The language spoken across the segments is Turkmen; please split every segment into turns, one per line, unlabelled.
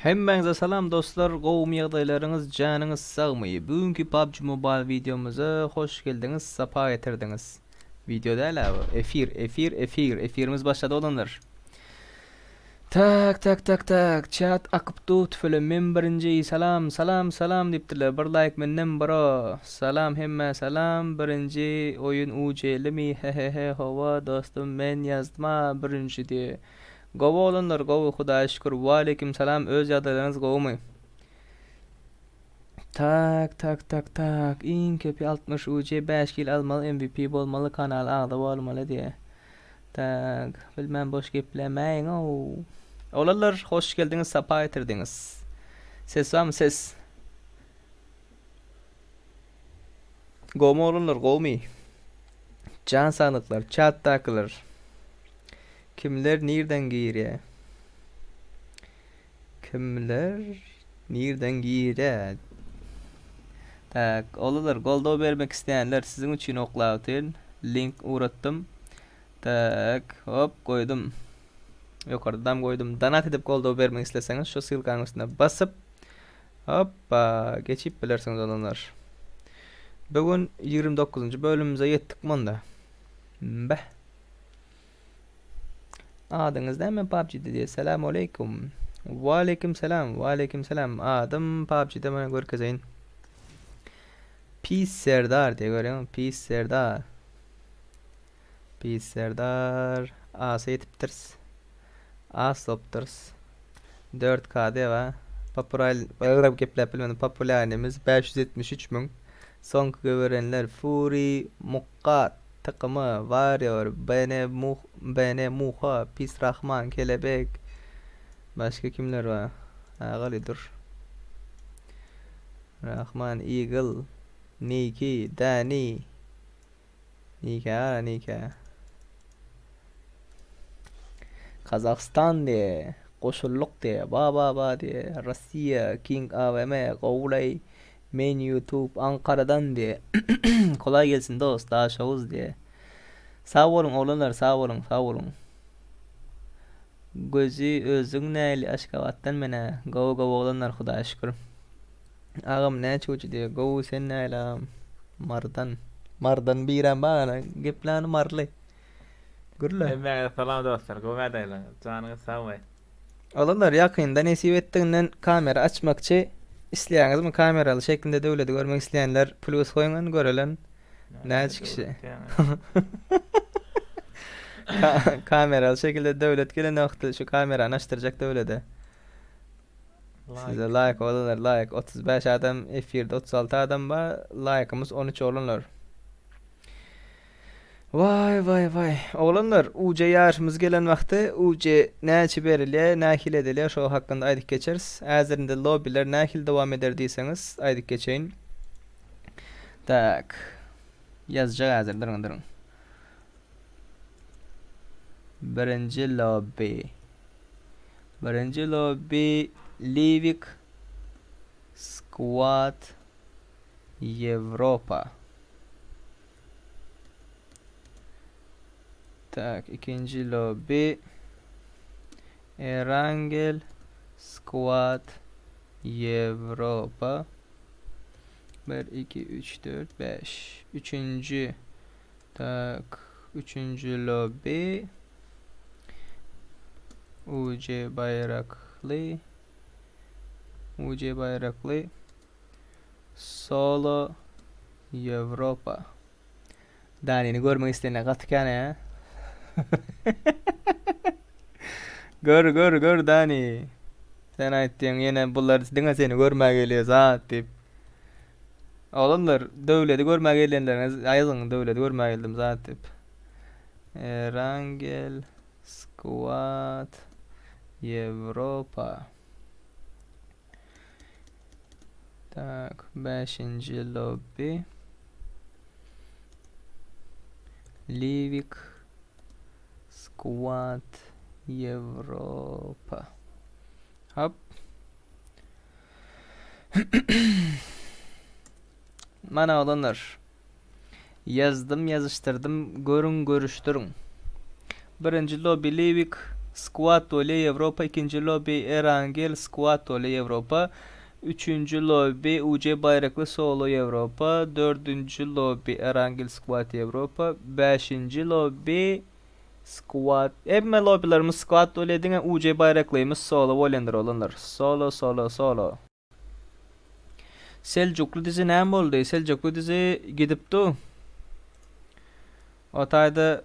Hemmäňize salam dostlar gowumy ýagdaýlaryňyz janyňyz sagmy bu günki PUBG Mobile wideomyza hoş geldiňiz sapa getirdiňiz wideo däl a bu efir efir efir efirimiz başlady oglanlar Tak tak tak tak çat akyp dur tüfele men birinji salam salam salam diýipdirler bir laýk menden bro salam hemmä salam birinji oýun ujelimi hehehe hawa dostum men ýazdyma birinji diýe Gowy oglanlar gowy hudaýa şükür waleýkim salam öz ýagdaýlaryňyz gowumy. Tak tak tak tak iň köpi 60 UC 5 kil almaly MVP bolmaly kanala agza bolmaly diýe. Tak bilmän boş geplemäýiň ow. Oglanlar hoş geldiňiz sapa getirdiňiz. Ses barmy ses. Gowmy oglanlar gowmy. Jan saglyklar çatdakylar. Kimler nirden girýä? Kimler nirden girýä? Tak, oglanlar goldaw bermek isleýänler siziň üçin oklap otyryn. Link ugratdym. Tak, hop goýdum. Ýokardadam goýdum. Donat edip goldaw bermek isleseňiz şu ssylkanyň üstüne basyp hoppa geçip bilersiňiz oglanlar. Bu gün 29-njy bölümimize ýetdik munda. Beh. Adyňyz näme PUBG-de diýe. Salam aleýkum. Waleýkim salam. Waleýkim salam. Adym PUBG-de mana görkezeýin. Pis Serdar diýe görýäňmi? Pis Serdar. Pis Serdar. Asa ýetipdiris. As bolupdyrys. 4 KD ba. Popural gepläp bilmedim. Populýarnymiz 573 müň. Soňky göberenler Fury Mukkat. Tykymy, Warrior, BN Muh, BN Muha, Pis Rahman, Kelebek. Başga kimler bar? Agaly dur. Rahman, Eagle, Niki, Dani. Nike gara Nike. Kazahstan diye, goşullyk diye, ba ba ba diye, Rossiýa, King AWM, gowulay. Men youtube Ankaradan diye. Kolay gelsin dost Daşoguz diye. Sag boluň oglanlar sag boluň sag boluň. Gözi özüň näli Aşgabatdan menä gowy gowy oglanlar Hudaýa şükür. Agam näçe uçy diye gowy sen näli agam Marydan. Marydan birem bar ana gepläni maryly. Gürle.
Hemmäňize salam dostlar gowy ýagdaýlaryňyz janyňyz sagmy.
Oglanlar ýakynda nesip etdiginden kamera açmakçy isleýäňizmi kameraly şeklinde döwledi görmek isleýänler plus goýuň görelen näçe kişi kameraly şekilde döwlet gelenokdy şu kamerany açdyrjak döwlede size laýk oglanlar laýk 35 adam efirde 36 adam bar laýkymyz 13 oglanlar Waý waý waý. Oglanlar UC ýaryşymyz gelen wagty UC näçe berilýär, nähili edilýär şo hakynda aýdyp geçeris. Häzir indi lobbiler nähili dowam eder diýseňiz aýdyp geçeýin. Tak. Ýazjak häzir duruň duruň. Birinji lobby. Birinji lobby Livik Squad Ýewropa. Tak, ikinji lobby. Erangel Squad Ýewropa. 1 2 3 4 5. Üçünji. Tak, üçünji lobby. UC baýrakly. UC baýrakly. Solo Ýewropa. Danini görmek isleýänler gaty kän he. Gör gör gör Dani. Sen aýtdyň ýene bular diňe seni görmäge gelýär zat diýip. Oglanlar döwledi görmäge gelýänleriňiz aýdyň döwledi görmäge geldim zat diýip. Erangel Squad Ýewropa. Tak, beşinji lobby. Livik Squad Ýewropa. Hop. Mana oglanlar. Ýazdym ýazyşdyrdym görüň görüşdiriň. Birinji lobby Livik. Squad bolýa Ýewropa ikinji lobby Erangel Squad bolýa Ýewropa üçünji lobby UJ baýrakly solo Ýewropa dördünji lobby Erangel Squad Ýewropa bäşinji lobby Squad hemme lobbylarymyz squad bolýa diňe UJ baýraklymyz solo bolýandyr oglanlar solo solo solo. Seljukly dizi näme boldy? Seljukly dizi gidipdi. O taýda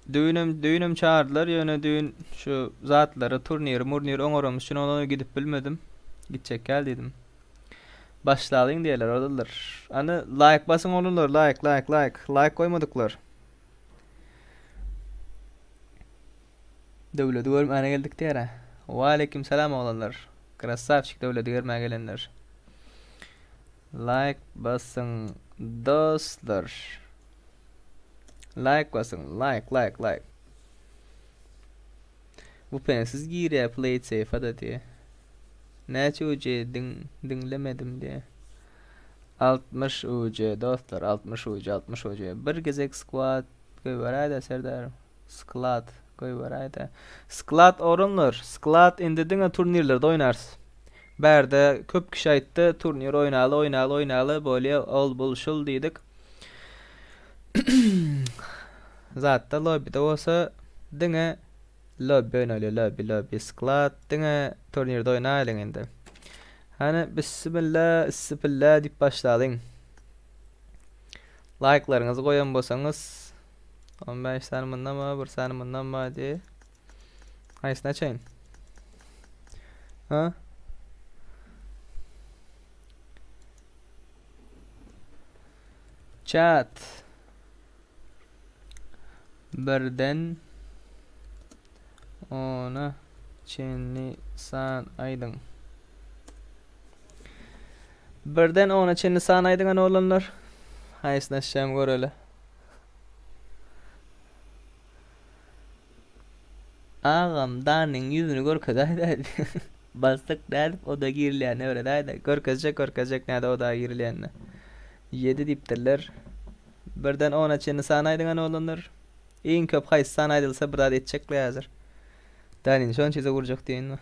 düýnem düýnem çagyrdylar, ýöne düýn şu zatlary, turniri, murniri oňaramyz üçin ondan gidip bilmedim. Gitjek gel diýdim. Başlalyň diýerler, olarlar. Ana like basyň olarlar, like, like, like. Like goýmadyklar. Döwledi görmäne geldik diýer-ä. Waleýkim salam oglanlar. Krassawçik Döwledi görmäge gelenler. Like basyň dostlar. Like basyň, like, like, like. Bu pensiz girýär play it safe-a-da diýe. Näçe UC diň diňlemedim diýe. 60 UC dostlar, 60 UC, 60 UC. Bir gezek squad goýberäýdä Serdar. Sklad goýberäýdä. Sklad orunlar. Sklad indi diňe turnirlerde oýnarys. Bärde köp kişi aýtdy, turnir oýnaly, oýnaly, oýnaly, bolýa, ol, bul, şul diýdik. Zatda lobbide bolsa diňe lobby oýnaly, lobby, lobby, sklad diňe turnirde oýnaýlyň indi. Hany bismilla, issipilla diýip başlalyň. Laýklaryňyzy goýan bolsaňyz 15 sany mundan bar, bir sany mundan bar diýe. Haýsyny açaýyn? Ha? Chat. Birden ona çenli san aýdyň. Birden ona çenli san aýdyň ana oglanlar. Haýsyny açjagym göreli. Agam Danyň ýüzüni görkezäýdä. Basdyk nädip oda girilýänini öwredäýdä. Görkezjek görkezjek nädip oda girilýänini. Ýedi diýipdirler. Birden ona çenli san aýdyň ana oglanlar. Iň köp haýsy san aýdylsa bir zat etjekle häzir. Danyny şonça ýüze gurjak diýenmi.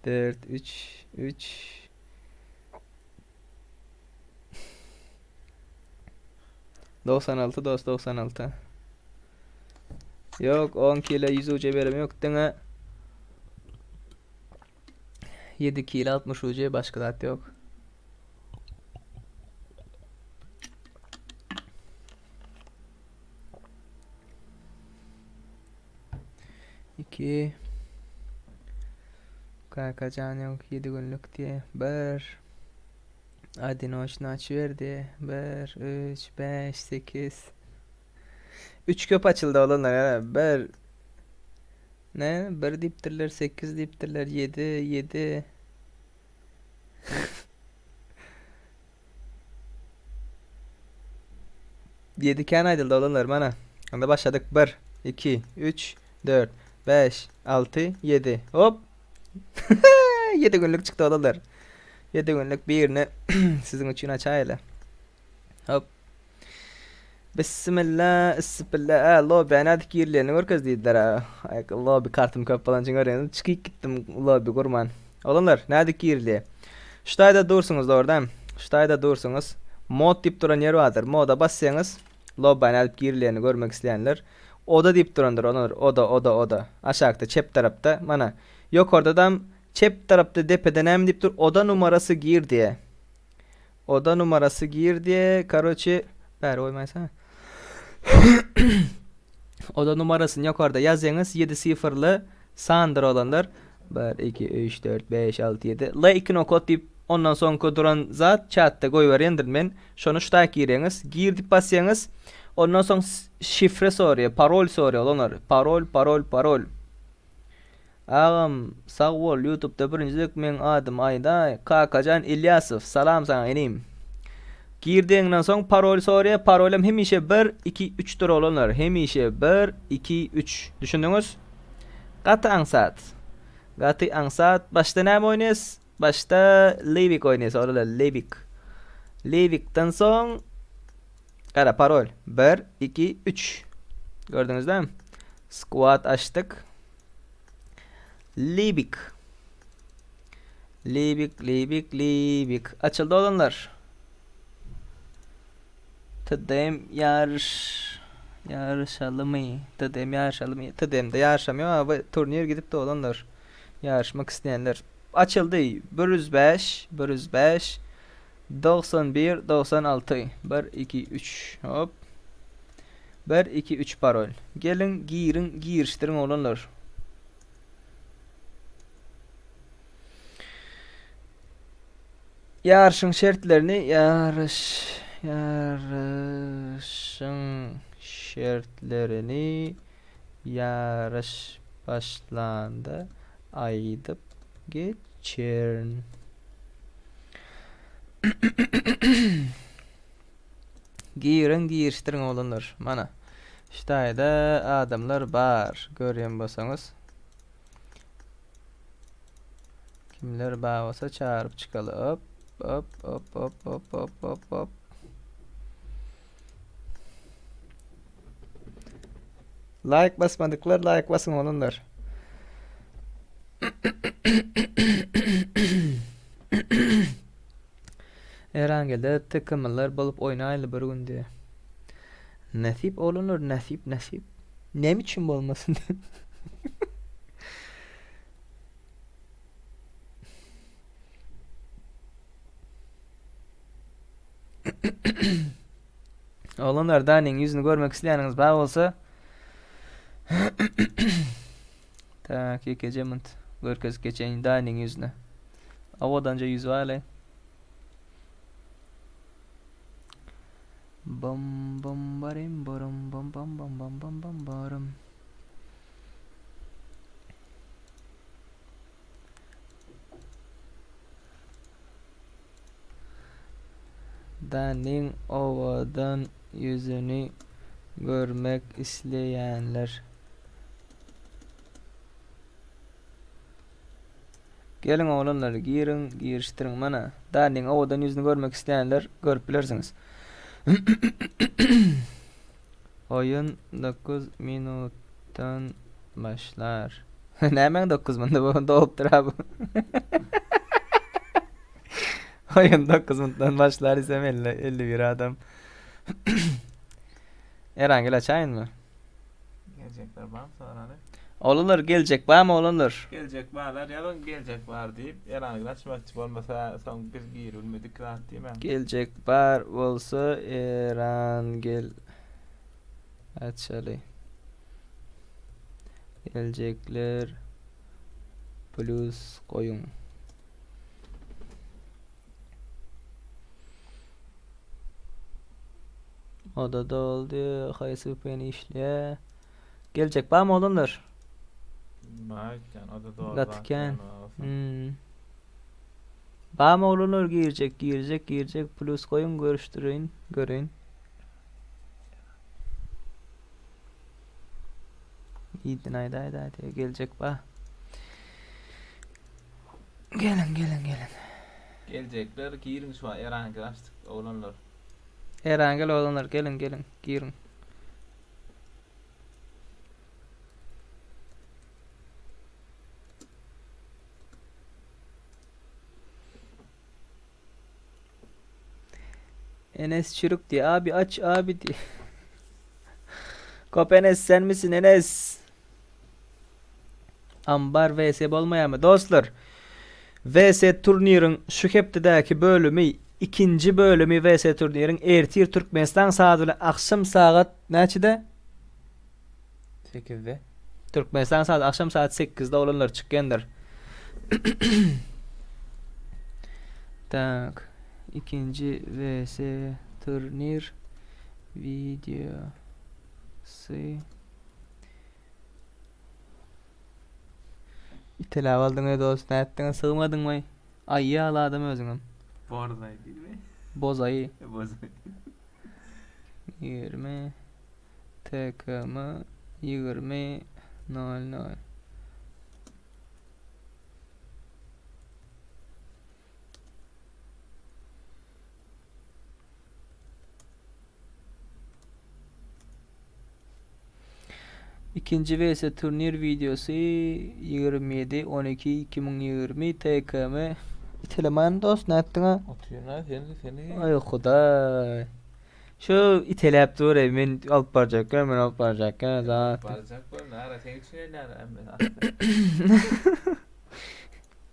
4 3 3 96 dost 96. Ýok 10 kilo 100 uca berem ýok diňe 7 kilo 60 uca başga zat ýok. İki. Kakajan ýok 7 günlük diye. 1. Adinoçny açyberdi. 1, 3, 5, 8. 3 köp açyldy oglanlar ýa. 1 Ne? 1 diýipdirler, 8 diýipdirler, 7, 7. 7 kän aýdyldy oglanlar mana. Onda başladyk. 1 2 3 4 5 6 7. Hop. 7 günlük çykdy oglanlar. 7 günlük birini siziň üçin açaýly. Hop. Bismillah, isbilla, a, lobby nädip girilýänini görkez diýdiler. Ay, lobby kartym köp bolan üçin görýäňiz, çykyp gitdim lobby gurman. Oglanlar, nädip girilýär? Şu taýda dursuňyz dogrudan. Şu taýda dursuňyz. Mod diýip duran ýer bardyr. Moda bassaňyz, lobby nädip girilýänini görmek isleýänler. Oda diýip durandyr, oglanlar. Oda, oda, oda. Aşakda, çep tarapda. Mana, ýokardadam çep tarapda depede näme diýip dur? Oda numarasy gir diýe. Oda numarasy gir diýe, karoçe, bäri goýmaýsa. Oda numarasyny ýokarda ýazýaňyz, 7 sifrli sandyr olanlar. 1 2 3 4 5 6 7 L2 no kod diýip, ondan soňky duran zat çatda goýberýändir men. Şony şu taýy girýäňiz. Gir diýip basýaňyz. Ondan soň şifre soraýar, parol soraýar olanlar. Parol, parol, parol. Agam sag bol ýutubda birinjilik meň adym aýdaý Kakajan Ilýasow salam saňa inim. Girdiňden soň parol sorýa parolam hemişe bir iki üçdür oglanlar hemişe bir iki üç düşündiňiz gaty aňsat gaty aňsat başda näme oýnaýas başda Livik oýnaýas oglanlar Livik Livikden soň gara parol bir iki üç gördüňiz dämi squad açdyk. Libik. Libik, Libik, Libik. Açyldy oglanlar. TDM ýaryş ýaryşalymy? TDM ýaryşalymy? TDM-de ýaryşamýok abi. Turnir gidipdi oglanlar. Ýaryşmak isleýänler. Açyldy. 105, 105, 91, 96. 1, 2, 3. Hop. 1, 2, 3 parol. Geliň, giriň, girişdiriň oglanlar. Ýaryşyň şertlerini ýaryş ýaryşyň şertlerini ýaryş başlanda aýdyp geçerin. Giriň girişdiriň oglanlar. Mana. Şu taýda adamlar bar. Görýän bolsaňyz. Kimler bar bolsa çagyryp çykaly. Hop hop hop hop hop hop hop hop. Like basmadyklar like basyň oglanlar. Erangelde TKM'ler bolup oýnaýly bir gün diýe. Nesip oglanlar nesip nesip. Näme üçin bolmasyn? Oglanlar Daniň ýüzüni görmek isleýäniňiz bar bolsa Tak, ýekeje munt görkezip geçeýin Daniň ýüzüni. Owadanja ýüzi bar le. Bom bom barim borum bom bom bom bom bom bom borum. Daniň owadan ýüzüni görmek isleýänler. Geliň oglanlar giriň girişdiriň mana Daniň owadan ýüzüni görmek isleýänler görüp bilersiňiz. Oýun 9 minutdan başlar. Nämäň 9 munda bu dolupdyr ha bu. Oýun 9 minutdan başlar isem 50 51 adam. Erangel açaýynmy?
Geljekler bar sorany.
Oglanlar geljek barmy oglanlar?
Geljek barlar ýazyň geljek bar diýip Erangel açmakçy bolmasa soň biz girilmedik zat diýmäň.
Geljek bar bolsa Erangel açaly. Geljekler plus goýuň. Oda doldy, haýsy VPN işleýär? Geljek barmy oglanlar?
Bar ekän, oda doldy.
Gaty kän. Hmm. Barmy oglanlar girjek, girjek, girjek plus goýuň görüşdireýin, göreýin. Iýdin aýda aýda aýda geljek ba. Geliň geliň geliň.
Geljekler giriň şu Erangel açdyk oglanlar.
Erangel oglanlar geliň geliň giriň. Enes çürük diye abi aç abi diye. Kop Enes sen misin Enes? Ambar vs bolmaýarmy? Dostlar, vs turniriň şu hepdedäki bölümi, ikinji bölümi vs turniriň ertir Türkmenistan saady bilen agşam sagat näçede?
8-de.
Türkmenistan saady agşam saat 8-de oglanlar çykýandyr. Tak. Ikinji vs turnir videosy Iteläp aldyň ey dost, nätdiň sygmadyňmy? Aýy ýaly adam özüňem.
Borzaý diýme.
Bozaýy.
Bozaý.
20 TKM 20 00 Ikinji WS turnir wideosy 27 12 2020 TKM Iteleman dost nätdiňa?
Otyryn-a sen seni.
Aý hudaý. Şu iteläp dur ey men alyp barjak men alyp barjak zat.
Barjak bol nara seň üçin elýän men.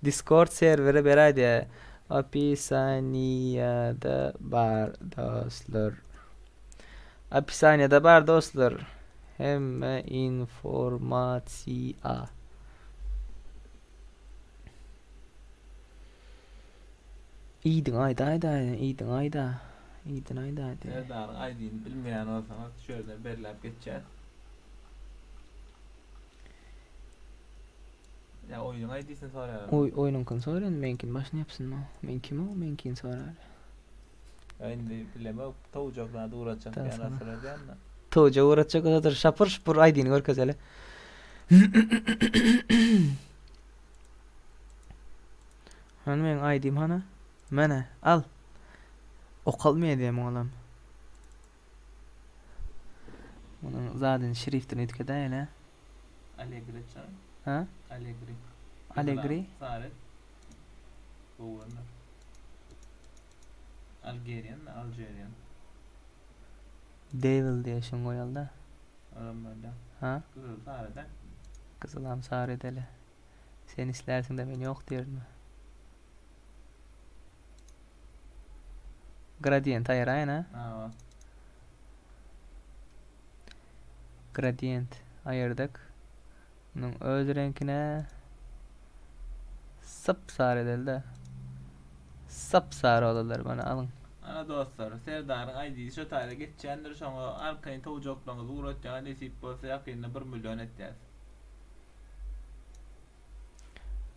Discord serweri beräýdi. Opisaniýada bar dostlar. Opisaniýada bar dostlar. Hemme informasiýa. Iýdiň aýda aýda iýdiň aýda. Iýdin aýda aýda.
Serdaryň aýdyny bilmeýän bolsaňyz şu ýerde belläp geçýäs. Ýa oýnuň aýdysyn soraýar.
Oý oýnuňkyny soraýan meňkini başyny ýapsyn ma. Men kim o meňkini sorar.
Ýa indi bilemok towjak zat ugratjak diýen zat soradýan-da.
Towjak ugratjak bolsadyr şapur şupur aýdyny görkezeli. Hany meň aýdym hany? Mene al. Okalmaýar diýen olam. Munuň zadyny şriftini üýtgedäýeli.
Allegri çay.
Ha?
Allegri.
Allegri?
Sary. Gowy görner. Algerian mi? Algerian.
Devil diýe şuny goýaly-da.
Olam bolýar.
Ha?
Gyzyl sary da.
Gyzylam sary edeli. Sen islärsiň-de men ýok diýerin. Gradient aýyraýyn ha?
Hawa.
Gradient aýyrdyk. Munuň öz reňkine sap sary edeli-de. Sap sary bolarlar mana alyň.
Ana dostlar, Serdaryň ID-si şo taýda geçýändir, şoňa arkaýyn towjaklaryňyzy ugratýaňyz, nesip bolsa ýakynda bir million etýäs.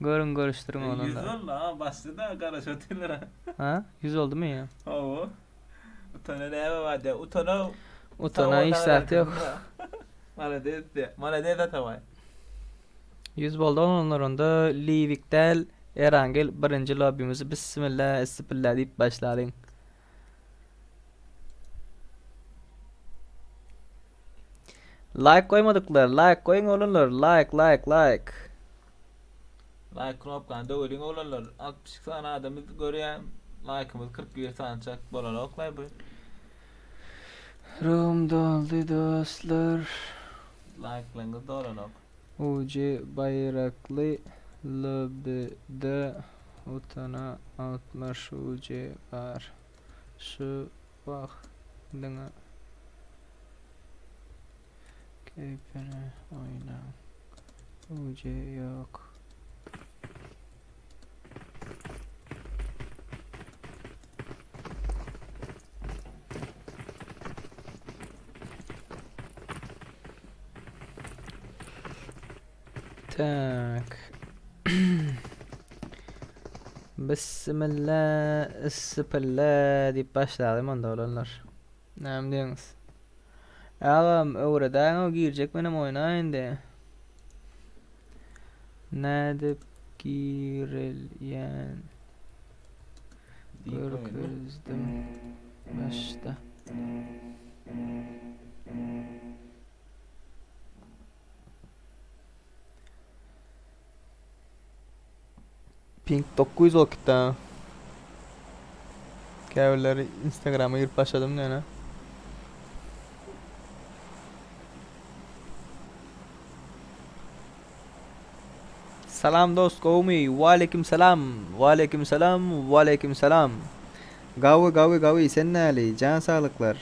Görüň görüşdiriň
100
oglanlar.
boldy ha, başda-da garaşyp otyrlar ha.
Ha? 100 boldumy ýa?
Hawa. Utana näme bar diýä. Utana
Utana hiç zat ýok.
Malades diýä. Malades Atabaý.
100 boldy oglanlar onda Liwik däl Erangel birinji lobbimizi bismillah essipilla diýip başlalyň. Like goýmadyklar like goýuň oglanlar like like like.
Like knopkany döweliň oglanlar. 62 sany adamy görýän. Like'ymyz 41 sany çak bolanok-laý bu.
Room doldy dostlar.
Like'laryňyz dolanok.
Uji baýrakly lobbyda utana 60 uji bar. Şu wagt diňe keýpine oýnaň. Uji ýok. Tak. Bismillah, issipilla diýip başlaýalym onda oglanlar. Näme diýiňiz? Agam öwredäýiň girjek menem oýna indi. Nädip girilýän görkezdim başda. Pink 900 bolup gitdi ha. Käbirleri Instagrama girip başladym diýene. Salam dost gowmy? Waleýkim salam. Waleýkim salam. Waleýkim salam. Gawy gawy gawy sen näli? Jan saglyklar.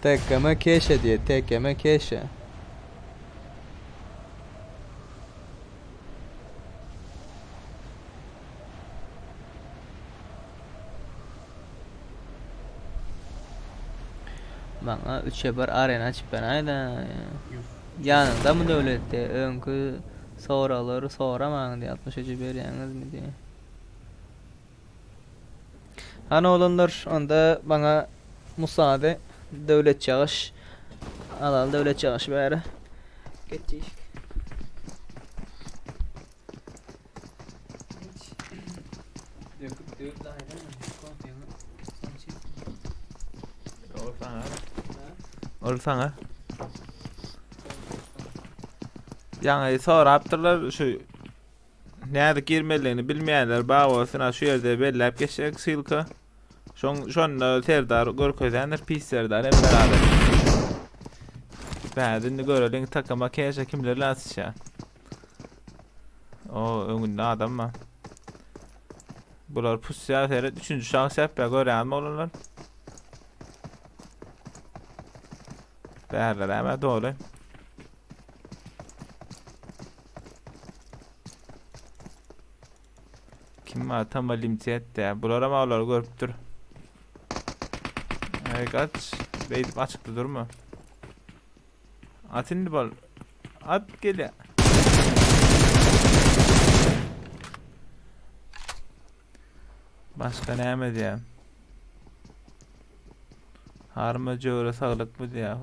TKM keşe diýe, TKM keşe. Maňa üçe bir arena açyp beräýdä. Ýanyňdamy döwletde öňki soraglary soramaň diýe 63-e berýäňizmi diýe. Hany oglanlar onda maňa musady Döwlet Ýagyş alaly Döwlet Ýagyşy bäri. Geçiş. Döküp döwüp daýyna kofeňi soň içip.
Ol saňa. Ol saňa. Ýaňy sorapdyrlar şu nädip girmelidigini bilmeýänler bar bolsun ha şu ýerde belläp geçjek ssylka. Şoň şonda Serdar görkezýändir pis Serdar hem beraber. Bäde indi göreliň takama keşe kimler bilen atyşýar. O öňünde adam bar. Bular pusýar seret üçünji şahs ýapýar görýänmi oglanlar? Bärler äme doly. Kim var? Tam limit ya. Bular ama olary görüpdir. Ey kaç. Beýdip açykda durma. At indi bol. At gelýär. Başga näme diýýär? Arma jöwre saglykmy diýýär.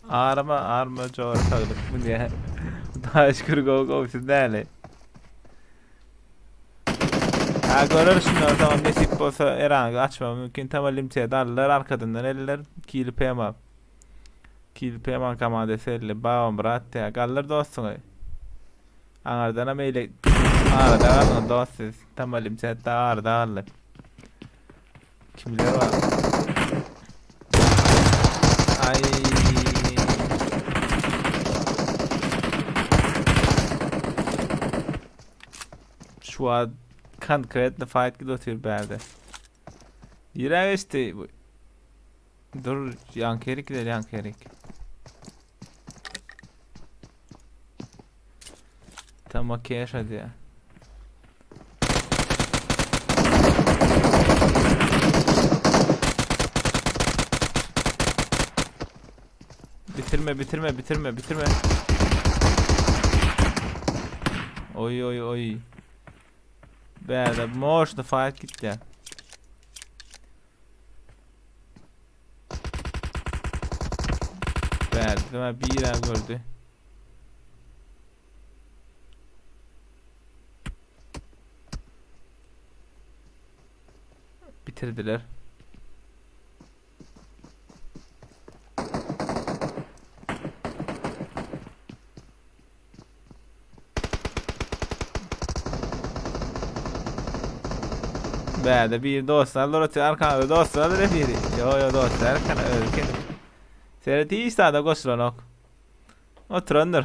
Arma, arma jöwre saglykmy diýýär. Hudaýa şükür gowy gowy siz näle? Ha görer şundan soň nesip bolsa Erangy açma mümkin. Tamam limçe aldylar arkadan eller. Kili pema. Kili pema komandasy elli. Babamyrat diýýär. Galdyr dostuňy. Aňardanam eýle arada galdyň dost siz. Tamalim chatda arada galdy. Kimler bar? Ay. Şu an konkretno fight gidip otyr bärde. Ýere geçdi. Dur, ýanky ýerik gider, ýanky ýerik. Tam okey diýýär. Bitirme, bitirme, bitirme, bitirme. Oy oy oy. Bärde moşny fight gitdi. Bärde bir gördü. Bitirdiler. Bärde bir dostlar otyr arkada dostlar biri. Yo yo dostlar arkada özi kendi. Seret hiç zada goşulanok. Oturandyr.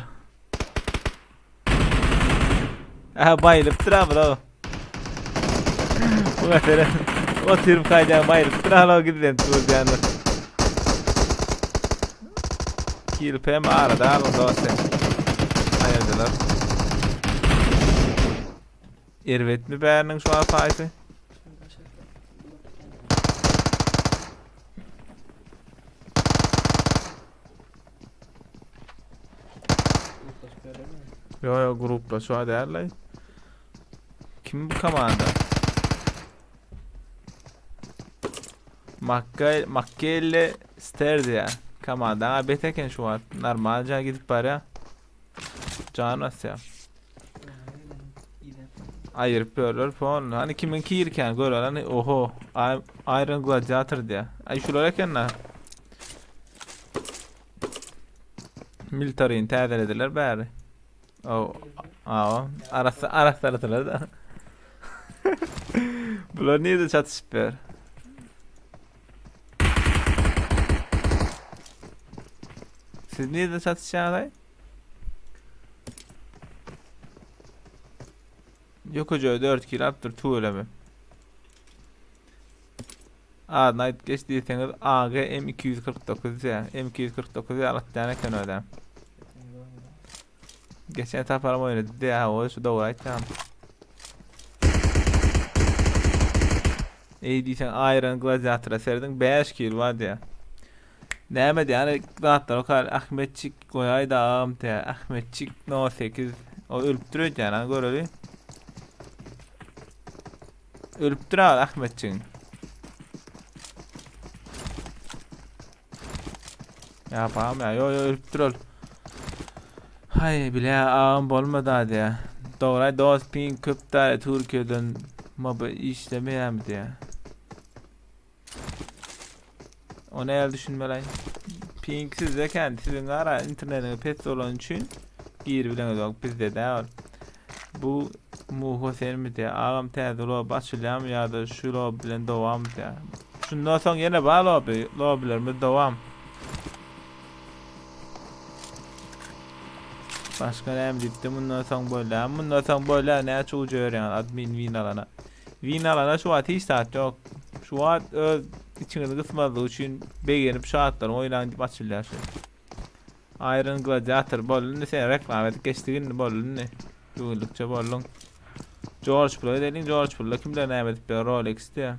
Aha baýylypdyr ha bula. Bu mesele oturyp kaýdan baýylypdyr ha gizlenip dur diýendir. Kirpem arada alın dost sen. Aýyrdylar. Erbetmi bäriniň şu an faýty? Yo yo grupla şu an değerli. Kim bu komanda? Makka Makkelle Ster ya. Komanda ha beteken şu an. Normalca gidip barya. Can asya. Aýyryp börler fon. Hani kiminki irken görer hani oho Iron Gladiator diye. Ay şular eken la. Militaryny täzelediler bäri. O, a, arası arasaladylar da. Bular nirede çatyşyp ber? Siz nirede çatyşýaňyz? Yok hoca 4 kill alypdyr tüweleme. Adyny aýdyp geç diýseňiz AG M249 diýä. M249 diýä alatýan eken özem. Geçen saparam oýnady diýä, o şu dogry aýtýan. Eý diýseň Iron Gladiatora serediň 5 kill bar diýä. Näme diýä, hani zatlar okar Ahmetçik goýaý da agam diýä. Ahmetçik no 8 o ölüpdir öýdýän ha göreli. Ölüpdir abi Ahmetçigiň. Ya bam ya yo yo ölüpdir ol. Hay bile ağam bolmady hadi ya. Dogry dost ping köp däl Türkiýeden mob işlemeýärmi diýä. Ony el düşünmeli. Ping sizde kän, siziň ara internetiňiz pes bolany üçin gir bileňizok bizde däl. Bu Muho senmi diýä. Agam täze lobby açylýarmy ýa-da şu lobby bilen dowammy diýä. Şundan soň ýene bar lobby, lobbylerimiz dowam. Başga näme diýipdi? Mundan soň bolýar. Mundan soň bolýar. Näçe uja berýäňiz admin win alana. Win alana şu wagt hiç zat ýok. Şu wagt öz içiňizi gysmazlyk üçin begenip şatlanyp oýnaň diýip açylýar şu. Iron Gladiator boldy indi sen reklama edip geçdik indi boldy indi. Bugünlükçe bolduň. George Pula gidelim. George Pula kimler näme edip ýör Rolex diýä.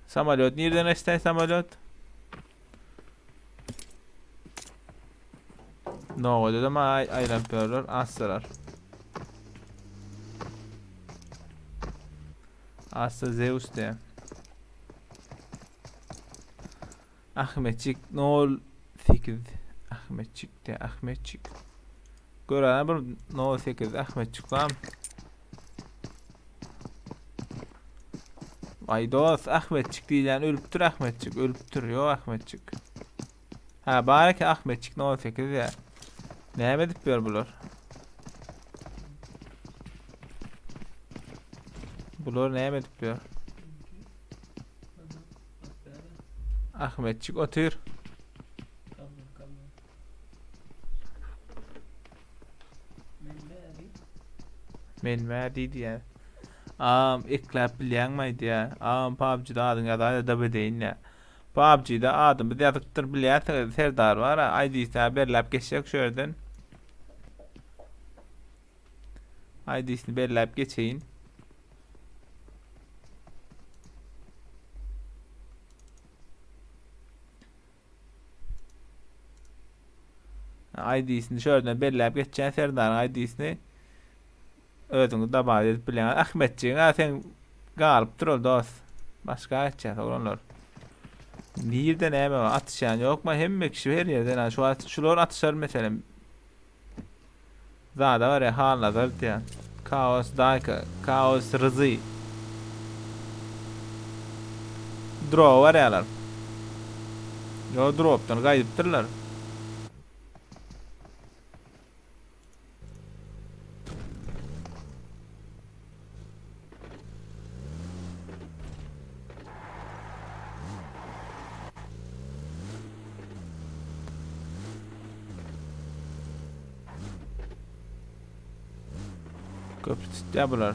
Samolyot nirden eşden samolyot? Nowada da ma aýlanyp ýörler, assalar. Assa Zeus diýä. Ahmetjik nol 8 Ahmetjik de Ahmetjik. Göräne bir nol 8 Ahmetjik bar. Ay dost Ahmetjik diýilýän ölüpdir Ahmetjik ölüpdir ýok Ahmetjik. Ha bar eken Ahmetjik nol 8 ya. Näme edip ýör bular? Bular näme edip ýör? Ahmetjik otur. Men mä diýdi ýa. Agam ekläp bilýäňmi aýdýa. Agam PUBG-da adyňy ýazaýda da bedeýin ýa. PUBG-da adymyz ýazypdyr bilýärsiňiz Serdar bar a ID-sini belläp geçjek şu ýerden. ID-sini belläp geçeýin. ID-sini şu ýerden belläp geçýän Serdaryň ID-sini özüňiz dabat edip bilýäňiz. Ahmetjigiň ha sen galypdyr ol dost. Başga geçýär oglanlar. Nirde näme bar? Atyşýan ýokmy? Hemme kişi her ýerden ha şu şular atyşar meselem. Zada bar ya Halnazar diýýän. Kaos Daýka, Kaos Ryzy. Drop barýarlar. Yo dropdan gaýdypdyrlar. Köprü tutýar bular.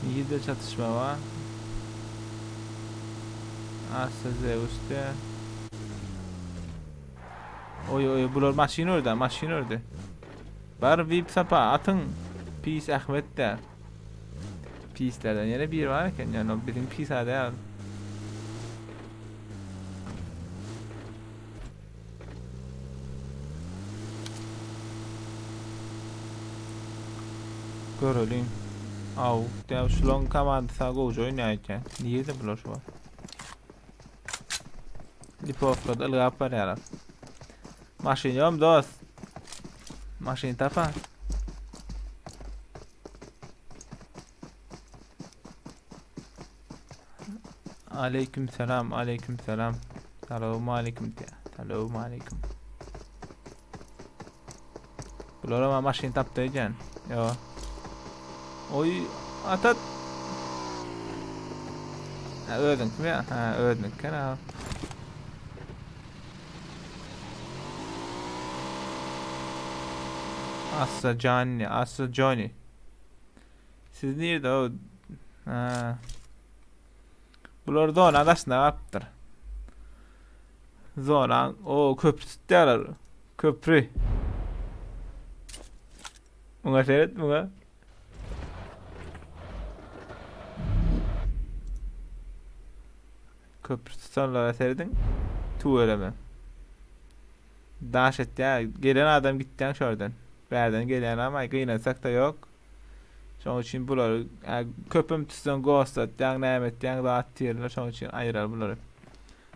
Nirede çatışma var? Asya Zeus'te. Oy oy bular maşyn ördü maşyn ördü. Bar vip sapa atyň. Pis Ahmet de. Pislerden ýene bir bar eken yani o bizim pis däl. Göreliň. Aw, däw şulaň komandasy gowja oýnaýar eken. Nirede bular şu wagt? Lipovkada ylgap barýarlar. Maşyn ýokmy dost? Maşyn tapa. Aleyküm selam, aleyküm selam. Salam aleyküm diýär. Salam aleyküm. Bular ama maşyn tapdy öýdýän. Ýo. Oý, atat. Ha, özüňkimi ýa? Ha, özüňki ha. Assa Johnny, Assa Johnny. Siz nirde o? Ha. Bular zona daşynda galypdyr. Zona, o köprü tutýarlar. Köprü. Muňa seret, muňa. Köprü tutanlara serediň. Tüweleme. Daş etýär. Gelen adam gitýän şordan. Bärden gelýän ama gynansak da ýok. Şoň üçin bulary köpem tutsaň ghostat ýaň näme etýäň zat diýerler şoň üçin aýyrar bulary.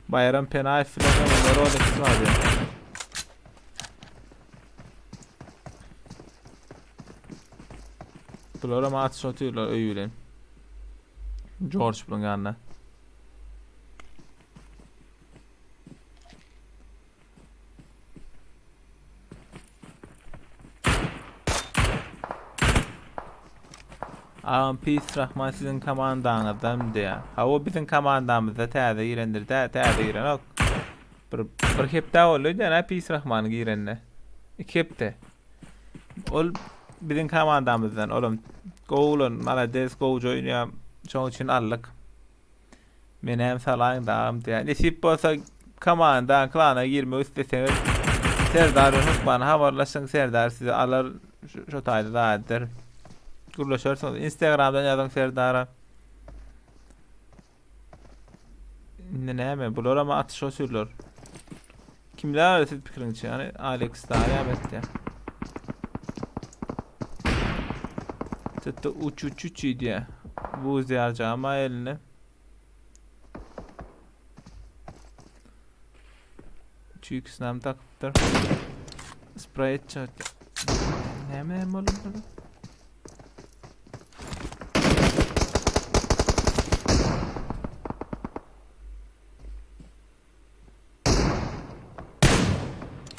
Baýram Penaýew bilen öňünde Rolex bardy. Bular hem atyş otyrlar öý bilen. George bilen ýanynda. Agam pis Rahman siziň komandaňyzdan diýä. Hawa biziň komandamyzda täze girendir dä, täze girenok. Bir bir hepde boldy diýen pis Rahman girende. 2 hepde. Ol biziň komandamyzdan olam gowy bolan malades gowja oýnaýar. Şoň üçin aldyk. Menem salaýyň dagam diýýär. Nesip bolsa komanda, klana girmek isleseňiz Serdar bilen hökman habarlaşyň. Serdar sizi alar şo taýda zadyr. Gürleşersiňiz. Instagramdan ýazyň Serdara. Indi näme? Bular ama atyş otyrlar. Kimler siz pikiriňçe? Yani Alex Darya etdi. Tuttu uç uç uç diýýär. Bu zýarjama eline. Çüýküsini hem takypdyr. Spray etjek. Näme näme boldy?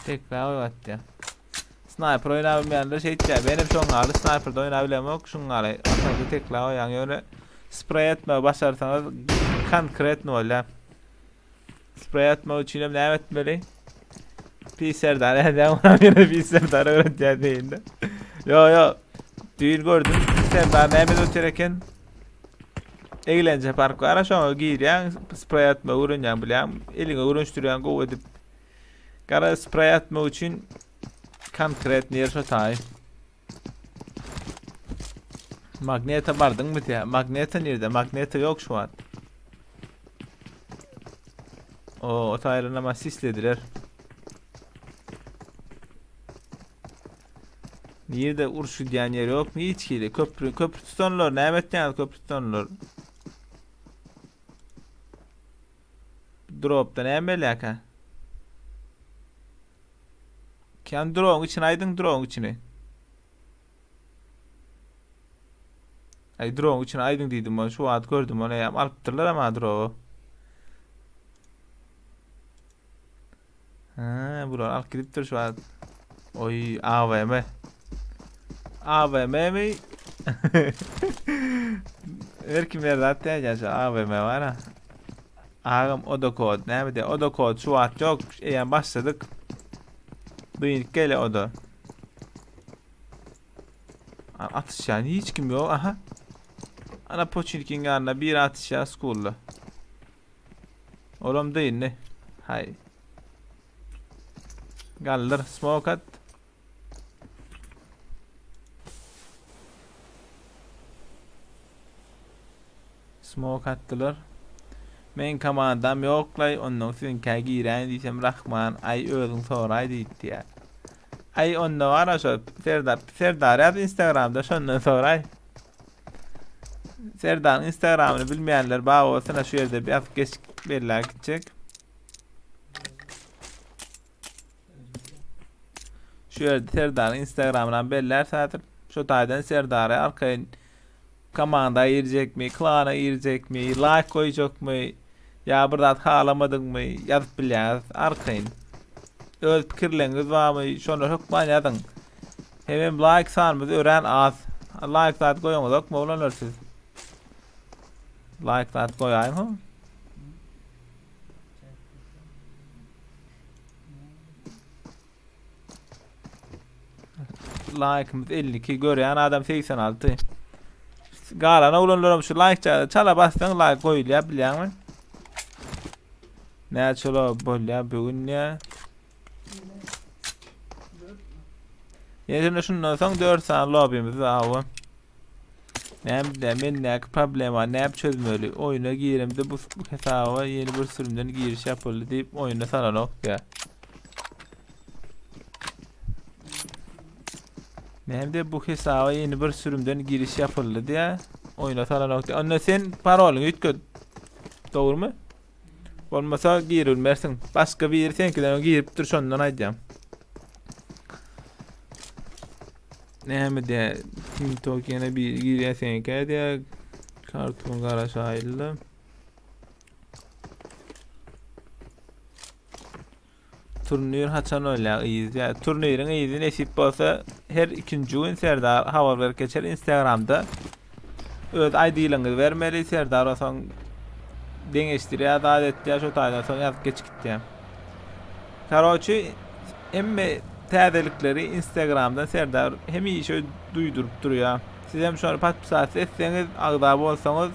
Tekrar oý atýa. Sniper oýnap bilmeýänler şey etýär. Benim şoň ýaly sniperda oýnap bilemok. Şuň ýaly atarda tekla oýnaň ýöne spray etmegi başarsaňyz konkretno bolýar. Spray atmak üçin hem näme etmeli? Pi Serdar edýän oňa ýene Pi Serdar öwretýär diýende. Yo yo. Düýn gördüm. Serdar näme edip otyr eken? Eglenje park bar, şoňa girýäň, spray atmagy öwrenýäň bilýäň, eliňe öwrenişdirýäň gowy edip. Gara spray atmak üçin konkret ýer şo taý. Magneta bardyňmy diýä? Magneta nirde? Magneta ýok şu wagt. O, o taýlaryny ama sislediler. Nirde uruş gidýän ýer ýokmy hiç hili? Köprü, köprü tutanlar näme etýäňiz köprü tutanlar? Dropda näme belýärkä? Kän drogyň içini aýdyň drogyň içini. Aý drogyň içini aýdyň diýdim ben şu wagt gördüm ony hem alypdyrlar ama drogy. Ha, bular alyp gidipdir şu wagt. Oý, AWM. AWM mi? Her kim her zat diýýär şu AWM bar ha. Agam o da kod näme diýýär? O da kod şu wagt ýok. Eýýäm başladyk. Dynk gele o da. Atyşýan hiç kim ýok. Aha. Ana Poçinkiň ýanynda bir atyşýar skulda. Olam dyndy. Hay. Galdyr, smoke at. Smoke atdylar. Men komandam ýoklaý, ondan siziňkä giräýin diýsem Rahman, aý özüň soraý diýipdi. Aý onda bar şo Serdar, Serdar ýaz Instagramda şondan soraý. Serdaryň Instagramyny bilmeýänler bar bolsa şu ýerde bir ýazyp geç belläp gitjek. Şu ýerde Serdaryň Instagramyny bellär häzir. Şu taýdan Serdary arkaýyn komanda girjekmi, klana girjekmi, like goýjakmy, ýa bir zat halamadyňmy ýazyp bilýäňiz arkaýyn. Öz pikirleriňiz barmy, şony hökman ýazyň. Hemem like sanymyz örän az. Like zat goýaňyzokmy oglanlar siz? Like zat goýaýyň ho. Like'ımız 52, görýän adam 86. Galan oglanlaram şu like çala bassaň like goýulýar bilýäňmi? Näçe bolýar bu gün ýa? Ýene şundan soň 4 sany lobbymiz bar bu. Näme de men näki problema näp çözmeli? Oýuna giremde bu, bu hesaba ýeni bir sürümden giriş ýapyldy diýip oýuna salanok diýä. Näme de bu hesaba ýeni bir sürümden giriş ýapyldy diýä. Oýuna salanok diýä. Onda sen parolyňy üýtget. Dogrumy? Bolmasa girilmersiň. Başga biri seňkiden öň giripdir şondan aýdýan. Näme diýä? TikTok ýene biri girýär seňkä diýä. Kartun garaşaýyly. Turnir haçan bolýar yz ýa turniriň yzy nesip bolsa her ikinji gün Serdar habar berip geçer Instagramda. Öz ID-leriňizi bermeli Serdar osaň deňeşdirýär zat etýär şo taýdan soň ýazyp geçip gitýär. Karoçi hemme täzelikleri Instagramdan Serdar hemişe duýduryp durýar. Siz hem şony podpisasiýa etseňiz agza bolsaňyz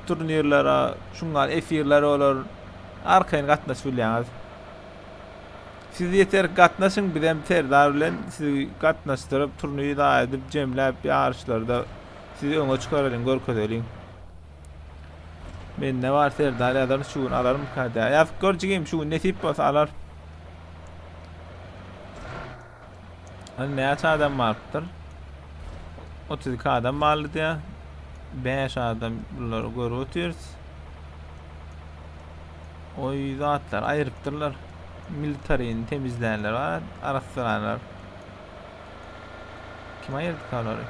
turnirlere şuňňal efirler bolar. Arkaýyn gatnaşyp bilýäňiz. Siz ýeter gatnaşyň bizem Serdar bilen sizi gatnaşdyryp turnir edip jemläp ýaryşlarda sizi öňe çykaralyň görkezeliň. Mende bar Serdar ýazar şu gün alarmyka diýä. Ýazyp gör jigim şu gün nesip bolsa alar. Hany näçe adam barypdyr? 32 adam barly diýä. 5 adam bulary görüp otyrys. Oý zatlar aýyrypdyrlar. Militarini temizlänler bar, arassalanlar. Kim aýyrdy olary?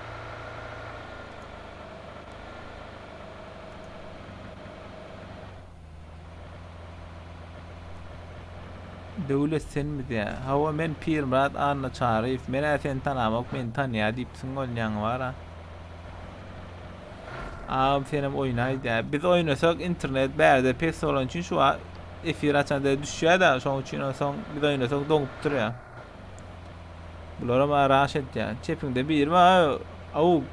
Döwlet senmi diýä. Hawa men Pirmyrat Annaçaryýew. Men-ä seni tanamok, meni tanýa diýipsiň bolýaň bar-a. Agam senem oýnaý diýä. Biz oýnasak internet bärde pes bolany üçin şu wagt efir açanda düşýä-de, şoň üçin onsoň biz oýnasak doňup durýa. Bularam raş edýä. Çepiňde biri bar, awuk.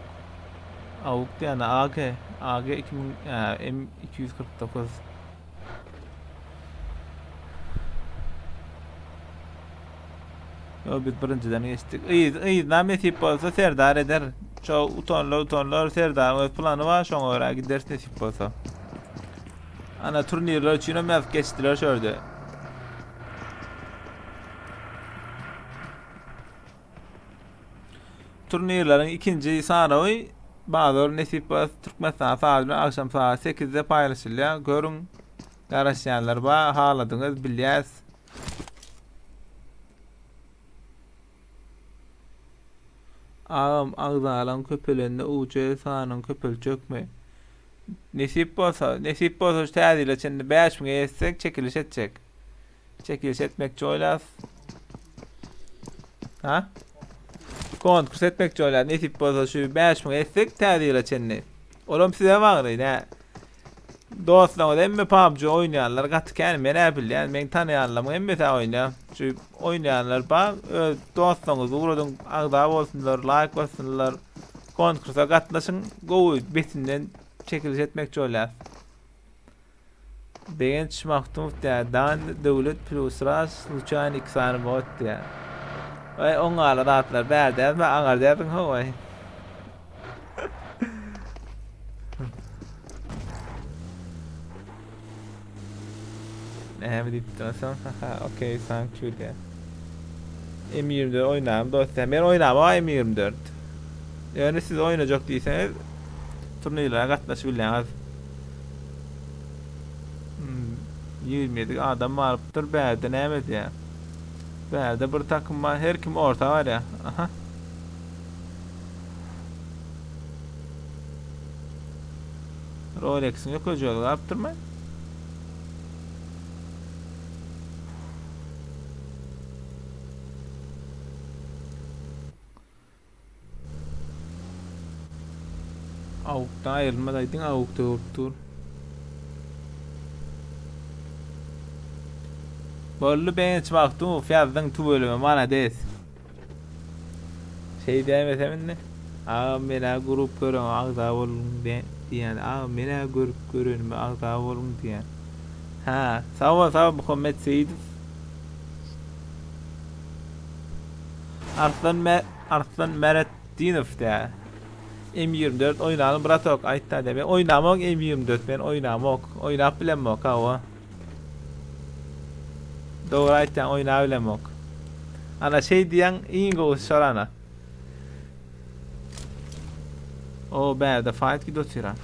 Awuk diýende AG, AG 2000, M 249. Yo biz birinjiden geçdik. Yz, yzdan nesip bolsa Serdar eder. Şo utanlar utanlar Serdaryň öz plany bar, şoňa görä gideris nesip bolsa. Ana turnirler üçin hem ýazyp geçdiler şu ýerde. Turnirleriň ikinji sanawy bazar nesip bolsa Türkmenistan sagat bilen agşam sagat 8-de paýlaşylýar. Görüň, garaşýanlar bar, haladyňyz bilýäs. Agam agzalaň köpelende UC sanyň köpeltjekmi? Nesip bolsa, nesip bolsa şu täze ýyla çenli 5000-e ýetsek çekiliş etjek. Çekiliş etmekçi bolýas. Ha? Konkurs etmekçi bolýas. Nesip bolsa şu 5000 etsek täze ýyla çenli. Olam size bagly, nä? Dostlaryňyz hemme PUBG oýnaýanlar gaty kän, men hä bilýän, meň tanaýanlarymyň hemmesi oýnaýar. Şu oýnaýanlar bar, öz dostlaryňyzy ugradyň, agza bolsunlar, laýk bassynlar. Konkursa gatnaşyň, gowy betinden çekiliş etmekçi bolýas. Begenç Mahtumow diýýär, Dan Döwlet plus ras sluçaýny iki sany bot diýýär. Oý oňňaly zatlar bärde ýazma aňarda ýazyň how-aý. Näme diýipdir onsoň? Haha, okey, thank you diýýär. M24 oýnaryn dost diýýär. Men oýnamok M24. Ýöne siz oýnajak diýseňiz turnirlere gatnaşyp bilýäňiz. 27 adam barypdyr. Bärde näme edýär? Bärde bir takym bar. Her kim orta barýar. Aha. Rolex'iň ýokaja galypdyrmy? Awukdan aýrylmaz aýdyň awukda bolup dur. Boldy Begenç Magtymow ýazdyň tüweleme malades. Şeý diýäýmesem indi. Agam menä grup göreňok agza boluň diýýän. Agam menä görüp görenime agza boluň diýýän. Hä sag bol sag bol Muhammet Seýidow. Arslan Me Arslan Meretdinow dä. M24 oýnalyň bratok aýtda dä. Men oýnamok M24 men oýnamok. Oýnap bilemok hawa. Dogry aýtýaň oýnap bilemok. Ana şeý diýýäň iň gowusy şol ana. O bärde fight gidip otyra.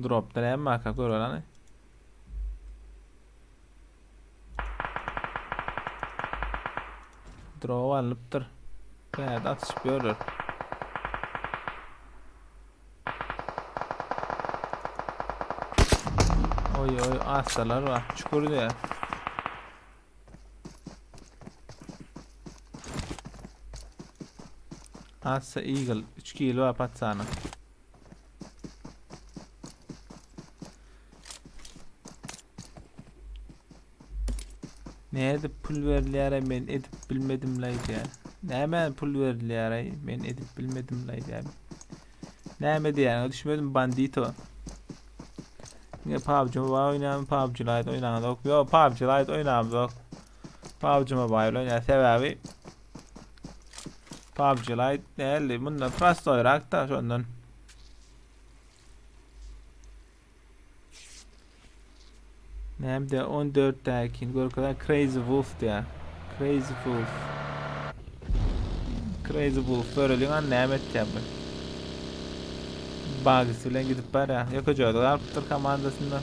Dropda näme barka göreli hany. Drop alnypdyr. Bärde atyşyp ýörler. Oý oý astalar bar. Çukur diýär. Assa Eagle 3 kilo bar patsanyň. Nädip pul berilýär men edip bilmedim laýdýar. Näme pul berilýär men edip bilmedim laýdýar. Näme diýýäňe düşmedim bandito. Niye PUBG Mobile oýnaýan PUBG Lite oýnaňyzok. Ýok PUBG Lite oýnamzok. PUBG Mobile oýnaýan sebäbi PUBG Lite däldi. Bundan prostoýrak da şondan. Näme 14 däkin görkezen Crazy Wolf diýär. Crazy Wolf. Crazy Wolf göreliň an näme etýär bu. Bugs bilen gidip barýar. Ýokajöde galypdyr komandasynda.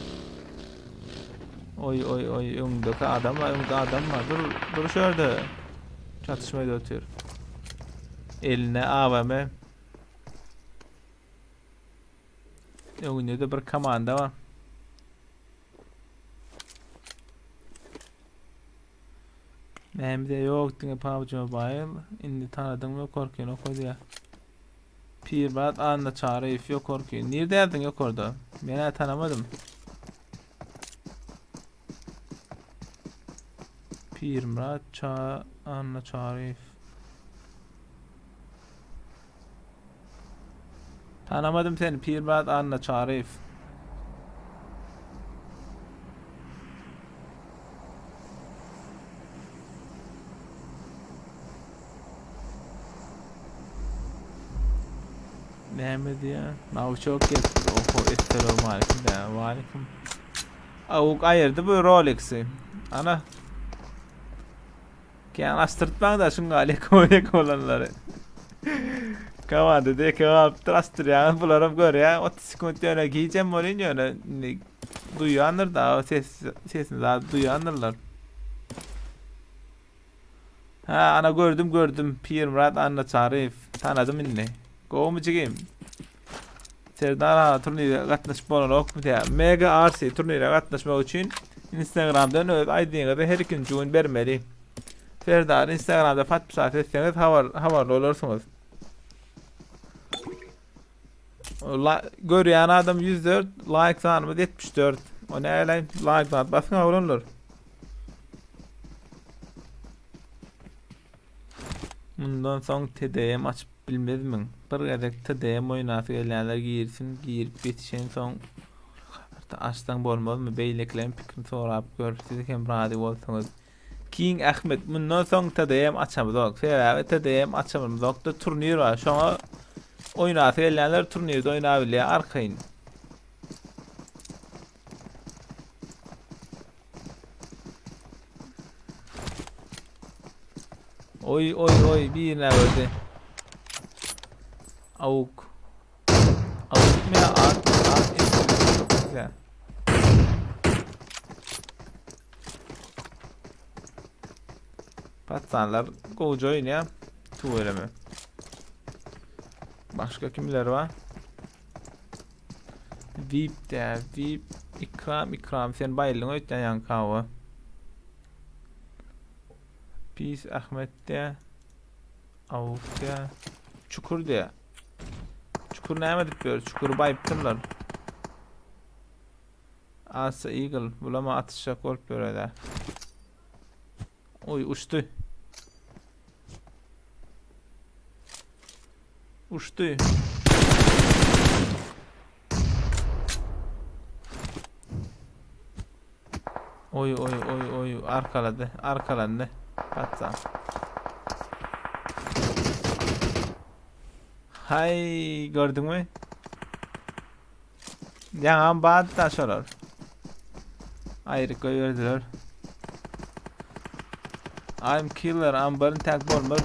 Oý oý oý öňdeki adam var, öňde adam var. Dur, dur şu ýerde. Çatışma edip otyr. Eline AWM. Öňünde de bir komanda var. Näme yok diňe PUBG Mobile. Indi tanadyňmy korkýan oka diýýär. Pirmyrat Annaçaryýew ýokarky. Nirde ýazdyň ýokarda? Men-ä tanamadym. Pirmyrat Ça Annaçaryýew. Tanamadym seni Pirmyrat Annaçaryýew. Näme diýýär? Nawçok gelipdir. Oho, essalamu aleýkum diýýär. Waleýkum. Awuk aýyrdy bu Rolex'i. Ana. Kän açdyrtmaň da şuň aleýkum aleýkum bolanlary. Komanda deke galypdyr açdyrýaňyz bularam görýär. 30 sekunt ýöne gijem bolýan ýöne indi duýandyr da ses sesini zat duýandyrlar. Ha ana gördüm gördüm Pirmyrat Annaçaryýew tanadym indi. Gowmy jigim? Serdar aga turnire gatnaşyp bolanokmy diýýär. Mega RC turnire gatnaşmak üçin Instagramdan öz ID-ňizi her ikinji gün bermeli. Serdary Instagramda podpisat etseňiz habar habarly bolarsyňyz. La, görýän adam 104, like sanymyz 74. O näle like zat basyň oglanlar. Mundan soň TDM açyp bilmezmiň? Bir gezek TDM oýnasy gelýänler girsin, girip ýetişen soň açsaň bolmazmy? Beýlekileriň pikrini sorap gör, siz hem razy bolsaňyz. King Ahmet mundan soň TDM açamyzok. Sebäbi TDM açamyzokda turnir bar. Şoňa oýnasy gelýänler turnirde oýnabilýär arkaýyn. Oý oý oý birine gördü. Avuk. Avuk mu ya? At, at, çok güzel. Patsanlar gowja oýnaýar. Tüweleme. Başga kimler bar? VIP dä, VIP Ikram, Ikram sen baýlyň öýtýän ýaňky hawa. Pis Ahmet dä. Awuk dä. Çukur dä. Çukur näme edip ýör? Çukury baýypdyrlar. Asa Eagle bulama atyşjak bolup ýör-ä. Oý uçdy. Uçdy. Oý oý oý oý arkalady. Arkalandy. Patsa. Hay gördüňmi? Ýaňam bardy-da şolar. Aýry goýberdiler. I'm killer, ambaryn täk bolmaz.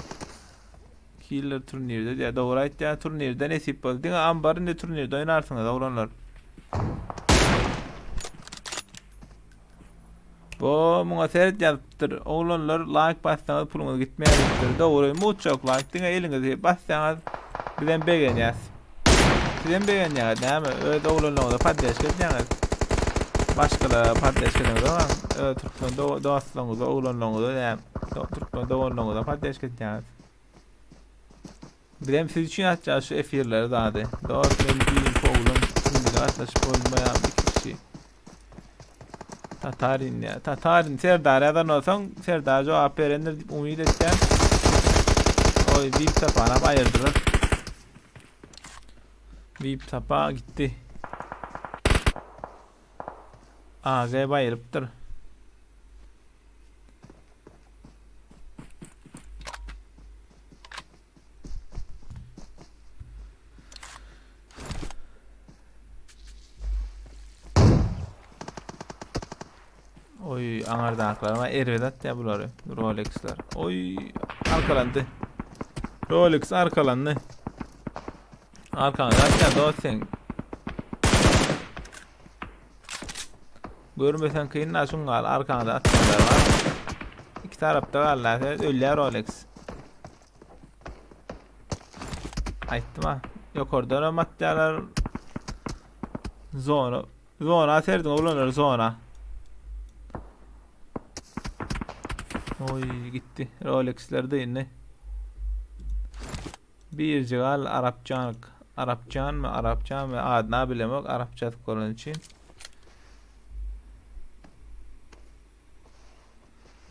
Killer turnirde diýýär. Dogry aýtýar, turnirde nesip bolsa. Diňe ambar indi turnirde oýnarsyňyz oglanlar. Bu muňa seret ýazypdyr. Oglanlar like bassaňyz puluňyz gitmeýär diýipdir. Dogry, muçok like diňe eliňizi bassaňyz bizem begenýäs. Sizem begenýäňiz näme? Öz oglanlaryňyza poddeşka edýäňiz. Başgalara poddeşka edeňiz öz türkmen dostlaryňyza, oglanlaryňyza näme? Türkmen doganlaryňyza poddeşka edýäňiz. Bizem siz üçin açýas şu efirleri zady. Dost men düýn kowlum. Şimdi gatnaşyp bolmaýar iki kişi. Tatarin ya. Tatarin Serdar ýazan bolsaň Serdar jogap berendir diýip umyt etýän. Oý VIP sapanam aýyrdylar. VIP sapa gitdi. AG baýyrypdyr. Oy aňardakylar erbet atýar bulary. Rolexler. Oy arkalandy. Rolex arkalandy. Arkaňda atýar dost sen. Görmesen kyn da şuň gal arkaňda atýanlar bar. Iki tarapda galdy. Sen ölýär Rolex. Aýtdym ha. Ýokardan hem atýarlar. Zona. Zona serdiň oglanlar zona. Oy gitti. Rolexler de indi. Birji gal Arapjan Arapjan mı Arapjan mı adyna bilemok Arapça bolan üçin.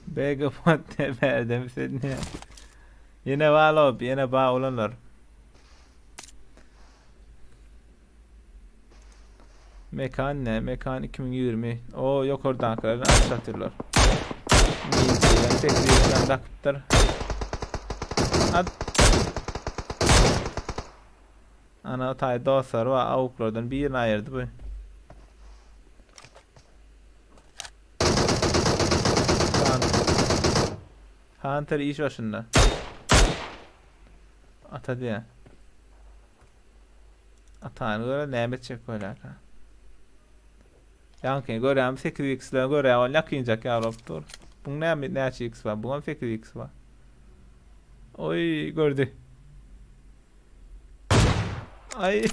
BG Font verdim seni. Yine ba lob, yine ba olanlar. Mekan ne? Mekan 2020. O ýokardakylaryny aç atyrlar. Mildiýen 800 dakypdyr. At. Ana taý dostlar wa awuklardan birini aýyrdy bu. Hunter iş başynda. Ata diýä. Atany göre näme etjek bolýarka? Ýaňkyny görýämi 8x bilen görýär, ol ýakynjak ýaly bolup dur. Buň näme näçe x bar? Buňam 8x bar. Oý, gördü. Ay.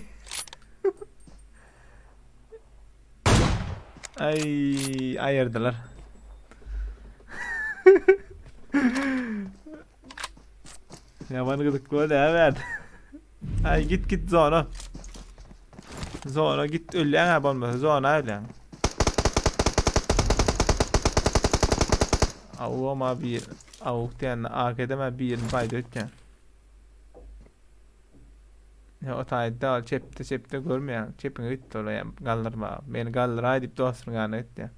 Ay, ayırdılar. Yaman gyzykly bolýar verdi. Ay git git zona. Zona git ölýäň ha bolmasa zona ölýäň. Awama bir awuk diýende AK'de birini paýda ötýän. Ya o taýda ol çepde çepde görmeýän. Çepiňe gitdi ol ýa galdyrma. Meni galdyraý diýip dostunyň ýanyna gitdi.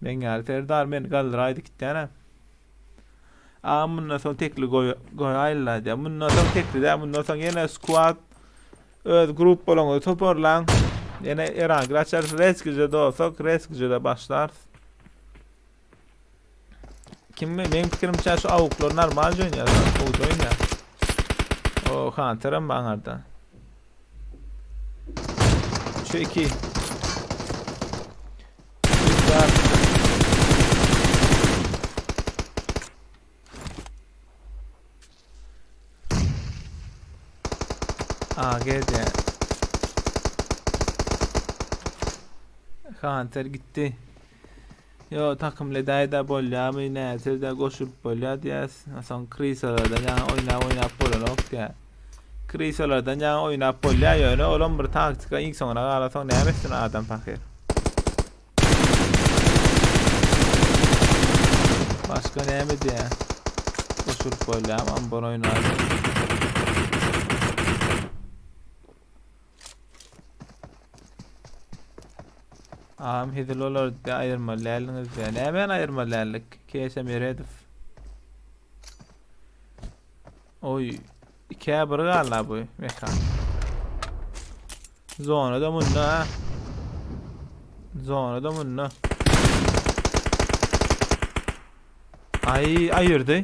Men ýaly Serdar meni galdyraý diýip gitýän. A mundan soň tekli goý goýaýla diýär. Mundan soň tekli däl, mundan soň ýene squad öz gruppalaryňyzy toparlaň. Ýene Erangel açarys, Reskije dolsak, Reskije-de başlarys. Kim meň pikirimçe şu awuklar normal oýnaýar, gowy oýnaýar. O Hunter hem aňarda. Şu iki. A G D. Hunter gitti. Yo takym ledäýdä bolýamy näterde goşulyp bolýa diýäs. Soň krisalardan ýaňy oýnap oýnap bolanok diýä. Krisalardan ýaňy oýnap bolýa ýöne olam bir taktika iň soňuna galasoň näme etsin adam pahyr. Başga näme diýä? Goşulyp bolýamy ambor oýnap. Agam hezil bolar diýdi aýyrmaly däldiňiz diýä. Nämäni aýyrmaly däldik? Keşe Meredow. Oý, ikä bir galdy bu mekan. Zona da munda ha. Zona da munda. Ay ayırdı.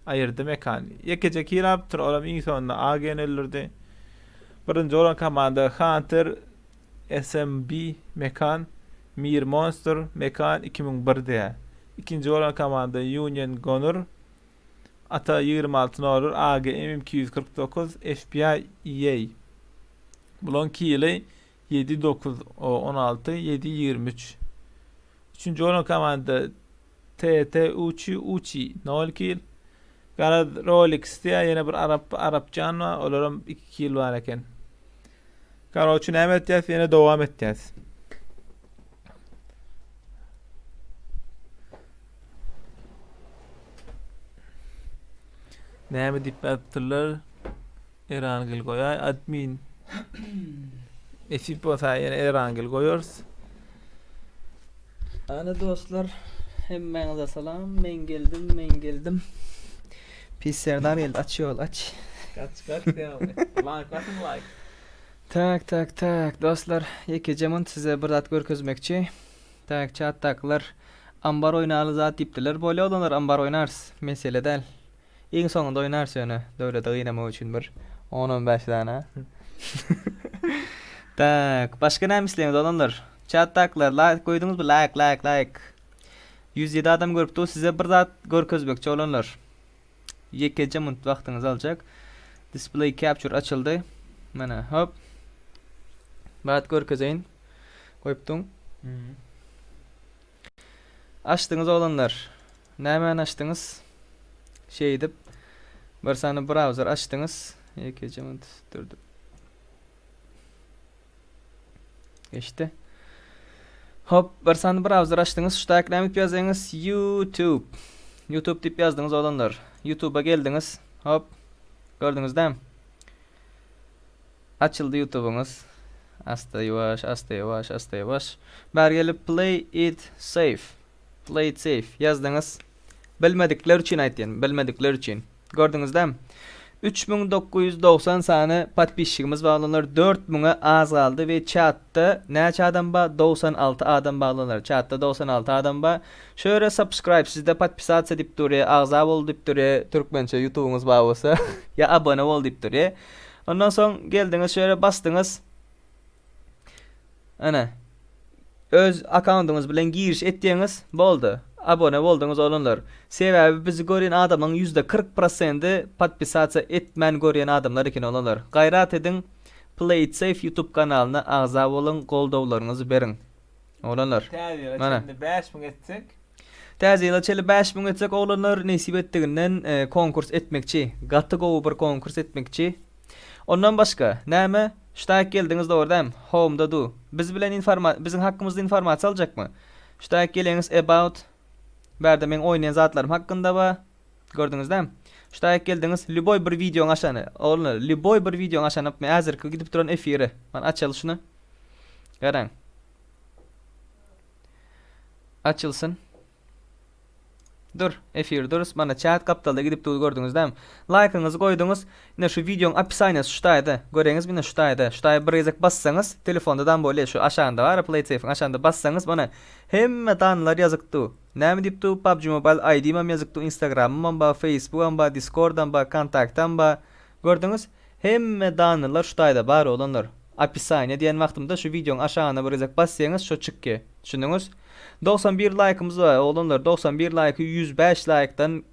Aýyrdy Mekan. Ýekeje kill alypdyr, olam iň sonunda AG-ni öldürdi. Birinji bolan komanda Hunter. SMB Mekan Mir Monster Mekan 2001 diýär. Ikinji bolan komanda Union Gonur Ata 26 nolur AGM 249 FBI EA. Bulaň kili 7 9 16 7 23. Üçünji bolan komanda TT Uçi Uçi 0 kil. Garaz Rolex diýä ýene bir arap arapjan bar olaram 2 kil bar eken. Karoçi näme etýäs ýene dowam etýäs. Näme diýip ýazypdyrlar? Erangil goýaý admin. Nesip bolsa ýene Erangil goýarys.
Ana dostlar, hemmäňize salam. Men geldim, men geldim. Pis Serdar geldi. Aç ýol, aç.
Kaç kaç diýýär. Like atyň like.
Tak, tak, tak. Dostlar, ýekeje munt size bir zat görkezmekçi. Tak, çatdakylar ambar oýnaly zat diýipdiler. Bolýa oglanlar ambar oýnarys. Mesele däl. Iň soňunda oýnarys ýöne döwleti gynamak üçin bir on-on bäş däne. Tak, başga näme isleýäňiz oglanlar? Çatdakylar laýk goýduňyzmy? Laýk, laýk, laýk. 107 adam görüp dur. Size bir zat görkezmekçi oglanlar. Ýekeje munt wagtyňyzy aljak. Display capture açyldy. Mana hop. Zat görkezeýin. Goýupdyň. Açdyňyz oglanlar. Nämäni açdyňyz? Şeýdip bir sany browser açdyňyz. Ýekeje munt dur dur. Geçdi. Hop, bir sany browser açdyňyz. Şu taýak näme diýip ýazýaňyz? YouTube. YouTube diýip ýazdyňyz oglanlar. YouTube-a geldiňiz. Hop. Gördüňiz dämi? Açyldy YouTube-yňyz. Asta ýuwaş, asta ýuwaş, asta ýuwaş. Bäri gelip play it safe. Play it safe ýazdyňyz. Bilmedikler üçin aýtýan, bilmedikler üçin. Gördüňiz dämi? 3990 sany podpisçigimiz bar oglanlar, 4000-e az galdy we çatda näçe adam bar? 96 adam bar oglanlar. Çatda 96 adam bar. Şu ýere subscribe sizde podpisatsa diýip durýar, agza bol diýip durýar, türkmençe ýutubyňyz bar bolsa ýa abone bol diýip durýar. Ondan soň geldiňiz şu ýere basdyňyz. Ana. Öz akkaundyňyz bilen giriş etýäňiz, boldy. Abone bolduňyz oglanlar. Sebäbi bizi görýän adamlaryň 40% prosendi podpisasiýa etmän görýän adamlar eken oglanlar. Gaýrat ediň Play it safe YouTube kanalyna agza boluň, goldawlaryňyzy beriň. Oglanlar.
Täze ýyla
Mana.
çenli 5000 etsek.
Täze ýyla çenli 5000 etsek oglanlar nesip etdiginden e, konkurs etmekçi. Gaty gowy bir konkurs etmekçi. Ondan başga, näme? Şu taýak geldiňiz dogry dämi? Home-da du. Biz bilen informa biziň hakkymyzda informasiýa aljakmy? Şu taýak geleňiz about Bärde meň oýnaýan zatlarym hakynda bar. Gördüňiz dämi? Şu taýak geldiňiz, lýuboý bir wideoň aşany. Oglanlar, lýuboý bir wideoň aşany men häzirki gidip duran efiri. Mana açaly şuny. Garaň. Açylsyn. Dur, efir durus. Mana chat gapdalda gidip dur gördüňiz dämi? Laýkyňyzy goýduňyz. Ine şu wideoň opisaniýasy şu taýda. Göreňizmi ine şu taýda. Şu taýa bir gezek bassaňyz, telefonda dam bolýar. Şu aşagynda bar, PlaySafe-iň aşagynda bassaňyz mana hemme danlar ýazyk dur. Näme diýip dur? PUBG Mobile ID-m ýazyk dur, Instagramym bar, Facebookam bar, Discordam bar, Kontaktam bar. Gördüňiz? Hemme danlylar şu taýda bar oglanlar. Opisaniýa diýen wagtymda şu wideoň aşagyna bir gezek bassaňyz şo çykýa. Düşündiňiz? 91 laýkymyz bar oglanlar 91 laýky 105 laýkdan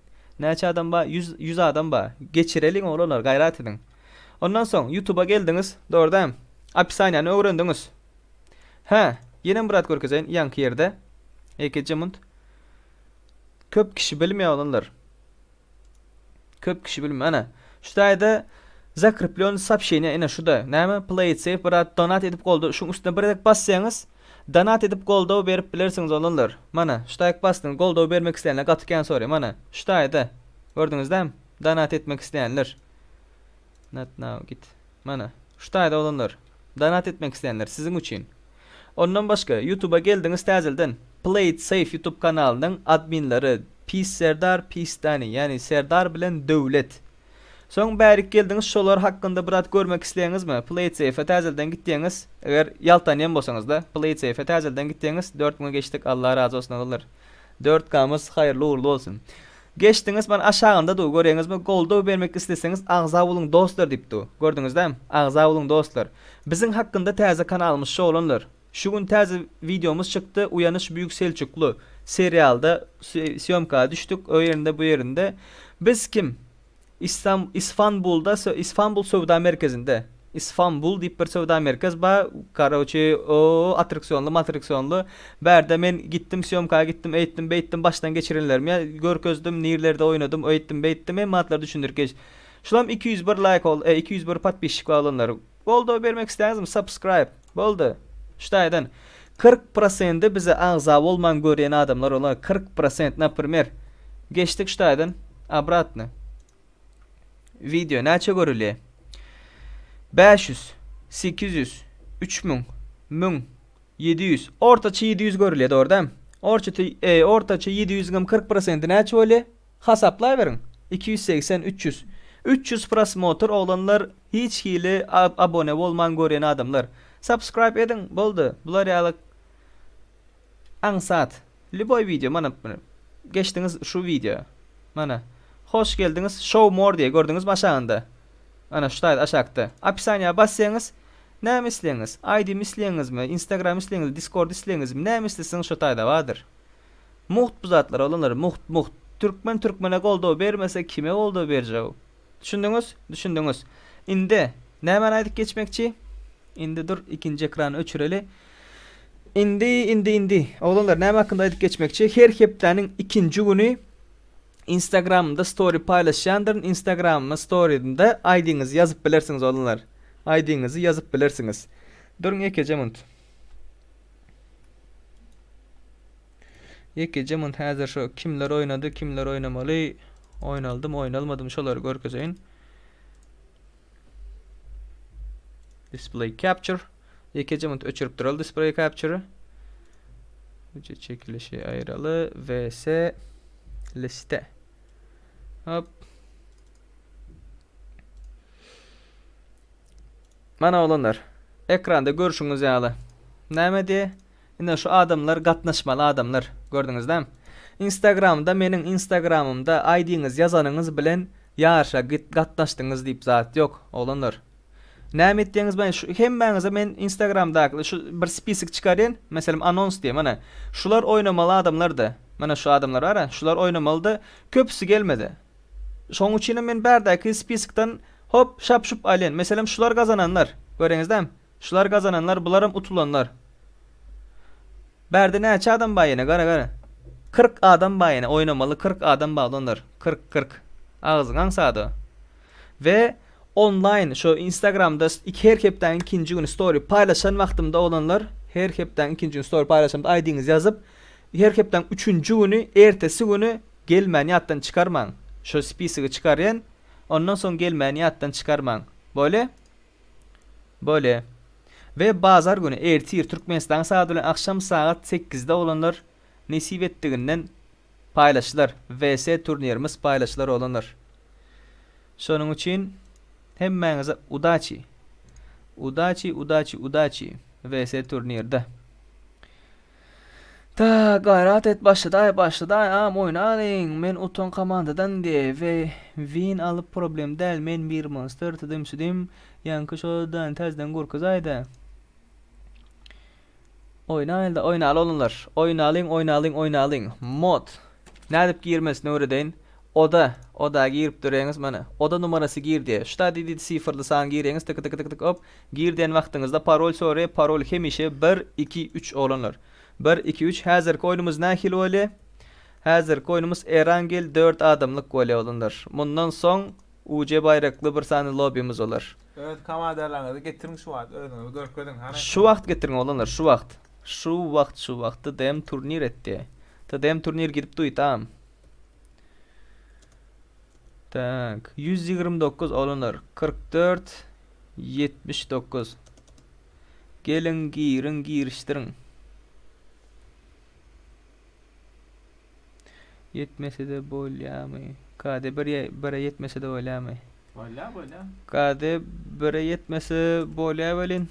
näçe adam bar? 100 100 adam bar. Geçireliň oglanlar gaýrat ediň. Ondan soň YouTube'a geldiňiz, dogry dämi? Opisaniýany öwrendiňiz. Hä, ýenem bir zat görkezeýin ýaňky ýerde. Ekeje munt. Köp kişi bilmeýär oglanlar. Köp kişi bilme ana. Şu taýda zakreplýon soobşeniýa ine şuda. Näme play it safe bir donat edip goldaw şuň üstüne bir gezek bassaňyz donat edip goldaw berip bilersiňiz oglanlar. Mana şu taýak basdyň goldaw bermek isleýänler gaty kän soraýar mana şu taýda gördüňiz dämi donat etmek isleýänler. Not now git. Mana şu taýda oglanlar donat etmek isleýänler siziň üçin. Ondan başga YouTube'a geldiňiz täzelden Play it safe YouTube kanalynyň adminleri Pis Serdar Pis Dani ýagny Serdar bilen Döwlet. Soň bärik geldiňiz şolar hakynda bir zat görmek isleýäňizmi Play it safe-e täzelden gitýäňiz eger ýaltanýan bolsaňyzda Play it safe-e täzelden gitýäňiz 4000-e geçdik Allah razy bolsun oglanlar 4K-myz haýyrly ugurly bolsun. Geçdiňiz mana aşagynda dur görýäňizmi goldaw bermek isleseňiz agza boluň dostlar diýip dur. Gördüňiz dämi? Agza boluň dostlar. Biziň hakynda täze kanalymyz şu oglanlar. Şu gün täze wideomyz çykdy Uýanyş Büýük Selçukly serialda sýomka düşdük o ýerinde bu ýerinde. Biz kim? Istam Isfanbulda Isfanbul söwda merkezinde Isfanbul diýip bir söwda merkez bar karoçi o attraksionly mattraksionly bärde men gitdim sýomka gitdim eýtdim beýtdim başdan geçirenlerimi ýa görkezdim nirlerde oýnadym öýtdim beýtdim hemme zatlary düşündirip geç şulam 201 laýk ol 201 podpisçik bar olanlar goldaw bermek isleýäňizmi subscribe boldy şu taýdan 40 prosendi bize agza bolman görýän adamlar olar 40 prosent naprimer geçdik şu taýdan Obratny. Wideo näçe görülýär? 500, 800, 3000, 1000, 700. Ortaça 700 görülýär, dogry dämi? Ortaça, e, ortaça 700-iň hem 40 prosenti näçe bolýar? Hasaplaýberiň. 280, 300. 300 prosmotr oglanlar hiç hili abone bolman görýän adamlar. Subscribe ediň, boldy. Bular ýaly Aňsat. Lýuboý wideo mana geçdiňiz şu wideo. Mana. Hoş geldiňiz show more diýe gördüňizmi aşagynda. Ana şu taýda aşakda. Opisaniýa basýaňyz. Näme isleýäňiz? ID mi isleýäňizmi? Instagram isleýäňizmi? Discord isleýäňizmi? Näme isleseňiz şu taýda bardyr. Mugt bu zatlar oglanlar mugt mugt. Türkmen türkmene goldaw bermese kime goldaw berjek? Düşündiňiz? Düşündiňiz. Indi nämäni aýdyp geçmekçi? Indi dur ikinji ekrany öçüreli. Indi, indi, indi. Oglanlar näme hakynda aýdyp geçmekçi? Her hepdäniň ikinji güni Instagramymda story paýlaşýandyryn. Instagramyma storyimde ID-ňizi ýazyp bilersiňiz oglanlar. ID-ňizi ýazyp bilersiňiz. Duruň ýekeje munt. Ýekeje munt häzir şu kimler oýnady, kimler oýnamaly, oýnaldymy, oýnalmadymy şolary görkezeýin. Display capture. Ýekeje munt öçürip duraly display capture-y. Uca çekilişi aýyraly. VS liste. Hop. Mana oglanlar. Ekranda görşüňiz ýaly. Näme diýe? Ine şu adamlar gatnaşmaly adamlar. Gördüňiz dämi? Instagramda meniň instagramymda ID-ňizi ýazanyňyz bilen ýaryşa gatnaşdyňyz diýip zat ýok, oglanlar. Näme etýäňiz ben şu hemmäňize men instagramdaky şu bir spisok çykarýan, meselem anons diýe mana. Şular oýnamaly adamlardy. Mana şu adamlar bar-a, şular oýnamalydy. Köpüsi gelmedi. Şoň üçinem men bärdäki spiskdan hop şap-şup alýan. Meselem şular gazananlar. Göreňiz dämi? Şular gazananlar, bularam utulanlar. Bärde näçe adam bar ýene, gara gara. 40 adam bar ýene, oýnamaly 40 adam bar olanlar. 40 40. Agzyň aňsady. We onlaýn şu Instagramda iki her hepdäniň ikinji güni story paýlaşan wagtymda oglanlar, her hepdäniň ikinji güni story paýlaşamda ID-ňizi ýazyp, her hepdäniň üçünji güni ertesi güni Gelmäni ýatdan çykarmaň. Şo spisigi çykarýan, ondan soň gelmäni ýatdan çykarmaň. Bolýa? Bolýa. We bazar güni ertir Türkmenistanyň sagady bilen agşam sagat sekizde oglanlar nesip etdiginden paýlaşylar. WS turnirimiz paýlaşylar oglanlar. Şonuň üçin hemmäňize udaçi. Udaçi udaçi udaçi WS turnirde. Tak gaýrat et başladaý başladaý agam oýnalyň men utan komandadan diýe we win alyp problem däl men bir monster tüdüm südüm ýaňky şo dany täzeden gorkezaýda oýnaýylda oýnaly oglanlar oýnalyň oýnalyň oýnalyň mod nädip girmesini öwredeýin oda oda girip dureňiz mana oda numarasy gir diýe şu taýda diýdi sifrli san gireňiz tyk tyk tyk tyk op Gir diýen wagtyňyzda parol soraýar, parol hemişe bir, iki, üç oglanlar. Bir, iki, üç, häzirki oýnumyz nähili bolýar? Häzirki oýnumyz Erangel dört adamlyk bolýar oglanlar. Mundan soň UC baýrakly bir sany lobbymiz bolar.
Öz komandalarňyzy getiriň şu wagt özüňizi görkeziň hany.
Şu wagt getiriň oglanlar şu wagt. Şu wagt şu wagt TDM turnir etdi. TDM turnir gidip duý tamam. Tak 129 oglanlar 44 79 Geliň giriň girişdiriň. Ýetmese-de bolýamy? KD bir bire ýetmese-de bolýamy?
Bolýa bolýa.
KD bire ýetmese bolýa welin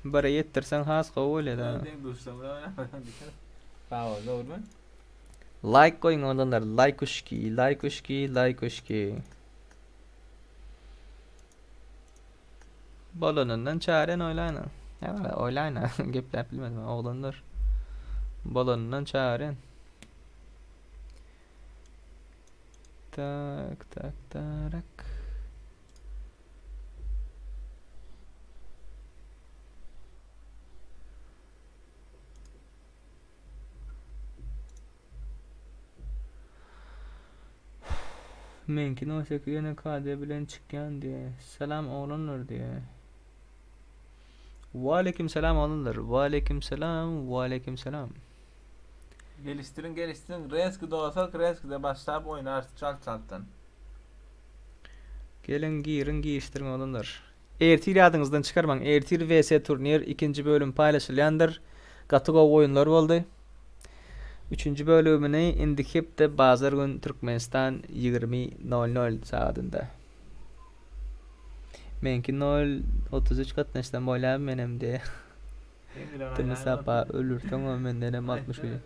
bire ýetdirseň has gowy bolýa da.
Deň duşsaň da. Sag bol dogrymy?
Like goýuň oglanlar laýkuşki laýkuşki laýkuşki. Bolanyndan çaren oýlaýna. Ýa oýlaýna gepläp bilmedim oglanlar. Bolanyndan çaren. Tak tak tarak. Meňki nosek ýöne KD bilen çykýan diýe. Salam oglanlar diýe. Waleýkim salam oglanlar. Waleýkim salam, waleýkim salam.
Gelişdiriň gelişdiriň reski dolsak reskide başlap oýnarys çalt çaltdan.
Geliň giriň girişdiriň oglanlar. Ertir ýadyňyzdan çykarmaň ertir WS turnir ikinji bölüm paýlaşylýandyr. Gaty gowy oýunlar boldy. Üçünji bölümini indiki hepde bazar gün Türkmenistan 20 nol nol sagadynda. Meňki nol 33 gatnaşsam bolýamy menem diýe. Timi sapa ölürseň o mendenem 60 uly.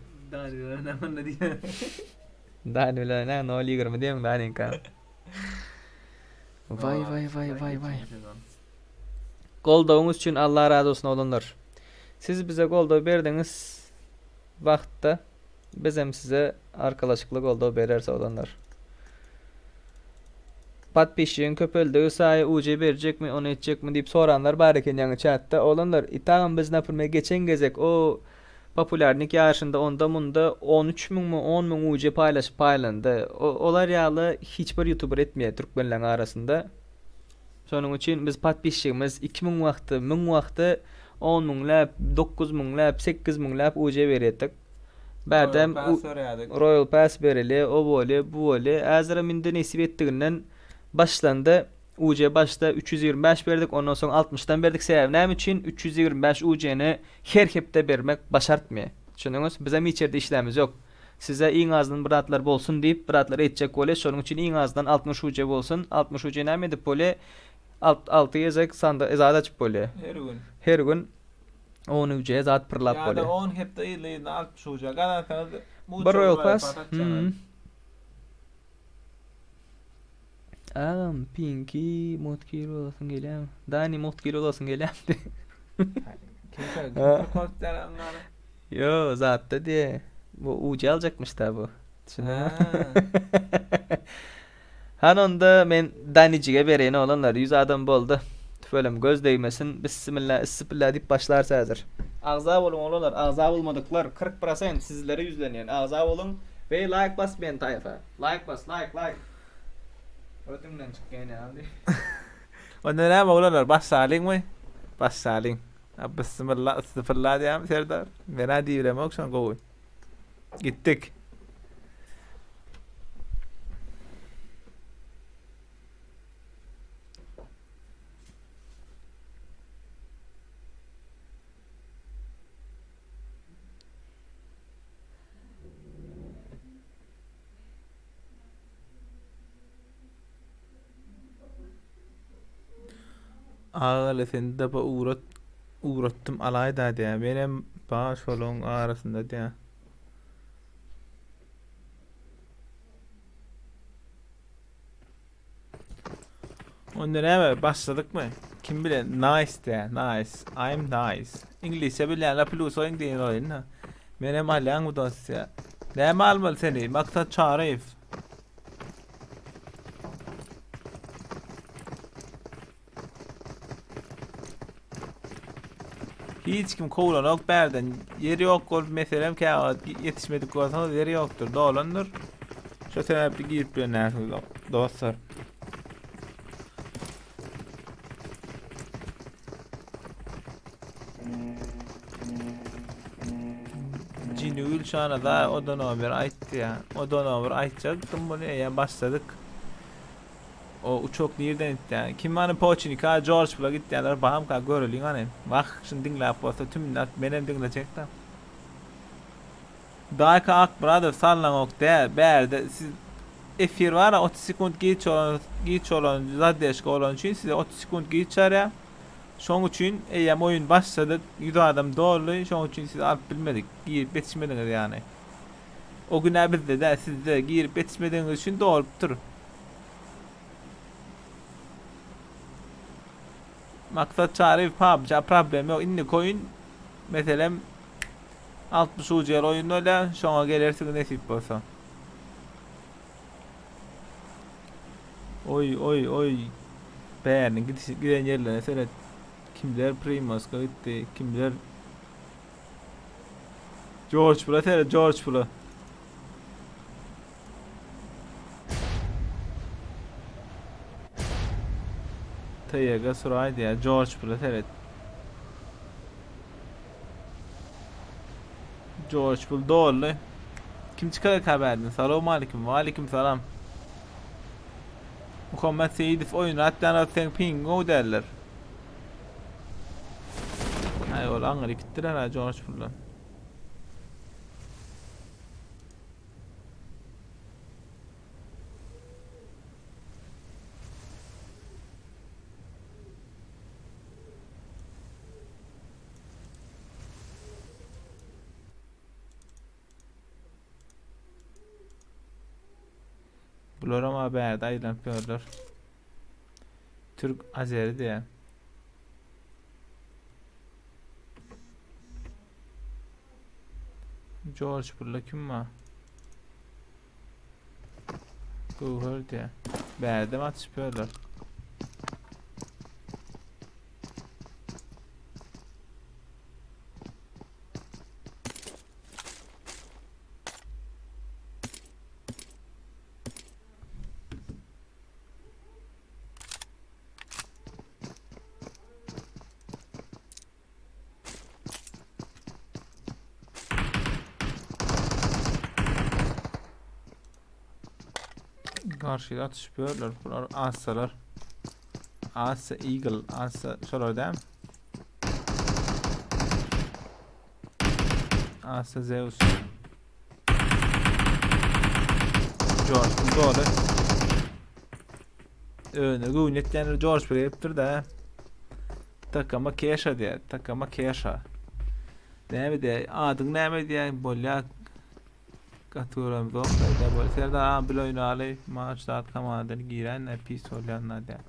Dani bilen oýnaň nol 20 diýeň Daniňka. Vay vay vay vay vay. Goldawyňyz üçin Allah razy bolsun oglanlar. Siz bize goldaw berdiňiz wagtda bizem size arkalaşykly goldaw bereris oglanlar. Podpisçigiň köpeldigi saýy UJ berjekmi ony etjekmi diýip soranlar bar eken ýaňy çatda. Oglanlar itagam biz naprime geçen gezek o Populýarnik ýaryşynda onda munda 13 müňmi 10 müň UJ paýlaşyp paýlandy. Olar ýaly hiç bir ýutuber etmeýär türkmenleň arasynda. Şonuň üçin biz podpisçigimiz 2000 wagty, 1000 wagty 10 müňläp, 9 müňläp, 8 müňläp UJ berýärdik. Bärdem Royal Pass berilýär, o bolýar, bu bolýar. Häzirem indi nesip etdiginden başlandy. UJ başda 325 berdik, ondan soň 60-dan berdik. Sebäbi näme üçin? 325 UJ-ni her hepde bermek başartmaýar. Düşündiňiz? Bizem hiç ýerde işlämiz ýok. Size iň azyndan bir zatlar bolsun diýip, bir zatlar etjek bolýas. Şonuň üçin iň azyndan 60 UJ bolsun. 60 UJ näme edip bolýar? Alt, alty gezek sanda zat açyp bolýar.
Her gün.
Her gün 10 UJ zat pyrlap
Ýa-da
bolýar.
10 hepde yzly-yzyna 60 UJ gazansaňyz,
Bir Royal Pass. Hmm. Agam Pinki mugt kir bolasyň gelýämi? Dani mugt kir bolasyň gelýämi? Ýo, zatda diýe. Bu UJ aljakmyş da bu. Düşündiňmi? Han onda men Danijige bereýin oglanlar. 100 adam boldy. Tüweleme göz degmesin. Bissimilla, issipilla diýip başlarys häzir. Agza boluň oglanlar, agza bolmadyklar 40% sizlere ýüzlenýän. Agza boluň we laýk basmaýan taýfa. Laýk bas, laýk, laýk. Ödüňden çykýan ýaly.
Onda näme oglanlar başlalyňmy? Başlalyň. Bismillah, istifillah diýýärmi Serdar? Men-ä diýibilemok şony gowy. Gitdik. Agaly seni dapa ugrat ugratdym alaýda diýä. Menem bar şolaň arasynda diýä. Onda näme başladykmy? Kim bilen? Nice diýä. Nice. I'm nice. Iňlisçe bilýänler plus goýuň diýen oýun. Menem alýaň bu dost diýä. Näme almaly seni? Maksat Çaryýew. Hiç kim kowlanok bärden. Ýeri ýok bolup meselem käwagt ýetişmedik bolsaňyz ýeri ýokdur, dolandyr. Şo sebäpli girip bilenärsiňiz dostlar. Jinigül şana da o da nomer aýtdy ya. O da nomer aýtjakdym muny eýýäm başladyk. O uçak nirden gitýär? Kim hany Poçinika, George bula gitýärler, bamka göreliň hany. Wah, şuny diňläp bolsa tümüni menem diňlejekdä. Daýka Akmyradow sallaňok dä, bärde siz efir bara 30 sekunt giç bolan giç bolan zaddeşka bolany üçin size 30 sekunt giç çarýar. Şoň üçin eýýäm oýun başladyk, 100 adam doldy, şoň üçin sizi alyp bilmedik, girip ýetişmediňiz ýany. O günä bizde däl, sizde. Girip ýetişmedigiňiz üçin dolupdyr. Maksat Çaryýew PUBG-a problem ýok. Indiki oýun meselem 60 UCL oýun bolýar. Şoňa gelersiňiz nesip bolsa. Oý oý oý. Bäriniň gidiş giden ýerlerine seret. Kimler Primoska gitdi, kimler George Pula seret, George Pula. TYG Suraý diýýär, George Pula seret. George Pul doldy. Kim çykar kabärden? Salam aleyküm. Ve aleyküm salam. Muhammed Seýidow oýun atýan seň pingiň gowy däldir. Aý ol aňry gitdiler ha George Puldan. Bularam ha bärde aýlanyp ýörler. Türk Azeri diýä. George burada kim var? Göwher diýä. Bärde mi atyşyp ýörler? Garşyda atyşyp ýörler. Bular assalar. Assa Eagle, assa şolar dämi? Assa Zeus. George doly. Öne göwün etýänler George bile gelipdir de. Takama Keşa diýär. Takama Keşa. Näme diýär? Adyň näme diýär? Bolýar. Gaty göremzok. Näde bol. Serdar aga bil oýnaly. Maç zat komandadan giren ne pis bolýan da diýär.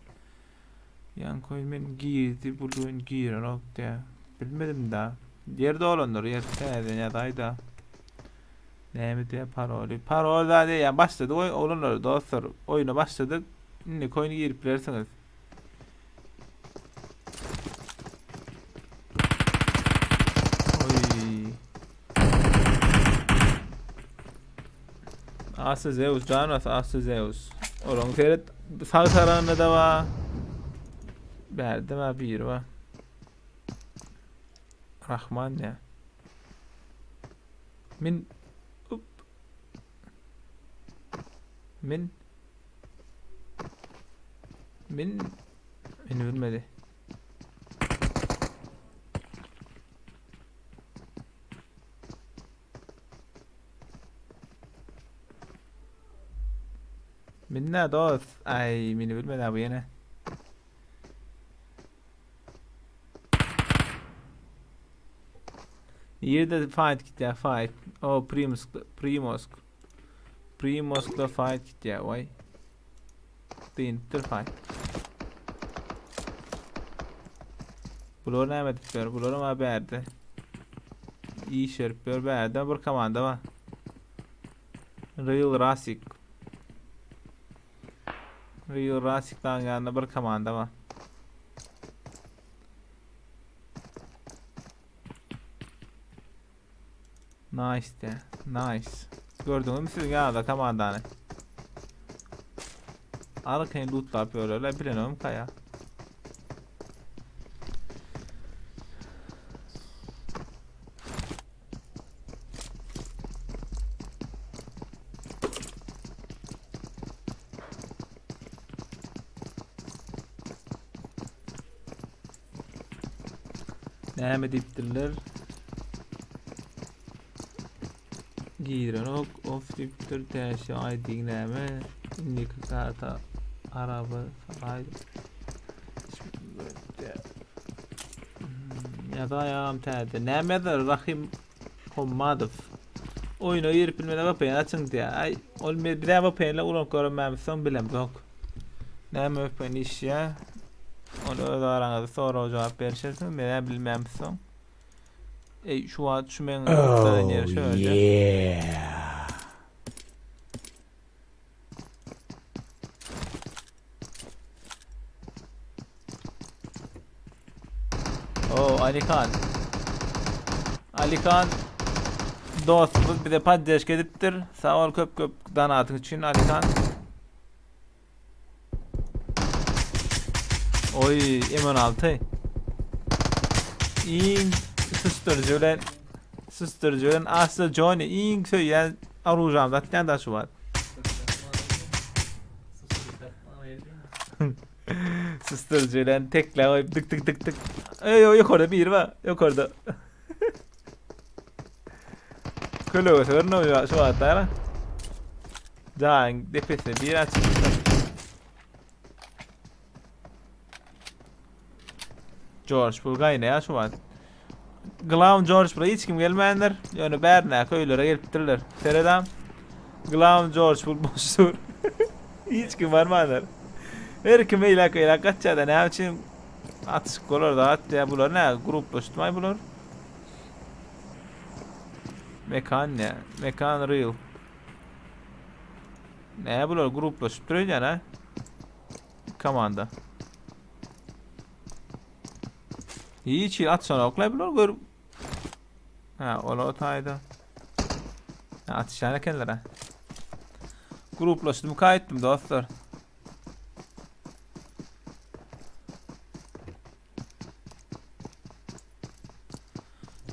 Ýaňky oýun men girdi, bu oýun girenok diýär. Bilmedim da. Ýer dolandyr, ýer täzeden ýazaý-da. Näme diýär paroly? Parol da diýýär. Başladyk oý oglanlar, dostlar. Oýuna başladyk. Indiki oýun girip bilersiňiz. Oý. Asy Zeus, can Asy Zeus. Olaň seret sag tarapynda da bar. Bärde bar biri bar. Rahman ya. Min up. Min Min Meni bilmedi. Min ne dost? Ay meni bilmedi abi ýene. Nirede fight gitýär fight? O Primus Primosk. Primoskda fight gitýär waý. Dynypdyr fight. Bular näme edip ýör? Bular hem bärde. Iş berip ýör bärde bir komanda bar. Real Rasik. Real Rasik'dan ýanynda bir komanda bar. Nice de. Nice. Gördüňizmi siziň ýanyňyzda komandany? Arkaýyn lootlap ýörerler, bilenem kaýa. Näme diýipdirler? Girenok, off diýipdir. Täşi aýdyň näme? Indiki karta araba saray. Hmm, Ýazaýam täze. Näme ýazar? Rahim Hommadow. Oýuna girip bilmene VPN açyň diýýär. Aý, ol me bizä VPN-le ulanyp görünmämiz soň bilemzok. Näme VPN işýär? Ony öz araňyzda sorag jogap berişersiňiz. Men-ä bilmämiz soň. Eý, şu wagt şu meň oh, ýeri şöyle.
Yeah.
Oo Alihan. Alihan dostumyz bize poddeşka edipdir. Sag ol köp köp donatyň üçin Alihan. Oy M16. Iň susturucu bilen susturucu bilen Aslı Johnny iň söýýän orujamda atýan da şu wagt. Susturucu bilen tekle goýup dik dik dik dik. Eý, o ýokarda biri bar. Ýokarda. Kölegesi görünüyor şu wagtda ara. Jaýyň depesine biri açypdyr. George bu gaýnaýar şu wagt. Glawn George bura hiç kim gelmändir. Ýöne bärindäki öýlere gelipdirler. Seredam. Glawn George bu boş dur. hiç kim barmandyr. Her kim eýläk eýläk gaçýar-da näme üçin atyşyk bolar zat ýa bular nä gruplaşdymaý bular? Mekan ne? Mekan real. Nä bular gruplaşyp durýan ha? Komanda. Hiç ýer atşanoklar bular gör. Ha, ola otaýda. Ha, atışan ekenler ha. Gruplaşdym kaýtdym dostlar.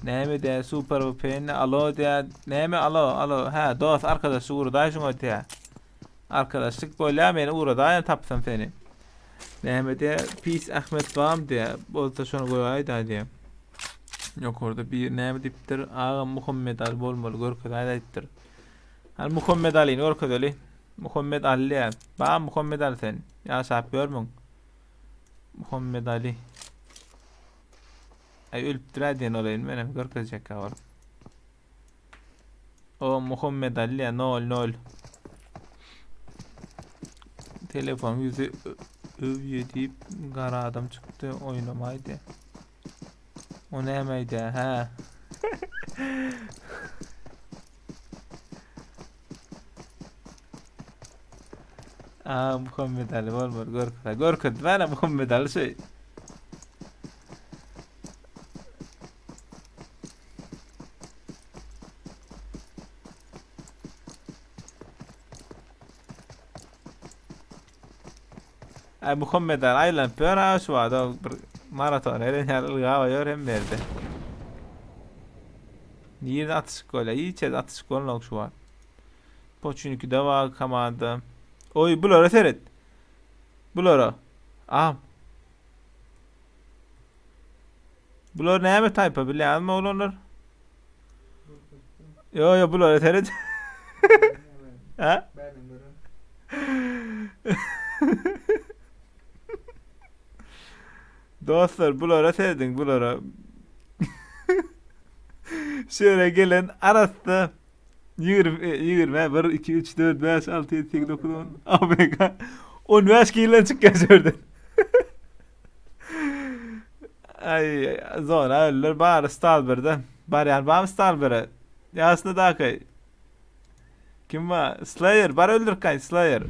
Näme diýä super VPN alo diýä näme alo alo hä dost arkadaşlyk ugradaý şuňa diýä. Arkadaşlyk bolýa meni ugradaýam tapsam seni. Näme diýä pis Ahmet bam diýä bolsa şony goýaý da diýä. Ýokarda bir näme diýipdir agam Muhammet Ali bolmaly görkezaý diýipdir. Hany Muhammet Alini görkezeli. Muhammet Ali diýä. Bam Muhammet Ali sen ýaşap ýörmüň. Muhammet Ali. Ay ölüpdir-ä diýen olayyn menem görkezjek ol. O Muhammed Ali ya 0 0. Telefon ýüzi öwýe diýip gara adam çykdy oýnamaydy. O nämeýdi hä? Aa Muhammed Ali bolmur görkezä. Görkezdi bana Muhammed Ali şey. Ay Muhammed Ali aýlanyp ýör ha şu wada bir maraton eren ýaly ylgap ýör hem berde. Nirede atyşyk bolýar? Hiç ýerde atyşyk bolmok şu wagt. Poçinki de bar komanda. Oý bulara seret. Bulara. Am. Bular näme taýpa bilýäňizmi oglanlar? Yo yo bulara seret. Ha? Dostlar bulara serediň bulara. Şöyle gelen arasda 20 20 1 2 3 4 5 6 7 8 9 10 ABK 15 kilen çykýar şurada. Ay zora öldüler bari Stalber'de. Barýan bam Stalber'e. Ýasny dakay. Kim bar? Slayer bar öldür kay Slayer.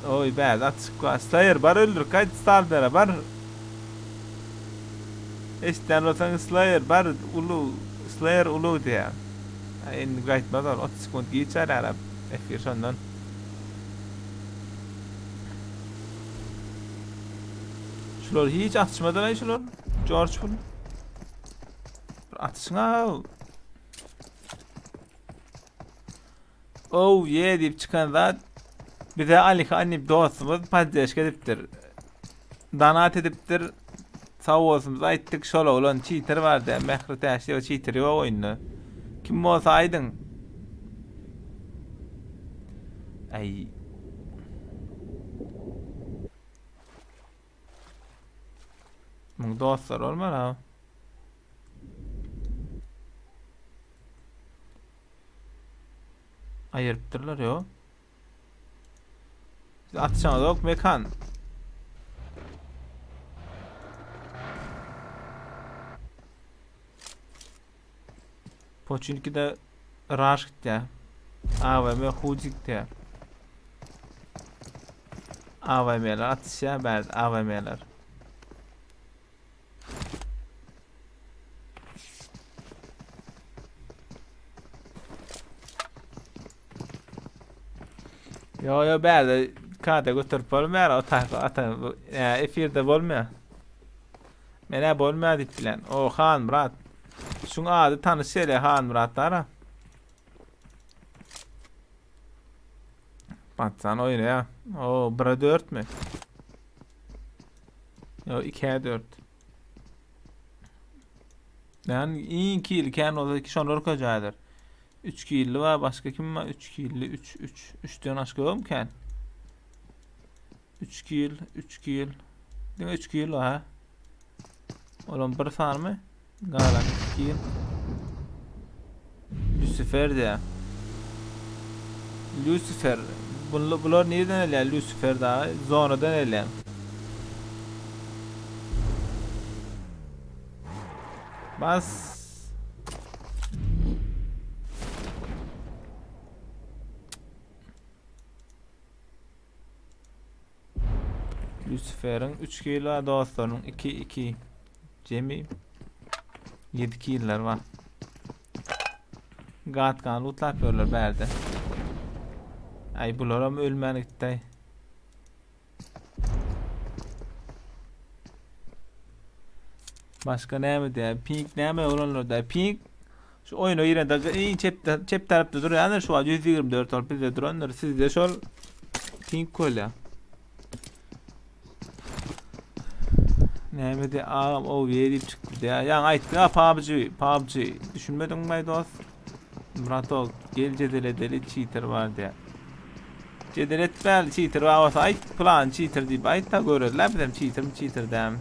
Oy bäz atyşyk bar. Slayer bar öldür kay Stalber'e bar. Eşitýän bolsaň Slayer bar ulu Slayer ulu diýýär. Indi gaýtmaz ol 30 sekunt giç ararap efir şondan. Şular hiç atyşmadylar şular. George bul. Bir atyşyň aw. Oh yeah diýip çykan zat bize Alihan diýip dostumyz poddeşka edipdir. Donat edipdir. Sag bolsun biz aýtdyk şol oglan çiter bar diýä Mähri Täşliýewa çiter ýok oýunda. Kim bolsa aýdyň. Aý. Muň dostlary bolmaly ha. Aýyrypdyrlar ýo. Siz atyşaňyz yok mekan. Poçinki de rush gitýär. AWM huzi gitýär. AWM-ler atyşýar bärde AWM-ler. Yo yo bärde kade götürip bolmaýar o tayfa ata efirde bolmaýar. Menä bolmaýar diýip bilen. O Han Murat. Şuň ady tanyş ýeri Han Murat dara. Patsan oýnaýar. O 1-e 4 mi? Yo 2-e 4. Yani iň kili kän bolsa ki şonlar köjädir. 3 killi var başka kim var? 3 killi 3 3 3'den başka yok mu kän? 3 kil 3 kil. Diňe 3 kil var ha. Olam bir sany Galan 2 kil. Lucifer diýä. Lucifer. Bunlar, bular nireden elýär? Lucifer dagy zonadan elýär. Bas. Lucifer'iň 3 kilo dostlarynyň 2 2 jemi 7 killer var. Gatgan lootlap ýörler bärde. Ay bularam ölmän gitdi. Başga näme diýär? Pink näme olanlar da? Pink şu oýuna girende iň çep çep tarapda durýandyr şu wagt 124 bolup bizde durandyr. Sizde şol pink bolýar. Näme diýär? Agam o diýip çykdy diýär. Ýaňy aýtdy ya PUBG, PUBG. Düşünmediňmi dost? Bratok, gel jedel edeli cheater bar diýär. Jedel etmäli cheater bar bolsa aýt, plan cheater diýip aýt da göreliler bizem cheater mi cheater dämi.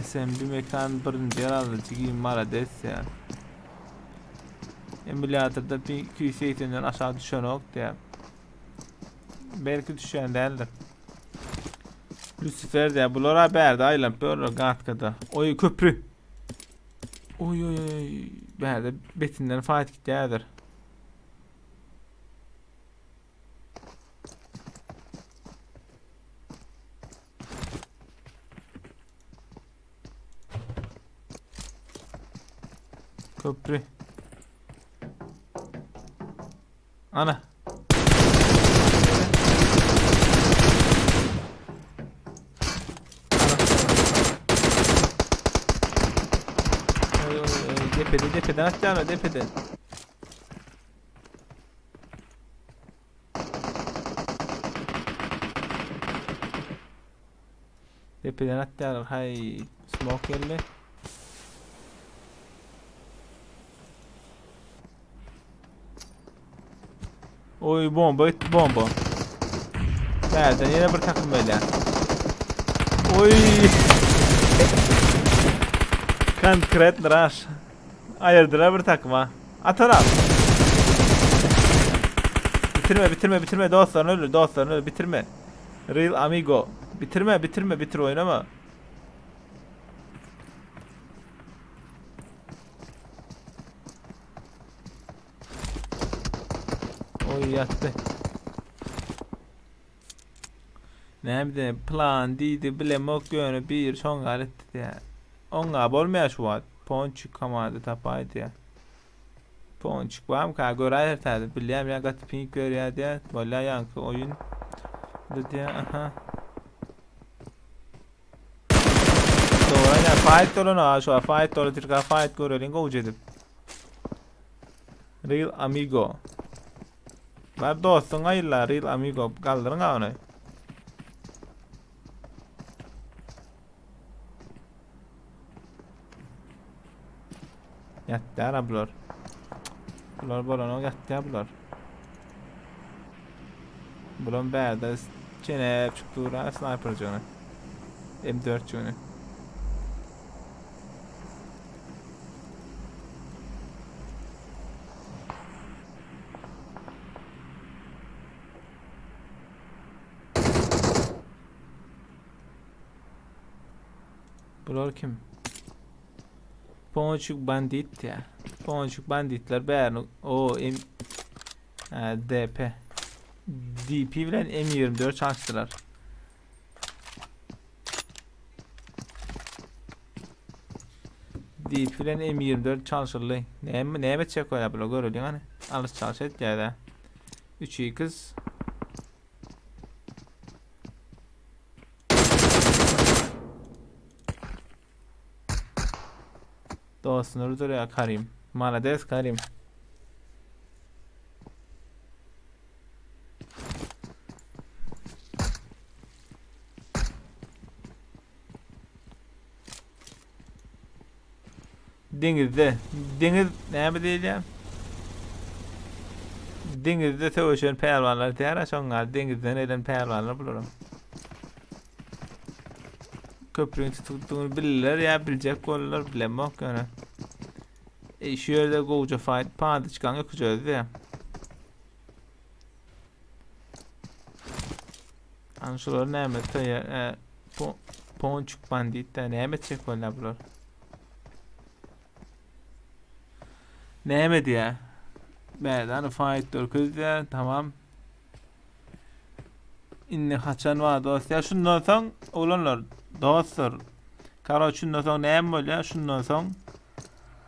SMB mekan birinji ýer aldy jigim malades ýa. Emulyatorda 280-den aşağı düşenok diýär. Belki düşýän däldir. Lucifer diýär. Bular ha bärde aýlanyp ýörler gatkada. Oý köprü. Oý oý oý. Bärde betinden fight gitýärdir. Köprü. Ana. Oy oy oy depede depeden atýarlar depeden. Depeden atýarlar haý smoke geldi. Oy bomba gitti bomba. Nereden yine bir takım böyle. Oy. Konkret rush. Ayırdılar bir takıma. Atar al. Bitirme bitirme bitirme dostlarını öldür dostlarını öldür bitirme. Real amigo. Bitirme bitirme bitir oynama. Oý ýatdy. Näme diýen plan diýdi bilemok ýöne bir şoňa etdi diýä. Oňa bolmaýar şu wagt. Ponçik komanda tapaý diýä. Ponçik barmyka göräýer täze bilýän ýa gaty pink berýär diýä. Bolýar ýaňky oýun. Diýä aha. Dogry ýa fight dolan ha şu fight dolan tirka fight göreliň gowja edip. Real amigo. Bar dostuň aýylla real amigo galdyryň ha ony. Ýatýar ha bular. Bular bolanok ýatýar bular. Bulam bärde çenep çykyp dur ha sniperjygyny. M4-jigini. Bular kim? Ponçuk bandit ya. Ponçuk banditler bärini o M DP DP bilen M24 çalyşdylar. DP bilen M24 çalşyldy. Näme näme etjek bolýar bular göreliň hany. Alyş çalyş etýär-de. 3x Dostuny öldürýär Karim. Malades Karim. Deňizde. Deňiz näme diýilýär? Deňizde söweşen pälwanlar diýär, şoň ýaly deňizden eden pälwanlar bularam. Köprüni tutdugyny bildiler ýa biljek boldular bilemok ýöne. E, şu ýerde gowja fight padyçkaň öküjezi diýä. Ana şular näme toýa e, po, ponçuk bandit de näme etjek bolýar bular? Näme diýä? Bäde fight görkez diýä, tamam. Indi haçan bar dost? Ya şundan soň oglanlar, dostlar. Karoç şundan soň näme bolýar? Şundan soň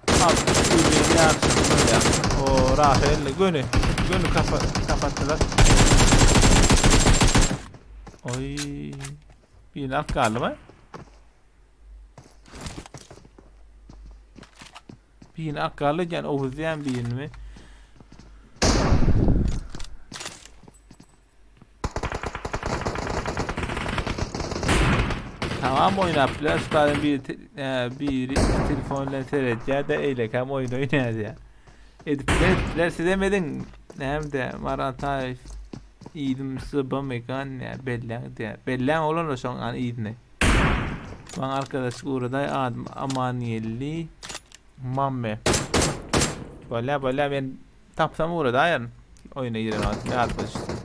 60 ýyl ýaryşy bolýar. O Rafael göni, göni kafa kapatdylar. Oy. Bir alt galdy mı? Birini ak garly edýän Oguz diýen birini. Tamam oýnap biler. Şu taýdan biri e, biri telefon bilen seredýär de eýlekäm oýun oýnaýar diýär. Edip biler, edip biler siz hem ediň. Näme de Marataýew iýdim SB mekan diýär, belläň diýär. Belläň oglanlar şoň an iýdini. Maňa arkadaşlyk ugraday adym Amangeldi Mamme. Bolýa bolýa men tapsam ugradaýaryn. Oýuna giren wagtym ýadyma düşse.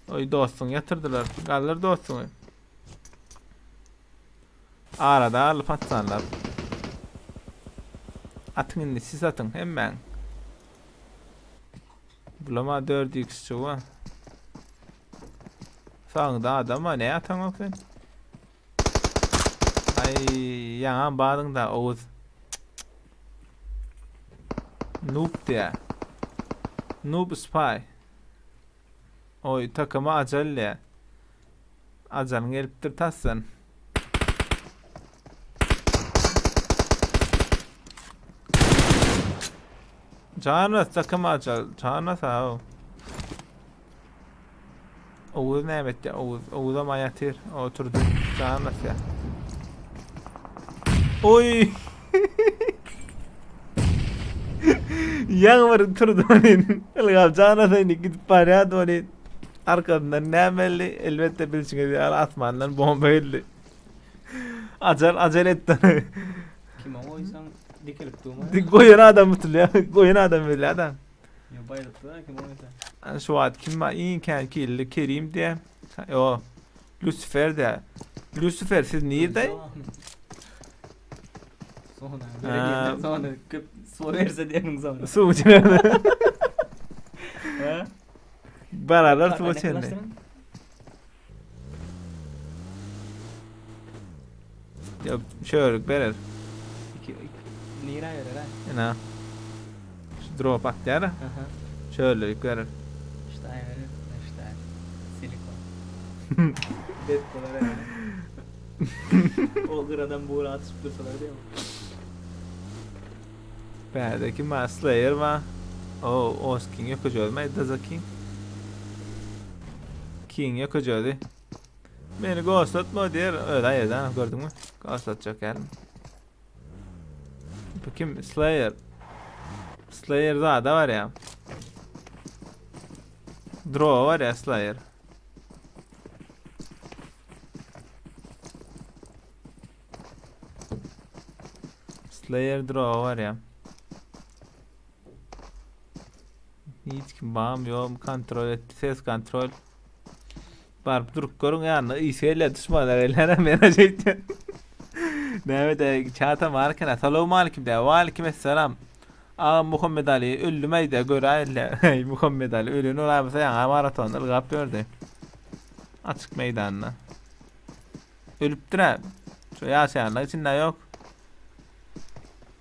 Oý dostuň ýatyrdylar. Galdyr dostuňy. Arada alyp atsanlar. Atyň indi siz atyň hemmäň. Bulama 4x çuwa. Sagyňda adam bar, ne ataňok sen? Ay, ýaňam badyň da Oguz. Noob diýä. Noob spy. Oý, takama ajal diýä. Ajalyň gelipdir tasdan. Janas takama ajal. Janas ha. Oguz näme etdi? Oguz, Oguzam aýatyr. Oturdy. Jan basýar. Oý! Ýaňy bir turdy onin. Ylgap jan asaýyn gidip barýardy onin. Arkasyndan näme geldi? Elbetde bilşiňiz ýaly asmandan bomba geldi. Ajal ajal etdi.
Kime goýsaň dikilip durmaýar.
Dik goýan adam tutulýar. Goýan adam ölýär da.
Ýa baýlykda kim oýnasa.
Ana şu wagt kim bar? Iň kän killi Kerim diýä. Ýo. Lusifer diýä. Lusifer siz nirde?
Sonra. Böyle sonra köp su verse diýeniň sonra.
Suw içene.
Ha?
Baralar suw içene. Ýa şörük berer.
İki, iki, nirä berer ha?
Ina. Şu drop atýar.
Aha.
Şörük berer.
Ştaý berer. Ştaý. Silikon. Bet bolar yani. O gyradan buğra atyşyp dursalar diýme.
Bärde kim bar? Slayer bar. O, Oskin yok ödüzme. Daza King. King yok ödüzü. Beni ghostlatma diýer. Öyle aýyrdan gördüňmi? Ghostlatjak ýaly. Bu kim? Slayer. Slayer zada var ya. Draw var ya Slayer. Slayer draw var ya. Hiç kim bam ýok kontrol et ses kontrol. Baryp durup görüň ýanyna ysy gelýär düşmanlar gelýär mena şeýtýän. Näme de çata bar eken. Salowmalikim de. Walikim esselam. Agam Muhammed Ali öldüm aýda göräýle. Hey Muhammed Ali ölen olamysa ýaňa maraton ylgap ýördi. Açyk meýdanda. Ölüpdir ha. Şu ýaşaýanlar içinde ýok.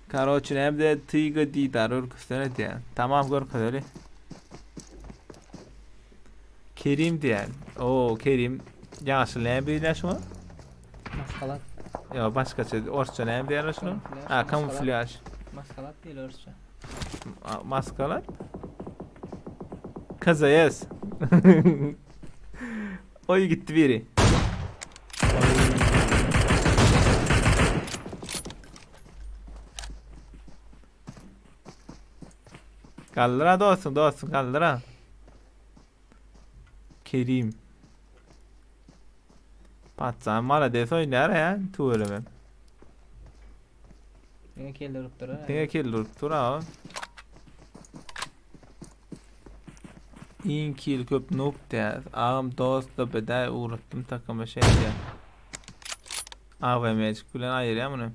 Karoçi näme de Tiga didar görkezsene diýýär. Tamam görkezeli. Kerim diýýär. Oo Kerim ýaşyl näme diýilýär şuňa?
Maskalat.
Ýa başgaça orsça näme diýýärler şuňa? Ha, kamuflýaž.
Maskalat diýilýär orsça.
Maskalat? KZS. Oy gitti biri. Galdyra dostum dostum galdyra. Kerim. Patsan malades oýnar ya tüweleme.
Diňe kelle urup dur.
Diňe kelle urup dur ha. Iň kill köp noob diýär. Agam dost da bedäý ugratdym takama şeý diýär. AWM-jik bilen aýyrýar muny.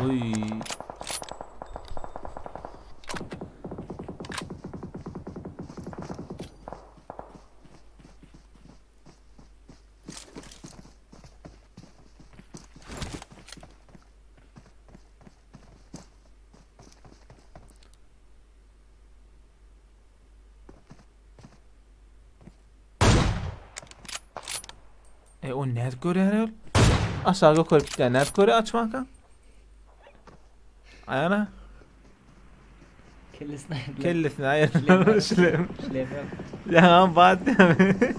Oý. E o nädip görýär ol? Aşağı gökerip gitýär. Nädip görýär açmanka? Aýana.
Kellesini aýyrdylar.
Kellesini aýyrdylar. Şlem.
Şlem ýok.
Ýaňam bat diýýär.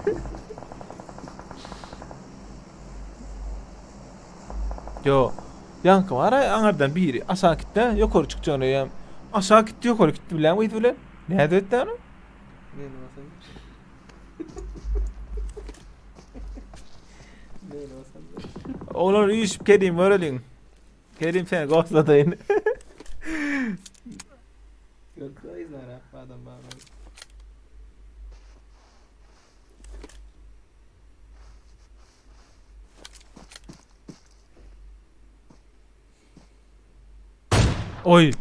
Ýo. Ýaňky bar aňardan biri aşak gitdi, ýokary çykjagyny ýa aşak gitdi, ýokary gitdi bilen gyz bilen. Nädip etdi ony?
Meni basan. Meni basan.
Olar üýşüp Kerim göreliň. Kerim seni gosladaýyn.
Görkezýär adam bar.
Oý.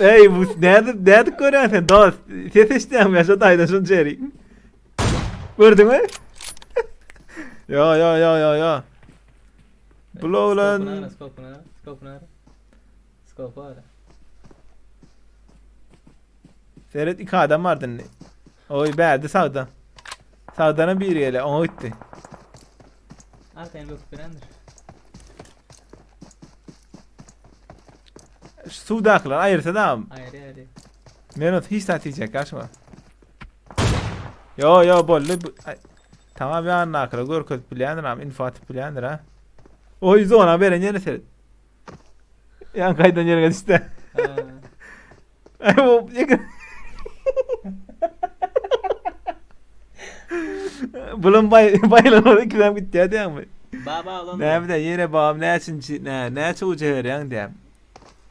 Ey bu nädip nädip görýän sen dost? Ses eşidýäňmi ýa şo taýda şunça ýeri? Gördüňmi? Yo yo yo yo yo. Bul oglan
Skopuna, ara, skopuna, ara. Skopu ara.
Seret iki adam bardy indi. Oý bärde sagda. Sagdanam biri gelýär, oňa gitdi.
Arkaýyn böküp bilendir.
Şu suwdakylar aýyrsa da.
Aýry aýry.
Men ot hiç zat diýjek gaşma. Yo yo boldy. Tamam ýanyndakylara görkezip bilýändir am, info atyp bilýändir ha. Oý zona beren ýene seret. Ýan gaýdan ýerine düşdi. Ay bu Bulun bay baylan ikiden gitti ya diýen mi?
Baba olan.
Näme de ýene babam näçinji nä näçe uja berýäň diýen.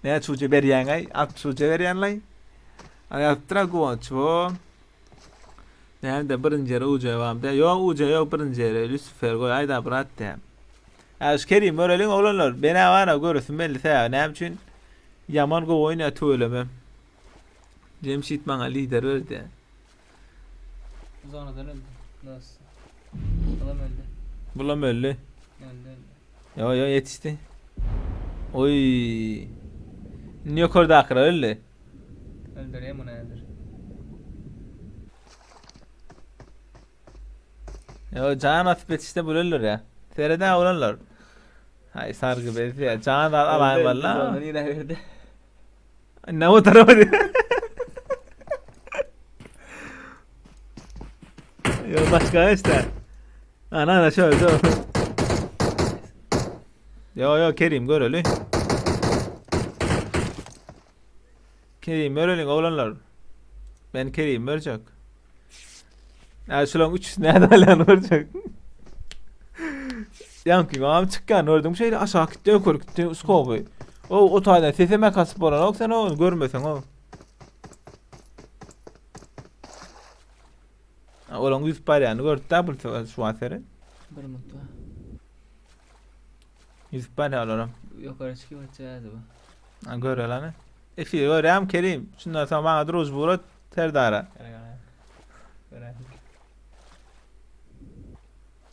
Näçe uja berýäň aý? 60 uja berýän laý. Aý ýazypdyr guwanç bu. Näme de birinji ýere uja bam diýen. Ýok uja ýok birinji ýere Lusifer goý aýda brat diýen. Ä şu Kerim göreliň oglanlar. Menä bara göresim belli sebäbi näme üçin ýaman gowy oýnaýar tüweleme. Jemşit maňa lider berdi.
Zonadan öldü. Nasıl? Bulam öldü.
Bulam öldü.
Öldü öldü.
Yo yo ýetişdi. Oý. Indi ýokardakylar öldü.
Öldüreyim onu öldür.
Yo jan atyp ýetişse bul öldür ya. Sereden oglanlar. Hay sargy bez ya. Can da alaýyn valla.
Zona nire verdi?
Ne o tarafa diýär. Yo başga işte. Ana ana şöyle. Yo yo Kerim göreli. Kerim göreliň oglanlar. Men Kerim görjek. Ya şulaň üçüsi näde alýan görjek. Ýaňky gam çykýan gördüm şeýle aşak gitdi ýokary gitdi skoby. O o taýdan seseme kasyp bolanok sen o görmeseň o. Olaň ýüzüp barýanyny gördü da bu şu an seret.
Bir minut.
Ýüzüp barýar olaram.
Ýokary çykyp atýardy bu.
Ha göreli hany. Efir görýämi Kerim? Şundan soň maňa družba urat Serdara.
Gara gara. Gara.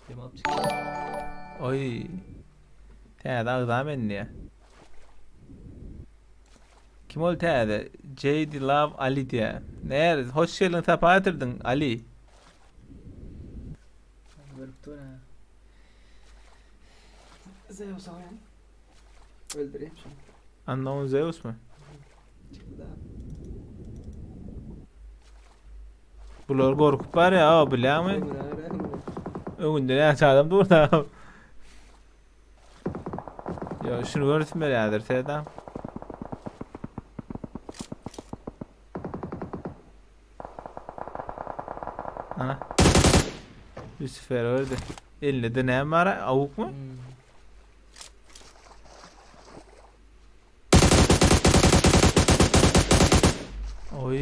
Dem alyp çykyp.
Oý. Täze agza men diýä. Kim ol täze? JD Love Ali diýä. Näre? Hoş geldiň, sapa getirdiň Ali.
Görüp dur ha. Zeus aýan. Öldüreyim şunu.
Unknown Zeus mu?
Çıktı da.
Bular gorkup bar ya, o bilýärmi? Öňünde näçe adam dur da. Yo, şunu görsün berýärdir Seda. Ana. Lucifer öldü. Elinde de ne var? Avuk mu?
Hmm.
Oy.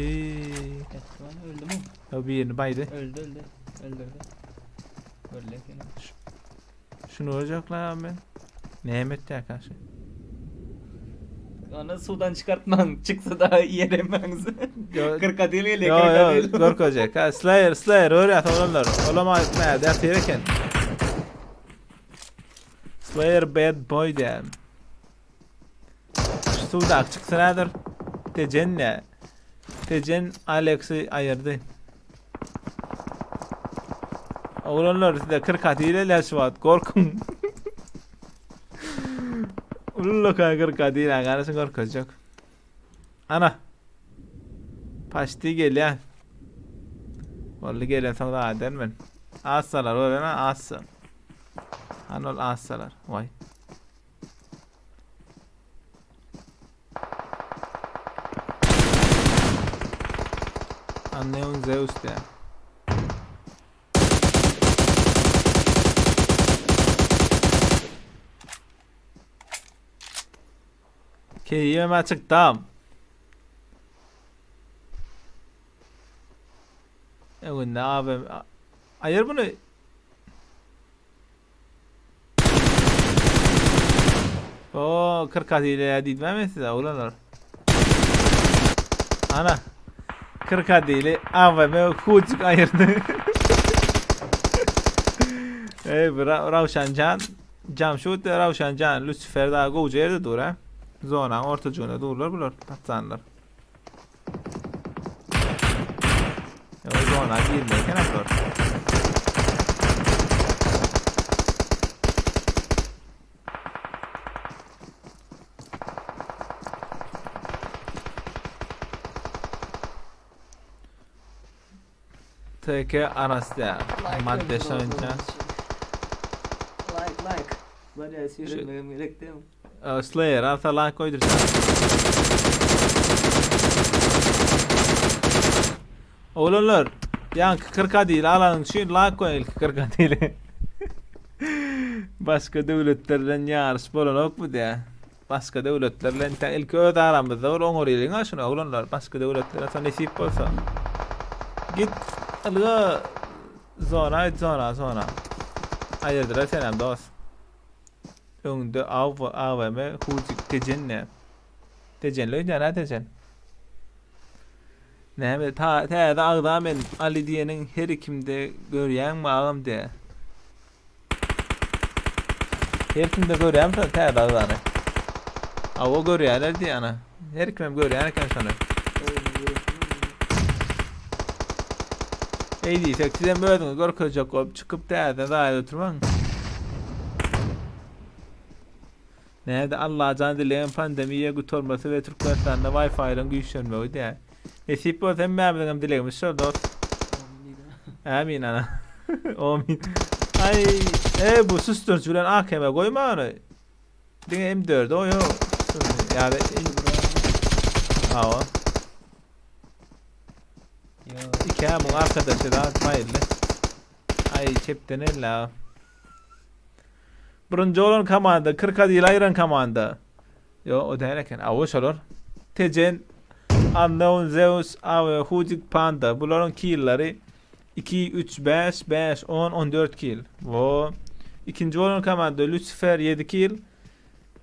Yattı lan, öldü mü?
Ya bir yerini baydı.
Öldü öldü. Öldürdü. Öldü yine.
Şunu vuracaklar abi. Mehmet ya karşı.
Onu sudan çıkartman. Çıksa daha iyi yeremez.
Yo,
Krokodil geliyor
Yo yo
krokodil.
gorkacak. Ha Slayer Slayer öyle olanlar. Olamaz ne der eken. Slayer bad boy diýär. Şu suwda çıksın häzir. Tejen ne? Tejen Alex'i aýyrdy. Oglanlar size 40 at ile şu wagt gorkun. Ullu 40 at ile garasyn gorkacak. Ana. Paşti gelýär. Boldy gelen soň da eder men. Assalar öyle assa. Anol assalar. Vay. Unknown Zeus diýär. Keýime açykdam. Öňünde abi. Aýyr bunu. O 40 ile diýdim men size oglanlar. Ana. 40 adili AVM hucuk ayırdı. Ey Ravşan Can Jamşut Ravşan Can Lucifer daha gowja ýerde dur ha. Zona ortacuğuna durlar bular patsanlar. Ya zona girmeyken bular. TK Arasya madde şonça.
Like like. Var ya sürünmem gerek değil mi?
Ee, Slayer alsa like koyduracağım. Oglanlar, ýaňky 40 değil alanyň üçin like goýun ilki 40 değil. Başga döwletler bilen ýaryş bolanok bu diýä. Başga döwletler bilen tä ilki öz aramyzda bol oňarylyň ha şunu oglanlar. Başga döwletlere soň nesip bolsa. Git ylga zona zona zona. Aýyrdylar senem dost. Öňde AV AVM Huzik Tejen ne? Tejenli oýnaýan ha Tejen. Näme ta täze agza men Ali diýeniň her ikimde görýäňmi agam diýä. Her kimde görýämi şony täze agzany? Awa görýärler diýä ana. Her kimem görýän eken şony. Eý diýsek sizem özüňizi görkezjek bolup çykyp täzeden zaýa oturmaň. Näde Allajan dileýän pandemiýa gutarmasy we Türkmenistanda Wi-Fi-laryň güýçlenmegi diýä. Nesip bolsa hemmämiziňem dilegimiz şol dost. Amin ana. Amin. Ay, e bu susturucu bilen AKM goýma ony. Diňe M4 o ýok. Ýa-da Awa. Iki muň arkadaşy da maýyldy. Ay çepden elle. Birinji bolan komanda 40 adil aýyran komanda. Yo o däl eken. Awa şolar. Tejen, Unknown Zeus, Ave, Hudik Panda. Bularyň killleri 2, 3, 5, 5, 10, 14 kill. Wo. Ikinji bolan komanda Lucifer 7 kill.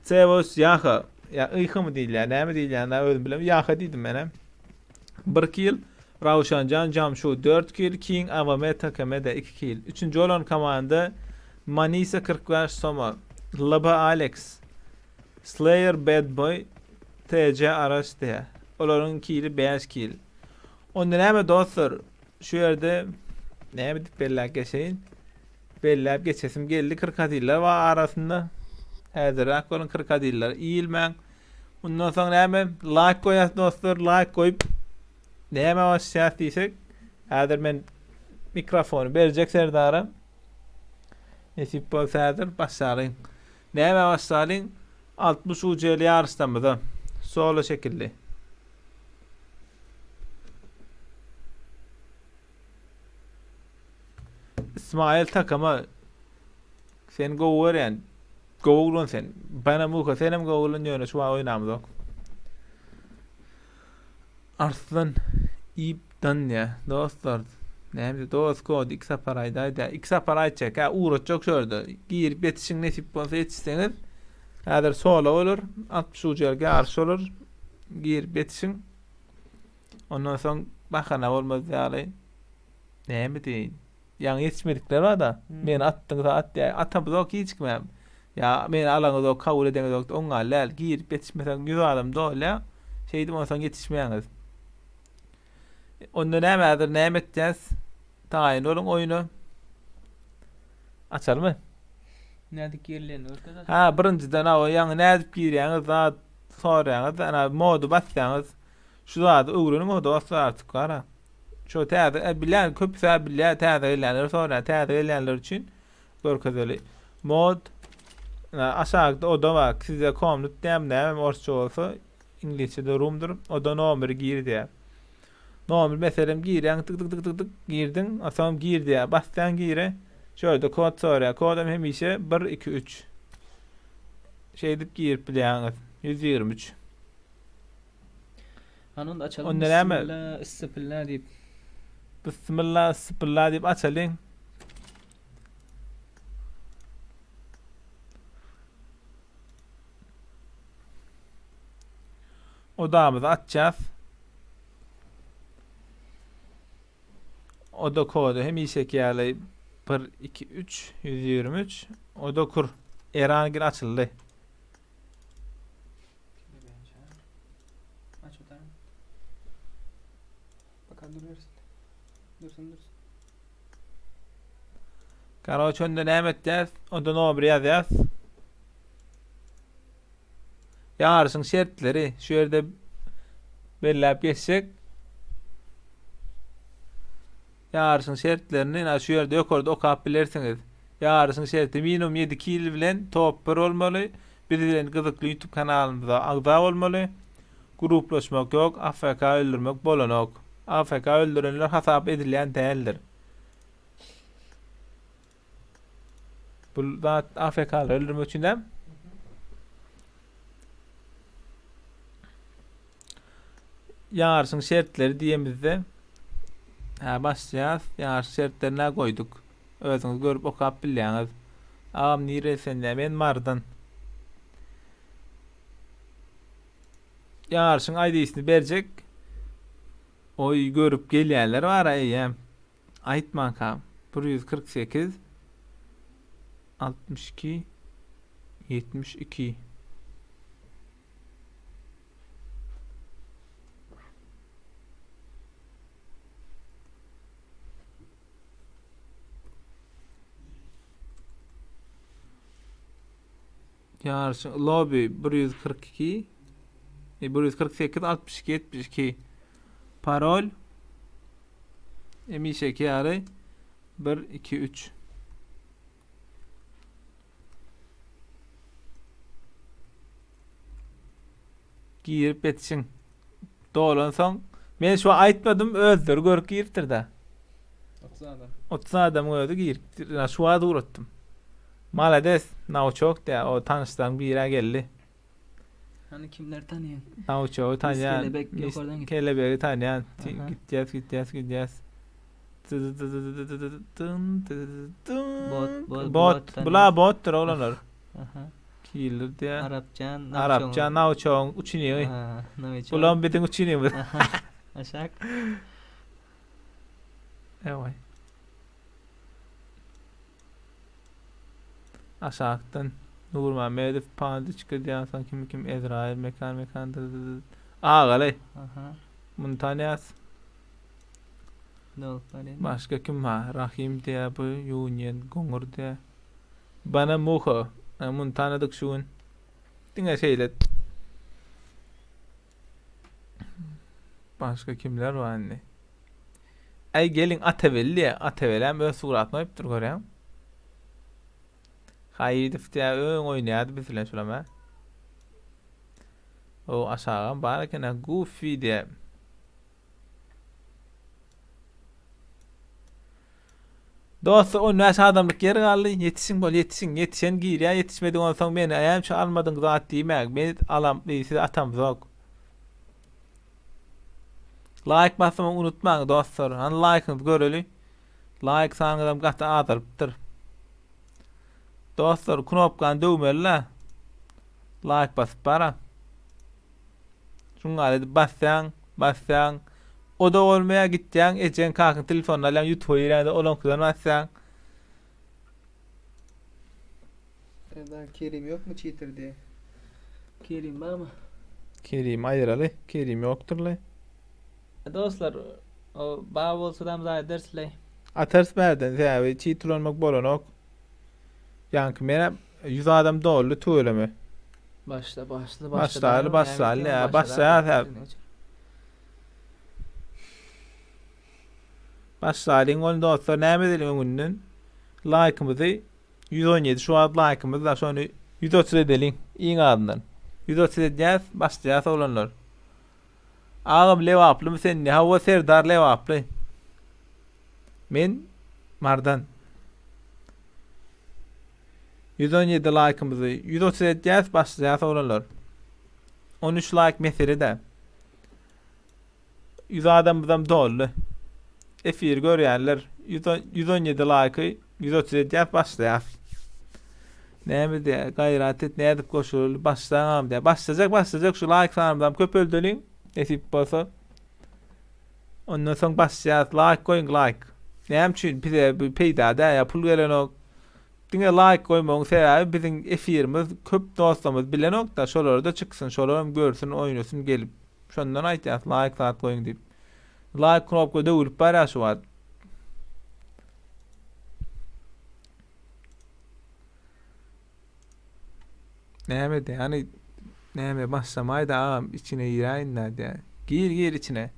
Cevos Ýaha ýa Yha mı diýilýär, näme diýilýär, da özüm bilemok. Ýaha diýdim men hem. 1 kill. Rawşanjan Jamşu 4 kill, King AVM TKM de 2 kill. Üçünji bolan komanda Manisa 45 Soma, LB Alex, Slayer Bad Boy, TC Araş diýýär. Olaryň kili 5 kill. Onda näme dostlar, şu ýerde näme diýip belläp geçeýin? Belläp geçesim geldi krokodiller bar arasynda. Häzirräk bolan krokodiller iýilmäň. Mundan soň näme? Like goýas dostlar, like goýup näme başlaýas diýsek, häzir men mikrofony berjek Serdara. Nesip bolsa häzir başlalyň. Näme başlalyň? 60 UCL ýaryşdamyza. Solo şekilli. Ismail takama seni gowy görýän. Gowy oglan sen. Bana muha senem gowy oglan ýöne şu wagt oýnamyzok. Arslan iýip danýa dostlar. Näme dost kod iki sapar aýdaýda. Iki sapar aýtjak. Ha ugratjak şu ýerde. Girip ýetişiň nesip bolsa ýetişseňiz. Häzir solo bolar. 60 ujelge ýaryş bolar. Girip ýetişiň. Ondan soň bahana bolmaz ýaly. Näme diýeýin? Ýaňy ýetişmedikler bar-da. Meni atdyňyz at diýä. Atamyzok hiç kimem. Ýa meni alaňyzok, kabul edeňizok oňa däl. Girip ýetişmeseň 100 adam dolýar. Şeýdip onsoň ýetişmeýäňiz. Onda näme häzir näme etýäs? Taýyn boluň oýuna. Açalymy?
Nädip girilýänini görkez.
Ha, birinjiden awa ýaňy nädip girýäňiz zat soraýaňyz, ana mody basýaňyz. Şu zady öwreniň o dostlar artyk gara. Şu täze e, bilýän köpüsi bilýär täze gelýänler soraýar. Täze gelýänler üçin görkezeli. Mod aşakda oda bar. Sizde komnat diýýär, näme orsça bolsa iňlisçede roomdur. Oda nomeri gir diýýär. Nomer meselem girýäň tyk tyk tyk tyk tyk girdiň, soň gir diýýär. Basýaň gire. Şu ýerde kod soraýar. Kodam hemişe 1 2 3. Şeýdip girip bilýäňiz. 123.
Hany onda açalım.
Onda näme?
Bismillah, issipilla diýip.
Bismillah, issipilla diýip açalyň. Odamyzy açýas. Oda kody hemişeki ýaly 1 2 3 123 Oda kur. Eran gir açyldy.
Aç odany. Bakalım dur versin. Dursun dursun.
Karoç onda näme etýäs? Onda nomer ýazýas. Ýaryşyň şertleri şu ýerde belläp geçsek. Ýaryşyň şertlerini ina şu ýerde ýokarda okap bilersiňiz. Ýaryşyň şerti minimum 7 kil bilen top 1 bolmaly. Biz bilen gyzykly YouTube kanalymyza agza bolmaly. Gruplaşmak ýok, AFK öldürmek bolanok. AFK öldürenler hasap edilýän däldir. Bu zat AFK-lary öldürmek üçin däl. Ýaryşyň şertleri diýemizde hä başlaýas. Ýaryş şertlerini goýduk. Özüňiz görüp okap bilýäňiz. Agam nireli sen diýä. Men Marydan. Ýaryşyň ID-sini berjek. Oý görüp gelýänler bar eýýäm. Aýtmanka 148 62 72 Ýaryşyň lobby 142 148 62 72 Parol Hemişeki ýaly 1 2 3 Girip ýetişiň. Dolansoň men şu aýtmadym özleri görüp giripdir da.
30 adam.
30 adamyň özi giripdir. Şu wagt ugratdym. Malades, nauçok diýä, o tanyşlaryň biri geldi.
Hani kimler tanýan?
Nauçogy tanýan.
Kelebek ýokardan git.
Kelebegi tanýan.
Aha.
Gitýäs, gitýäs, gitýäs.
Bot, bot,
Bot.
bot
Bula botdur oglanlar.
Aha.
Killer diýä.
Arapjan.
Arapjan Nawçogyň uçinigi.
Ha, Nawçok.
Bulam biziň uçinigimiz.
Aşak.
Ewaý. Aşakdan Nurmamedow Pandiçka diýen soň kim kim Ezrail Mekan Mekan Agaly.
Aha.
Muny tanýas.
Ne bolup barýan?
Başga kim bar? Rahim diýä bu Union Goňur diýä. Bana Muha. Ha, Muny tanadyk şu gün. Diňe şeýle. Başga kimler bar indi? Äý gelin Atabelli diýä. Atabelem öz suratyny goýupdyr görýäň. Haýydow diýä öň oýnaýardy biz bilen şulam hä. O aşagam bar eken ha Goofy diýä. Dostlar 15 adamlyk ýer galdy. Ýetişiň bol ýetişiň. Ýetişen girýär, ýetişmedik onsoň meni näme üçin almadyň zat diýmäň. Men alam sizi atamzok. Laýk basmagy unutmaň dostlar. Hany laýkyňyzy göreli. Laýk sanyňyzam gaty azalypdyr. Dostlar knopkany döwmeli-la. Laýk basyp bara. Şuňa edip basýaň, basýaň. O-da bolmaýar, gitýäň, ejeň, kakaň telefonyny alýaň, ýutuba girýäň-de olaňkydan basýaň.
Serdar Kerim ýokmy çitir diýe. Kerim barmy?
Kerimi aýyraly. Kerim ýokdurlaý.
Dostlar o bar bolsadam zaýa edersleý.
Atarys bärden sebäbi çit ulanmak bolanok. Ýaňky menem 100 adam doldy tüweleme.
Başla başla
Başlaly başlaly ýa başlaýas hä. Başlalyň ony dostlar näme edeliň öňünden laýkymyzy 117 şu wagt laýkymyz da şony 130 edeliň iň azyndan. 130 edýäs başlaýas oglanlar. Agam Lebaplymy sen ne hawa Serdar Lebaply. Men Mardan. 117 laýkymyzy 130 edýäs başlaýas oglanlar. 13 laýk mesele däl. 100 adamymyzam doldy. Efiri görýänler 117 laýky 130 edýäs başlaýas. Näme diýä, gaýrat et, nädip goşulyl, başlaňam diýä. Başlajak, başlajak şu laýk sanymyzam köpeldeliň, nesip bolsa. Ondan soň başlaýas, laýk goýuň, laýk. Näme üçin bize bu peýda däl, ýa pul gelenok. Diňe laýk goýmagyň sebäbi biziň efirimiz köp dostlarymyz bilenok-da, şolara-da çyksyn, şolaram görsün, oýnasyn gelip. Şondan aýtýas laýk zat goýuň diýip. Laýk knopka döwülip barýar şu wagt. Näme diýýär? Hany näme başlamaýda agam içine giräýin da diýýär. Gir gir içine.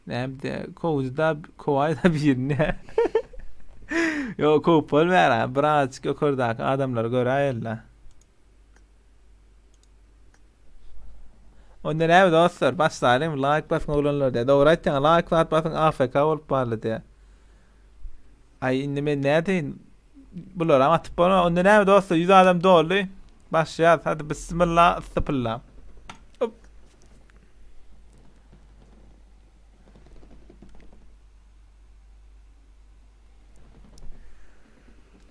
Näme diýýär? Kowdy da kowaý da birini. Ýok kowup bolmaýar. Birazajyk ýokardaky adamlary göräýeli. Onda näme dostlar, başlaýlyň, laýk basyň oglanlar diýä. Dogry aýtýaň, laýk zat basyň AFK bolup barly diýä. Aý indi men nädeýin? Bularam atyp bolmaz. Onda näme dostlar, 100 adam doldy. Başlaýas. Hadi bismillah, ystypylla. Hop.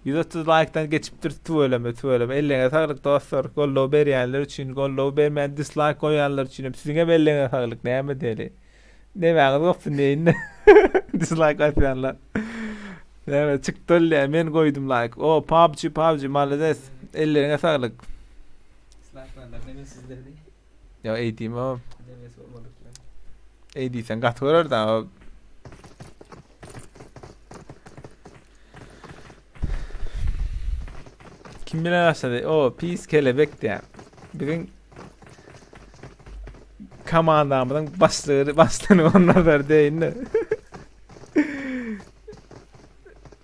130 laýkdan geçipdir tüweleme tüweleme elleňe saglyk dostlar goldaw berýänler üçin goldaw bermän dislaýk goýanlar üçin hem siziň hem elleňe saglyk näme diýeli nemäňiz gopsun diýeýin dislaýk basýanlar näme çykdy bolýa men goýdum laýk o PUBG PUBG malades elleriňe saglyk
Dislaýklanlar nemesizlerdi
Ýa eý diýme o.
Nemesi bolmadyklar.
Eý diýseň gaty görer da o. Kim bilen başlady? O pis kelebek diýä. Biziň komandamyzyň başlygy başlygyny ondan deýin.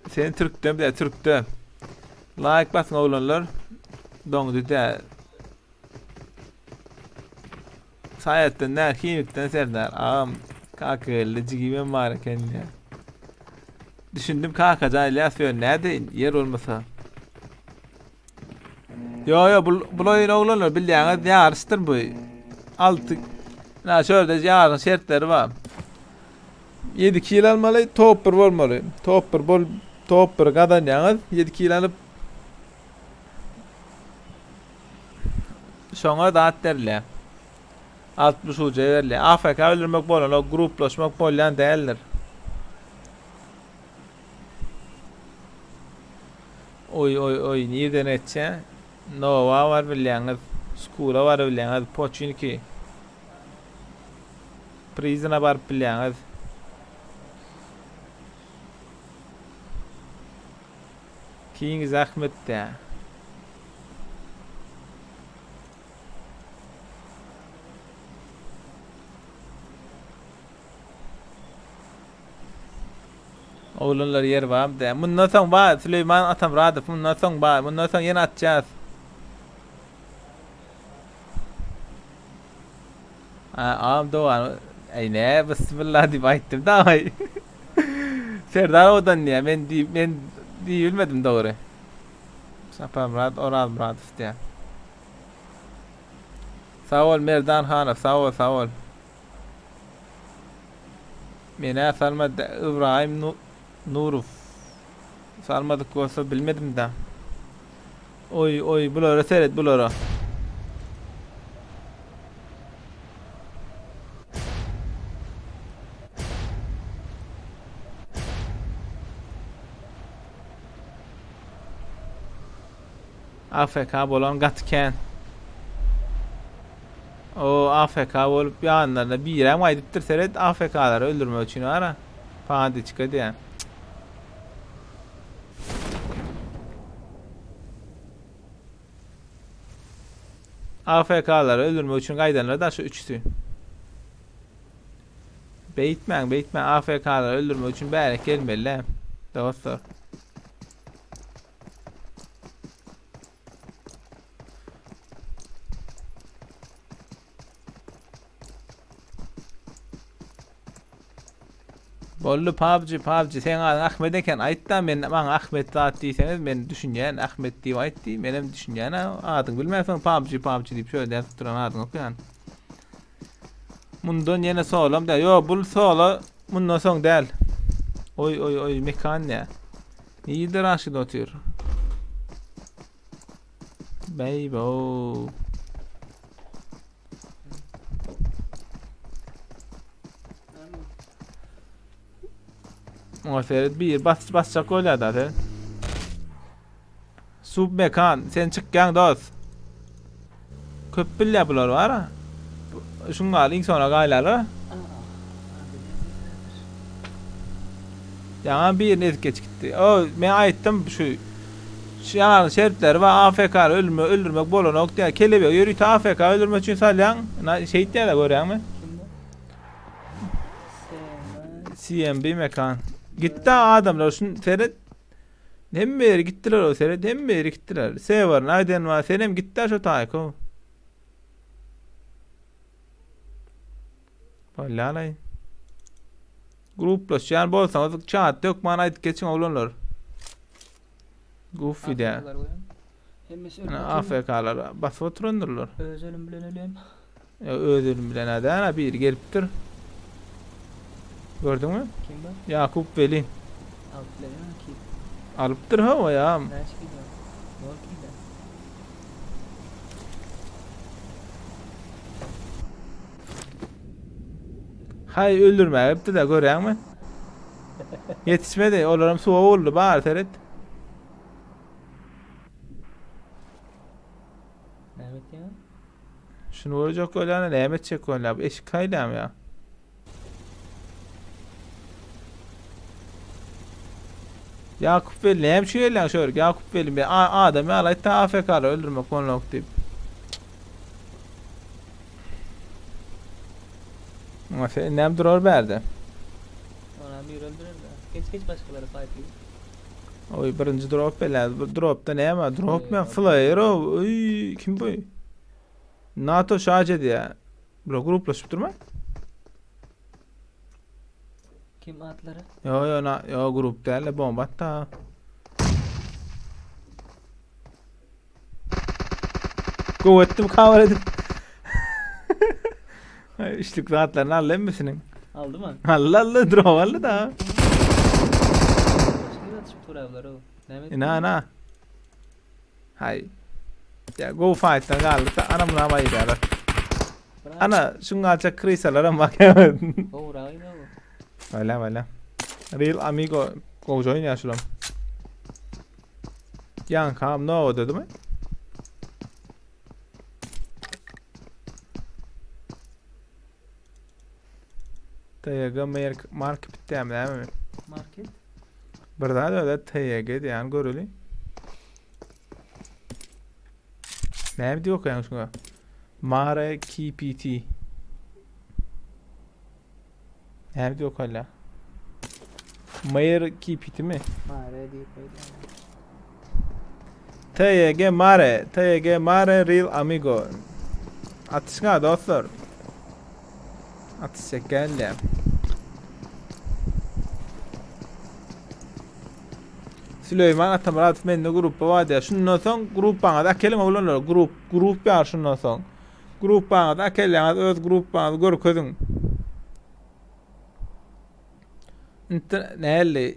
Sen türkden bir türkde. Like basın oglanlar. Doňdy dä. Saýatdan däl, himikden Serdar. Agam kaka geldi, jigimem bar eken diýýär. Düşündim kakajan Ilyas ýöne nädeýin, ýer bolmasa. Ýo ýo bul bul oýun oglanlar bilýäňiz ýaryşdyr bu. 6 Na şu ýerde ýaryşyň şertleri bar. 7 kil almaly, top 1 bolmaly. Top 1 bol top 1 gazanýaňyz, 7 kil alyp. Şoňa zat berilýär. 60 uja berilýär. AFK öldürmek bolanok, gruplaşmak bolýan däldir. Oý oý oý nirden etýä? Nowa bar bilýäňiz, Skula bar bilýäňiz, Poçinki. Prizina baryp bilýäňiz. King zähmet dä. Oglanlar ýer barmy dä. Mundan soň bar Süleýman Atamyradow mundan soň bar. Mundan soň ýene atýas. Agam dogan Aý nä bismillah diýip aýtdym da aý. Serdar owadan diýýär. Men diýip men diýip bilmedim dogry. Saparmyrat Orazmyradow diýýär. Sag bol Merdan Hanow sag bol sag bol. Menä salma Ybraýym Nurow salmadyk bolsa bilmedim da. Oý oý bulara seret bulara. AFK bolan gaty kän. O AFK bolup ýanlaryna birem gaýdypdyr seret AFK-lary öldürmek üçin ara. Pandiçka diýen. AFK-lary öldürmek üçin gaýdanlar da şu üçüsi. Beýtmäň, beýtmäň AFK-lary öldürmek üçin bärik gelmeli. Dostlar. Boldy PUBG PUBG seň adyň Ahmet eken aýtda men maňa Ahmet zat diýseňiz men düşünýän Ahmet diýip aýt diý menem düşünýän adyň bilmän soň PUBG PUBG diýip şöyle ýazyp duran adyň okýan. Mundan ýene solam däl. Ýo bul sola mundan soň däl. Oý oý oý mekan ne? Nirde Raşid otyr? Baby. Muňa seret bir bas basjak bolýar da sen. Sub mekan sen çykýaň dos. Köp bilýär bular bar. Şuň gal iň soňra gaýlarlar. Ýaňa birini ezip geçip gitdi. O men aýtdym şu şu ýaňa şertleri bar AFK öldürme öldürmek bolanok diýär. Kelebek ýörite AFK öldürmek üçin salýaň. Na şeýtýärler görýäňmi? CMB mekan. Gitdi adamlar şun seret. Hemme ýeri gitdiler o seret hemme ýeri gitdiler. Sewer naýden bar senem gitdi şo taýko. Bolýalaý. Gruplaşýan bolsaňyz çatda hökman aýdyp geçiň oglanlar. Goofy dä.
Hemmesi ölüp
AFK-lar basyp oturandyrlar.
Öz ölüm bilen ölýän.
Öz ölüm bilen adana biri gelipdir. Gördüňmi?
Kim bu?
Ýakup Weli.
Alyp bilen kim?
Alypdyr hawa ýa.
Näçe kilo? Nol kilo.
Haý öldürmäge gitdi-de görýäňmi? Ýetişmedi. Olaram suwa uruldy. Bar seret.
Näme etýän?
Şuny görjek bolýan, näme etjek bolýar? Bu eşik haýlam ýa. Ýakup Weli näme üçin gelýäň şu ýerge? Ýakup Weli men adam ýaly aýtda AFK-lary öldürmek bolnok diýip. Muňa sen näme durar bärde?
Ona bir öldürer de. Geç geç başgalara fight edip.
Oý birinji drop belä. Bu dropda näme? Drop men flyer o. Oý kim bu? NATO şarj edýär. Bular gruplaşyp durma.
Kim atlary?
Yo yo na yo grup däl bomba atda. Gowy etdim cover edip. Ay, Üçlük zatlaryny aldy hemmesiniň.
Aldy mı?
Allah Allah drop aldy da.
Başka bir atışıp dur ablar o. Näme
Ina ana. Hay. Ya go fight'tan galdyk da ana muna aýyrýarlar. Ana şuň galça krisalaram bak.
Gowragy ne bu?
Wala wala. Real Amigo gowja oýnaýar şulam. Ýaňkam no dedi mi? TYG merk mark bitdämi näme?
Market.
Bir zat öyle TYG diýen göreli. Näme diýip okaýaň şuňa? Mare KPT. Näme diýip okalýar? Mayor KPT mi?
Mare diýip goýdy.
TYG Mare, TYG Mare Real Amigo. Atyşyň dostlar. Atyşjak geldi. Süleýman Atamyradow mende gruppa bar diýýär. Şundan soň gruppaňyzy äkeliň oglanlar. Grup, grup ýar şundan soň. Gruppaňyzy äkelýäňiz, öz gruppaňyzy görkeziň. Inter näli?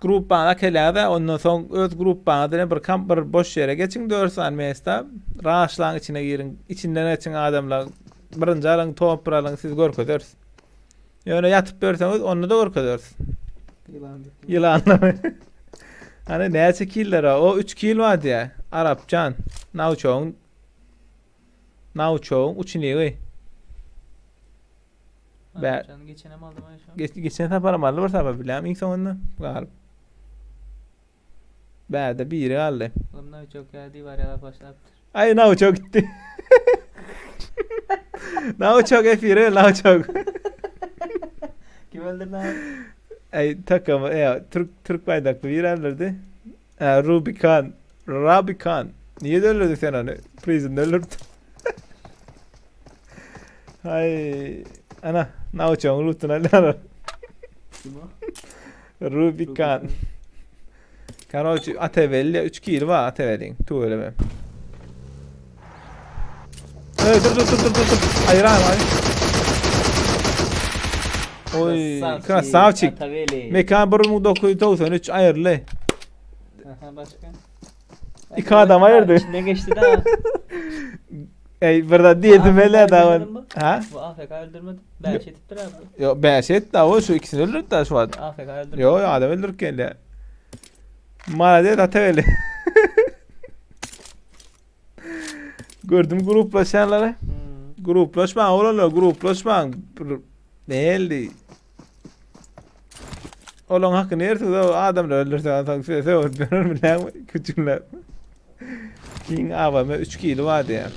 Gruppaňyzy äkelýäňiz, ondan soň öz gruppaňyz bilen bir kamp bir boş ýere geçiň 4 sany mesta. Raşlaň içine giriň. Içinden geçiň adamlar. Birinji alyň, top bir alyň, siz görkezeris. Ýöne ýatyp berseňiz onda da görkezeris.
Ýylan.
Ýylanlar. Hani näçe killer o 3 kill bar diýä. Arapjan. Nauçogyň Nauçogyň uçinigi. Bä-
Arapjan geçenem aldym aý şu.
Geç, geçen saparam aldy bir sapar bilýän iň soňunda galyp. Bärde biri galdy.
Oğlum Nauçok ya diwar ýalap başlapdyr.
Ay Nauçok gitti. Nauçok efire Nauçok.
Kim öldürdü abi?
Ay takımı ya Türk Türk baydaklı bir öldürdü. E, Rubicon. Rubicon. Niye de öldürdün sen onu? Prison'da öldürdün. Ay ana Nauçok'un lootunu alıyor.
Kim o?
Rubicon. Karoçi Atevelli 3 kill var Atevelli'nin. Tüweleme. Hey, dur dur dur dur dur. dur. Hayır hayır hayır. Oy, Krasavçik.
Ataveli.
Mekan 1993 aýyrly.
Aha başka.
İki adam ayırdı.
Ne geçti daha?
Ey burada diyedim
Bu
hele
AFK
da
öldürmedi mi
Ha?
Bu AFK öldürmedi. Ben şey etiptir abi.
Yo ben şey etti o şu ikisini öldürdü da şu an.
AFK öldürmedi.
Yo yo adam öldürüp geldi. Mara Ateveli. Gördüm gruplaşanları.
Hmm.
Gruplaşma oğlum gruplaşma. Ne geldi? Oğlum hakkını yersin o adamlar öldürse adam size öldürür mü lan küçükler. King AVM 3 kilo vardı ya.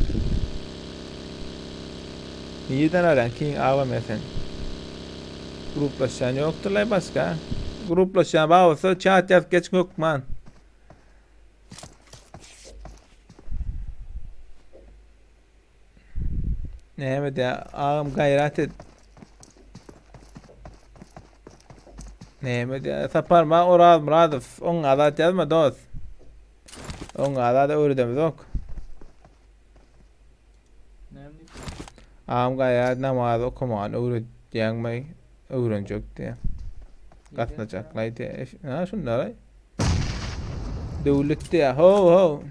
Neden öğren King AVM sen? Gruplaşan yoktur lan başka. Gruplaşan bağırsa chat yaz geç yok man. Ne ya ağam gayret et. Näme diýär? Saparma Oraz Muradow. Oň azat ýazma dost. Oň azat öwredemiz ok.
Ne bileyim.
Ağam gaýa namaz okamany öwredýäňmi? Öwrenjek diýär. Gatnajaklaý diýär. Ha şunlar. Döwlet diýär. Ho ho.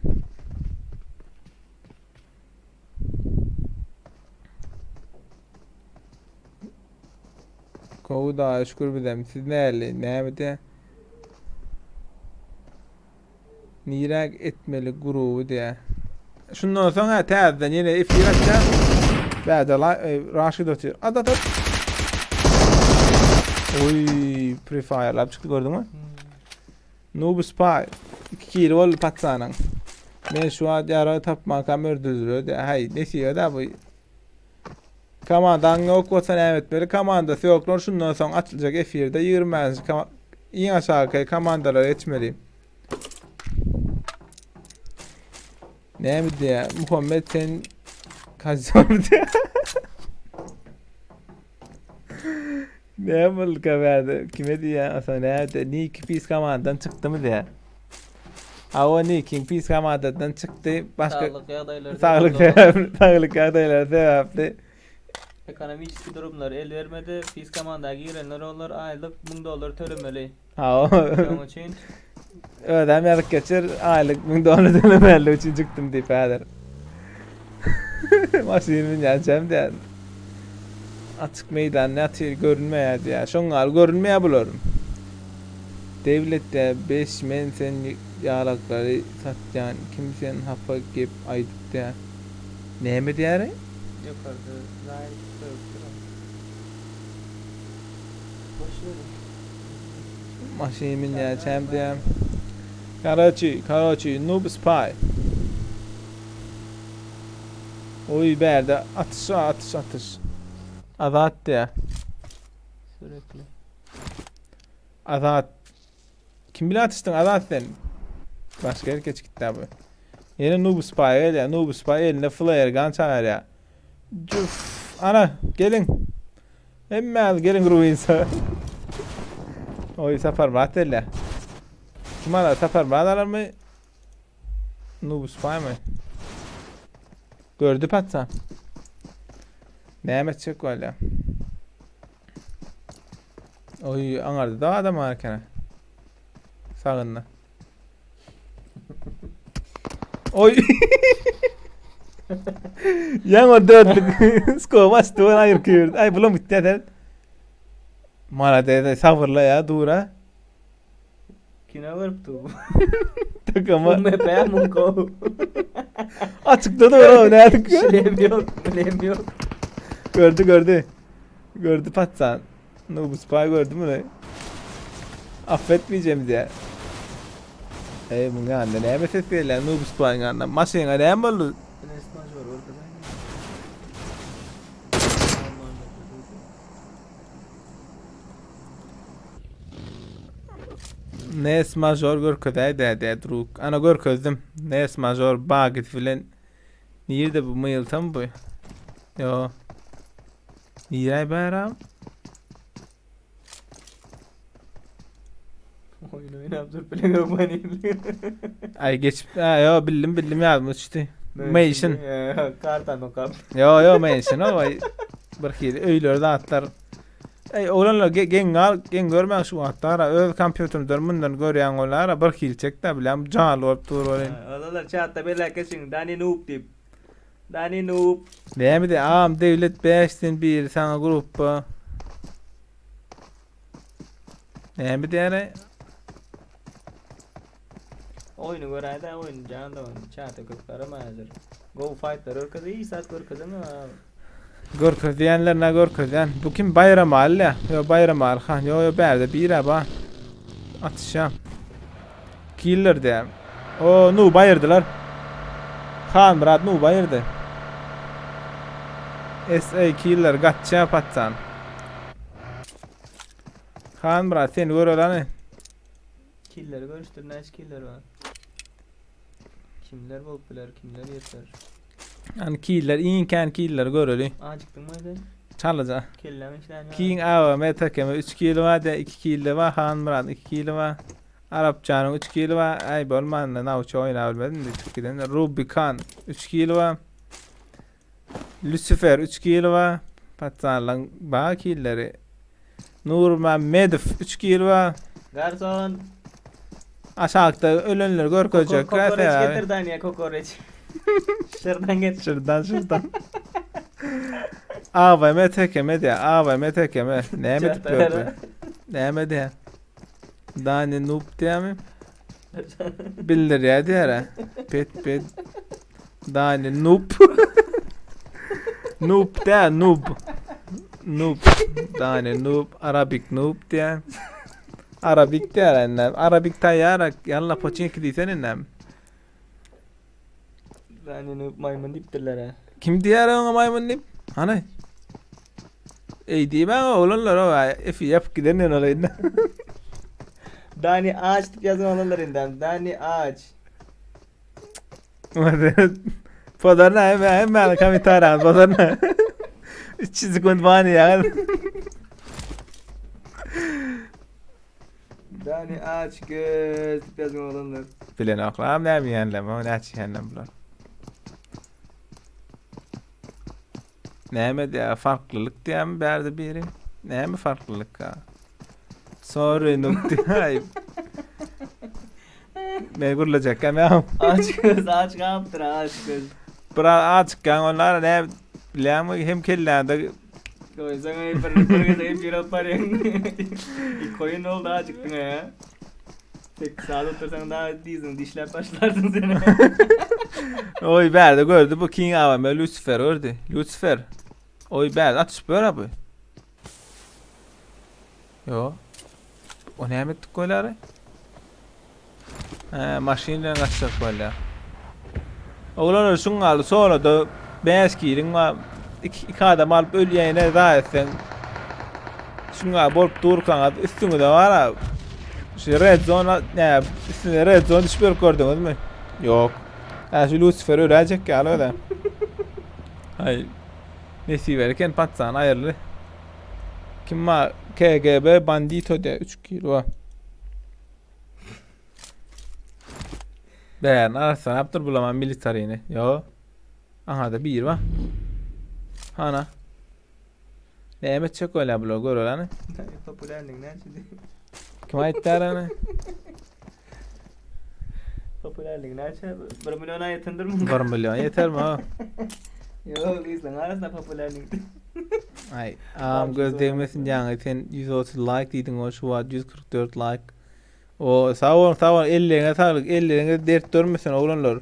Gowy da şükür bizem. Siz näli? Näme diýär? Nirek etmeli grubu diýär. Şundan soň ha täzeden ýene efir açýar. Bäde la e, Raşid otyr. At at at. Oy, Free Fire'lap çykdy gördüňmi?
Hmm.
Noob Spy. 2 kill boldy patsanyň. Men şu an ýara tapmankam öldürdüler diýär. Haý, nesibe da bu. Komandaň ýok bolsa näme etmeli? Komandasy ýoklar şundan soň açyljak efirde 20-nji koma iň aşaky komandalara geçmeli. Näme diýär? Muhammed sen kaçar diýär. Ne boldy kaberde? Kime diýär? Asa näde? Niki pis komandadan çykdy mı diýär. A o Nikiň pis komandadan çykdy. Başga
Sağlık ýagdaýlary.
saglyk sebäpli, saglyk ýagdaýlary sebäpli.
Ekonomik durumlar el vermedi. Pis komanda girenler olar aýlyk 1000 dollar tölemeli.
Ha o.
Şonuň üçin.
Özem ýazyp geçer, aýlyk 1000 dollar tölemäli üçin çykdym diýip häzir. Maşyn münýänçäm diýýär. Açyk meýdanda ýatyr, görünmeýär diýýär. Şoň ýaly görünmeýär bular. Dewletde beş men sen ýalaklary satýan kim sen hapa gep aýdyp diýýär. Näme diýýär?
Ýokarda zaýa sögüp duran. Boş beriň.
Maşyn münýänçäm diýýär. Karoçi, karoçi, noob spy. Oý bärde atyş atyş atyş. Azat diýýär.
Sürekli.
Azat. Kim bilen atyşdyň Azat sen? Başga ýere geçip gitdi bu. Ýene Noob Spy gelýär. Noob Spy elinde flare gun çagarýar. Cüf. Ana, geliň. Hemmäňiz geliň Ruinsa. Oý Saparmyrat gelýär. Kim alar? Saparmyrat alarmy? Noob Spy mı? Gördü patsa. Näme etjek bolýar? Oý, aňarda da adam bar eken. Sagynda. Oý. Ýaňy dörtlük skop açdy, ol aýyrky ýördi. Aý, bulam gitdi sen. Malades, sabyrla ya, dur ha.
Kino görüp dur.
Takama.
UMP munko.
Açykda dur o, nädik?
Şilem yok, bilem yok.
Gördü gördü. Gördü patsan. Noob Spy gördü bunu. Affetmeyeceğim diye. Ey bunun yanında näme ses gelýär Noob Spy'ın yanında? Maşyna näme boldy? Nes major görkezäý-dä diýä drug. Ana görkezdim. Nes major bagit bilen nirde bu myltam bu? Yo. Niräý bäram?
Oyun oynap durup bilen öwmeni.
Ay geçip, ha yo bildim bildim ýadyma düşdi. Mansion.
Kartan okap.
Yo yo mansion o ay bir hili öýler zatlar. Ey oglanlar geň gal, geň görmäň şu wagtlara öz kompýuterimden mundan görýän olara bir hili çekdä bilem janly bolup dur welin.
Oglanlar çatda belläp geçiň Dani noob diýip. Dani noob.
Näme diýä agam Döwlet bäşden biri saňa gruppa. Näme diýäre?
Oýny göräýdä oýny jan dogan çata köp garama häzir. Go fightlar görkez hiç zat görkezeme.
Görkez diýenlerine görkezýän. Bu kim Baýramaly ýa? Ýo Baýramaly han. Ýo ýo bärde bira ba. Atyşýan. Killer diýä. O nu baýyrdylar. Han Myrat nu baýyrdy. SA killer gaçýa patsan. Han Myrat seni görelany.
Killeri görüşdir näçe killer bar. Kimler bolup biler, kimler ýeter.
Yani killer, iň kän killer göreli.
Acıktın mı sen?
Çalaja.
Kelläň işlän.
King AVM takemi 3 kilo var de 2 kilo var Han Murat 2 kilo var. Arapçanyň 3 kilo var. Ay bolman nawça oýna bilmedim de çık giden. Rubicon 3 kilo var. Lucifer 3 kilo var. Patsanlaň ba killeri. Nurmammedow 3 kilo var.
Garson.
Aşakda ölenleri görkezjek.
Kokoreç getir Daniye kokoreç. Şırdan getir.
Şırdan şırdan. AVM tekeme diye. AVM tekeme. Näme edip ýördi? Näme diýä? Dani noob diýämi? Bildirýär diýär. Pet pet. Dani noob. noob diýä noob. Noob. Dani noob. Arabic noob diýä. Arabik diýär ennem. Arabik taýýar. Ýalla poçinki diýsen ennem.
Dani noob maýmyn diýipdirler ha.
Kim diýär oňa maýmyn diýip? Hany? Ey diýmäň oglanlar o efi ýapyp giden ýene ola indi.
Dani aç diýip ýazan oglanlar indi. Dani aç.
Pozarna hemme hemme kommentariýa pozarna. 300 sekund bany ýa.
Dani aç göz diýip ýazan oglanlar.
Bilenoklam näme ýenlem, o näçe ýenlem bular. Näme diýä farklylyk diýämi bärde biri? Näme farklylyk ha? Sorry noob diýä. Men gürlejekkäm ýa.
Aç göz aç galypdyr aç göz.
Biraz açykkaň onlar ne bilýäňmi hem kelläňde
Goýsaň eý bir bir gezek hem ýürek barýaň. Iki oýun oldy acykdyň he. Tek saat otursaň daha dizini dişläp başlarsyň sen.
Oý bärde gördü bu King AVM Lucifer gördü. Lucifer. Oý bärde atyşyp ýör bu. Yo. O näme etdik goýlary? He, maşyn bilen gaçjak bolýar. Oglanlar şuň galdy, sonra da 5 kiliň bar. 2 iki adam alyp ölýäne za etseň. Şuň gal bolup durkaňyz üstüňize bar ha. Şu red zone ne üstüne red zone düşüp görüp gördüňizmi? Ýok. Ha şu Lucifer öläjek ýaly öyle. Ay nesip eken patsan aýyrly. Kim var? KGB Bandito de 3 kilo. Bärini arassan yaptır bulaman militarini. Yo. Aha da bir var. Hana. Näme etjek öyle bular gör öyle.
Popülerlik näçe?
Kim aýtdy arany?
Popülerlik näçe? 1 milliona ýetendir mi?
1 milyon yeter mi ha?
Ýok, gyzlaň arasynda popülerlik.
Ay, am göz degmesin ýaňy sen 130 like diýdiň o şu wagt 144 like. O sag boluň sag boluň elleriňe saglyk elleriňiz dert görmesin oglanlar.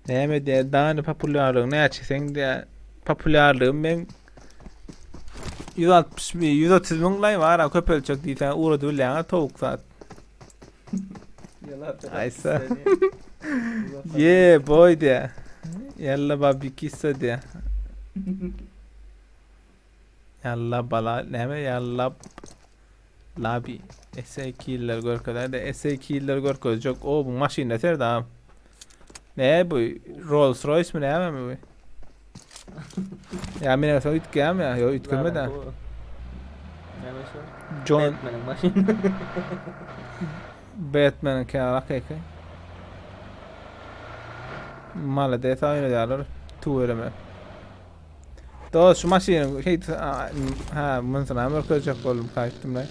Näme diýär dany populýarlygyň näçe seň diýär populýarlygym meň 160 mi 130 müň laý bar ha köpeltjek diýseň ugrady bilýäňä towuk zat. Aýsa. Ye boy diýär. Ýalla babi kissa diýär. Ýalla bala näme ýalla labi SA killer görkezer de SA killer görkezjek o bu maşynda serdam. Ne bu Rolls Royce mi näme mi bu? Ya men soň üýtgämi ya? Ýok üýtgeme de.
Näme şu?
John
Batman'ın maşyny.
Batman'ın kenarı hakyky. Malades oýnaýarlar. Tüweleme. Dost şu maşynyň şey ha munsuna görkezjek boldum gaýtdym lan.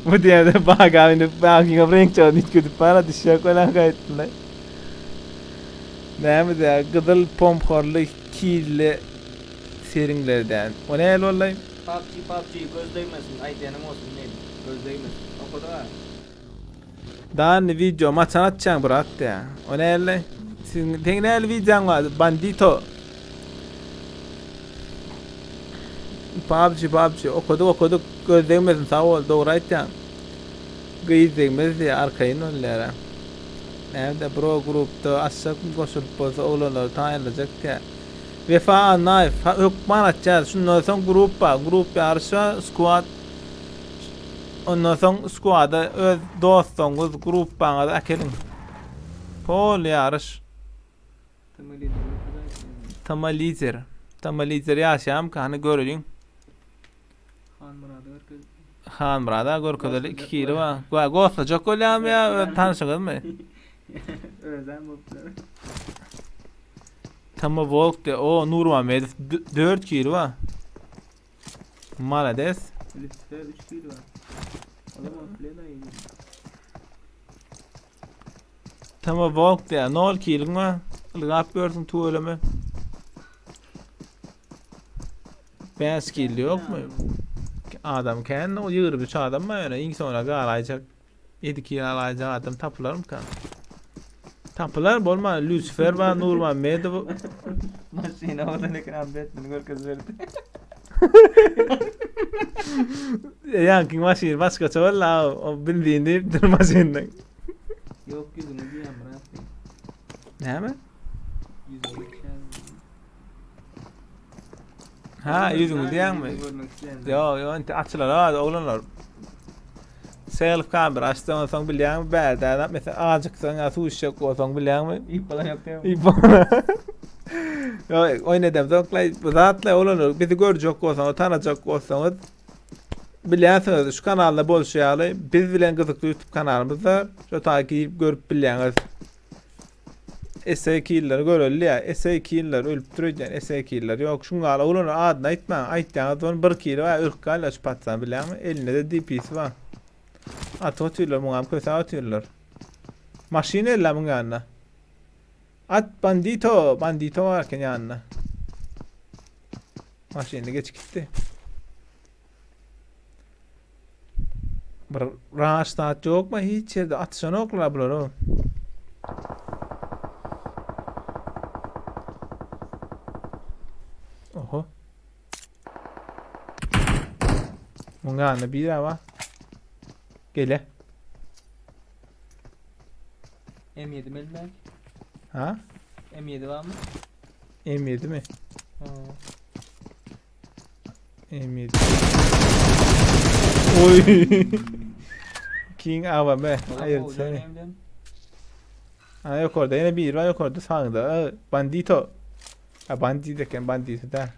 Bu diýende baga inip bagyňa renk çagyny üýtgedip bara düşjek bolan gaýtdym lan. Näme diýär gyzyl pomhorly killi seriňlerden. O nähili boldy?
PUBG PUBG göz degmesin aýdýanym bolsun diýdim. Göz degmesin. Okadyk a.
Dany video maçan atýaň brat diýä. O näle? Siziň seň näle wideoň bar? Bandito. PUBG PUBG okadyk okadyk göz degmesin sag bol dogry aýtýaň. Gyz degmez diýä arkaýyn ol diýä. Näme bro grupda açjak goşulyp bolsa oglanlary taýynlajak diýä. Wefa Annaýew hökman açýas şundan soň grup bar grup ýaryş bar squad Ondan soň squada öz dostlaryňyz, gruppaňyzy äkeliň. Pol ýaryş. Tama lider. Tama lider ýaşaýamyka hany göreliň.
Hanmyrady görkez.
Hanmyrada görkezeli 2 kilo bar. Gwa goslajak bolýarmy ýa öz tanşyňyzmy?
Özem bolupdyr.
Tama Volk de o Nurmuhammedow 4 kilo bar. Malades.
Lütfe 3 kilo var. O zaman plena iyi.
Tama Volk diýär. Nol kiliň bar. Ylgap görsün tüweleme. 5 kil ýokmy? Adam kän, o 23 adam bar ýöne iň soňra galaýjak 7 kil alaýjak adam tapylarmyka? Tapylar bolma Lucifer bar, Nurmuhammedow.
Maşyna oradan ekran Batman'i görkez berdi.
Ýaňky maşyn başgaça boldy, o benzin diýipdir maşyndan.
Yok yüzünü diýen bırak.
Näme?
Yüzünü diýen.
Ha, ýüzüňi diýäňmi? Ýok, ýok, indi açylar ha, oglanlar. Self kamera açsaň soň bilýäňmi bärde adam mesela acyksaň ýa suw içjek bolsaň bilýäňmi?
Ip falan yok değil mi?
Ip Ýok, oýun edemzok, bu zatlar oglanlar bizi görjek bolsaňyz, tanajak bolsaňyz bilýänsiňiz şu kanalda bolşy ýaly biz bilen gyzykly YouTube kanalymyz bar. Şo taýy girip görüp bilýäňiz. SA killeri göreli ya. SA killer ölüp dur öýdýän. SA killer ýok. Şuň ýaly oglanlar adyny aýtmaň. Aýtýaňyz ony bir kili bar. Ürk galýar şu patsan bilýäňmi? Elinde de DP-si bar. Atyp otyrlar muňam kösäp otyrlar. Maşyn elle muň ýanyna. At bandito, bandito bar eken ýanynda. Maşynda geçip gitdi. Bir raş zat ýokmy hiç ýerde atyşanoklar bular o. Oho. Muň ýanynda bir bar. Gele.
M7 mi elmek?
Ha?
M7 var mı?
M7 mi?
Ha.
M7. Oy. King AVM. Hayır seni. Ha yok orada yine bir var yok orada sağında. Bandito. Ha bandit eken bandito da.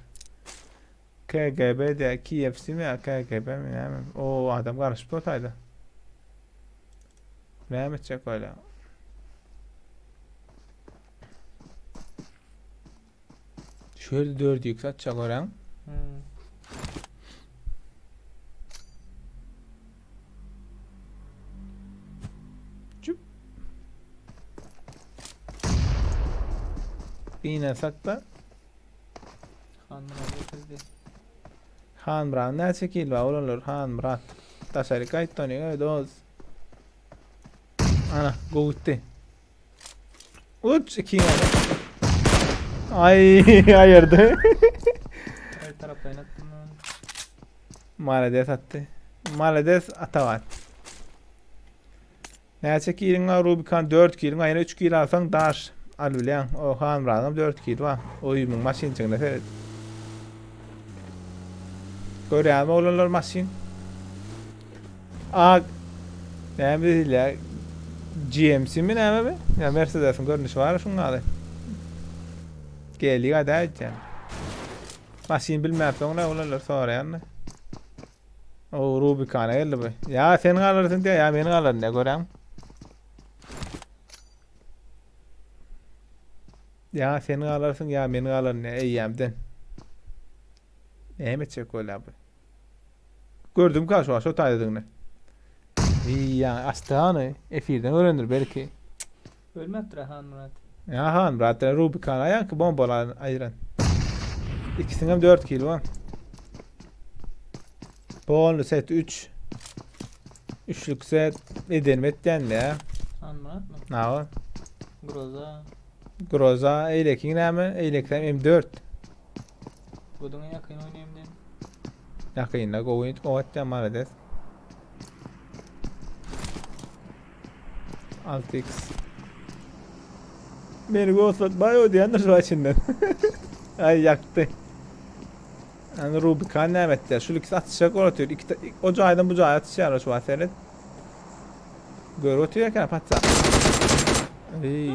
KGB de KFC mi KGB mi ne mi? O adam karışıp otaydı. Ne edecek öyle? Şöyle 4 x atacak oran.
Hmm.
Cüp. Yine sakla.
Han Murat getirdi.
Han Murat ne çekil var oğlum Han Murat. Daşary gaýtdy ony doz. Ana go gitdi. Uç iki Ay ayırdı.
Her taraftan attım ben.
Malades atdy. Malades atabat. Näçe kiliň bar Rubicon 4 kiliň bar. Ýene 3 kil alsaň daş al bilýäň. O Han Muradam 4 kil bar. Oýumyň maşynjygyna seret. Görýärmi oglanlar maşyn? A näme diýilýär? GMC mi näme mi? Ýa Mercedesiň görnüşi bar şuň ýaly. Geliga da aýtýan. Maşyn bilmäpsoň ne oglanlar soraýan. O Rubicona geldi bu. Ýa sen galarsyň diýä, ýa men galaryn diýä göräň. Ýa sen galarsyň, ýa men galaryn diýä eýýämden. Näme etjek bolýar bu? Gördüm ka şu şo taýdadygyny. Ýa açdy efirden görendir belki.
Ölmepdir Han Murat.
Ya Han Murat Rubicon aýanky bombalar aýyran. Ikisiniň hem 4 kilo bar. Bonus set 3. Üçlük set edenim etýän ya.
Han Murat mı?
Ne
Groza.
Groza eýlekiň näme? Eýleksem M4.
Budun yakın oynayayım dedim.
Ýakynda gowy gowy malades. 6x. Beni ghostlatma o diyendir şu içinden. Ay yaktı. Yani Rubicon näme etdi? Şu ikisi atışacak oratıyor. İki, o caydan bu caya atışıyor şu an seyret. Gör otuyor ki patsa. Ay.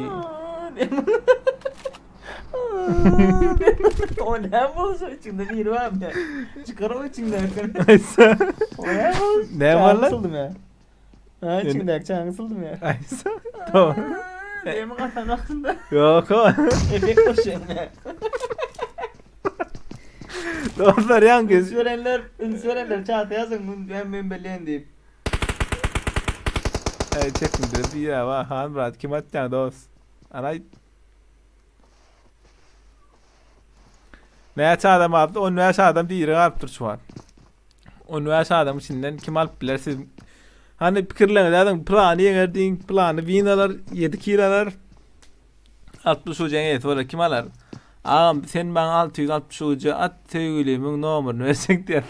O ne bolsa içinde bir var mı? Çıkar o içinde.
Aysa.
O ne bolsa?
Ne var lan?
Çağ ya. Ha içinde çağ ısıldım ya.
Aysa. Tamam.
Benim kafam aklında.
Yok o.
Efekt koşuyor ya.
Dostlar yan göz.
Üns verenler, üns verenler çağatı yazın. Ben ben belleyen deyip.
Evet çekmedi. Bir ya var. Han Murat kim atacaksın dost? Anay. Näçe adam aldı? 15 adam diri galypdyr şu an. 15 adam içinden kim alyp biler siz? Hani pikirleriňizi ýazyň, plany ýeňer diýin, plany win alar, 7 kill alar. 60 uca eýesi bolar, kim alar? Agam sen maňa 660 uca at söýgülimiň nomerini berjek diýen.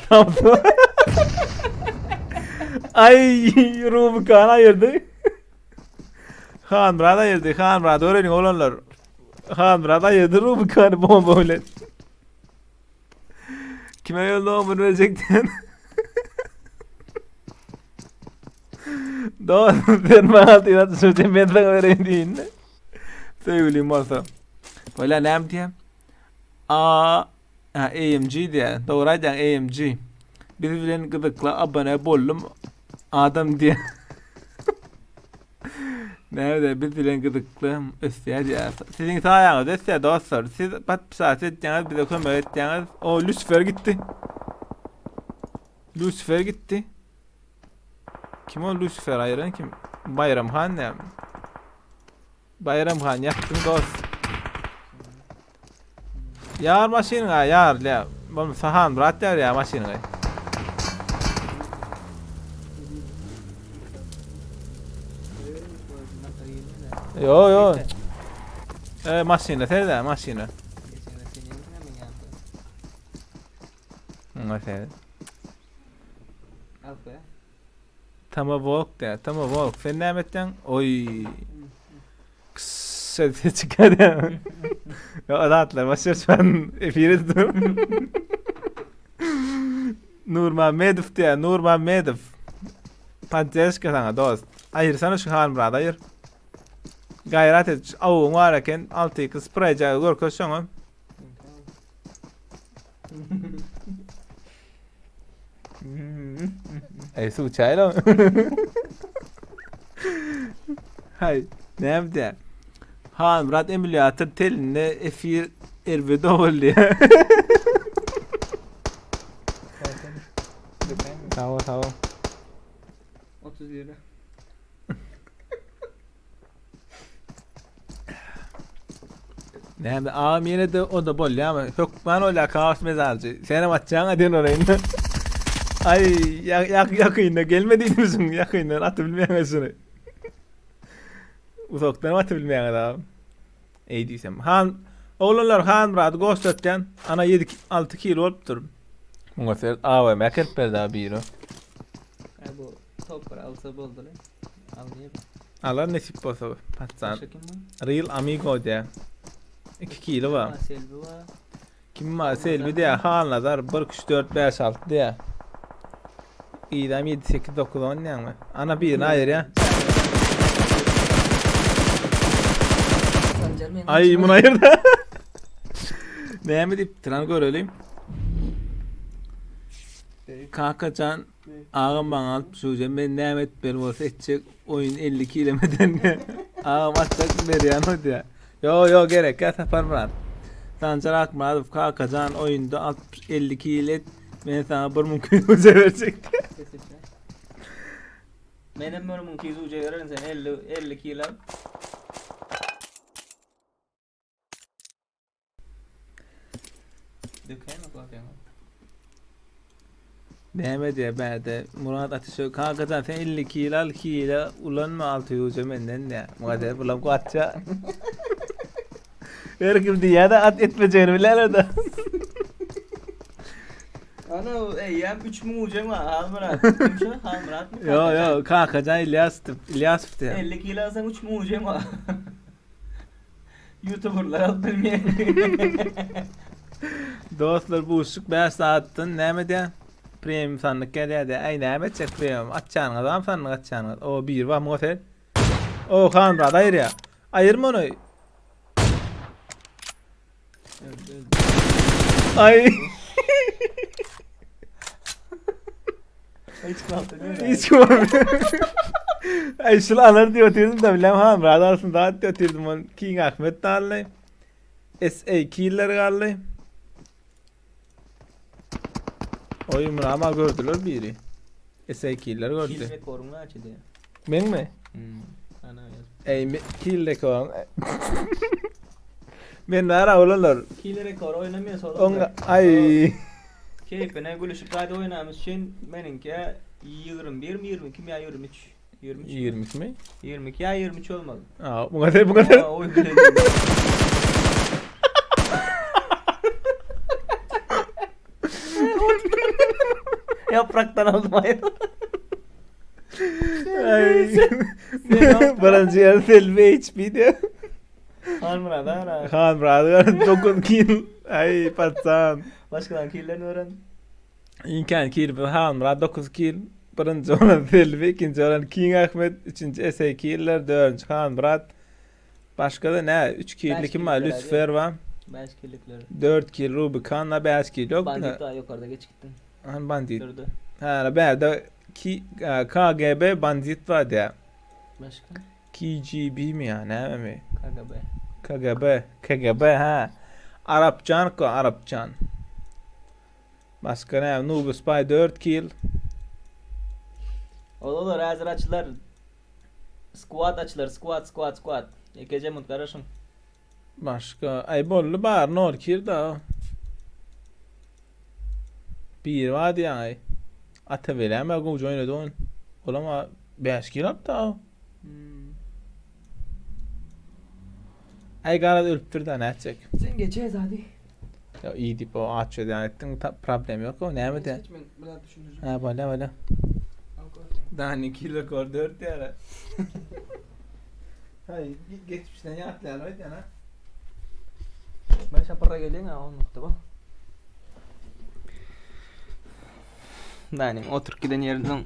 Ay Rubicon aýyrdy. Han Murat aýyrdy. Han Murat öwreniň oglanlar. Han Murat aýyrdy Rubicony bomba bilen. Kime yol nomerini berjek diýen. Doğru sen bana 660 uca ben sana vereyim diýin. Söýgülim bolsa. Böyle näme diýem? A ha, AMG diýä. Dogry aýdýaň AMG. Biz bilen gyzykly abone boldum. Adam diýä. Näme biz bilen gyzykly ösýär diýýär. Siziň saýaňyzda ösýär dostlar. Siz podpisat etýäňiz, bize kömek etýäňiz. O Lusifer gitdi. Lusifer gitdi. Kim o Lusifer aýyran kim? Baýram han näme? Baýram han ýakdyň dost. Ýar maşynyňa ýar lä. Bolmasa Han brat ýar ýa maşynyňy. Yo yo. E maşyna serde maşyna. Muňa seret. Tama Volk diýýär. Tama Volk. Sen näme etýäň? Oý. Kss çykar. Ýa adatlar başa çan efir etdim. Nurmamedow diýýär. Nurmamedow. Poddeşka sana dost. Aýyrsana şu Hanmyrady aýyr. Gaýrat et. Awuň bar eken. 6 spraýja görkez şoňa. Ey suw çaýla. Hay, näme diýä? Hanmyrat emulýator telinde efir erbet boldy. Sag ol, sag ol.
30 lira.
Näme agam ýene de o-da bolýamy? Hökman bolýar kaos mezarçy. Senem atjaň-a diýen olaýyn. Aý, ýak ýakynda gelme diýdim ýakyndan atyp bilmeýäň şuny. Uzakdan atyp bilmeýäň agam. Eý diýsem. Han oglanlar Hanmyrady goşlatýan. Ana 7 6 kilo bolupdyr. Muňa seret AWM äkelip berdi a biri.
Ay bu topar alsa boldy. Almayıp.
Alar nesip bolsa patsan.
Başka kim var?
Real Amigo diýä. 2 kilo bar.
Ha, Selvi var.
Kim var? Selvi diýä. Halnazar 1 3 4 5 6 diýä. Idam 7 8 9 10 diýäňmi? Ana birini aýyrýa.
Sancar men.
Ay bunu ayırdı. Näme diýipdir hany görelim. Kakajan Agam maňa alyp şuja men näme etmeli bolsa etjek oýun 52 ilemeden agam atjak berýän o diýä. Ýo ýo gerek ýa Saparmyrat. Sanjar Akmyradow Kakajan oýunda 60 52 il et men saňa 1000 kilo uja berjek.
Menem bir mümkin uja bererin sen 50 50 kilo. Dökäýme kofeňi.
Näme diýýär bärde Murat Ateşow kakajan sen 52 ýyl al hile ulanma 600 uja menden diýýär. Muňa diýýär bulam gaçja. Her kim diýýär-de at etmejegini bilýärler-de.
Ana eýýäm 3000 ujaň bar Halmyrat. Kim şu? Halmyratmy?
Ýo ýo kakajan Ilýas Ilýasow diýýär.
50 kilo alsaň 3000 ujaň bar. Youtuberlar alyp bilmeýär.
Dostlar buşluk 5 saatdan näme diýä? Premium sandyk gelýär diýä. Aý näme etjek premium? Açýanyňyz am sandyk açýanyňyz. O bir bar muňa sen. O Hanmyrat aýyrýa. Aýyrma ony. Aý.
Hiç kaldı.
Hiç görmedim. Ay şul alar diye oturdum da bilem ha Murat alsın daha diye oturdum. On King Ahmet de aldy. SA Killer galdy. Oy bunu ama gördüler biri. SA Killer
Kill
gördü.
rekorun açdı.
Men mi?
Hmm. Ana yaz.
Ey me- kill rekorum. Men nara olanlar.
Kill rekoru oynamıyor sonra.
Onga ay.
Keyfine gülüşüp hadi oynamız için meninki 21 mi 22 mi ya 23? 23.
22 mi?
22 ya 23 olmalı.
Aa, bu kadar bu kadar.
Aa, oy bile değil. Yapraktan aldım ayı.
Ay. Birinji ýer Selbi HP diýär.
Hanmurad ara.
Han brother 9 kill. Ay patsan.
Başkadan killerini öğren.
İnkan kill bu Han Murat 9 kill. Birinji olan Selbi, ikinji olan King Ahmet, üçünji SA Killer, dördünji Han Murat. Başka da ne? 3 kill'li
Beş
kim var?
kill'ler
Lucifer var.
Beş killikleri.
4 kill Rubicon, 5 kill yok.
Bandit daha yukarıda geç gittin.
Han bandit.
Durdu.
Ha, bärde ki, KGB bandit var diye.
Başka?
KGB mi ýa nämemi?
KGB.
KGB, KGB hä. Arapjan ko Arapjan. Başga näme? Nubu Spy 4 kill.
Olar häzir açylar. Squad açylar, squad, squad, squad. Ekeje munt garaşyň.
Başga, aý boldy bar, nol kill da. Bir bar diýýäň aý. Ata beläme gowja oýnady on. Olam 5 kill alypdy aw.
Hmm.
Aý garaz ölüpdir da nätjek.
Sen geçe hadi.
Ya iyi diýip o aç edýän etdiň ta- problem ýok o näme de.
Geç men biraz düşündireceğim.
Ha bale bale. Daha kill rekor 4 diýär. Hay geçmişden ýatlaýan oýdan ha.
Ben şapara gelin ha onu nokta bu. Yani oturup giden yerinden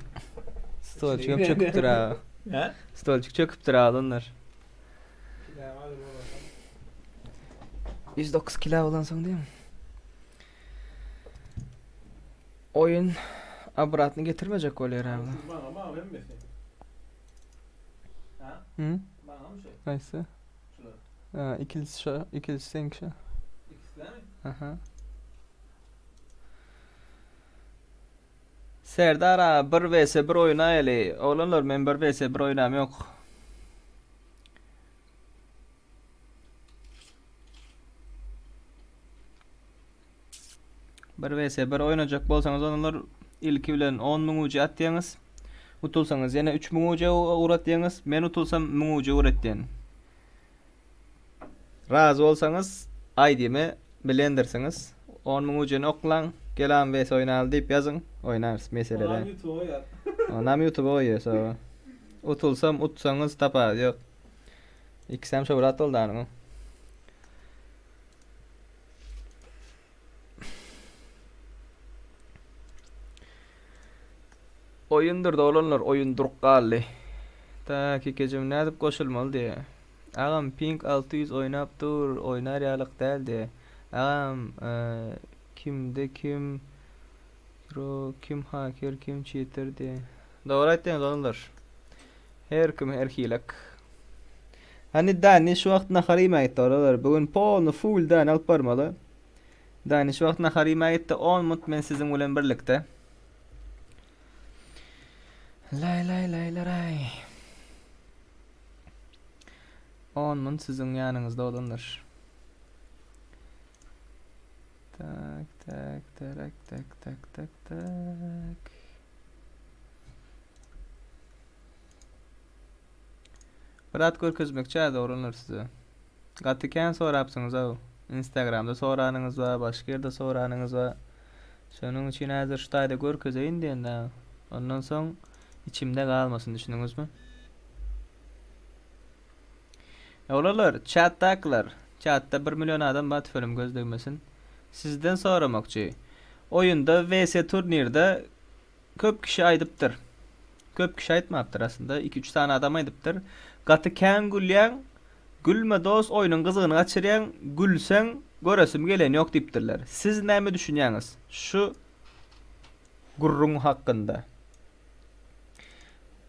stolçuk çöküpdür ha.
He?
Stolçuk çöküpdür ha onlar. 109 kilo olan son değil mi? Oyun abratını getirmeyecek gol herhalde.
Bana bana vermesin. Ha?
Hı?
Bana mı şey?
Neyse.
Şular.
Ha, ikilisi şu, ikilisi seninki şu.
İkisi de mi?
Aha. Serdar ağa 1 vs 1 oýnaýaly. Oglanlar men 1 vs 1 oýnam ýok. Bir vs 1 oýnajak bolsaňyz olanlar ilki bilen 10 müň uja atýaňyz. Utulsaňyz ýene 3 müň uja ugratýaňyz. Men utulsam 1000 uja ugratýan. Razy bolsaňyz ID-me bilendirsiňiz. 10 müň ujany oklaň, gelam vs oýnaly diýip ýazyň, oýnarys mesele däl.
YouTube'a ýaz.
Onam YouTube'a goýýar so. Utulsam utsaňyz tapawudy ýok. Ikisem şöhrat boldy anyň. Oýundyr dolanlar, oýun durup galdy. Tak, ikejim nädip goşulmaly diýe. Agam ping 600 oýnap dur, oýnar ýalyk däl diýe. Agam, e, kimde kim ro kim haker, kim cheater diýe. Dogry aýtdyňyz olanlar. Her kim her hilek. Hani Dani şu wagt nahar iýmäge gitdi olanlar. Bu gün polny full Dani alyp barmaly. Dani şu wagt nahar iýmäge gitdi. 10 minut men siziň bilen birlikde. Lay lay lay lay lay. 10 minut siziň ýanyňyzda olanlar. Tak tak tak tak tak tak tak. Biraz görkezmekçi dogrular size. Gaty kän sorapsyňyz aw. Instagramda soranyňyz bar, başga ýerde soranyňyz bar. Şonuň üçin häzir şu taýda görkezeýin diýende. Ondan soň içimde galmasyn düşündiňizmi? Olarlar chatdakylar. Chatda 1 milyon adam bar tüfelim göz degmesin. Sizden soramakçy. Oýunda VS turnirde köp kişi aýdypdyr. Köp kişi aýtmapdyr aslynda. 2-3 sany adam aýdypdyr. Gaty kän gülýäň, gülme dost oýnuň gyzygyny gaçyrýaň, gülseň göresim gelen ýok diýipdirler. Siz näme düşünýäňiz şu gürrüň hakynda?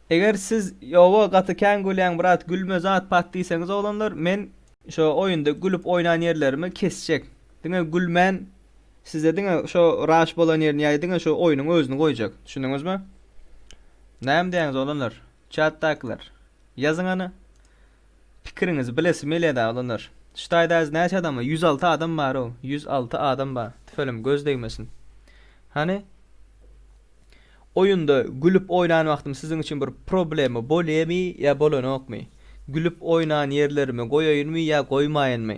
Eger siz ýowa gaty kän gülýäň brat gülme zat pat diýseňiz oglanlar men şo oýunda gülüp oýnan ýerlerimi kesjek. Diňe gülmän size diňe şo rush bolan ýerini ýa diňe şo oýnuň özüni goýjak. Düşündiňizmi? Näme diýýäňiz oglanlar? Chatdakylar. Ýazyň hany. Pikiriňizi bilesim gelýär oglanlar. Şu taýda az näçe adam bar? 106 adam bar o. 106 adam bar. Tüfelim göz degmesin. Hany? Oýunda gülüp oýnan wagtym siziň üçin bir problema bolýamy ýa bolanokmy? Gülüp oýnan ýerlerimi goýaýynmy ýa goýmaýynmy?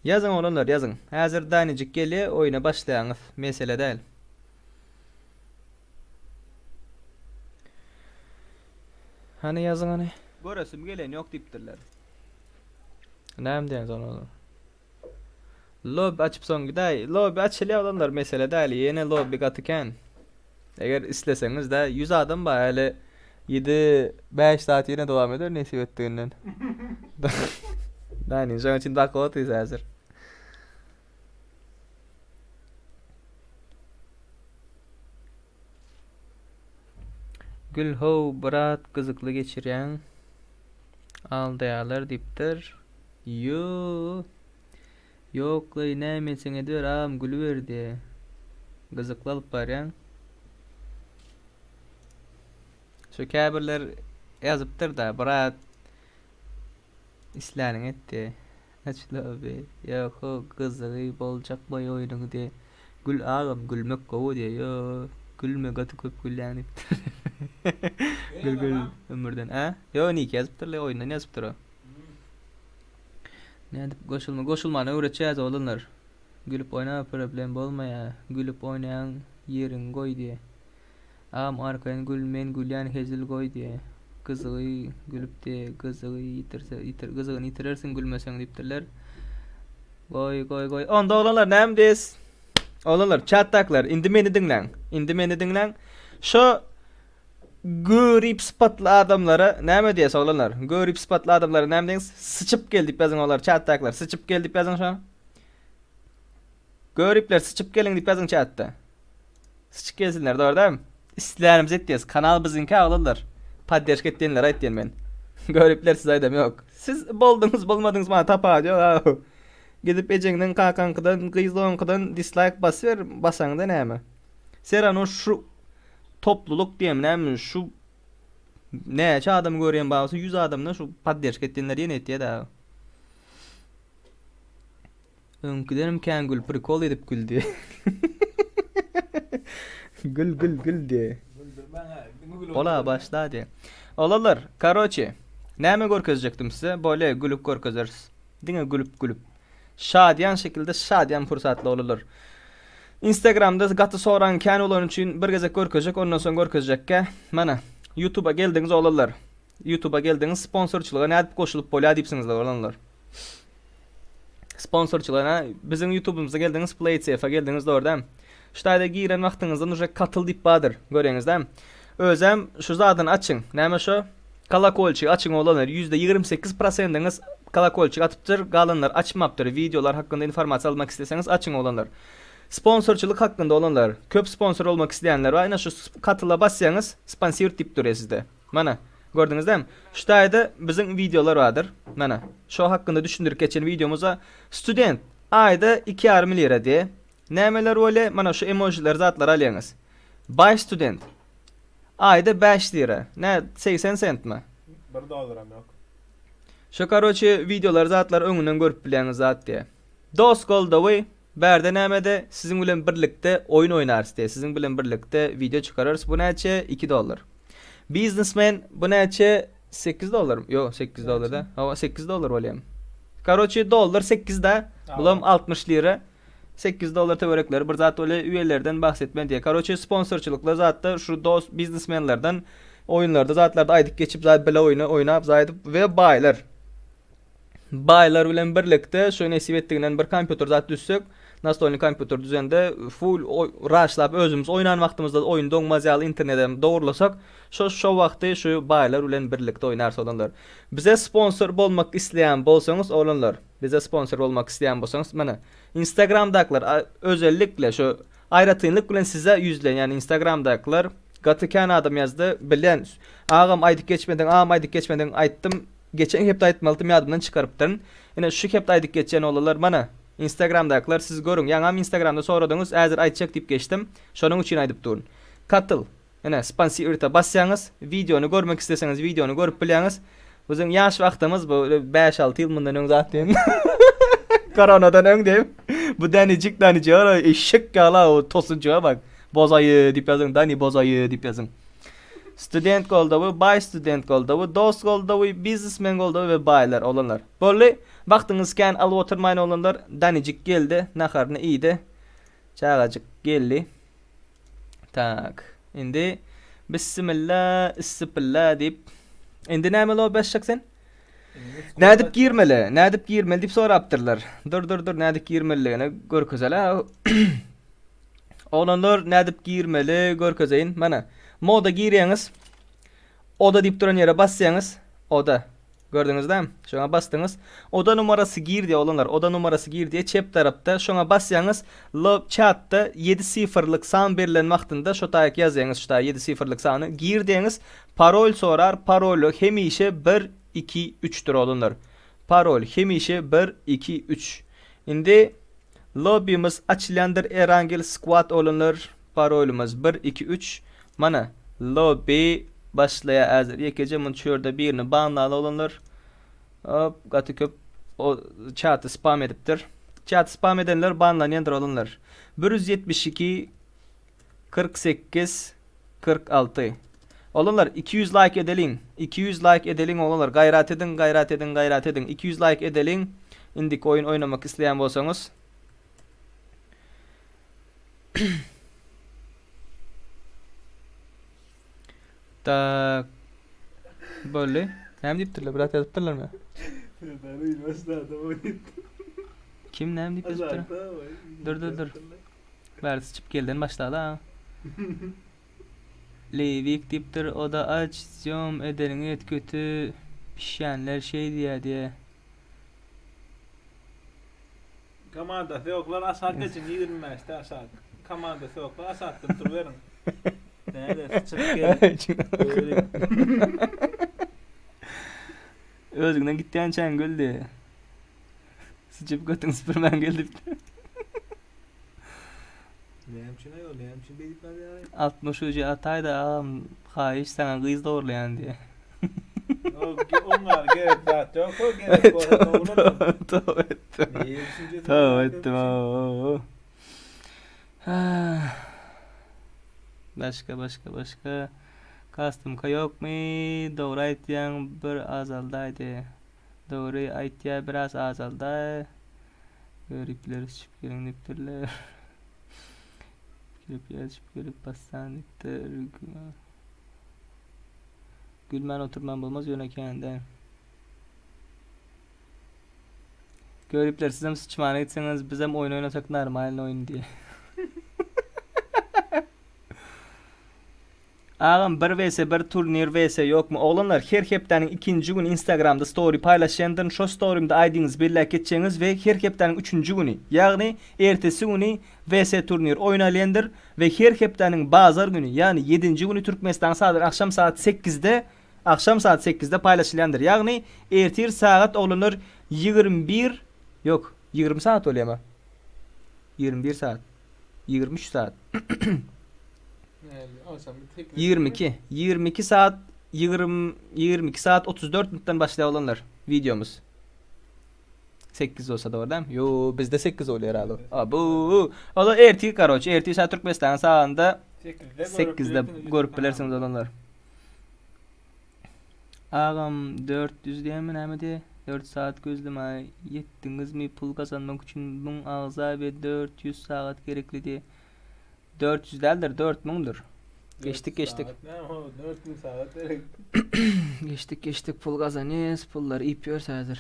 Ýazyň oglanlar ýazyň. Häzir Danijik gelýär, oýuna başlaýaňyz. Mesele däl. Hany ýazyň hany. Göresim gelen ýok diýipdirler. Näme diýýäňiz olara? Lobby açyp soň gidäý. Lobby açylýar oglanlar mesele däl. Ýene lobby gaty kän. Eger isleseňiz de 100 adam bar häli 7 5 saat ýene dowam eder nesip etdiginden. Dani, şoň üçin bakyp otyrys häzir. Gül how brat gyzykly geçirýäň. Aldaýarlar diýipdir. Ýoo. Ýoklaý näme etseň ediber agam gülüber diýe. Gyzykly alyp barýaň. Şu käbirler ýazypdyr-da, brat isläniňi et diýe. Açylaby. Ýok-ho gyzygy boljak boý oýnuň diýe. Gül agam gülmek gowy diýe. Ýo gülme gaty köp gülýäň diýipdir. Gül gül ömürden. A? Ýo niki ýazypdyrlar oýundan ýazypdyr o. Nädip goşulma goşulmany öwretjäz oglanlar. Gülüp oýnama problem bolmaýa. Gülüp oýnaýaň ýeriňi goý diýe. Agam arkaýyn gül men gülýän hezil goý diýe. Gyzygy gülüp diýe gyzygy ýitirse ýitir gyzygyny ýitirersiň gülmeseň diýipdirler. Goý goý goý. Onda oglanlar näme diýes? Oglanlar çatdakylar indi meni diňläň. Indi meni diňläň. Şo Görip sypatly adamlara näme diýes oglanlar? Görip sypatly adamlara näme diýiňiz? Syçyp gel diýip ýazyň oglanlar çatdakylar. Syçyp gel diýip ýazyň şo. Göripler syçyp geliň diýip ýazyň çatda. Syçyp gelsinler dogry dämi? Islänimizi etýäs. Kanal biziňki oglanlar. Podderşka etýänlere aýtýan men. Göripler size aýdam ýok. Siz bolduňyz bolmadyňyz maňa tapawudy ýok. Gidip ejeňden kakaňkydan gyz dogankydan dislaýk basyber basaňda näme? Serano şu Toplulyk diýem näme şu näçe adam görýän bar bolsa 100 adamdan şu podderşka etýänler ýene etýär dagy. Öňküdenem kän gül prikol edip güldi. Gül gül gül diýe. Ola başla diýe. Olalar, karoçe, näme görkezjekdim size? Bolýa gülüp görkezeris. Diňe gülüp gülüp. Şadyýan şekilde şadyýan pursatly bolular. Instagramda gaty soran kän bolany üçin bir gezek görkezjek ondan soň görkezjekkä. Mana Youtuba geldiňiz oglanlar. Youtuba geldiňiz sponsorçylyga nädip goşulyp bolýar diýipsiňizler oglanlar. Sponsorçylyga biziň Youtubymyza geldiňiz PlayCF-a geldiňiz dogry dämi? Şu taýda giren wagtyňyzdan uje katyl diýip bardyr. Görýäňiz dämi? Özem şu zadyny açyň. Näme şo? Kolokolçik açyň oglanlar 28% prosendiňiz kolokolçik atypdyr galanlar açmapdyr wideolar hakynda informasiýa almak isleseňiz açyň oglanlar sponsorçylyk hakynda oglanlar köp sponsor bolmak isleýänler bar ine şu katyla basýaňyz sponsir diýip durýar sizde mana gördüňiz dämi şu taýda biziň wideolar bardyr mana şo hakynda düşündirip geçen wideomyza student aýda 2,5 lira diýe nämeler bolýar mana şu emojiler zatlar alýaňyz buy student Aýda 5 lira. Nä 80 sentmi?
1 dollaram ýok.
Şo karoçe wideolary zatlary öňünden görüp bilýäňiz zat diýe. Dost goldawy bärde nämede siziň bilen birlikde oýun oýnarys diýe siziň bilen birlikde wideo çykararys bu näçe 2 dollar. Biznesmen bu näçe 8 dollar ýok 8 dollar da hawa 8 dollar bolýam. Karoçe dollar 8 da bulam 60 lira. 8 dollar töwerekleri bir zat bolýa üýelerden bahs etme diýe. Karoçe sponsorçylykly zatda şu dost biznesmenlerden oýunlarda zatlarda aýdyp geçip zat bile oýna oýnap zaýdyp we baýlar. Baýlar bilen birlikde şu nesip etdiginden bir kompýuter zat düzsek nastolny kompýuter düzende full raşlap özümiz oýnan wagtymyzda oýun doňmaz ýaly internedem dogurlasak şo şo wagty şu baýlar bilen birlikde oýnarys oglanlar. Bize sponsor bolmak isleýän bolsaňyz oglanlar Bize sponsor bolmak isleýän bolsaňyz mana Instagramdakylar özellikle şu aýratynlyk bilen size ýüzlenýän Instagramdakylar gaty kän adam ýazdy bilýän agam aýdyp geçmediň agam aýdyp geçmediň aýtdym geçen hepde aýtmalydym ýadymdan çykarypdyryn ine şu hepde aýdyp geçýän oglanlar mana Instagramdakylar siz görüň ýaňam Instagramda soradyňyz häzir aýtjak diýip geçdim şonuň üçin aýdyp durun katyl Ine, Sponsirita basýaňyz, wideony görmek isleseňiz wideony görüp bilýäňiz. Biziň ýaş wagtymyz bu 5-6 ýyl mundan öň zat diýen. Koronadan öň diýip. Bu Danijik Danijik ara eşek ýaly o tosunjyga bak. Bozaýy diýip ýazyň, Dani bozaýy diýip ýazyň. Student goldawy, baý student goldawy, dost goldawy, biznesmen goldawy we baýlar oglanlar. Boldy. Wagtyňyzy kän alyp oturmaýyn oglanlar. Danijik geldi, naharyny iýdi. Çagajyk geldi. Tak. Indi bissimilla, issipilla diýip. Indi näme lo başjak sen? Nädip girmeli? Nädip girmeli diýip sorapdyrlar. Dur dur dur nädip girmeliligini görkezeli. Oglanlar nädip girmeli görkezeýin. Mana moda girýäňiz. Oda diýip duran ýere basýaňyz. Oda. Gördüňiz dämi? Şoňa basdyňyz. Oda numarasy gir diýýär oglanlar. Oda numarasy gir diýýär çep tarapda. Şoňa basýaňyz. Lo çatda 7 sifrlik san berlen wagtynda şo taýak ýazýaňyz şu taýa 7 sifrlik sany. Gir diýeňiz. Parol sorar. Paroly hemişe 1. 2 3-dür oglanlar. Parol hemişe 1 2 3. Indi lobbimiz açylýandyr Erangel squad oglanlar. Parolymyz 1 2 3. Mana lobby başlaýar häzir. Ýekeje muny çörde birini banlaly oglanlar. Hop gaty köp o çaty spam edipdir. Çaty spam edenler banlanýandyr oglanlar. 172 48 46 Oglanlar 200 like edeliň. 200 like edeliň oglanlar. Gaýrat ediň, gaýrat ediň, gaýrat ediň. 200 like edeliň. Indiki oýun oýnamak isleýän bolsaňyz. Tak. Boldy. Näme diýipdirler? Biraz ýazypdyrlarmy? Kim näme diýip ýazypdyr? Dur dur dur. Bäri syçyp gelden başlady ha. Leýwik diýipdir, o-da aç, zýom edeniňi et kötü pişýänler şeý diýýä diýe.
Komandasy ýoklar aşak geçiň 25-de aşak. Komandasy ýoklar aşakdan turuberiň. Näde syçyp gel.
Özüňden gitýänçäň gül diýe. Syçyp götüňi süpürmän gel diýipdir.
Näme üçin aýol, näme üçin beýdip ýazýar?
63 ataýda agam haýyş saňa gyz dogurlaýan diýe.
Oňa gerek zat ýok, o gerek bolsa dogrular.
Toba etdim. Toba etdim. Başga başga başga. Kastymka ýokmy? Dogry aýtýaň bir azaldaýdy. Dogry aýtýa biraz azaldaý. Göripler içip geliň diýipdirler. Gelip içip gelip bassan diýipdir. Gülmän oturman bolmaz ýöne kände. Göripler sizem sıçmana gitseňiz bizem oýun oýnasak normalny oýun diýe. Agam bir vs bir turnir vs ýokmy oglanlar her hepdäniň ikinji güni instagramda story paýlaşýandyryn şo storymda aýdyňyzy belläp geçjeňiz we her hepdäniň üçünji güni ýagny ertesi güni vs turnir oýnalýandyr we her hepdäniň bazar güni ýagny ýedinji güni Türkmenistanyň sagadyny agşam sagat sekizde agşam sagat sekizde paýlaşylýandyr ýagny ertir sagat oglanlar 21 ýok 20 sagat bolýama 21 sagat 23 sagat 22 22 saat 20 22 saat 34 minutdan başlaýar oglanlar wideomyz. 8 bolsa dogry dämi? Yo, bizde 8 bolýar herhalde. Abu. Ola ertir karoç, ertir saat Türkmenistanyň sagatynda 8-de görüp bilersiňiz oglanlar. Agam 400 diýenmi näme diýe? 4 saat gözleme ýetdiňizmi pul gazanmak üçin 1000 agza we 400 sagat gerekli diýe. 400 däldir, 4000-dir. Geçdik, geçdik.
Näme o 4000 sagat gerek.
Geçdik, geçdik. Pul gazanýas, pullar iýip ýörüs häzir.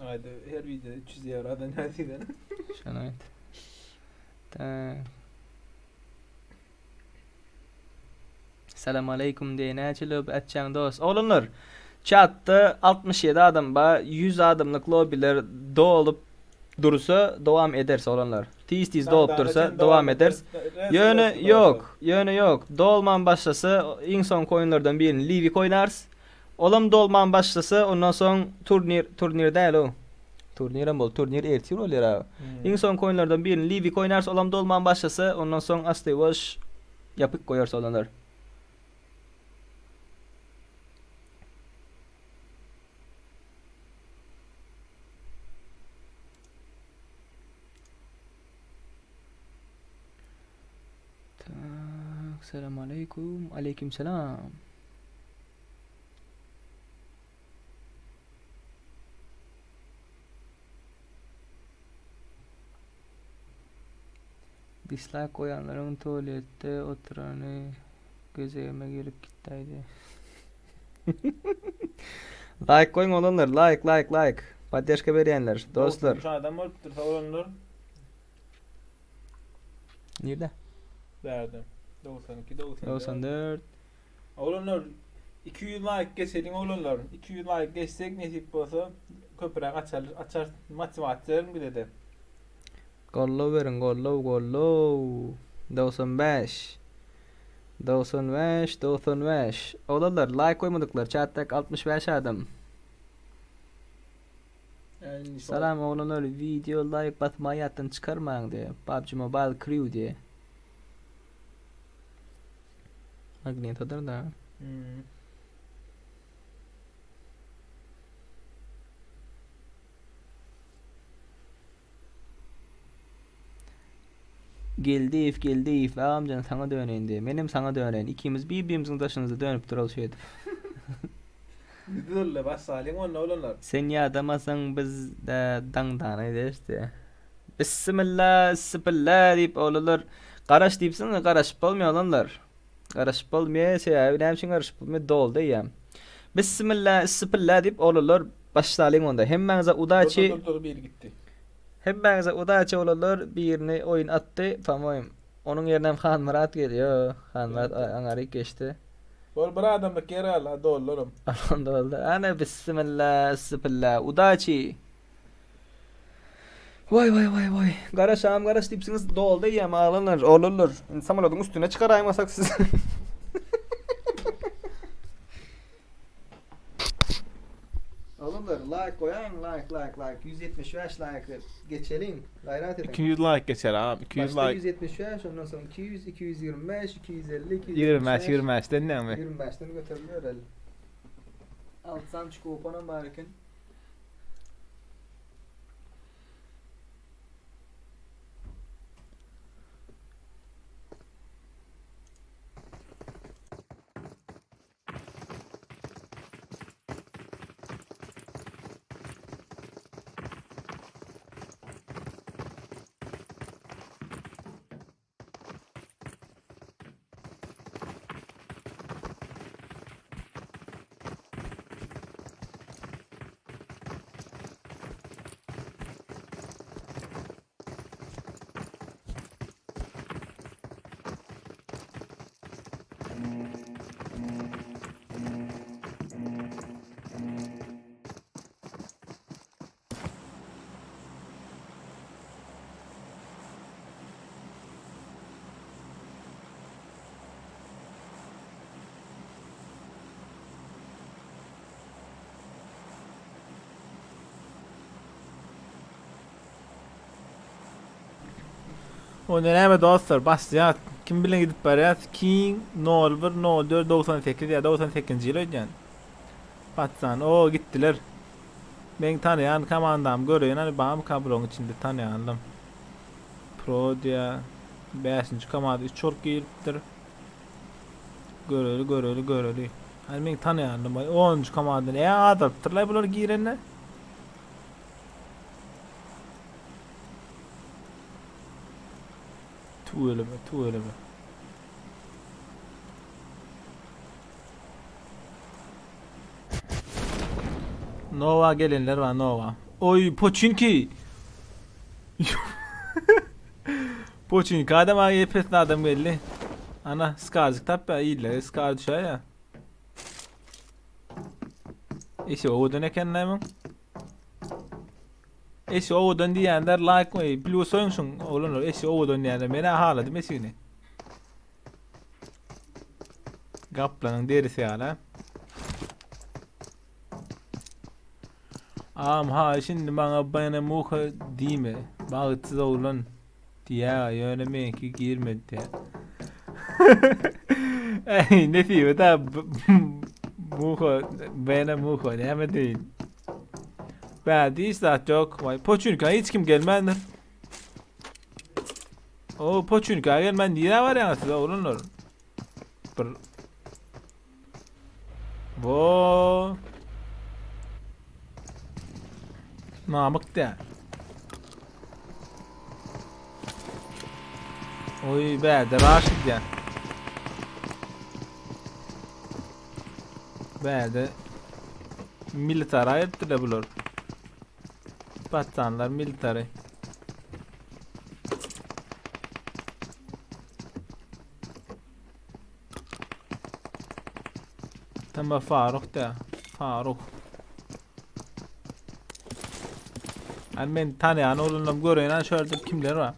Aýda her video 300 ýewro gazanýar diýen.
Şony aýt. Tak. Salam aleýkum diýe näçe lobi açýaň dos. Oglanlar, çatda 67 adam bar, 100 adamlyk lobiler dolup dursa dowam ederis oglanlar. Tiz tiz dolup dursa dowam ederis. Ýöne ýok, ýöne ýok. Dolman başlasa iň soňky oýunlardan birini Livik oýnarys. Olam dolman başlasa ondan soň turnir, turnir däl o. Turnirem bol, turnir ertir bolýar aga. Iň soňky oýunlardan birini Livik oýnarys, olam dolman başlasa ondan soň Astywaş ýapyk goýarys oglanlar. Tak, selam aleýkum, aleýkim selam. Dislike goýanlaryň tualetde oturany gözegime gelip gitdäýdi. Like goýuň oglanlar, like, like, like. Poddeşka berýänler, dostlar.
93 adam bolupdyr oglanlar.
Nirde?
Bärde. 92, 94.
94.
Oglanlar 200 like geçeliň oglanlar. 200 like geçsek nesip bolsa köpräk açar açar motivasiýa beriň bize-de.
Gollow beriň gollow gollow. 95. 95 95 Oglanlar laýk goýmadyklar çatdaky 65 adam. Salam oglanlar wideo laýk basmagy ýatdan çykarmaň diýe PUBG Mobile Crew diýe. Magnitodyr da.
Hmm.
Geldiýew Geldiýew agamjan saňa döneýin diýe. Menem saňa döneýin. Ikimiz bir-birimiziň daşymyzda dönüp duraly şeýdip.
Düzelle basalyň onda oglanlar.
Sen ýadamasaň biz-de daňdana ederis diýe. Bissimilla, issipilla diýip oglanlar garaş diýipsiňiz garaşyp bolmaýar oglanlar. Garaşyp bolmaýar sebäbi näme üçin garaşyp bolmaýar doldy eýýäm. Bissimilla, issipilla diýip oglanlar başlalyň onda. Hemmäňize udaçi.
Dur dur dur biri gitdi.
Hemmäňize udaçi oglanlar birini oýun atdy pamoýym. Onuň ýerine hem Hanmyrat gelýär. Hanmyrat aňaryk geçdi.
Bol bir adamlyk ýer galdy ha dolduram.
Alan doldy. Ana bissimilla, issipilla. Udaçi. Waý waý waý waý. Garaş agam garaş diýipsiňiz doldy eýýäm aglanlar, oglanlar. Indi samolýodyň üstüne çykaraýmasak siz. Oglanlar laýk goýaýyň laýk laýk laýk 175 laýk geçeliň gaýrat ediň.
200 laýk geçer agam 200
Başda
laýk.
175 ondan soň 200 225 250
25
275
25-den näme?
25-den göteriliyor el. Altsan çukupanam bar eken.
Onda näme dostlar başlaýas. Kim bilen gidip barýas? King 01 04 98 ýa 98-nji ýyl öýdýän. Patsan o gitdiler. Meň tanaýan komandamy göreýin hany barmyka bularyň içinde tanaýanlam. Pro diýä. Bäşinji komanda 3 bolup giripdir. Göreli göreli göreli. Hany meň tanaýanlam bar. 10-njy komanda näme azalypdyrlaý bular girende? Tüweleme tüweleme. Nova gelenler bar Nova. Oý Poçinki. Poçinki adam aý epesli adam geldi. Ana skarjyk tapýa ille skar düşýär ya. Eşi owadan eken näme? Eşi owadan diýenler like goý, plus goýuň şuň oglanlar eşi owadan diýenler. Men haladym eşigini. Gaplanyň derisi ýaly. Am ha şimdi maňa bana muha diýme. Bagtsyz oglan diýä ýöne meňki girmedi diýä. Ey nesibe da muha bana muha näme deýin. Bärde hiç zat ýok. Waý poçunka hiç kim gelmändir. O poçunka gelmän nirä barýaňyz siz oglanlar? Bir Wo. Namyk dä. Oý bärde raş edýär. Bärde militara etdiler bular. Patsanlar military. Tamam Faruk da. Faruk. Yani men tanıyan oğlunum göreyim şöyle kimler var.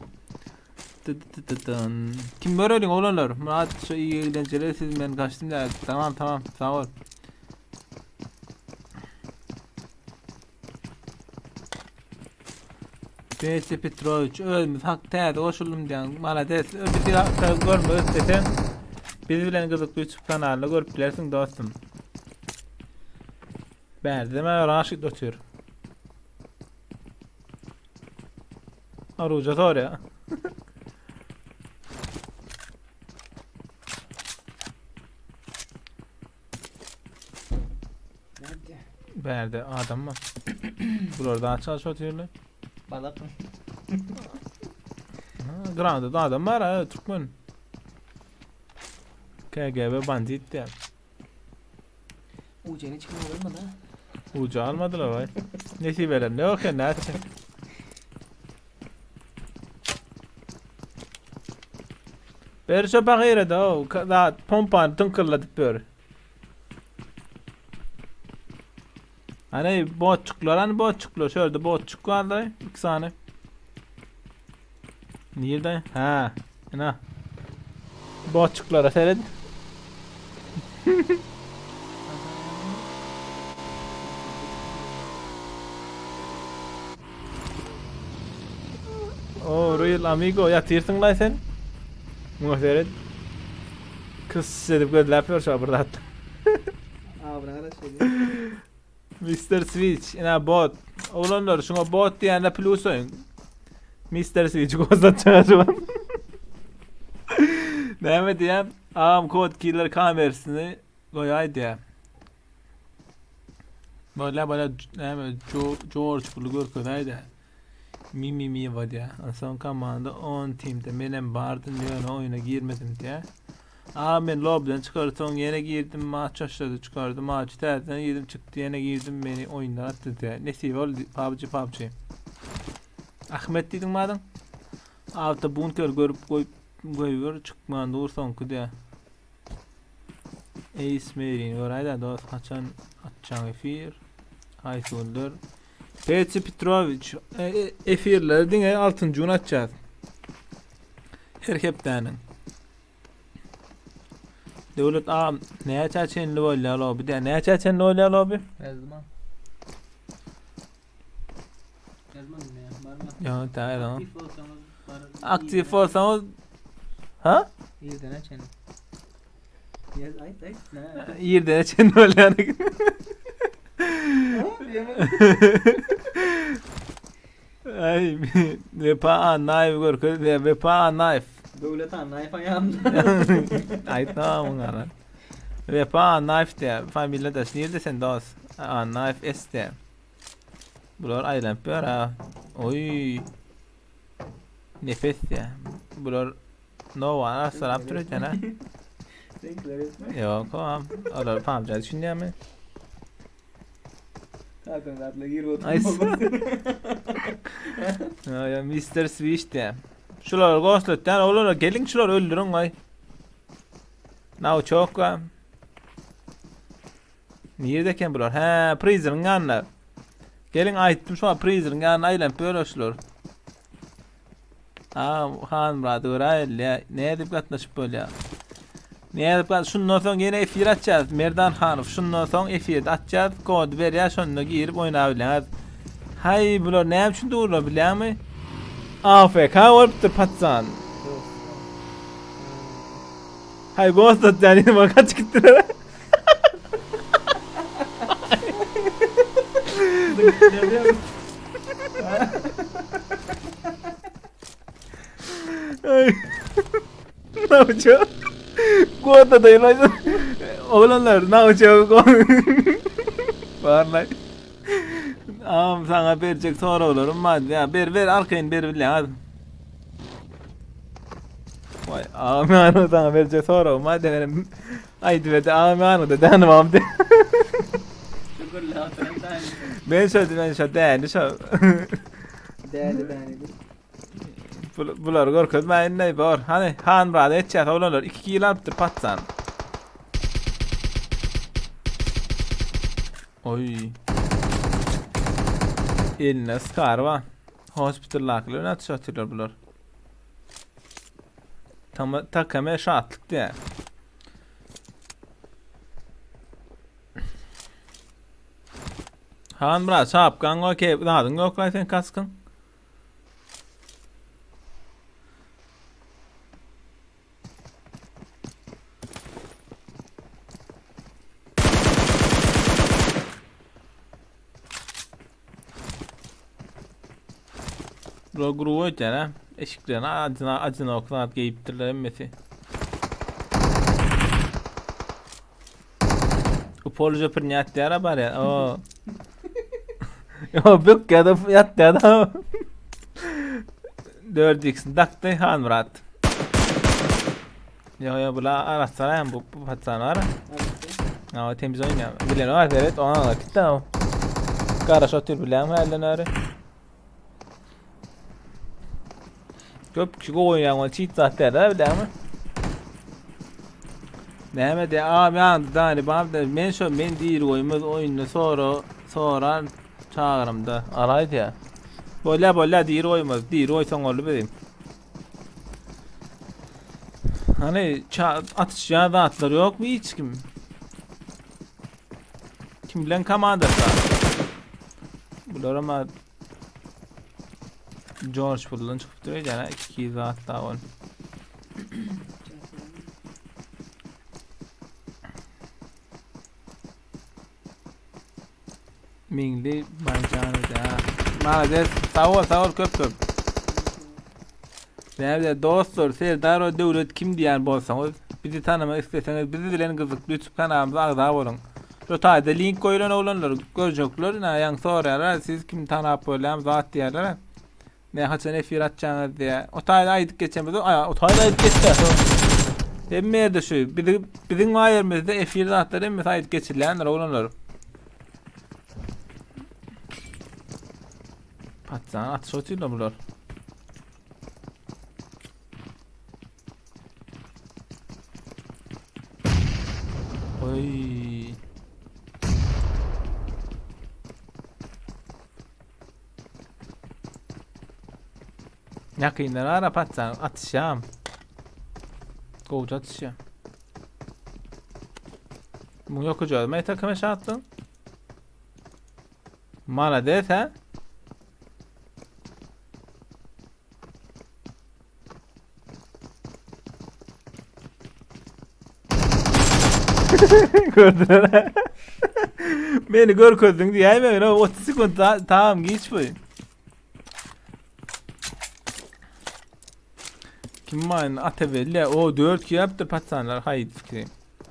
Tı-tı-tı-tın. Kim göreliň oglanlar? Murat şu iyi eğlenceler siz men kaçtım da. Tamam tamam sağ ol. Besi Petroviç özümiz hak täze goşuldym diýen malades. Bizi hakda görmek isteseň biz bilen gyzykly YouTube kanalynda görüp bilersiň dostum. Bärde men Raşid otyr. Aruja sorýa.
Nerede?
Bärde adam bar. Bular daha çalış otyrlar.
Balak.
Ha, Granada adam var ha Türkmen. KGB bandit diye.
Ucunu çıkma olur mu da?
Ucu almadılar vay. Nesibeler ne okuyor ne açın. Beri çöpe gayret o. Daha pompanı tınkırladık beri. Hani botçuklar hani botçuklar şöyle botçuk vardı iki tane. Nerede? Ha. Ina. Botçuklara seyret. O real amigo ýatyrsyň lan sen. Muňa seret. Kys edip gözläp ýör şu bir zat.
Aa buna kadar şey.
Mr. Switch ina bot. Oglanlar şuňa bot diýende plus oýun. Mr. Switch gozlatjak şu an. Näme diýem? Am kod killer kamerasını goýaý diýä. Böyle böyle näme George pulu görkezäýdi. Mi mi mi var diýä. Onsoň komanda 10 teamde menem bardym ýöne oýuna girmedim diýä. Aa men lobbyden çykarsoň ýene girdim maç başlady çykardy maçy täzeden girdim çykdy ýene girdim meni oýundan atdy diýä. Nesip ol PUBG PUBG. Ahmet diýdiň mi adyň? Alta bunker görüp goýup goýber çykman dur soňky diýä. Ace Mary göräýdä dost haçan atjaň efir. Haýsy günler? Petri Petroviç e, e, efirleri diňe 6 gün atjak. Her hepdäniň. Döwlet agam näçä çenli bolýar lobby diýä. Näçä çenli bolýar lobby?
Yazma. Yazmadım ya. Var mı?
Ýa, täze.
Aktif olsanız var.
Aktif bolsaňyz Ha?
Irden açın. Yaz ayt ayt. Ne?
Ýerdene çenli bolýar. Ay, Vepa knife görkez, Vepa knife.
Döwlet han knife ayağımda.
Aýtma muňa. Vepa knife diýä. Familiýa daş. Nirde sen dost? A knife S diýä. Bular aýlanyp ýör ha. Oý. Nefes diýä. Bular Nova arassalap dur eken ha.
Renkler etme.
Ýok, am. Olar PUBG düşünýärmi?
Hakan atla gir otur.
Ay, Ya, ya Mr. Switch diýä. Şular goslatýan olara gelin şular öldürün gaý. Now çok ga. Nirde eken bular? He, Prisoner'ın ýanyna. Gelin aýtdym şu an Prisoner'ın ýanyna aýlanyp böyle şular. Aa, Han Murat Öraýel ya. Ne edip gatnaşyp bolýar? Ne edip gat şundan soň ýene efir açýas. Merdan Hanow şundan soň efir açýas. Kod berýär şonda girip oýnap bilýäňiz. Hay bular näme üçin durlar bilýäňmi? AFK bolupdyr patsan. Hay ghost atýan ýene kaç gitdiler. Ay. Ne yapacağım? Kuota dayılar. Oglanlar ne yapacağım? Barlay. Am sana verecek sorularım var ya. Ber ver arkayın ber bile hadi. Vay am yani sana verecek sorum var benim. Ay verdi am yani da denim am de.
Şükür la oturan
Ben şöyle ben şöyle değerli şöyle.
Değerli değerli.
Bular görkezme ne bor. Hani han brad etçe oglanlar 2 kilo alypdyr patsan. Oy. Eline skar var. Hospital laklı ne atış atıyorlar bular. Tama takame şatlyk diýä. Han brat şapkaň we kep zadyň ýok laý sen kaskyň. Bular gruba öýtýän ha. Eşiklerini acına acına ok zat geýipdirler hemmesi. Upolja prinýat diýär barýar. O. Yo bük ýa-da ýat ýa-da. 4x dakdy Hanmyrat. Yo yo bula arassalaýan bu bu patsan var. Ha temiz oýnaýar. Bilen var evet ona da gitti o. Garaş otyr bilen hälden öri. Köp kişi gowy oýnaýan ol çit zat däl bilen. Näme de abi ýa dani bab da men şo men diýir goýmaz oýunda sora soran çagyrymda alaýdy ya. Bolýa bolýa diýir goýmaz diýir goýsaň boldy bizim. Hani atyşýan zatlar ýokmy hiç kim? Kim bilen komandasy? Bular ama George puldan çykyp duruyor yani iki zat daha ol. Meňli Baýjanow da. Malades, sag bol, sag bol köp köp. Näme dostlar, Serdar we Döwlet kim diýen bolsaňyz, bizi tanamak isleseňiz biz bilen gyzykly YouTube kanalymyza agza boluň. Şu taýda link goýlan oglanlar görjekler, ina ýaňy soraýarlar, siz kim tanap bolýam zat diýýärler. Ne haçan efir açjaňyz diýä. O taýda aýdyp geçemizde, aý, o taýda aýdyp geçdi. Hemme ýerde şu. Bizi biziň ýerimizde efir zatlar hemmesi aýdyp geçilýändir oglanlar. Patsan atyş otyrlar bular. Oy. Ýakyndan ara patsan atyşam. Gowja atyşýar. Muň ýokujagy men takyma şatlyň. Malades ha? Gördüler. Beni görkezdin diýäýme, 30 sekund tamam geç bu. Kim maýyn Atebelle o 4 kiýapdyr patsanlar haýyt fikri.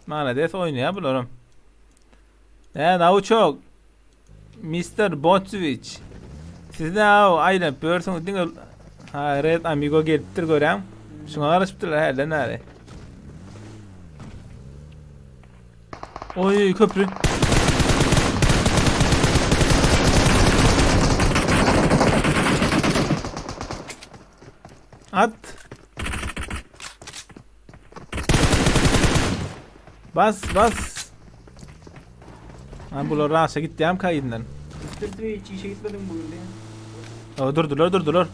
Malades oýnaýar bularam. Ne nauçok. Mister Botsowiç. Siz ne aw aýlanyp ýörsüňiz diňe Ha Red Amigo gelipdir görýäň. Şuňa garaşypdyrlar hälden bäri. Oý köprü. At. Bas bas. Ha bular raşa gitýäm kaýyndan.
Mr. Switch işe gitmediň bugün diýen.
O durdular durdular.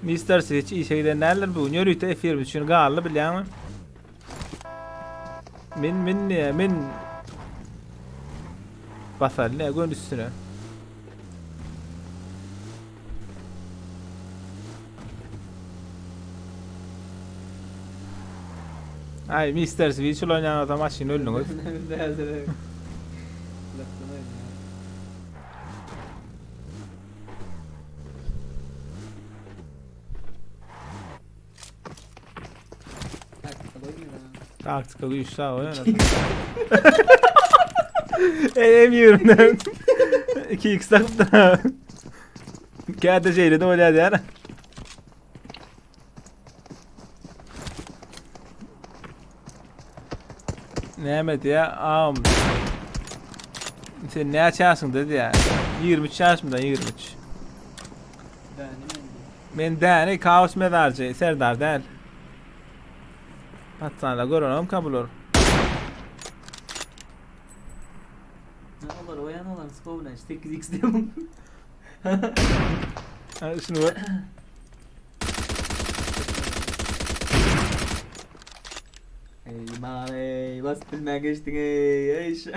Mr. Switch işe giden däldir bugün. Ýörite efir üçin galdy bilýäňmi? Min min diýe min. Basar ne gön üstüne. Ay Mr. Switch oýnaýan adam maşyn öldüňiz. Taktika güýçli abi oýnar. Ey M24. 2x takıptı. Käde şeýle de bolýar diýär. Näme diýär? Am. Sen näçe ýaşyňda diýär? 23 ýaşymda 23. Men däni kaos mezarjy Serdar däl. Patsana görenem bular.
Ne olar oýan olan skowna 8x diýip.
Ha, şunu gör.
Eý mal eý basyp bilmän geçdiň eý eý ş-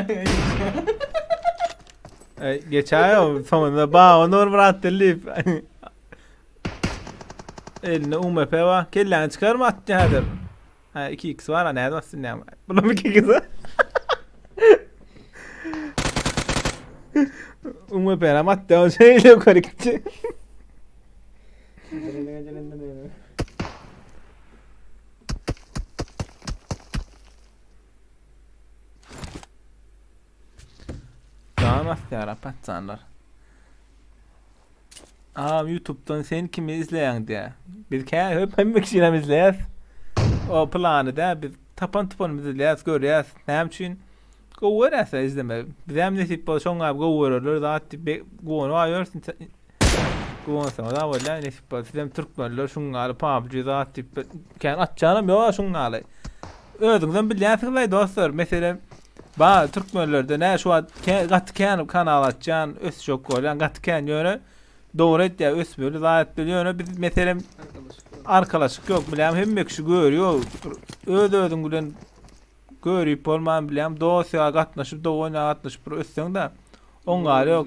Ey, geçäýo soňunda Baba Nur Murat diýip. Elinde UMP bar. Kelläňi çykarma atdy häzir. Ha 2x bar, ha näde bassyn näme? Bulam 2x. UMP hem atdy, o şeýle ýokary gitdi. Jan basýar patsanlar. Agam YouTube'dan sen kimi izleýäň diýä. Biz kä höp hemme kişinem izleýäs. O plany dä biz tapan tupanymyzy izleýäs, görýäs. Näme üçin? Gowy görýäs izleme. Bizem nesip bolsa şoň ýaly gowy görerler zat diýip guwanyp aýörsün. Guwansaňyz a bolýa nesip bolsa sizem türkmenler şuň ýaly PUBG zat diýip kän atjanam ýok şuň ýaly. Özüňizem bilýänsiňiz dostlar. Meselem Ba türkmenlerde nä şu wagt kä, gaty kän kanal açýan, ösjek bolýan gaty kän ýöne dogry aýtýar ösmeli zat etmeli ýöne biz meselem arkalaşyk ýok bilýän hemme kişi görýär öz özüň bilen görüp bolman bilýän dost ýa gatnaşyp dogan ýa gatnaşyp bir össeň de oň gary ýok.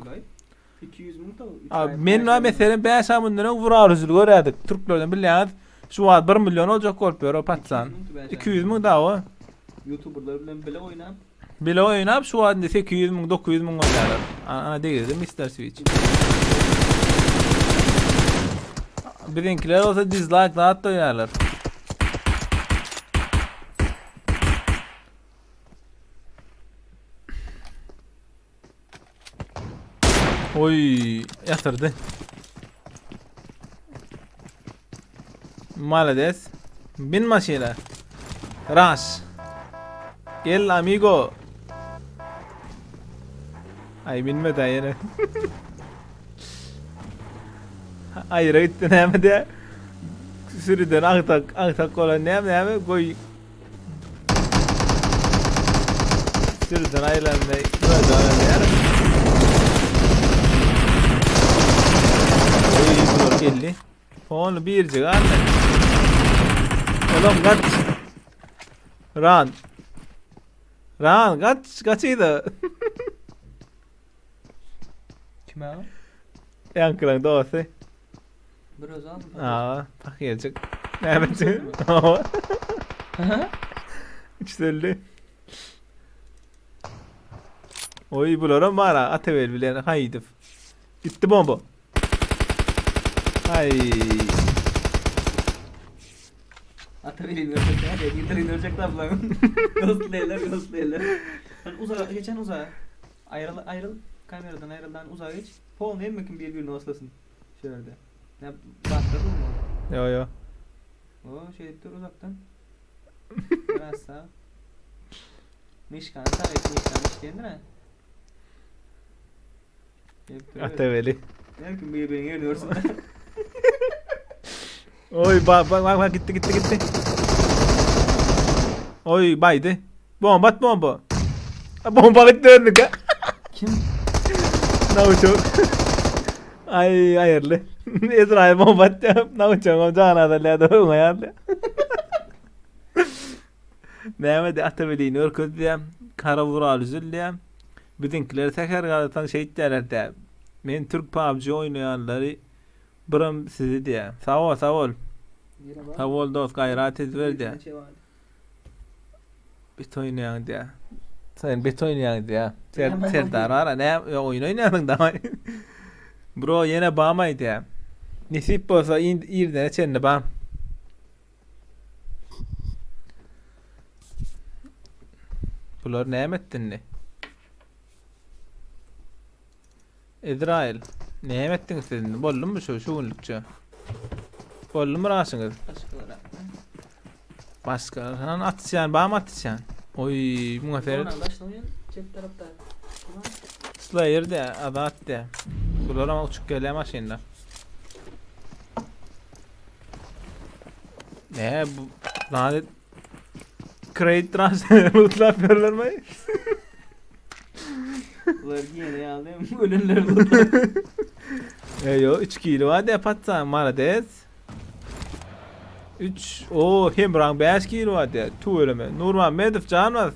200 müň to.
A, men wa meselem 5 ay mundan öň vural üzül görýärdik. Türklerden bilýäňiz şu wagt 1 million boljak bolup ýör o patsan. 200 müň da o.
YouTuberlar bilen bile oýnap.
Bile oýnap şu wagt indi 800 müň 900 müň bolýarlar. Ana degirdi Mr. Switch. Biziňkiler bolsa dislike zat doýarlar. Oy ýatyrdy. Malades. Bin maşyna. Rush. Gel amigo. Ay binme da ýene. Aýra gitdi näme de. Sürüden agtak agtak bolan näme näme goý Sürüden aýrylandy. Gördü Oy bular geldi. Onu bircik aldı. Oğlum kaç. Run. Run kaç kaçıydı.
Kime o?
Yankılan dosty.
Bir özi aldım.
Aa, paketjik. Näme? Üçselli. Oy bularam bar ha, Atebel bilen haýdyp. Gitti bomba. Ay.
Atabilin ölecek ya. Yedirin ölecek lan lan. Ghostlaylar ghostlaylar. Lan uzağa geçen uzağa. Ayrıl ayrıl. Kameradan ayrıl lan uzağa geç. Paul ne mümkün birbirini oslasın. Şöyle. Ne bastırdın mı?
Yo yo.
O şey dur uzaktan. Biraz sağ. Mişkan sağ et mişkan işleyen değil mi?
Atebeli.
Ne mümkün birbirini görüyorsun.
Oy bak bak bak bak gitti gitti gitti. Oy baydı. Bomba at bomba. Ha, Bomba gitti öldük ha.
Kim?
Navuçok. Ay hayırlı. Ezrail bomba attı. Navuçok o cana da leda öňe ýarly. Näme de Atabelini örkez diýem. Kara vural üzül diýem. Biziňkiler säher galatan şey diýerler de. Men Türk PUBG oýnaýanlary birim sizi diýe. Sag ol, sag ol. Sag ol dost, gaýrat ediber diýe. Bet oýnaýaň diýe. Sen bet oýnaýaň diýe. Ser, Serdar ara ne oýun oýnaýaň da. Bro ýene bamaý diýe. Nesip bolsa irdene çenli bam. Bular näme etdi indi? Ezrail, näme etdiňiz siz indi? Boldumy şu şu günlükçe? Boldumy raşyňyz?
Başkalara.
Başka hanan atışan, bam atışan. Oy, muňa seret.
Oradan başlamayın. Çep tarafta. Tamam.
Slayer de, azat de. Bular ama uçup gelýär maşynda. Ne bu lanet Crate transfer lootlap berler mi?
Bular yine aldım. Ölünler buldular.
Eyo 3 kilo var de patsan malades. 3 o Hemraň 5 kilo bar diýär. Tüweleme. Nurmuhammedow jan bas.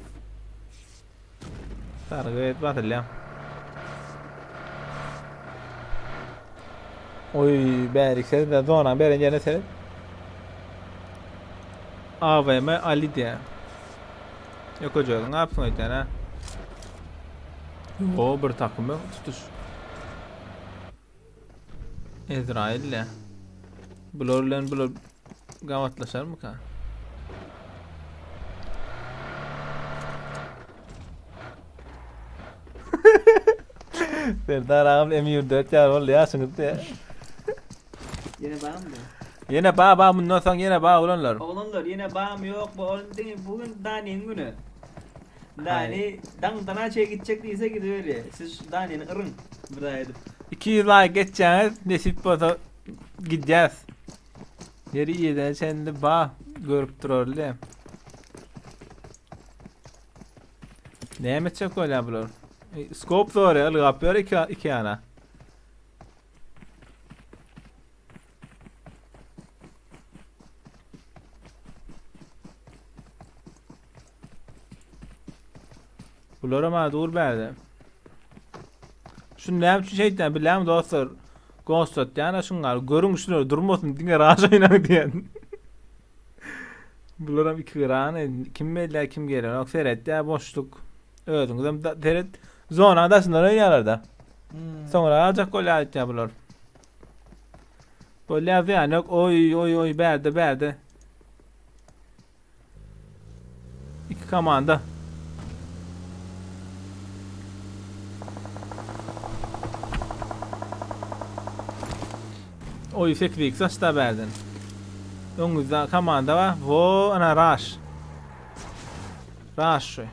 Sargy basylýar. Oý, bärik seret, zona beren ýerine seret. AVM Ali diýär. Ýokajagyň apsyň aýtýan ha. Yo, bir takym tutuş. Ezrail diýär. Bular bilen bular gabatlaşarmyka? Serdar agam M24 ýar boldy ýaşyňyz diýä.
Ýene bammy?
Ýene ba ba mundan soň ýene ba oglanlar.
Oglanlar ýene bam ýok bu ol diňe bu gün Daniň güni. Dani daňdana çe gitjek diýse gidiberýär. Siz şu Danini yryň bir aý edip.
200 like geçýäňiz nesip bolsa gidýäs. Ýeri ýedene çenli ba görüp durarly. Näme etjek bolýar bular? E, Skop zor ya, ylgap ýör iki, iki ýana. Bulara ma dur bärde. Şunu näme üçin şeýtýän bilýäňmi dostlar? Ghost atýan şuňa görüň şular durmasyn diňe raş oýnaň diýen. Bularam iki gyrany kim belýär kim gelenok seretýär boşluk. Özüňizem seret zona daşyndan oýnaýarlar da. Hmm. Soňra aljak bolýar aýtýar bular. Bolýar zyýan ýok. Oý oý oý bärde bärde. İki komanda. Oý 8x açda bärden. Öňüňizde komanda bar. Wo ana rush. Rush şu.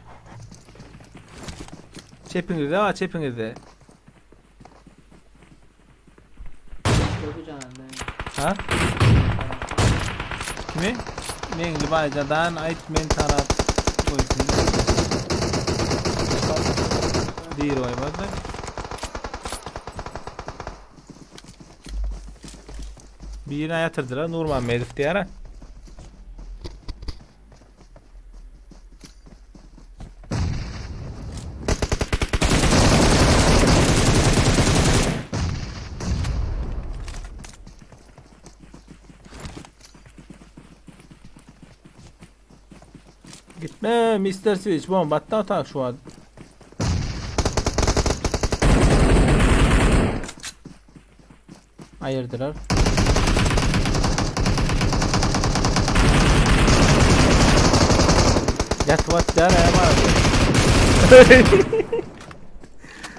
Çepiňizde bar, çepiňizde. Ha? Kimi? Meňli Baýjadan aýt men tarap goýsun. Dir goýmazlar. Birine ýatyrdylar Nurmammedow diýär. Gitme Mr. Switch bomba atdy atak şu wagt. Aýyrdylar. Ýatyp atýar ä malades.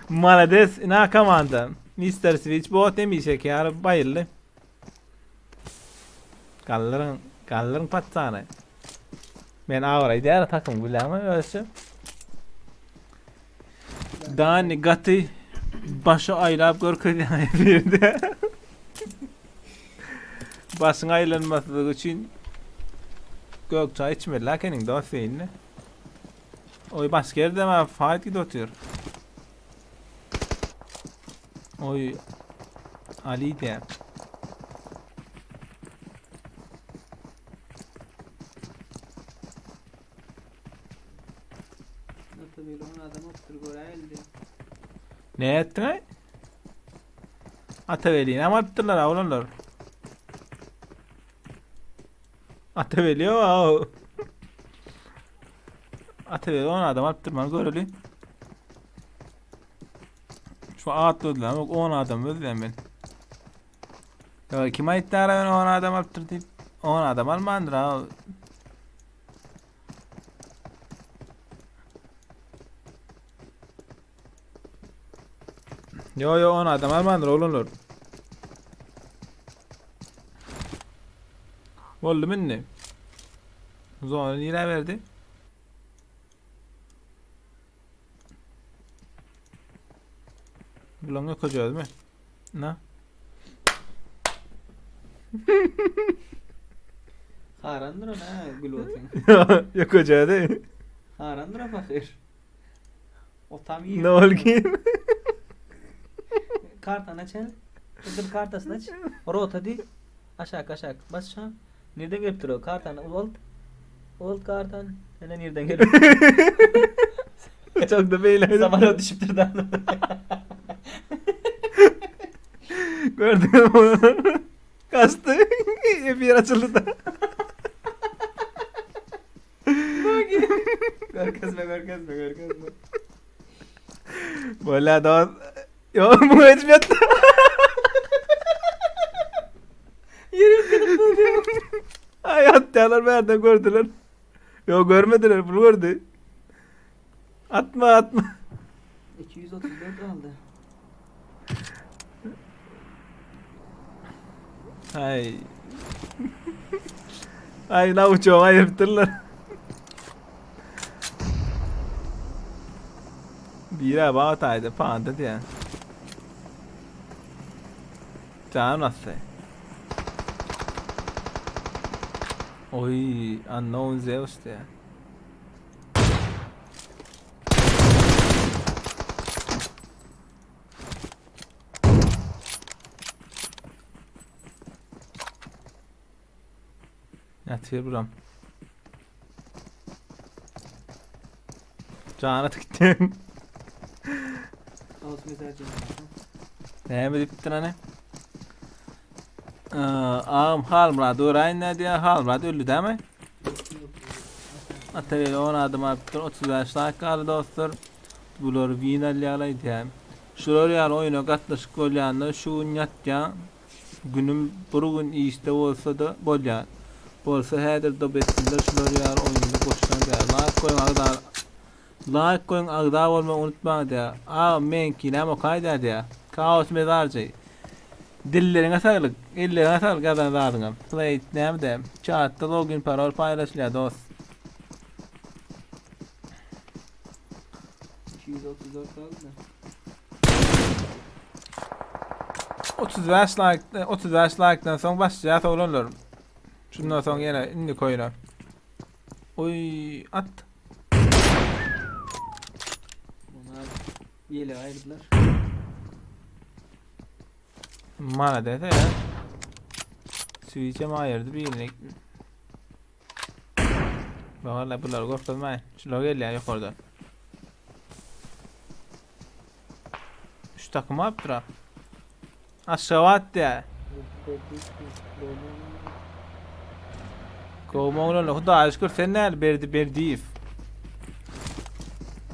Malades ina komanda. Mr. Switch bot hemişeki ýaly baýyldy. Galdyryň, galdyryň patsany. Men abraý däl takym bilýäňmi özçe. Dani gaty başy aýlap görkezýän efirde. Başyň aýlanmaslygy üçin gök çaý içmeli ekeniň dost indi. Oý başga ýerde ma fight gidip otyr. Oý Ali diýär. Ne etdiň? Atawelini hem alypdyrlar oglanlar. Ataweli ýok. Ataweli 10 adam alypdyr man göreli. Şu atladylar bak 10 adam özlem ben. Ya kim aýtdy ara ben 10 adam alypdyr diýip 10 adam almandyr ha. Yo yo 10 adam almandyr oglanlar. Boldy indi. Zona nirä berdi? Bulan ökeceğiz mi? Ne?
Harandyr ona gül otun.
Ökeceğiz.
Harandyr o fakir. O tam iyi.
Ne oldu ki?
Kartanı aç hele. Dur kartasını aç. Rota di. Aşağı aşağı. Bas şu an. Nirden gelipdir o? Kartany uzalt. Uzalt kartany. Ene nirden gelip?
Çok da beyle.
Samalot düşüpdir da.
Gördün mü onu? Kaçtı. Bir açıldı da.
Görkezme görkezme görkezme.
Böyle da Yo bu hiç yattı.
Yürü
Ay attılar nerede gördüler. Yo görmediler bunu gördü. Atma atma.
234 aldı.
Ay. Ay la uçağı ayırttırlar. Bira bağ taydı panda diye. Can nasıl? Oy, unknown Zeus diye. Yatıyor buram. Cana tıktım.
Olsun mezarcı.
Näme diýipdir ana? Ee, Ağam Halmurad öraýyn näde diýen Halmurad öldi dämi? Atabeli 10 adım alypdyr 35 like galdy dostlar. Bular win alýarlar diýen. Şular ýaly oýuna gatnaşyk bolýanda şu gün ýatýan günüm bir gün işde bolsa da bolýar. Bolsa häzir da betsinler şular ýaly oýunda boşdan diýär. Like goýuň agda Like goýuň agda bolmagy unutmaň diýär. Ağam menki näme okaýda diýär. Kaos mezarjy. Dilleriňe saglyk, elleriňe saglyk ýazan zadyňa. Play näme de? Chatda login parol paýlaşylýar dost.
234 aldı.
35 like 35 like'dan soň başlaýar oglanlar. Şundan soň ýene indi koýuna. Oy at.
Bunlar yele ayrıldılar.
Mana dese ya. Switch'e mi ayırdı bir yerine. Valla bunlar korkutmayın. Şular gelýär yukarıdan. Üç takım yaptır ha. Aşağı at ya. Kovma Huda şükür sen ne berdi berdiyev.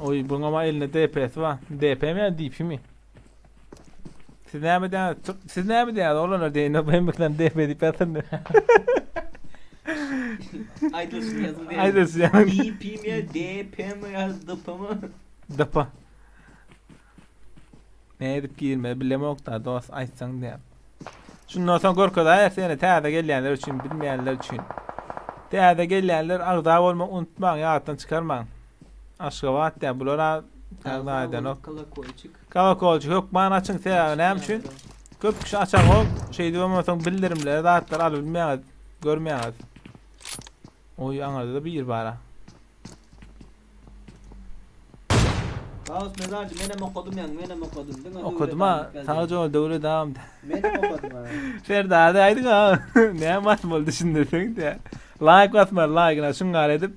Oy bunun ama elinde DPS var. DP mi ya DP mi? Siz ne mi diyorsunuz? Siz ne mi diyorsunuz? Oğlum deyin. Ben bakıyorum DP deyip atın.
Aydılsın yazıldı.
Aydılsın yani.
DP mi DP mi ya DP mi?
Dapa. Ne edip girme bilemok da dost aytsan diye. Şundan soň görkezäýer seni täze gelýänler üçin, bilmeýänler üçin. Täze gelýänler agza bolmak unutmaň, ýatdan çykarmaň. Aşgabat diýä bulara agza edenok.
Kalakoyçuk.
Kalakolçy hökman açyň sebäbi näme üçin? Köp kişi açan o şey diýip bildirimleri zatlar alyp bilmeýär, görmeýär. Oy aňarda da bir bara.
Kaos mezarcı menem okudum yan menem okudum. Değil mi?
Okudum ha. Sadece ol döwle dam.
Menem okudum ha.
Serdar aýdyň ha. Ne basmaly düşündirseň de. Like basmaly, like-ına şuňar edip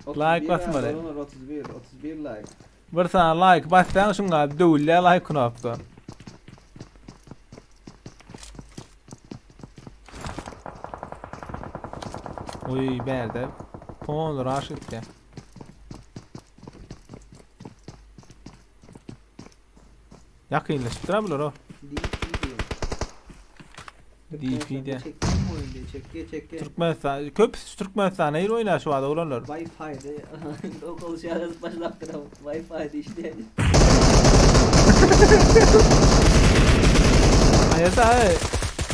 Like basmaly.
31 31 like.
Bir sana like bassaň şuňa döwle like knopka. Oy berde. Pon rush etdi. Yakınlaştıra bular o.
DP diyor.
DP diye.
Çekti bu oyunu çekti çekti.
Türkmenistan köp Türkmenistan'a il oynar şu anda olanlar.
Wi-Fi'de o konuşuyoruz başlattı Wi-Fi'de işte.
Hayır hayır.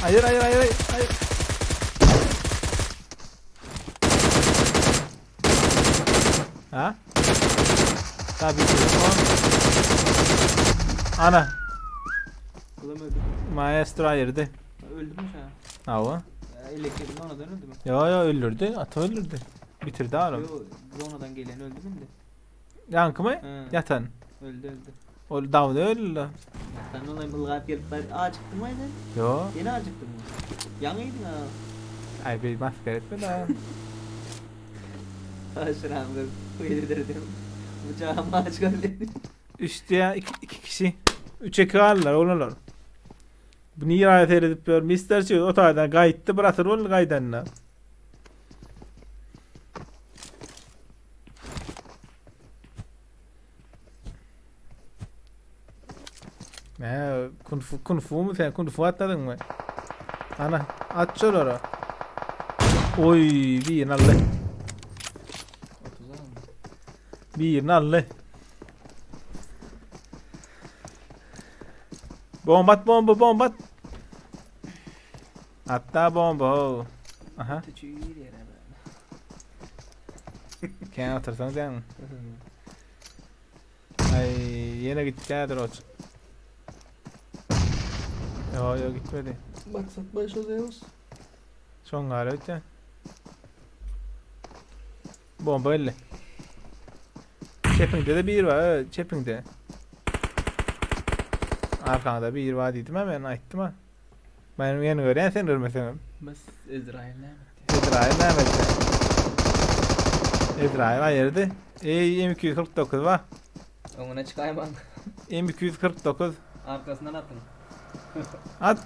Hayır hayır hayır hayır. hayır. Ha? Tabii ki. Ana.
Bulamadım.
Maestro ayırdı.
Öldü mü sen?
Ha o.
Elektriğin onadan öldü mü?
Yo yo öldürdü. Atı öldürdü. Bitirdi oğlum.
Yo zonadan gelen öldü mü de?
Yankı mı?
Hı.
Yatan.
Öldü öldü.
O davda öldü.
Sen olayım ılgayıp gelip ben acıktım aynen.
Yo.
Yine acıktım mı? Yanıydın ha.
Ay bir maskara etme daha.
Aşıram bir yedirdim. Bıçağım aç geldi.
Üç diye iki, iki kişi. Üçe kaldılar oğlanlar. Bu niye rahat edip diyor. Mister şey o taraftan gayttı bırakır oğlum gaydanına. Ne kung fu kung fu mu sen kung fu atladın mı? Ana at şuralara. Oy bir aldı. Bir aldı. Bomba at bomba bomba at. Hatta bomba ho. Aha. Kendi atırsan sen. Ay yine gitti o. Yo yo gitmedi.
Maksat başlıyoruz.
Son gari öte. Bomba öyle. Çepingde de bir var. Evet, Çepingde. Arkanda bir var dedim ama ben aytdım ha. Ben yeni gören sen görmesen.
Bas Ezrail ne?
Ezrail ne etti? Ezrail ayırdı. Ey M249 var.
Önüne çıkayım ben.
M249
Arkasından atın.
at.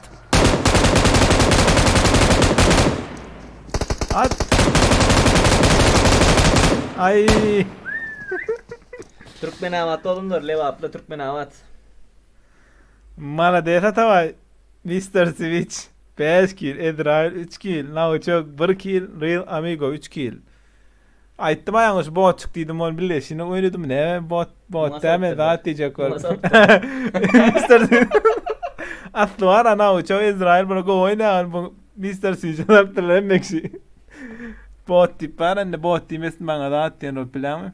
At. Ay.
Türkmenabat'ta olumdur. Levaplı Türkmenabat.
Mala desa tava Mr. Switch 5 kill, Ezrail 3 kill, Nauçok 1 kill, Real Amigo 3 kill. Aytdım aýaňyş bot çykdydym ony bile. Şimdi oýnadım ne bot bot
Masa
däme
atdylar.
zat diýjek ol.
Masa atdylar.
Mr. Aslı var ana uçak Ezrail bunu go oýnaýan bu Mr. Switch atdylar hemmekşi. Bot diýip bar indi bot diýmesin maňa zat diýen ol bilämi?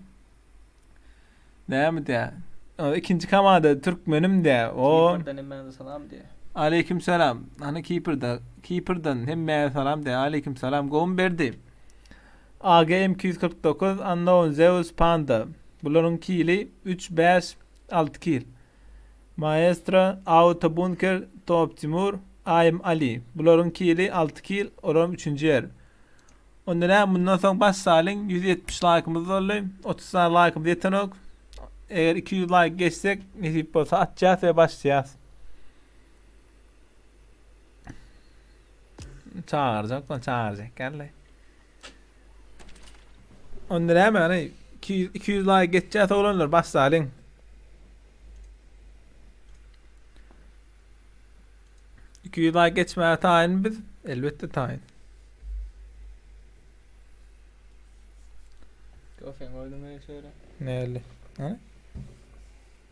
Näme diýä? O ikinji komanda Türkmenim diýä. O
Kipr'den hemen salam diye.
Aleyküm selam. Hani Keeper'da Keeper'dan hemme salam de. Aleyküm selam. Gom berdi. AG M249 Unknown Zeus Panda. Bularyň kili 3 5 6 kil. Maestro Auto Bunker Top Timur I'm Ali. Bularyň kili 6 kil. Olaryň 3. yer. Onda ne bundan soň baş salyň 170 like'ımız boldy. 30 tane like'ımız ýetenok. Eger 200 like geçsek nesip bolsa atacağız ve başlayacağız. Çağıracak lan çağıracak gel. Onda näme hani 200, 200 like geçeceğiz olanlar baş salyň. 200 like geçmeye tayin biz. Elbette tayin.
Kofen koydum öyle şöyle.
Ne öyle? Ha?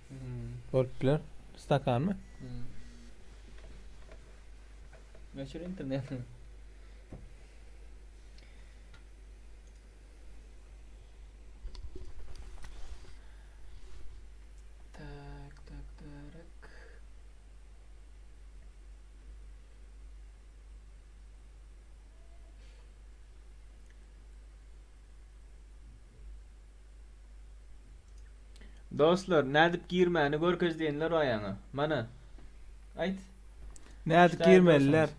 Hmm.
Bolup biler. Stakan mı?
Hmm. Meşhur internet. Tak tak tak. Dostlar, nädip girmäni görkez diýenler o aýaňa. Mana. Aýt.
Nädip
Ştaýda
girmeliler?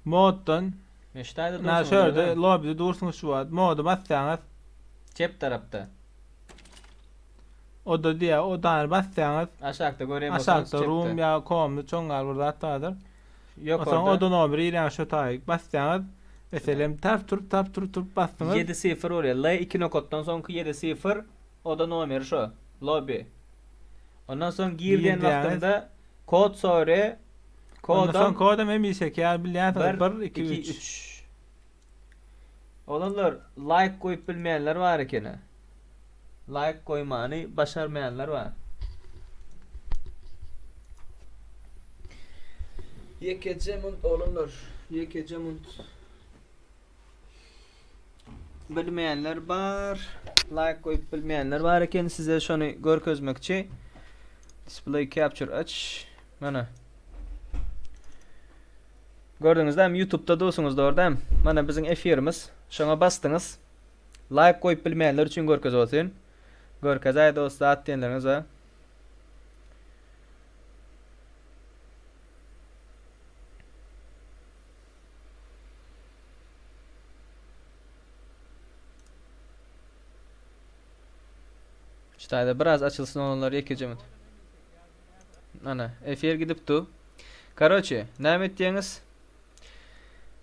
Moddan.
Meştaýda
Na şöyle lobbyde dursun şu an. Modu bassaňyz
Çep tarapta.
o da diye o da bassaňyz
Aşakda görýän
aşakda room ya komda çoňgar bir zat bardyr.
Yok
Onsoň
orada.
o da nomeri ile şu taýyk bassaňyz meselem tap turup tap turup turup basdyňyz.
7-0 oraya. L2 nokotdan soňky 7-0 o da nomeri şu. Lobby. Ondan soň gir
Gir
diýen
diýäňiz.
wagtynda kod sory.
Ondan soň
Kodam
kodam hem işek ya bilýänsiňiz 1 2
2
3.
3. Olanlar like goýup bilmeýänler bar ekeni. Like goýmany başarmaýanlar bar. Ýekeje munt olanlar. Ýekeje munt. Bilmeýänler bar. Like goýup bilmeýänler bar eken size şony görkezmekçi. Display capture aç. Mana. Gördüňiz dämi YouTube'da dursuňyz dogry Mana biziň efirimiz. Şoňa basdyňyz. Like goýup bilmeýänler üçin görkez olsun. Görkezäý dostlar at diýenleriňiz bar. Şu taýda biraz açylsyn olanlar ýekeje minut. Ana, efir gidip du. Karoçe, näme etýäňiz?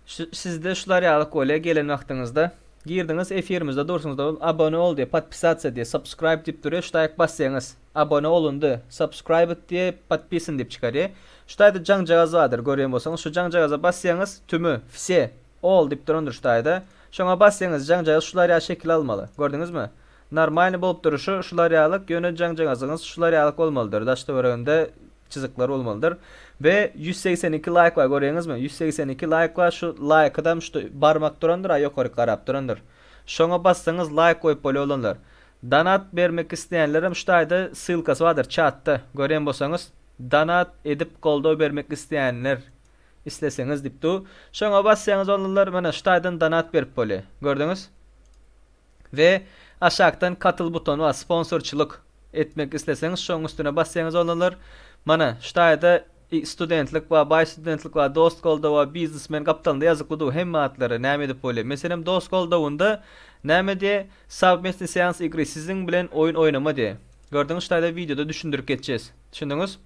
Şu, sizde şular ýalyk bolýar gelen wagtyňyzda. Girdiňiz efirimizde dursuňyzda ol abone ol diýip, podpisatsa diýip, subscribe diýip durýar. Şu taýak basýaňyz. Abone olundy, subscribed diýip, podpisan diýip çykarýar. Şu taýda jaňjagaz bardyr, görýän bolsaňyz, şu jaňjagaza basýaňyz, tümü, vse, all diýip durandyr şu taýda. Şoňa basýaňyz, jaňjagaz şular ýaly şekil almaly. Gördüňizmi? Normalny bolup duruşy şular ýalyk, ýöne jaňjagazyňyz şular ýalyk bolmalydyr, daş töwereginde çyzyklar bolmalydyr. We 182 laýk bar görýäňizmi? 182 laýk bar, şu laýkadam şu barmak durandyr, a ýokaryk garap durandyr. Şoňa bassaňyz laýk goýup bolýar oglanlar. Donat bermek isleýänlerem şu taýda ssylkasy bardyr çatda görýän bolsaňyz donat edip goldaw bermek isleýänler isleseňiz diýip dur. Şoňa basýaňyz oglanlar mana şu taýdan donat berip bolýar. Gördüňiz? We aşakdan katyl butony bar sponsorçylyk etmek isleseňiz şoň üstüne basýaňyz oglanlar. Mana şu taýda studentlik bar, baý studentlik bar, dost goldaw bar, biznesmen gapdalynda ýazykly dur hemme atlary näme edip bolýar. Meselem dost goldawynda näme diýe Совместный seans igry siziň bilen oýun oýnama diýe. Gördüňiz şu taýda wideoda düşündirip geçjes. Düşündiňiz?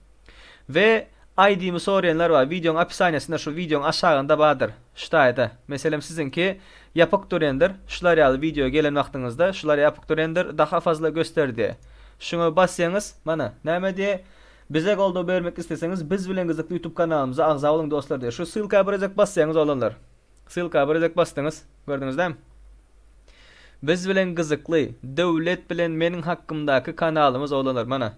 We ID-mi soraýanlar bar. Wideoň opisaniýasynda şu wideoň aşagynda bardyr. Şu taýda. Meselem siziňki ýapyk durýandyr. Şular ýaly wideo gelen wagtyňyzda şular ýapyk durýandyr. Daha fazla göster diýe. Şuňa basýaňyz mana näme diýe Bize goldaw bermek isleseňiz biz bilen gyzykly YouTube kanalymyza agza boluň dostlar diýe. Şu ssylka bir gezek basýaňyz oglanlar. Ssylka bir gezek basdyňyz. Gördüňiz dämi? Biz bilen gyzykly, Döwlet bilen meniň hakkymdaky kanalymyz oglanlar mana.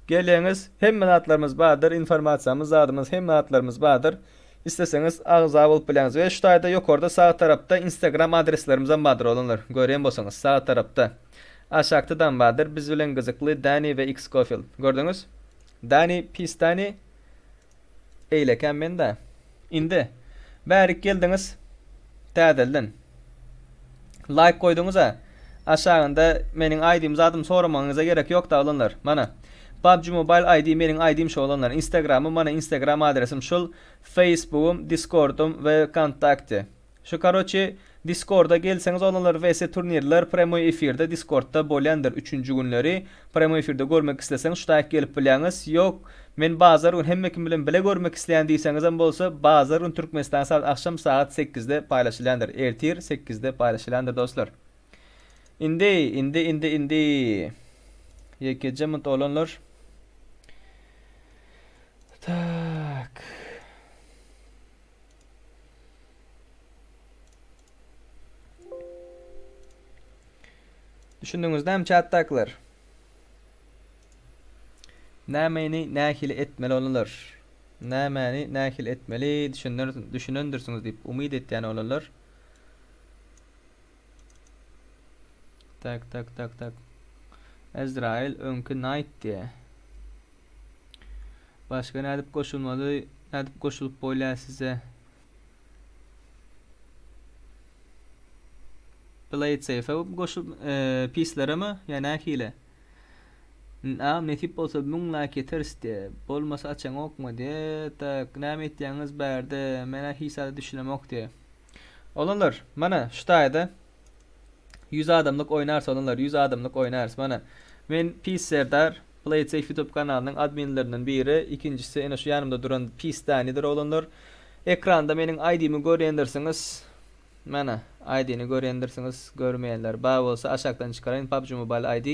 Geleňiz hemme zatlarymyz bardyr, informasiýamyz zadymyz hemme zatlarymyz bardyr. Isleseňiz agza bolup bilýäňiz we şu taýda ýokarda sag tarapda instagram adreslerimizem bardyr oglanlar. Görýän bolsaňyz sag tarapda. Aşakdadam bardyr biz bilen gyzykly Dani we Xcofield. Gördüňiz? Dani pis Dani Eýlekäm men-dä. Indi, bärik geldiňiz, täzelden. Laýk goýduňyz-a. Aşagynda meniň ID-m zadym soramagyňyza gerek ýok-da oglanlar. Mana. PUBG Mobile ID meniň ID-m şu oglanlar. Instagramym mana Instagram adresim şul. Facebookym, Discordym we Vkontakte. Şu karoçi Discorda gelseňiz oglanlar vs turnirler premoý efirde Discordda bolýandyr üçünji günleri premoý efirde görmek isleseňiz şu taýyk gelip bilýäňiz ýok men bazar gün hemme kim bilen bile görmek isleýän diýseňizem bolsa bazar gün Türkmenistan saat agşam sagat sekizde paýlaşylýandyr ertir sekizde paýlaşylýandyr dostlar indi indi indi indi ýekeje munt oglanlar tak. Düşündiňiz dämi çatdakylar? Nämeni nähili etmeli olanlar? Nämäni nähili etmeli düşüner düşünendirsiňiz diýip umyt etýän olanlar. Tak tak tak tak. Ezrail öňki Knight diýe. Başga nädip goşulmaly? Nädip goşulyp bolýar size? Play safe goşul e, pisleremi ýa nähili? A nesip bolsa 1000 like ýeteris diýe. Bolmasa açaňokmy diýe. Tak, näme etýäňiz bärde? Menä hiç zada düşünemok diýe. Olanlar, mana şu taýda 100 adamlyk oýnarys olanlar, 100 adamlyk oýnarys. Mana men Pis Serdar Play it safe youtube kanalynyň adminlerinden biri, ikinjisi ene şu ýanymda duran pis Danidir oglanlar. Ekranda meniň ID-mi görýändirsiňiz. Mana ID-ni görýändirsiňiz, görmeýänler bar bolsa aşakdan çykaraýyn PUBG Mobile ID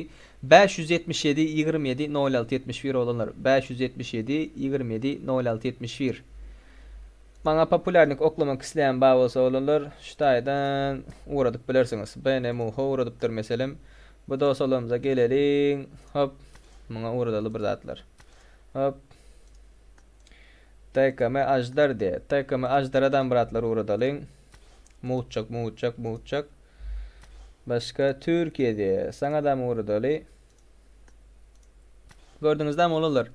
577 27 06 71 oglanlar 577 27 06 71. Maňa populýarnik oklamak isleýän bar bolsa oglanlar şu taýdan ugradyp bilersiňiz. BNMUH ugradypdyr meselem. Bu dosalarymyza geleliň. Hop. Muňa ugradaly bir zatlar. Hop. TKM Ajdar diýe. TKM Ajdaradan bir zatlar ugradalyň. Mutjak, mutjak, mutjak. Başga Türkiýe diýe. Saňa da ugradaly. Gördüňiz dämi oglanlar?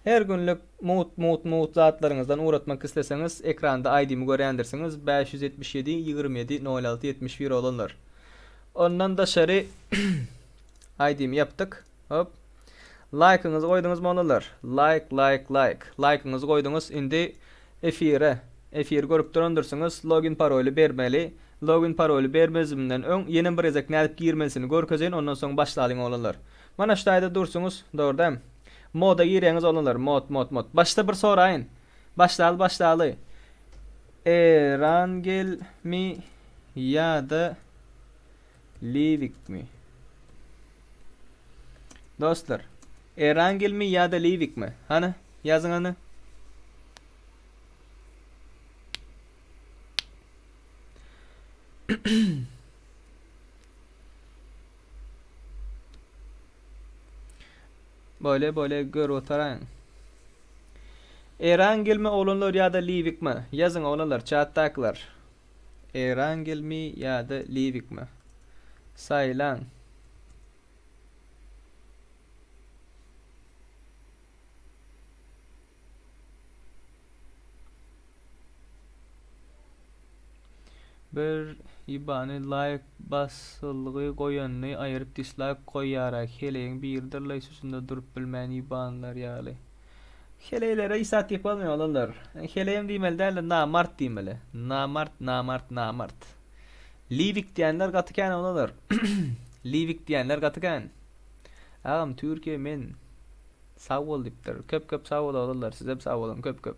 Her günlük mugt mugt mugt zatlaryňyzdan ugratmak isleseňiz ekranda ID-mi görýändirsiňiz 577 27 06 71 oglanlar. Ondan daşary ID-mi ýapdyk. Hop. Laýkyňyzy goýduňyzmy oglanlar? Laýk laýk laýk. Laýkyňyzy goýduňyz. Indi efire efiri görüp durandyrsyňyz. Login paroly bermeli. Login paroly bermezimden öň ýene bir gezek nädip girmelisini görkezeýin ondan soň başlalyň oglanlar. Mana şu taýda dursuňyz, dogry dämi? Moda girýäňiz oglanlar, mod, mod, mod. Başda bir soraýyn. Başlaly, başlaly. Erangelmi ýa-da Liwikmi? Dostlar, Erangelmi ýa-da Liwikmi? Hany, ýazyň hany. Bole bole gör otaraýyň. Erangelmi oglanlar ýa-da Liwikmi? Ýazyň oglanlar çatdakylar. Erangelmi ýa-da Liwikmi? Saýlaň. Bir ýybany laýk basylgy goýanyny aýyryp dislaýk goýýara heleýiň biridirlaý süsünde durup bilmän ýybanlar ýaly. Heleýlere hiç zat diýip bolmaýar oglanlar. Heleýem diýmeli dälde namart diýmeli. Namart namart namart. Liwik diýenler gaty kän oglanlar. Liwik diýenler gaty kän. Agam Türkiýe men. Sag bol diýipdir. Köp köp sag bol oglanlar sizem sag boluň köp köp.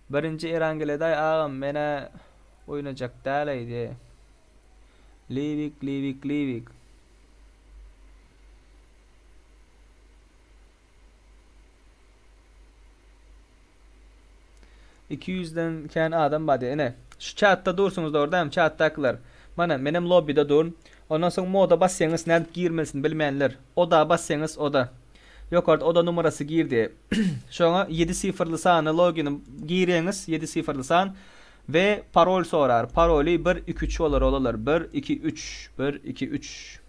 Birinji Erangeledaý agam menä oýnajak däleý diýe. Liwik liwik liwik. 200-den kän adam bar diýe. Ine, şu çatda dursuňyz dogry dämi çatdakylar. Mana menem lobbyda durun. Ondan soň moda basýaňyz nädip girmelisini bilmeýänler. Oda basýaňyz oda. Ýokarda oda numarasy gir diýe. Şoňa ýedi sifrli sany logini girýäňiz, ýedi sifrli san we parol sorar. Paroly bir, iki, üç bolar olalar. Bir, iki, üç. Bir, iki, üç.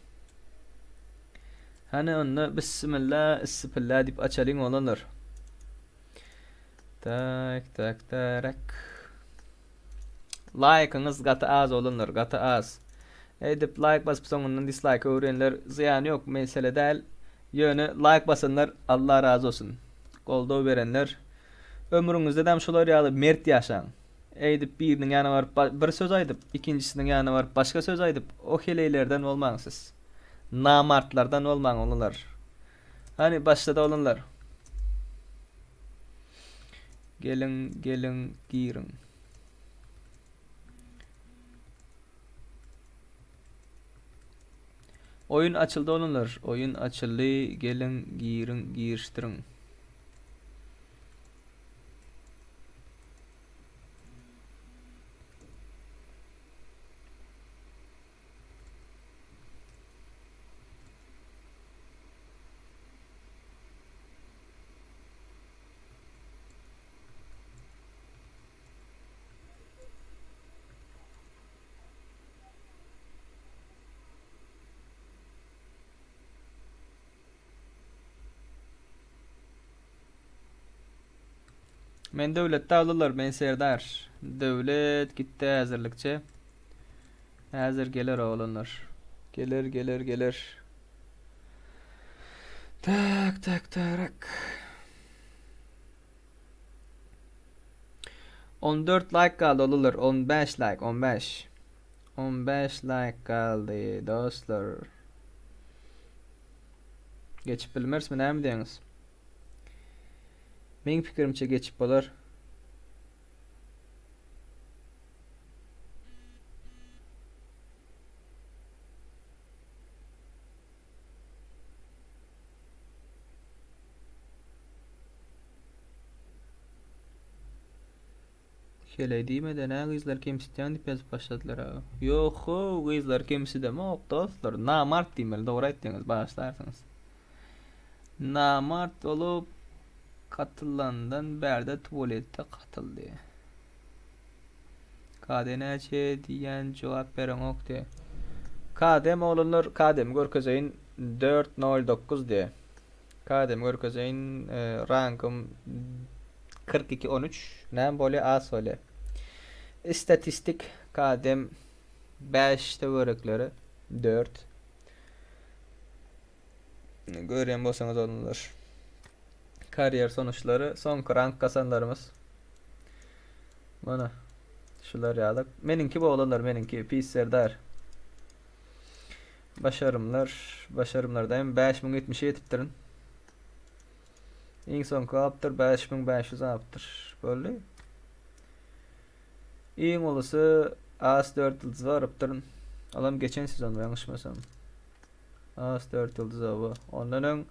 Hany onda bismilla, issipilla diýip açalyň oglanlar. Tak, tak, tarak. Laýkyňyz gaty az oglanlar, gaty az. Edip laýk basyp soňundan dislaýk öwrenler zyýany ýok, mesele däl. Ýöne laýk basanlar Allah razy bolsun. Goldaw berenler. Ömrüňizdedem şular ýaly mert ýaşaň. Eýdip biriniň ýanyna baryp bir söz aýdyp, ikinjisiniň ýanyna baryp başga söz aýdyp, o heleýlerden bolmaň siz. Namartlardan bolmaň oglanlar. Hany başlady oglanlar. Geliň, geliň, giriň. Oýun açyldy oglanlar. Oýun açyldy. Geliň, giriň, girişdiriň. Men Döwlet daglylar men Serdar. Döwlet gitdi häzirlikçe. Häzir geler oglanlar. Geler geler geler. Tak tak tarak. 14 like galdy oglanlar. 15 like 15. 15 like galdy dostlar. Geçip bilmerismi näme diýeňiz? Meň pikirimçe geçip bolar. Heleý diýmede nä gyzlar kemsitýän diýip ýazyp başladylar aga. Ýok how gyzlar kemsidemok dostlar. Namart diýmeli dogry aýtdyňyz bagyşlarsyňyz. Namart bolup katylandan bärde tuwaletde katyldy. KD näçe diýýän jogap bereňok diýe. KDm oglanlar KDm görkezeýin 4.09 diýe. KDm görkezeýin rankym 42 13 näme bolýa az bolýa. Istatistik KDm 5 töwerekleri 4 Görýän bolsaňyz oglanlar. Karýer sonuçlary soňky rank kasanlarymyz. Mana şular ýaly. Meniňki bu oglanlar meniňki. Pis Serdar. Başarymlar, başarymlarda hem 5070-e ýetipdirin. Iň soňky alypdyr 5500 alypdyr. Boldy. Iň ulusy As 4 ýyldyz barypdyryn. Olam geçen sezon ýalňyşmasam. As 4 ýyldyz oba. Ondan öň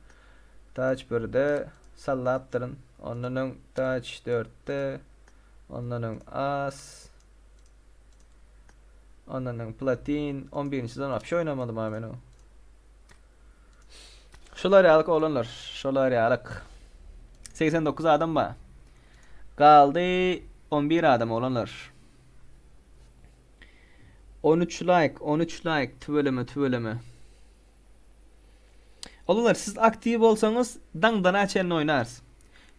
Taç 1-de sallapdyryn. Ondan öň Taç 4-de, ondan öň As Ondan öň Platin 11-nji sezon wapşe oýnamadym ha men o. Şular ýalyk oglanlar, şolar ýalyk. 89 adam bar. Galdy 11 adam oglanlar. 13 like, 13 like, tüweleme, tüweleme. Oglanlar siz aktiw bolsaňyz daňdana çenli oýnarys.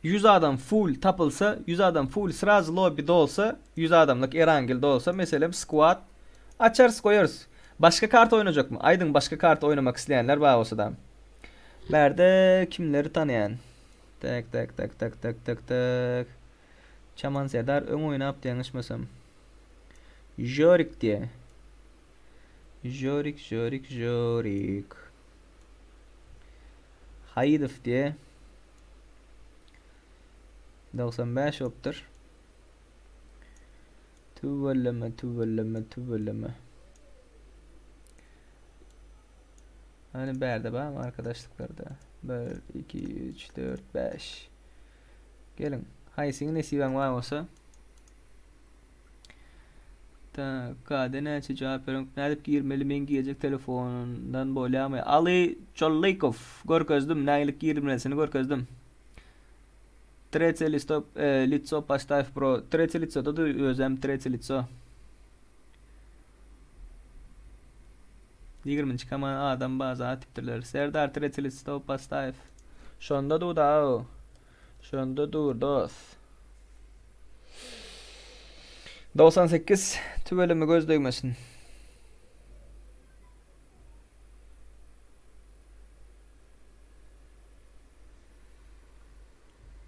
100 adam full tapylsa, 100 adam full srazu lobby dolsa, 100 adamlyk erangel dolsa, meselem squad açarys goýarys. Başga karta oýnajakmy? Aýdyň başga karta oýnamak isleýänler bar bolsa-da. Bärde kimleri tanaýan? Tak tak tak tak tak tak tak. Çaman Serdar öň oýnapdy ýalňyşmasam. Jorik diýe. Jorik Jorik Jorik. Haýydow diýe. 95 bolupdyr. Tüweleme tüweleme tüweleme. Hani bärde barmy arkadaşlyklarda? 1 2 3 4 5. Geliň. Haýsyňy nesibaň bar bolsa. Tak, KD näçe jogap beriň. Nädip girmeli? Men girjek telefondan bolýarmy? Ali Çollykow görkezdim. Nägilik girmesini görkezdim. Tretýe listo, e, litso postaw bro. Tretýe litsoda da özem tretýe litso. 20-nji kaman adam baza atypdyrlar. Serdar tretýe litso postaw. Şonda dur da. Şonda dur dos. 98 tüweleme göz degmesin.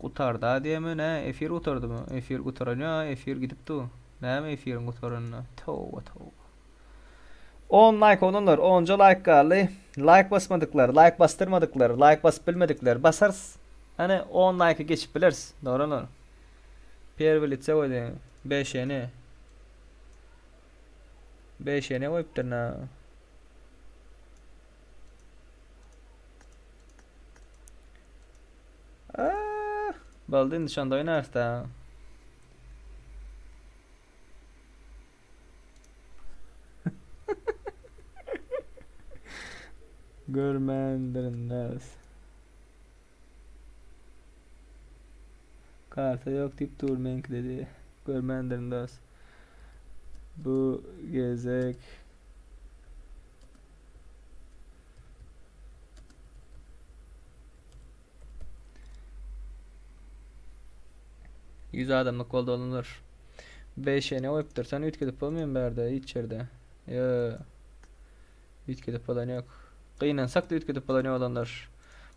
Gutarda diýeme nä efir gutardymy? Efir gutaran ýa efir gidip dur. Näme efiriň gutaranyna? Toba toba. 10 like olanlar, 10-ja like galdy. Like basmadyklar, like basdyrmadyklar, like basyp bilmedikler basarys. Hany 10 like geçip bileris. Dogry Perwi litse goýdy. 5-ni. 5-ni goýupdyr na. Ah, boldy indi şonda oýnarys da. Görmändirin Karta ýok diýip dur meňki dedi. Görmändirin dos. Bu gezek Ýüz adamlyk boldy olanlar. 5 ene goýupdyr. Sen üýtgedip bolmaýan bärde, hiç ýerde. Ýö. Üýtgedip bolan ýok. Gynansak da üýtgedip bolan ýok olanlar.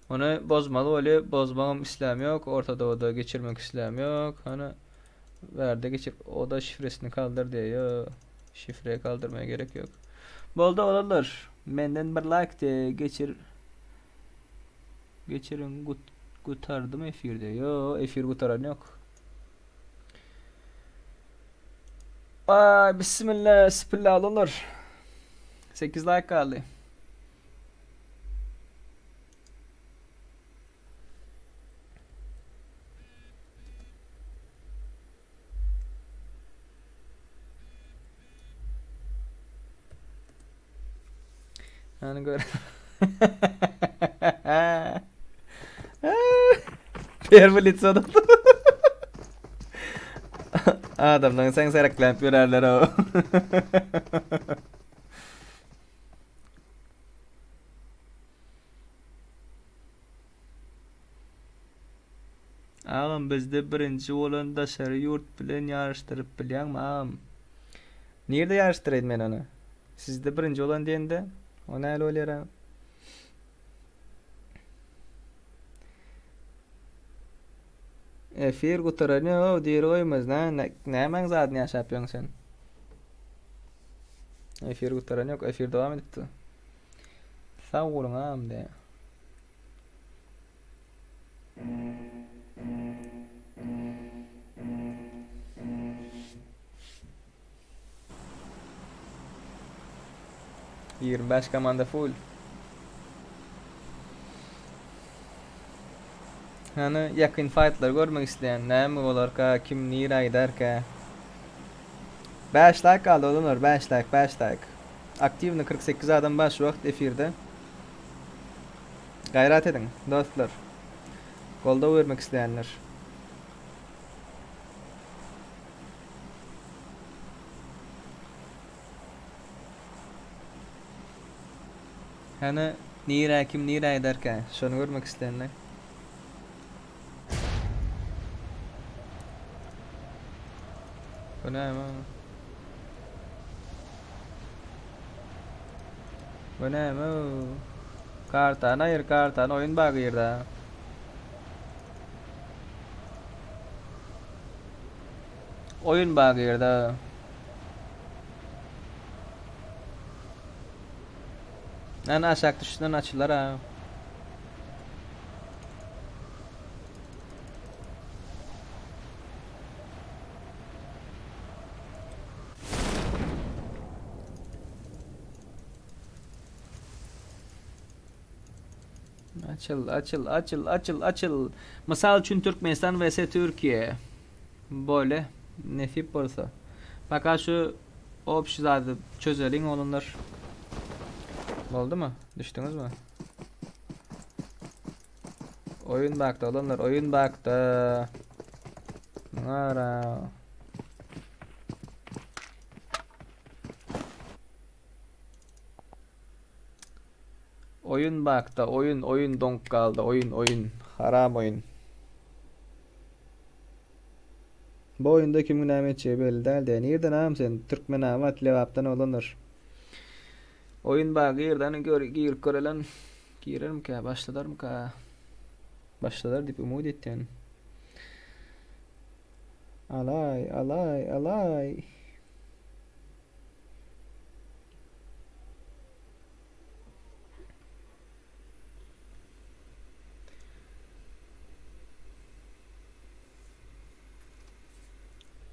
Ony bozmaly bolýar. Bozmagam isläm ýok. Orta Doğuda geçirmek isläm ýok. Hany bärde geçir. O da şifresini kaldyr diýýär. Ýö. Şifre kaldyrmaya gerek ýok. Boldy olanlar. Menden bir like diýe geçir. Geçiriň gut gutardymy efir diýe. Ýo, efir gutaran ýok. Ay bismillah, bismillah olanlar. 8 like galdy. Yani gör. Первый лицо Adamdan sen serekläp ýörärler o. Agam bizde birinji bolan daşary ýurt bilen ýaryşdyryp bilýäňmi agam? Nirde ýaryşdyraýyn men ony? Sizde birinji bolan diýende o näle bolýar agam? Efir gutaran ýok, diri goýmaz. Nä, nämäň zadyny ýaşap ýöň sen? Efir gutaran ýok, efir dowam edipdi. Sag boluň agam de. 25 komanda full. Hany ýakyn faýtlary görmek isleýän näme bolarka, kim nirä giderkä? 5 laýk galdy oglanlar, 5 laýk, 5 laýk. Aktiwny 48 adam bar şu wagt efirde. Gaýrat ediň, dostlar. Goldaw bermek isleýänler. Hany nirä kim nirä giderkä? Şony görmek isleýänler. Bu näme? Bu näme? Kartany aýyr, kartany oýun bar girdi. Oýun bar girdi. Ana aşak düşden açylar ha. Açyl, açyl, açyl, açyl, açyl. Mysal üçin Türkmenistan vs Türkiye. Bole, nesip bolsa. Paka şu obşi zady çözeliň oglanlar. Boldumy? Düşdüňizmi? Oýun bakda oglanlar, oýun bakda. Ara. Oýun bakda, oýun, oýun doňup galdy, oýun, oýun. Haram oýun. Bu oýunda kimiň näme etjegi belli däl diýýär. Nirden agam sen? Türkmenabat, Lebapdan oglanlar. Oýun bar girden gör girip görelen. Girermikä, başladarmyka? Başladar diýip umyt etýän. Alay, alay, alay.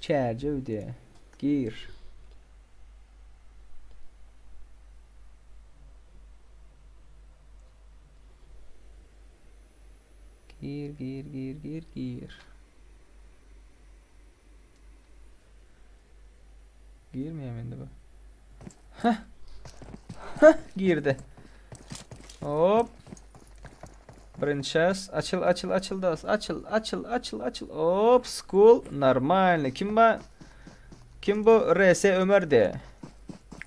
Çärjew diýe. Gir. Gir, gir, gir, gir, gir. Girmeýär indi bu. Heh. Heh, girdi. Hop. Birinji şahs. Açyl, açyl, açyl dost. Açyl, açyl, açyl, açyl. Hop, school. Normalny. Kim bu? Kim bu? RS Ömer de.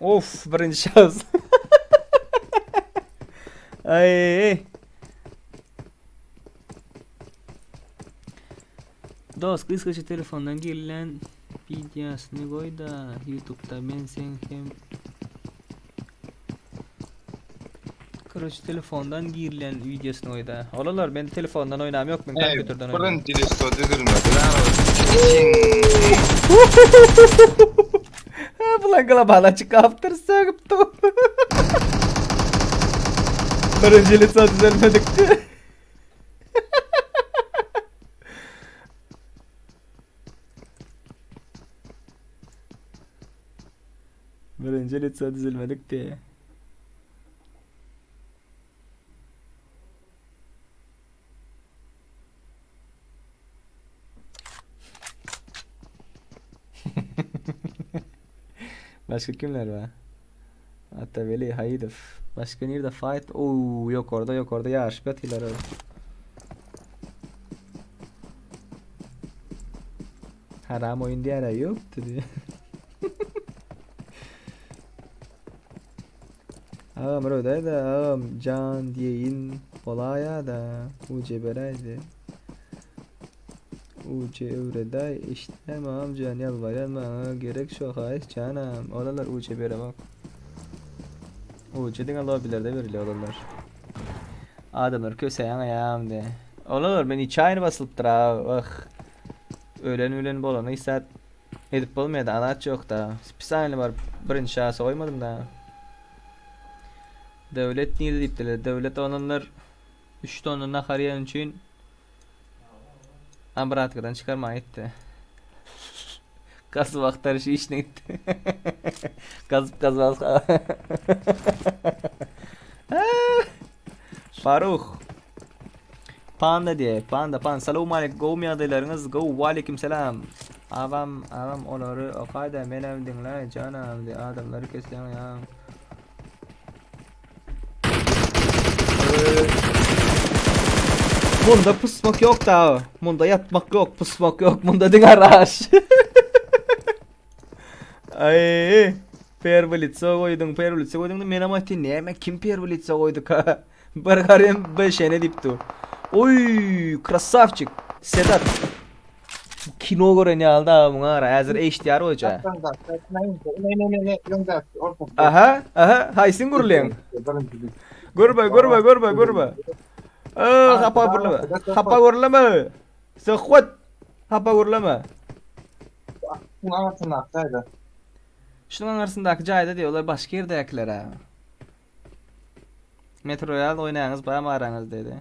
Of, birinji şahs. Ay. Dost gysgaça telefondan girilen wideosyny goýda ýutubda men seň hem Koroç telefondan girilen wideosyny goýda. Olalar men telefondan oýnam ýok men kompýuterden oýnam.
Birinji listo düzülmedi.
Bulan global açyk kaptır sögüp dur. Birinji listo düzelmedikti. Birinji litsa düzülmedik diye. Başka kimler var? Ataveli Haýydow. Başga nirde fight? Oo, yok orada yok orada ýaryşyp ýatyrlar. Haram oýun diýär ýokdy diýär. Agam röwdäýdä agam jan diýeýin bolaýada uje beräýdi. Uje öwredäý eşitmäm agam jan ýalbarýan maňa gerek şo haýyş janam olalar uje beremok. Uje diňe lobilerde berilýär olanlar. Adamlar köseýäň aýam de. Olanlar men içi aýny basylypdyr a ah. Ölen bilen bolany isat edip bolmaýar da alaç ýok da. Spesialny baryp birinji şahsa goýmadym da. Döwlet nirde diýipdirler. Döwlet oglanlar 3 tonna nahar ýen üçin Ambratkadan çykarmaga gitdi. Gazyp aktaryş işine gitdi. Gazyp gazyp Faruh. Panda diýe, panda, panda. Salam aleyküm, gowmy ýagdaýlaryňyz? Gowy, waleýkim salam. Agam, agam olary okaýda, menem diňläý, janam diýe, adamlary kesýäň ýa. Munda pusmak ýok da. Munda ýatmak ýok, pusmak ýok. Munda diňe raş. Aý, perwlitsa goýduň, perwlitsa goýduň. Menem aýtyn, näme kim perwlitsa goýduka? Bir garem beşene diýip dur. Oý, krasavçik. Sedat. Kino gören ýaly da muňa gara. Häzir HDR goýja. Aha, aha, haýsyň gürleň? Görme, görme, görme, görme. Ee, hapa gürleme. Hapa gürleme. Söhbet. Hapa gürleme.
Şunuň aňyrsyndaky jaýda.
Şunuň aňyrsyndaky jaýda diýýär, olar başga ýerdäkiler ha. Metro Royale oýnaýaňyz bamy araňyz diýdi.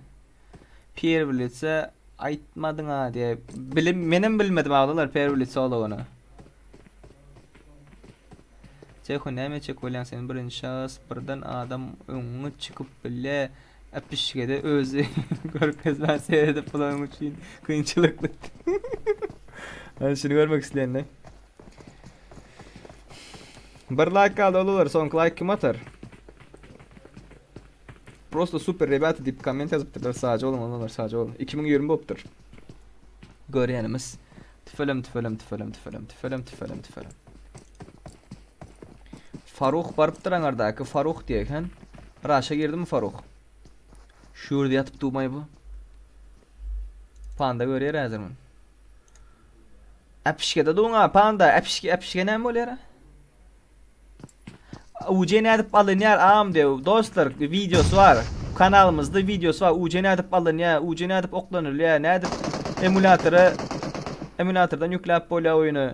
Perwlitse aýtmadyň-a diýe. Bilim menem bilmedim aglalar Perwlitse olygyny. Jehu näme etjek bolýaň sen birinji şahs birden adam öňüňe çykyp bile äpişgede özi görkezmän seredip bularyň üçin kynçylykly. Ben şuny görmek isleýän Bir like galdy olar soňky like kim atar? Prosto super rебята diýip komment ýazypdyrlar saja boluň olar saja boluň. 2020 bolupdyr. Görýänimiz. Tüfelem tüfelem tüfelem tüfelem tüfelem tüfelem tüfelem. Faruh barypdyr aňardaky Faruh diýeken. Raşa girdimi Faruh? Şu ýerde ýatyp durmaý bu. Panda görýär häzir muny. Äpişgede duň-a, panda, äpişge, äpişge näme bolýar? UC nädip alynýar agam diýip, dostlar, wideosy bar. Kanalymyzda wideosy bar. UC nädip alynýar, UC nädip oklanylýar, nädip emulatora emulatordan ýükläp bolýar oýny.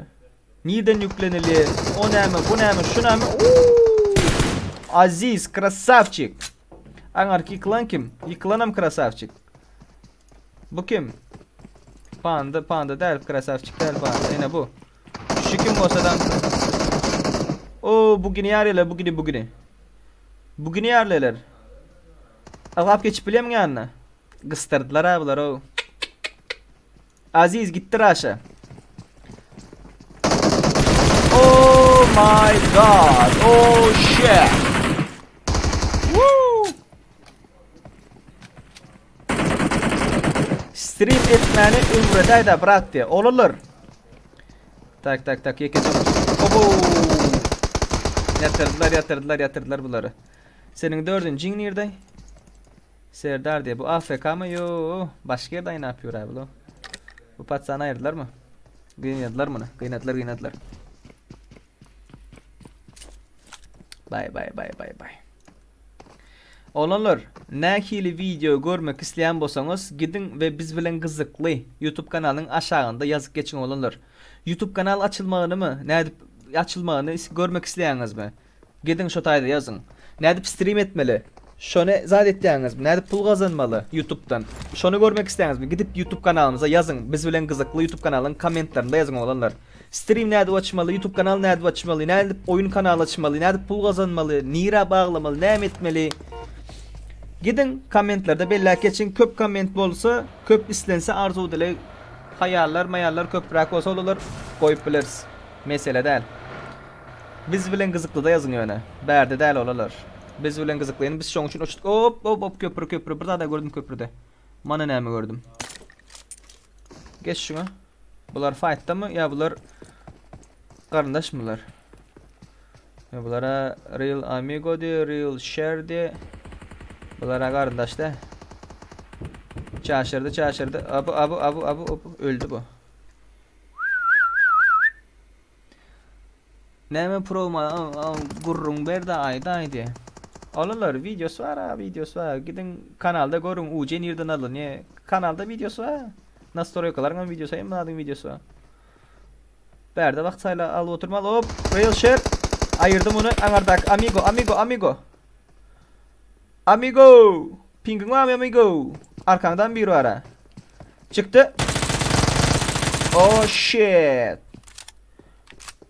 Nirden ýüklenilýär? O näme, bu näme, şu näme? Uuu! Aziz, krasavçik. Aňarky ýykylan kim? Ýykylanam krasavçik. Bu kim? Panda, panda däl, krasavçik däl panda. Ine bu. Şu kim bolsa da. O, bugini ýarýarlar, bugini, bugini. Bugini ýarýarlar. Agap geçip bilýärmiň ýanyna? Gysdyrdylar ha bular o. Aziz gitdi Raşa. Oh my god. Oh shit. Woo. Stream etmäni öwredäýdä brat diýe. Olarlar. Tak tak tak ýekeje. Obo. Ýatyrdylar, ýatyrdylar, ýatyrdylar bulary. Seniň dördünjiň nirde? Serdar diýe. Bu AFK my? Ýo, başga ýerde aýnap ýör bu. Bu patsany aýyrdylarmy? Gynadylar muny. Gynadylar, gynadylar. Bay bay bay bay bay. Oglanlar, nähili wideo görmek isleýän bolsaňyz, gidiň we biz bilen gyzykly YouTube kanalynyň aşagynda ýazyp geçiň oglanlar. YouTube kanal açylmagynymy, nädip açylmagyny görmek isleýäňizmi? Gidiň şo taýda ýazyň. Nädip stream etmeli? Şony zat etýäňizmi? Nädip pul gazanmaly YouTube'dan? Şony görmek isleýäňizmi? Gidip YouTube kanalymyza ýazyň. Biz bilen gyzykly YouTube kanalyň kommentlerinde ýazyň oglanlar. Stream nädip açmaly, YouTube kanal nädip açmaly, nädip oýun kanaly açmaly, nädip pul gazanmaly, nirä baglamaly, näme etmeli? Gidiň kommentlerde belläp geçiň. Köp komment bolsa, köp islense arzuw dileg haýallar maýallar köpräk bolsa olar goýup bileris. Mesele däl. Biz bilen gyzyklyda ýazyň ýöne. Bärde däl olalar. Biz bilen gyzykly. Indi biz şoň üçin uçduk. Hop hop hop köprü köprü. Bir zada gördüm köprüde. Mana näme gördüm. Geç şuňa. Bular fightda mı? Ya bular garyndaş mı bular? Ya bulara real amigo diye, real share diye. Bulara garyndaş da. Çaşırdı, çaşırdı. Abu, abu, abu, abu, abu. Öldü bu. Näme promo gurruň berde aýda aýdy. Olarlar wideosy bar ha wideosy bar. Gidiň kanalda görüň UC nirden alynýar. Kanalda wideosy bar. Nastroýkalaryň hem wideosy hem zadyň wideosy bar. Bärde wagt saýla alyp oturmaly. Hop, real share. Aýyrdym ony aňardaky amigo amigo amigo. Amigo! Pingiň barmy amigo? Arkaňdan biri bar-a. Çykdy. Oh shit.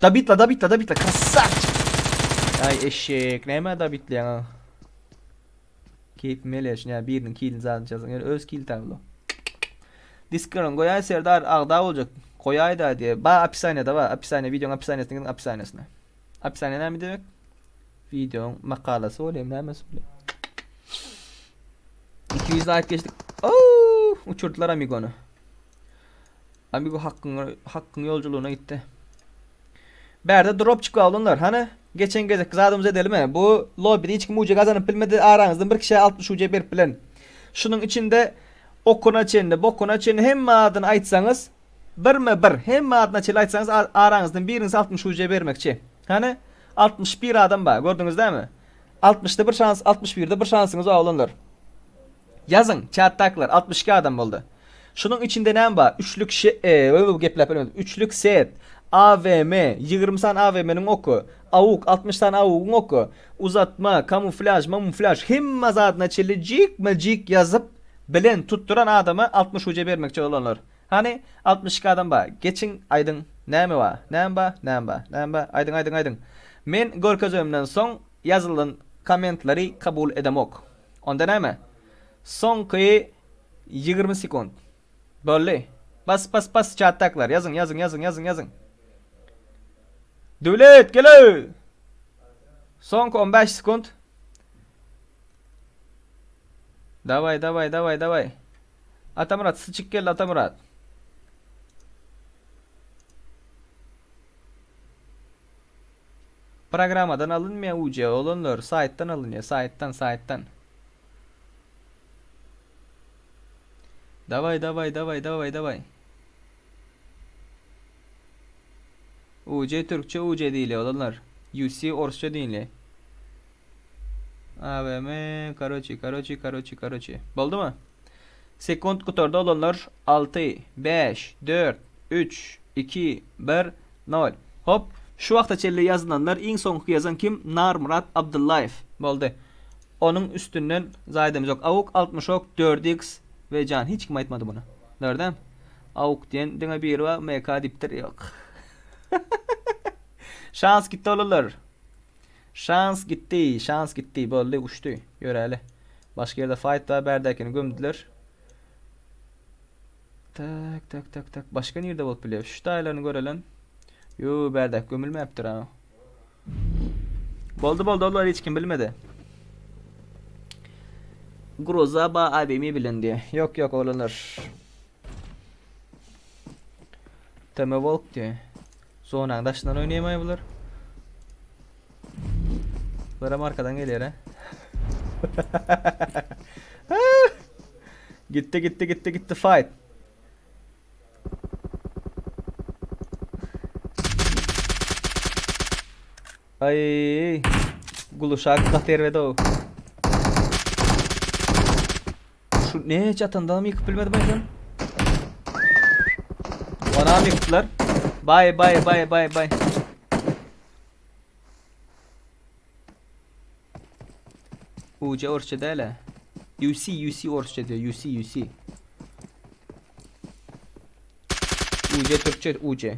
Dabitla, dabitla, dabitla. Krasavçik. Ay eşek, näme dabitleýäň? a? Keýpim gelýär şuny ýa biriniň kilini zadyny çalsaň, ýöne öz kil tablo. Discord'uň goýaý Serdar agda boljak. Goýaý-da diýe. Ba opisaniýada ba, opisaniýa wideoň opisaniýasyna gidiň opisaniýasyna. Opisaniýa näme diýmek? Wideoň makalasy bolýar, nämesi bolýar? 200 like geçdik. Oo, uçurdylar Amigony. Amigo hakkyn hakkyn ýolculugyna gitdi. Bärde dropçik bar oglanlar. Hany geçen gezek zadymyzy edelim. Bu lobbyde hiç kim UC gazanyp bilmedi. Araňyzdan bir kişä 60 UC berip bilen. Şunuň içinde okuna çenli, bokuna çenli hemme adyny aýtsaňyz, birme bir hemme adyna çenli aýtsaňyz araňyzdan biriňiz 60 UC bermekçi. Hany 61 adam bar. Gördüňiz dämi? 60-da bir şans, 61-de bir şansyňyz bar oglanlar. Ýazyň, çatdakylar, 62 adam boldy. Şunuň içinde näme bar? Üçlük şe, e, gepläp bilmedim. Üçlük set, AWM, 20 sany AWM-niň oky, AUK, 60 sany AUK-yň oky, uzatma, kamuflýaž, mamuflýaž, hemme zadyna çenli jikme-jik ýazyp bilen tutduran adama 60 UC bermekçi oglanlar. Hany, 62 adam bar. Geçiň, aýdyň, näme bar? Näme bar? Näme bar? Näme bar? Aýdyň, aýdyň, aýdyň. Men görkezemden soň ýazylan kommentleri kabul edemok. Onda näme? Soňky 20 sekunt. Boldy. Bas bas bas çatdakylar. Ýazyň ýazyň ýazyň ýazyň ýazyň. Döwlet gele. Soňky 15 sekunt. Daway daway daway daway. Atamyrat syçyk geldi Atamyrat. Programmadan alynmaýar UC oglanlar, saýtdan alynýar, saýtdan, saýtdan. Daway, daway, daway, daway, daway. UC türkçe UC diýilýär oglanlar. UC orsça diýilýär. AVM, karoçi, karoçi, karoçi, karoçi. Boldumy? Sekunt gutardy oglanlar. 6, 5, 4, 3, 2, 1, 0. Hop. Şu wagta çenli ýazylanlar iň soňky ýazan kim? Narmyrat Abdyllaýew. Boldy. Onuň üstünden zaýdamyz ýok. Awuk 60 ok 4x we jan hiç kim aýtmady muny. Dördem. Awuk diýen diňe biri bar, MK diýipdir. Ýok. Şans gitdi oglanlar. Şans gitdi, şans gitdi, boldy, uçdy. Ýöräli. Başga ýerde fight bar, bärdäkini gömdüler. Tak, tak, tak, tak. Başga nirde bolup bilýär? Şu taýlaryny görelen. Ýo, bärdäki gömülmäpdir ha. Boldy, boldy, olar hiç kim bilmedi. Groza ba abimi bilen diýe. Ýok, ýok, oglanlar. Teme Volk diýe. Zonaň daşyndan oýnaýmaý bular. Bular hem arkadan gelýär he. Gitti gitti gitti gitti fight. Ay Guluşak gaty erbet o. Şu ne çatandanam ýykyp bilmedim aýdan. Onam ýykypdylar. Bay bay bay bay bay. UC orsça däl-ä. UC UC orsça diýýär. UC UC. UC türkçe UC.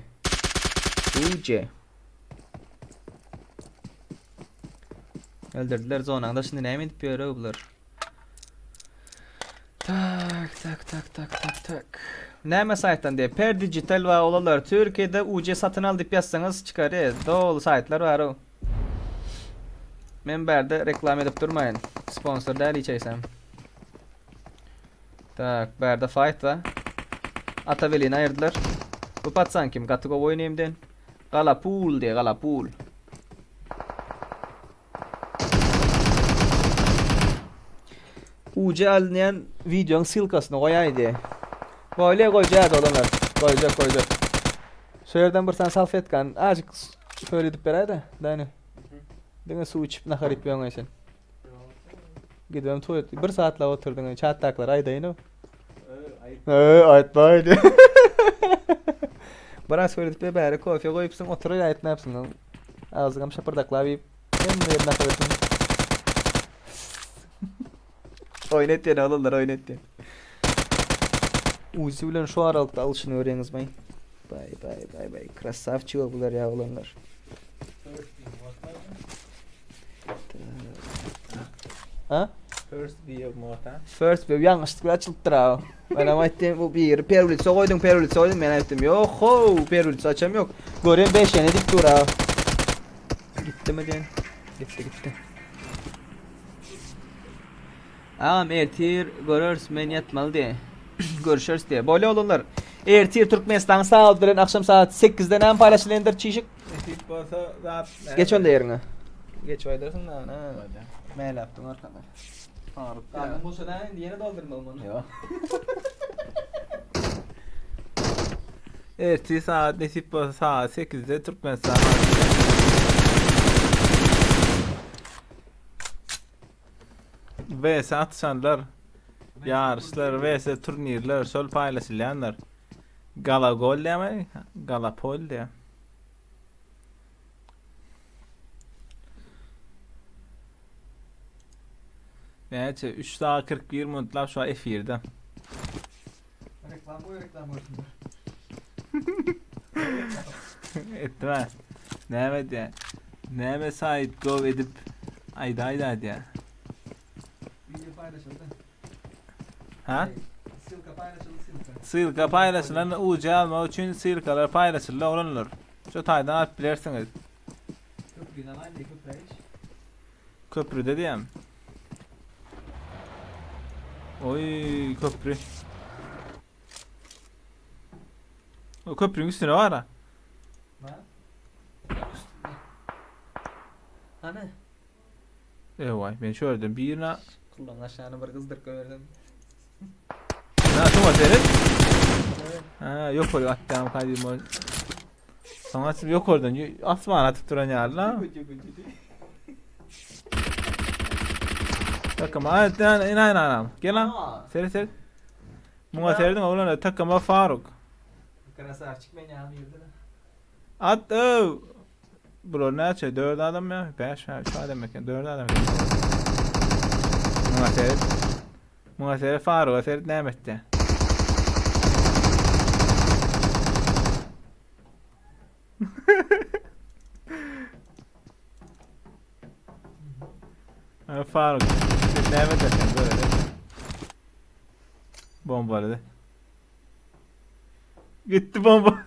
UC. Öldürdüler zonaň daşynda näme edip ýör bular? Tak tak tak tak tak tak. Näme saýtdan diýip? Per Digital we olarlar Türkiýede UC satyn al diýip ýazsaňyz çykar. E, doly saýtlar bar o. Men bärde reklam edip durmaýyn. Sponsor däl hiç eýsem. Tak, bärde fight bar. Atawelini aýyrdylar. Bu patsan kim? Gaty gowy oýnaýym diýen. Galapul diýe, galapul. UC alynýan wideoň ssylkasyny goýaý diýe. Goýle goýjak oglanlar. Goýjak, goýjak. Şu ýerden bir sany salfetkany azjyk şöyle edip beräý-de, Dani. Diňe suw içip nahar iýip ýöňeý sen. Gidibem toý et. Bir saatlap oturdyň, çatdakylara aýdaýyn-ow. Eee, aýtma diýe. Biraz şöyle edip bäri kofe goýupsyň, oturyp aýtmapsyň. Agzyňam şapyrdaklap iýip, hemme ýerine nahar etdim. Oýun etýän oglanlar oýun etýän. Uzi bilen şu aralykda alyşyny görýäňiz baý. Baý baý baý baý krasavçik bular ýa oglanlar. Ha?
First view mota.
First view ýalňyşlyk bilen açylypdyr ha. Men hem aýtdym bu biri perwlitsa goýduň perwlitsa goýduň men aýtdym ýok ho perwlitsa açam ýok. Görýän 5 ýene dik dur ha. Gitdimi diýen. Gitdi gitdi. Agam ertir göreris men ýatmaly diýe. Görüşeris diýe. Bolýa oglanlar. Ertir Türkmenistanyň sagat bilen akşam saat 8-de näme paýlaşylandyr çişik?
Nesip bolsa zat.
Geç onda ýeriňe. Geç aýdarsyn da ana. Mäläpdiň arkada.
Aryp.
Garnyň boşa näme indi ýene doldurmaly muny.
Ýok. Ertir saat nesip bolsa saat 8-de Türkmenistan VS atışanlar, ýaryşlar, VS turnirler şol paýlaşylýanlar. Galagol diýme, Galapol diýä. Näçe? 3 saat 41 minutlap şu an efirde.
Reklam goý reklam görsünler.
Etme. Näme diýä? Näme saýt go edip aýda aýda diýä.
Video paýlaşyldy.
Ha?
Ssylka paýlaşyldy ssylka.
Ssylka paýlaşylan UC almak üçin ssylkalar paýlaşyldy oglanlar. Şu taýdan alyp bilersiňiz.
Köprüni alaýyn diýip köprä geç.
Köprüde diýem. Oý köprü. O köprüň üstüne bar ha.
Ha? Hany?
Ewaý, men şu ýerden birine
Kullan aşağyny bir gyzdyryp goýberdim.
Ha, şuňa seret. Ha, ýokary atýan kaýdym ol. Soň açyp ýokardan asmana atyp duran ýaly la. Takama atýan ina ina ina. Gel lan. Seret seret. Muňa serediň oglanlar takama Faruk.
Krasavçik men ýaly girdi.
At öw. Bular näçe? 4 adam ýa? 5 ýa 3 adam eken. 4 adam eken. Muňa seret. Muňa seret Faruga seret näme etdi? Ha, Faruk, sen näme edersen böyle. Bombaladı. Gitti bomba.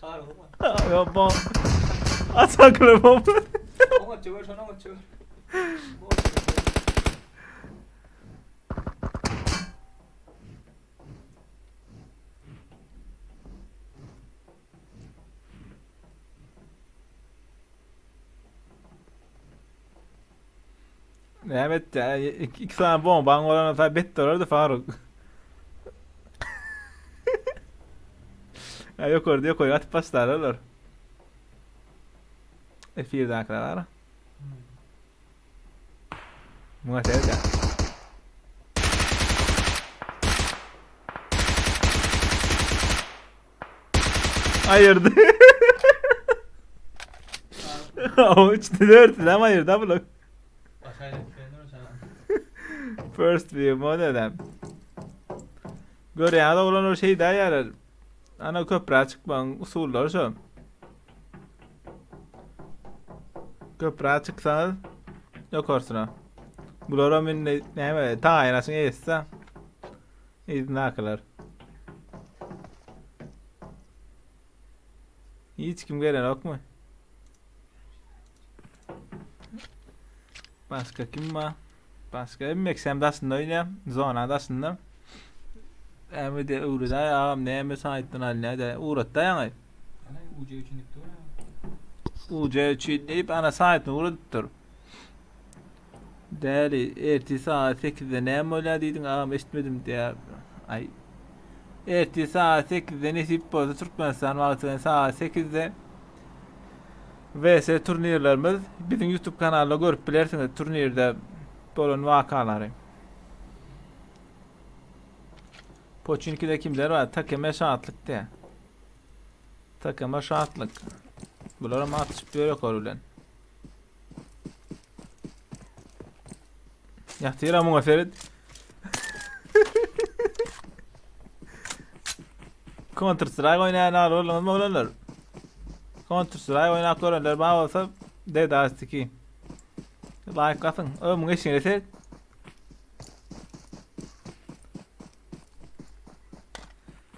Faruk mı?
Ya bom. At akıllı bomba.
Oňa çöwer, şona oňa çöwer.
Mehmet ya iki, iki tane bomban olan olsa bet dolardı Faruk. Ya yok orada yok orada atıp başlarlar. Efirden kadar. Muňa seret. Aýyrdy. O üçde dörtde ama aýyrdy abla. First view model. Görýän oglan o şey daha ýarar. Ana köprä çykmagyň usullary şo. Köprä çyksaňyz ýokarsyna. Bulara indi näme taýyn açyň eýesi. Yzyndakylar. Hiç kim gelenokmy? Başga kim bar? Başga emmeksem daşynda oýnaýar. Zona daşynda. Näme de öwredi agam näme saýtdan alýar da ugratda ýaňy.
Ana UC üçin dipdi ora.
UC üçin diýip ana saýtyny ugradypdyr. Däli ertir sagat 8-de näme bolýar diýdiň agam eşitmedim diýär. Aý. Ertir sagat 8-de nesip bolsa Türkmenistan wagty bilen sagat 8-de VS turnirlerimiz biziň YouTube kanalda görüp bilersiňiz turnirde bolan wakalary. Poçinkide kimler bar? Takeme şatlyk diýär. Takeme şatlyk. Bular hem atyşyp ýör ýokary bilen. Ýatyr muňa seret. Counter Strike oýnaýan aly bolduňyzmy oglanlar? Counter Strike oýnap görenler bar bolsa Dead Eyes 2. Like basyň. Ö muň eşigine seret.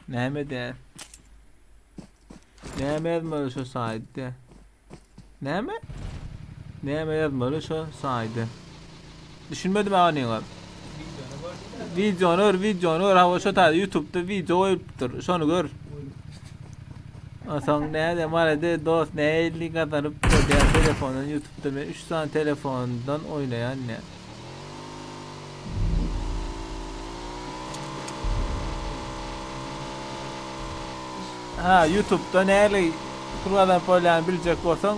Näme edýär? Näme ýazmaly şu saýtda? Näme? Näme ýazmaly şu saýda? Düşünmedim aganyňa. Videony gör, videony gör. Hawa şu taýda YouTube'da video goýupdyr. Şony gör. Onsoň näde malade dost nähili gazanyp bolýar telefondan YouTube'da men 3 sany telefondan oýnaýan ne. Ha YouTube'da nähili pul gazanyp bolýanyny biljek bolsaň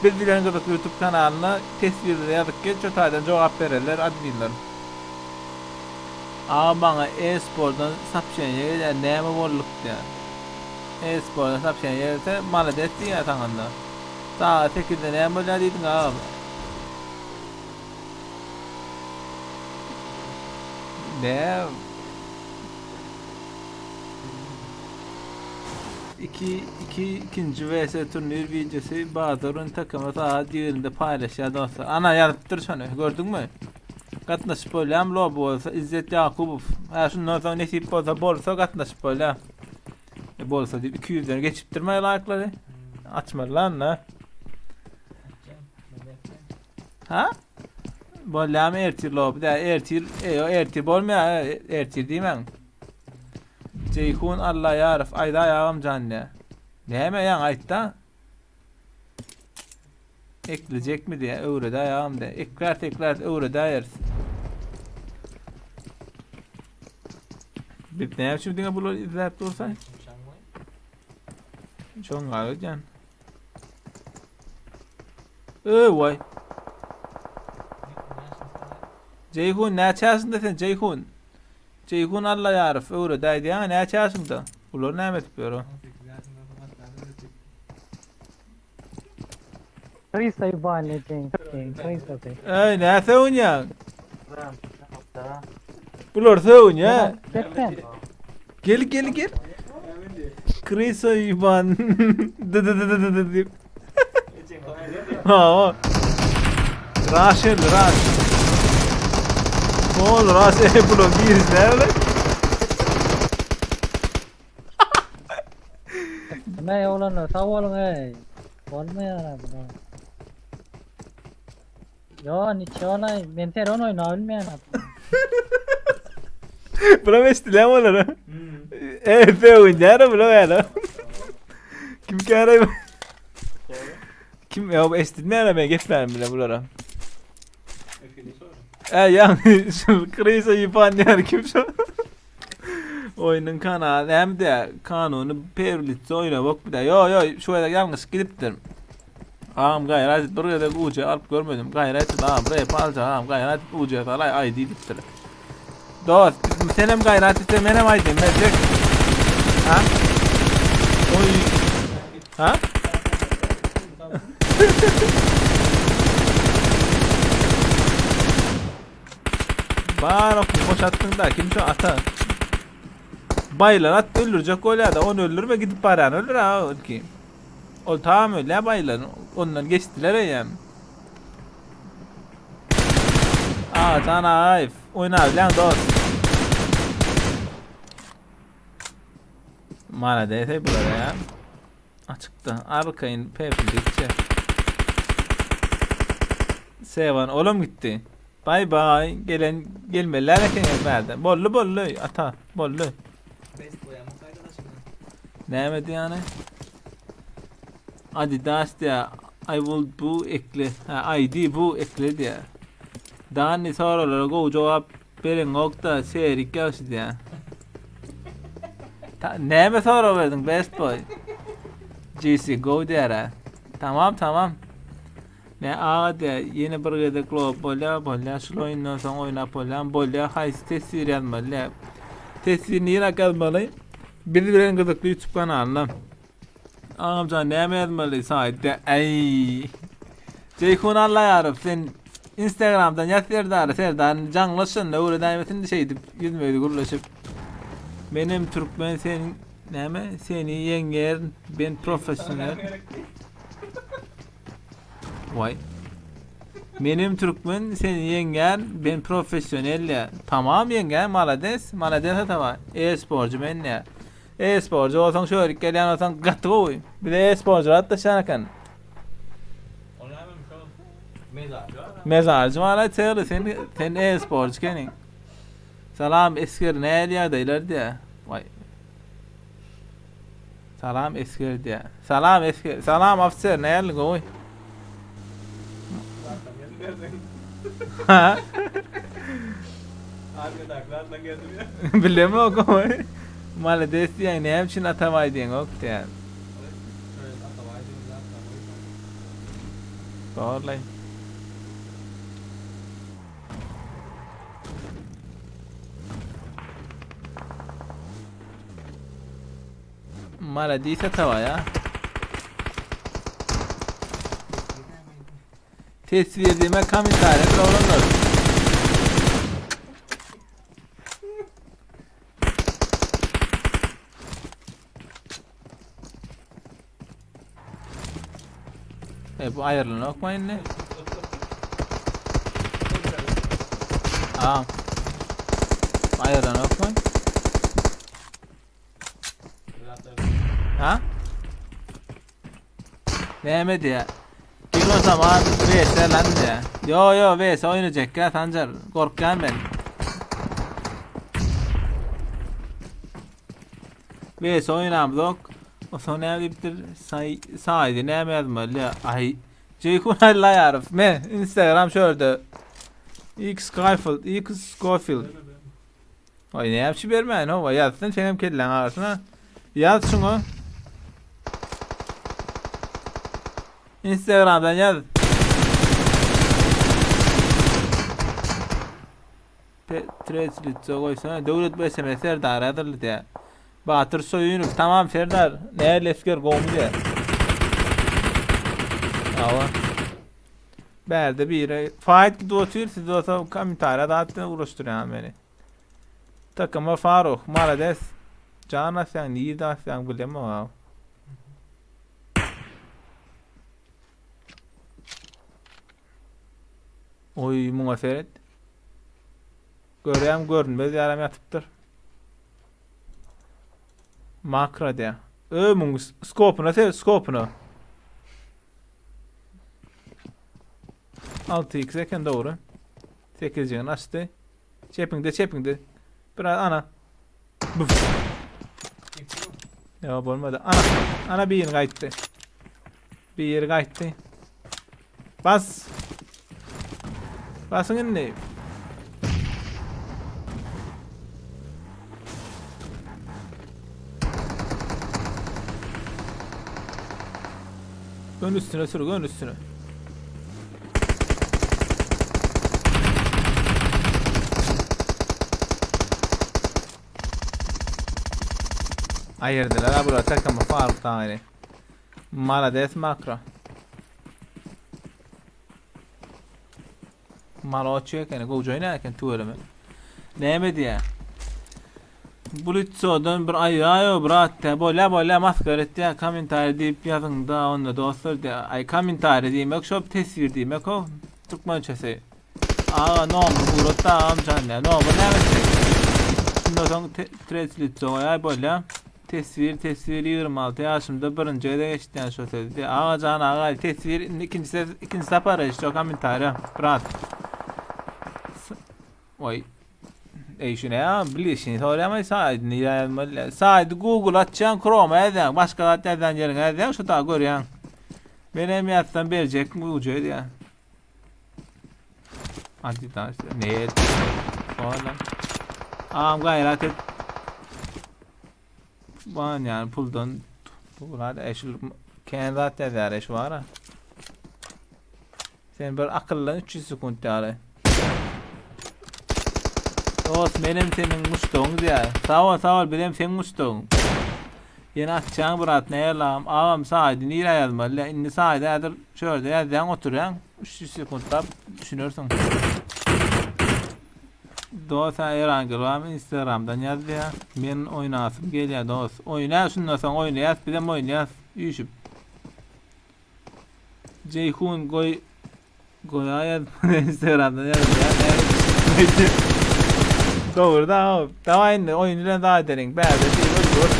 Biz bilen gyzykly YouTube kanalyna teswirlere ýazyp geç şo taýdan jogap bererler adminler. Aga maňa e-spordan sapşeniýe gelýär näme bolduk diýýär. E-spordan sapşeniýe gelse malades diýýär saňa-da. Sagat sekizde näme bolýar diýdiň agam. Näme? 2 2 ikinji vs turnir videosy Bazarun takamy sagat 20-de paýlaşýar dostlar. Ana ýazypdyr şony, gördüňmi? Gatnaşyp bolýarmy lobi bolsa Izzet Ýakubow. Ha şundan soň nesip bolsa bolsa gatnaşyp bolýar. E, bolsa diýip 200-den geçipdirme laýklary. Açmaly lan da. Ha? Bolýarmy ertir lobi da ertir e, ertir bolmaýar ertir diýmäň. Jeýhun Allaýarow aýdaý agam jan diýä. Näme ýaňy aýtda? Eklejekmi diýä öwredäý agam diýä. Eklärs eklärs öwredäýeris. Biz näme üçin diňe bulary izläp dursa? Şoň galy ödýän. Öý waý. Jeýhun näçe ýaşynda sen Jeýhun? Jeýhun Allaýarow öwredäý diýýäňä näçe ýaşyňda? Bular näme edip ýör?
Krisa ýubany jeň. Krisa de.
Eý, nä sögünýäň? Bular sögünýä.
Ketmen.
Gel gel gel. Krisa ýuban. Dı dı dı dı dı diýip. Ha. Raşel, Raş. Ol Raş, e bular birisi näme?
Näme oglanlar sag boluň ey. Bolmaýar abi. Yo, niçe olay? Men teron oýna bilmeýän abi.
Bular eşdilen olara. E, sögünýär bular ýaly. Kim käre? Kim ya eşdilmeýär men geplärim bile bulara. E ýa şu krisa ýypan ýar kim şu? Oýnuň kanaly hem de kanuny perlitse oýnamak bile. Yo yo şu gezek ýalňyş gidipdir. Agam gaýrat et bir gezek UC alyp görmedim. Gaýrat et agam rap aljak agam gaýrat et UC salaý aý diýipdir. Dost senem gaýrat etse menem aýdym berjek. Ha? Oý. Ha? Bar ok boşatdyň da kim şu ata. Baýlar at öldürjek bolýar da ony öldürme gidip barýan öldür ha ki. Ol tam ölýär baýlar ondan geçdiler eýýäm. Aa Can Agaýew oýnabilýäň dost. Malades ey bular ya. Açykda arkaýyn pepildikçe. Sevan olam gitdi. Bay bay gelen gelmeliler eken bärde. Bolly bolly ata bolly. Näme diýýäni? Adidas diýýär. I will bu ekle. Ha, ID bu ekle diýýär. Dani soralara gowy jogap bereňok-da, serik ýagşy diýýär. Ta näme sorag berdiň best boy? GC go diýär. Tamam tamam. Ne aga diýýär, ýene bir gezek lob bolýar, bolýar. Şul oýundan soň oýnap bolýar, bolýar. Haýsy teswir ýazmaly diýýär. Teswir nirä ýazmaly? Biz bilen gyzykly YouTube kanalyna. Agamjan näme ýazmaly saýtda? Aý. Jeýhun Allaýarow sen. Instagramdan ýaz Serdara, Serdar jaňlaş şonda öwredäýmesin şeýdip ýüzme-ýüz gürleşip. Menem türkmen sen näme seni ýeňýärin ben professional. Waý. Menem türkmen seni ýeňýän ben professional ýa. Tamam ýeňýän malades malades ataba. E-sporcu men ýa. E-sporcu bolsaň şörik gelýän bolsaň gaty gowy. Bize e-sporcular atlaşýan eken.
O nämemiş ol? Mezarcy bar.
Mezarcy bar aýtsaýaly sen sen e-sporcu ekeniň. Salam esger nähili ýagdaýlar diýä. Waý. Salam esger diýä. Salam esger. Salam ofiser nähili gowy. Ha?
Armiýadaky geldim ya.
Bilemok gowy. Malades diýýäň näme üçin Atabaý diýeňok diýýän. Dogry. Maladis Atabaý a. Teswir diýmek kommentariýa oglanlar. E bu aýrylanokmy indi? Aa. Aýrylanokmy? Ha? Näme diýä? Gel o zaman VS lan diýä. Yo yo VS oýnajak ya Sanjar. Gorkýan men. VS oýnamzok. O soň näme diýipdir? Say saýdy näme ýazmaly ýa? Aý. Jeýhun Allaýarow. Me Instagram şurada. X Skyfield, X Scofield. Aý näme üçin bermäýin hawa ýazsyn senem kelläň agyrsyn ha. Ýaz şuňa. Instagramdan ýaz. Treç litso goýsana. Döwlet bu SMS Serdar ýazyldy diýä. Batyr Soýunow tamam Serdar. Näl esger gowmy diýä. Hawa. Bärde biri fight gidip otyr siz bolsa kommentariýa zat bilen uğraşdyrýaňyz meni. Takama Faruh malades. Jan asýaň nirde asýaň bilemok ha. Oý muňa seret. Görýäm görünmez ýaram ýatypdyr. Makro diýä. Ö muň skopuna seret skopuna. 6x eken dogry. 8-jigini açdy. Çepiňde çepiňde. Biraz ana. Buf. Ýa bolmady. Ana, ana bir ýeri gaýtdy. Bir ýeri gaýtdy. Bas. Basyň indi. Ön üstüne sür, ön üstüne. Aýyrdylar ha bular takamy Faruk dagyny. Malades makro. Maloçy ekeni, gowja oýnar eken tüweleme. Näme diýýär? Bulitsodan bir aýraýo brat diýýär. Bolýa bolýa maskara etýär. Kommentariý diýip ýazyňda onda dostlar diýýär. Aý kommentariý diýmek şo teswir diýmek o türkmençesi. Aga nomer ugrat da agam jan diýýär. Nomer näme etjek? Şundan soň treslitso goýaý bolýa. Teswir teswir 26 ýaşymda birinji gezek eşitýän şo sözi diýýär. Aga jan aga teswir indi ikinji ses ikinji sapar eşitjek kommentariýa brat. Oý. Eý şu ne bilişini soraýamay saýdyny ýazmaly. Saýdy Google açýaň, Chrome ýazýaň, başga zat ýazýan ýeriňe ýazýaň, şu ta görýäň. Men hem ýazsam berjekmi uja diýýär. Adidas ne et? Ola. Am gaýrat et. Ban yani puldan bular eşil kän zat ýazýar eş bara. Sen bir akyllan 300 sekunt ýaly. Dost menem seniň muşdagyň diýýär. Sag bol sag bol bizem seň muşdagyň. Ýene atjaň brat nälam agam saýdy nirä ýazmaly indi saýdy häzir şu ýerde ýazýaň oturýaň. 300 sekuntlap düşünersiň. Dos ha Erangel barmy Instagramdan ýaz diýä. Men oýnasym gelýä dos. Oýna şundan soň oýnaýas bizem oýnaýas üýşüp. Jeýhun goý goýa ýaz Instagramdan ýaz diýä. Dogry da daway indi oýun bilen zat edeliň. Bärde diýip öldürip.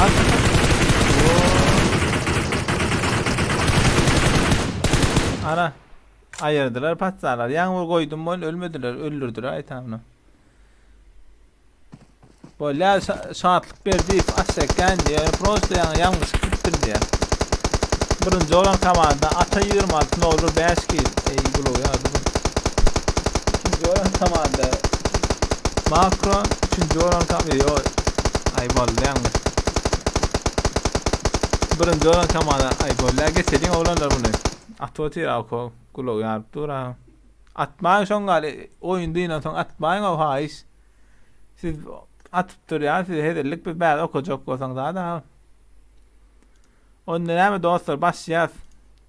At, at, at. Ana. Aýyrdylar patsalar. Ýaňy bir goýdum bol ölmediler, öldürdüler aýtamyny. Bolýar şatlyk berdi, aşakgan diýýär. Prosta ýaňy ýalňyş gitdim diýýär. Birinji bolan komanda Ata 26 nol 5 kill. Ey bulow ýa bu. İkinji bolan komanda Makro, üçünji bolan komanda ýo. Aý boldy ýalňyş. Birinji bolan komanda aý bolýar geçeliň oglanlar muny. Atyp otyr ako gulagy ýaryp dur ha. Atmaň şoň gali oýun dynansoň soň atmaň o haýyş. Siz atyp durýan siz hezillik biz bäri okajak bolsaň zada ha. Onda näme dostlar başlaýas.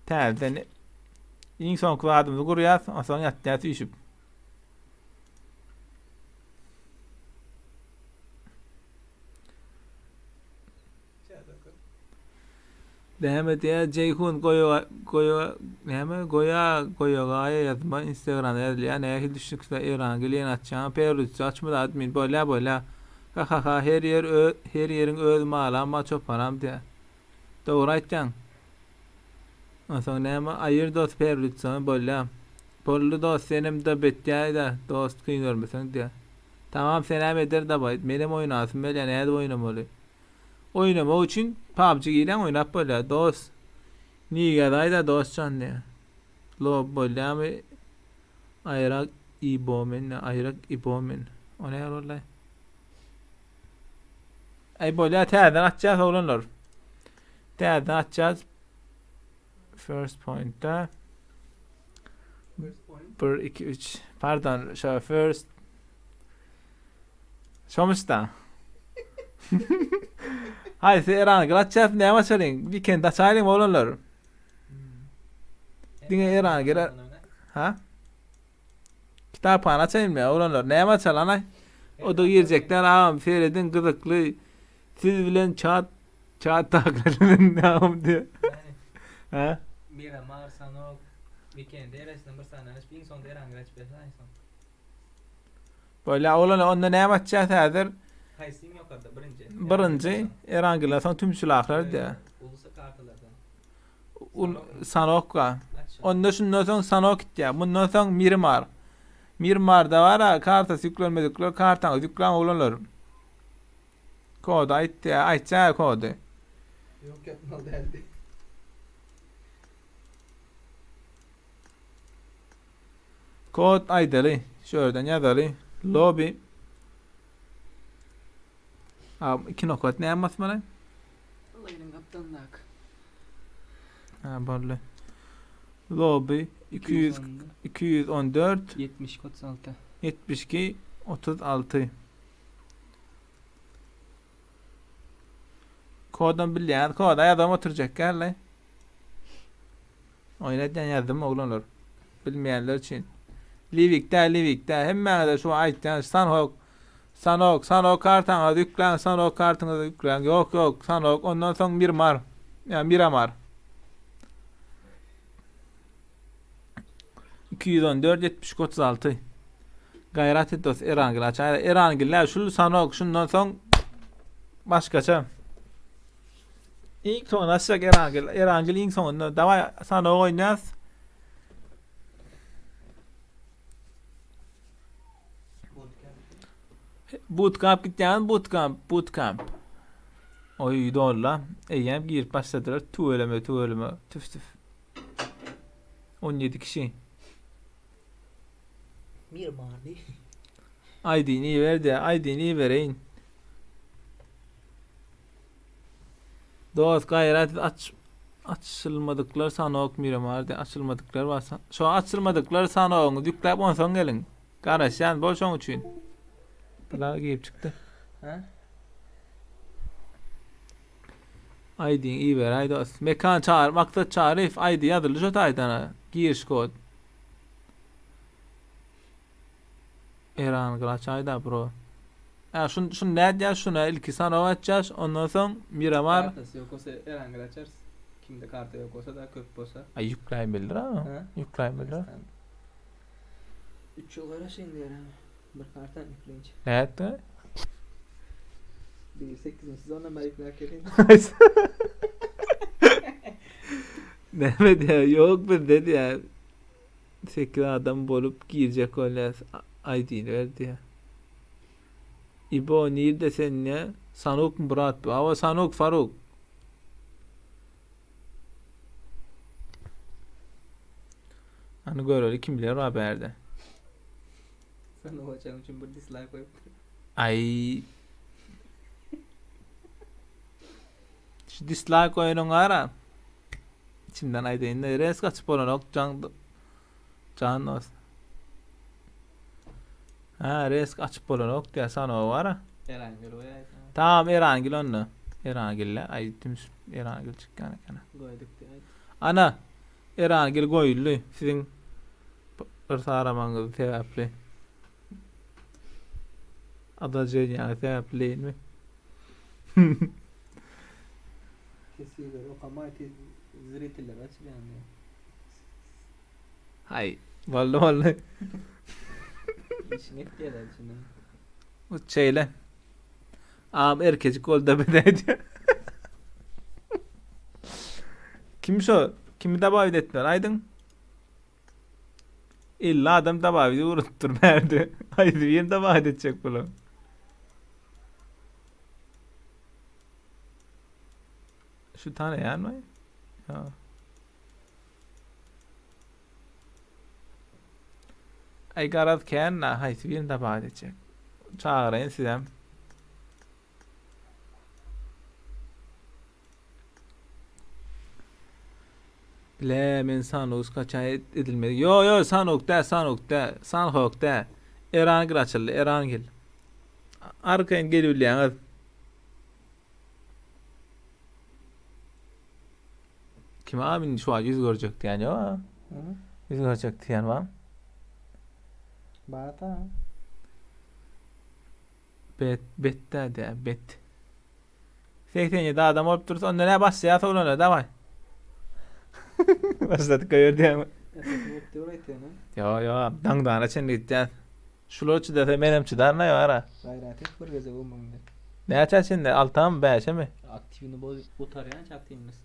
Täzeden iň soňky zadymyzy gurýas, onsoň ýatýas üýşüp. Näme diýýär Jeýhun goýa goýa näme goýa goýagaýa ýazma instagramda ýazylýar nähili düşnüksiz Eýran gelýän açýaň perlütsi açmady admin bolýa bolýa hahaha her ýer ö her ýeriň öz malam bar çopanam diýýär dogry aýtýaň onsoň näme aýyr dos perlütsany bolýa boldy dos senem da betýäýdä dost kyn görmeseň diýýär tamam senem eder dabaý menem oýnasym gelýär nädip oýnamaly Oýnamak üçin PUBG girýäň oýnap bolýar dos. Nigädaýda dosjan diýýär. Lob bolýamy? Aýrak ibo men aýrak ibo men. O näme boldy? Aý bolýar täzeden açýas oglanlar. Täzeden açýas. First pointda. 1 2 3 pardon şo first Şomuş da. Haýsy Erany açýas näme açalyň? Weekend açaýlyň oglanlar. Diňe Erany geler. Ha? Kitaphana açaýyn ýa oglanlar? Näme açaly anaý? O da girjekler agam serediň gyzykly. Siz bilen çat çat takladym agam diýe. Ha?
Miramar, Sanok, Weekend eresini bir sany açyp, iň soňunda Erany açyp berseň soň.
Bolýa oglan onda näme açýas häzir?
Haýsy iň ýokarda birinji?
Birinji Erangilden soň tümsülaklar diýä.
Ulusy kartalardan.
Ul Sanokka. Onda şundan soň Sanok gitýär. Mundan soň Mirimar. Mirimarda bar ha kartasy ýüklenmedikler kartaňyzy ýükläň oglanlar. Kody aýt diýä, aýtjaý kody.
Ýok ýatmaly däldi.
Kod aýdaly. Şu ýerden ýazaly. Lobby. A, iki nokat näme basmaly?
Laýnyň gapdalyndaky.
Ha, boldy. Lobby 200 214
72 36.
72 36. Kodam bilýän, koda ýazam oturjak gälle. Oýun edýän ýazdym oglanlar. Bilmeýänler üçin. Liwikde, Liwikde hemmäňize şu aýtýan Sanhok, Sanok, Sanok kartaňyzy ýükläň, Sanok kartyňyzy ýükläň. Ýok, ýok, Sanok, ondan soň Mirmar. Ýa Miramar. 214 73 36. Gaýrat et dost Erangil açaýda. Erangiller şul Sanok şundan soň başgaça. Iň soňunda açjak Erangel. Erangel iň soňunda. Daway sana oýnaýas. Bootcamp gitýän bootcamp, bootcamp. Oý dolla. Eýýäm girip başladylar. Tüweleme, tüweleme. Tüf tüf. 17 kişi.
Mirmani.
ID-ni iber de, ID-ni ibereýin. Dost gaýrat et aç açylmadyklar sanok Miramar de açylmadyklar bar. Şo açylmadyklar sanogyňyzy ýükläp onsoň geliň. Garaşýan bol şoň üçin. Bular girip çykdy.
Ha?
Aýdyň iberäý dost. Mekan Çary Maksat Çaryýew aýdy ýazyldy şo taýdana giriş kod. Eran gyraç aýda bro. Ä şun şun nädýä şuna ilki sanok açýas ondan soň Miramar.
Kartasy ýok bolsa Erangel açarys. Kimde karta ýok bolsa da köp bolsa.
Aý ýükläýmelidir a. Ýükläýmelidir.
3 ýyl garaş indi Eran. Bir kartany ýükleýinçe.
Nätdi?
Bir 8-nji sezondan bäri ýükläp gelýän.
Näme diýýär? Ýok bizde diýýär. 8 adam bolup girjek bolýas. ID-ni ber diýýär. Ibo nirde sen ne? Sanuk brat bu. Awa Sanuk Faruk. Hani göreli kimler var berde.
Sen o açan üçin bir dislike goýupdyr.
Ay. Şu dislike goýanyň ara. İçimden aýdaýyn da res gaçyp bolanok can can dost. Ha res açyp bolanok diýä sana bara.
Erangül goýaýsaň.
Tamam Erangül onda. Erangül aý tüm Erangül çykýan eken.
Goýduk diýä.
Ana Erangül goýuldy siziň bir saramaňyz sebäpli. Adajenýaňyz sebäpli diýinmi?
Teswirleri okamaý tez zriteller açylýan diýýär.
Haý, boldy boldy.
Işiň et diýýärler içinden.
Bu şeýle. Am erkejik boldy bedäýdi. Kim şo? Kimi dabawit etdiler? Aýdyň. 50 adam dabawit ugrupdyr bärde. Haýsy birini dabawit etjek bular? Şu tanaýanmy? Ýa. Aý garaz kän na haýsy birini dabawit etjek? Çagyraýyn sizem. Bile men Sanuk skaçaý edilmedi. Yo yo Sanuk dä Sanuk dä Sanhok dä. Erangil açyldy Erangil. Arkaýyn gelibilýäňiz. Kim abi indi şu ýüz görjek diýen ýok ha. Ýüz görjek diýen bar.
Bar da.
Bet bet dä dä bet. 87 adam bolup dursa onda nä başlaýas oglana daway. Başladyk goýber diýýäňmi? Ýo ýo daňdana çenli gitýäs. Şular çydasa menem çydaryn aý ara.
Gaýrat et bir gezek ömrüňde.
Näçä çenli? Altamy, bäşemi?
Aktiwini bozup gutarýança aktiwimiz.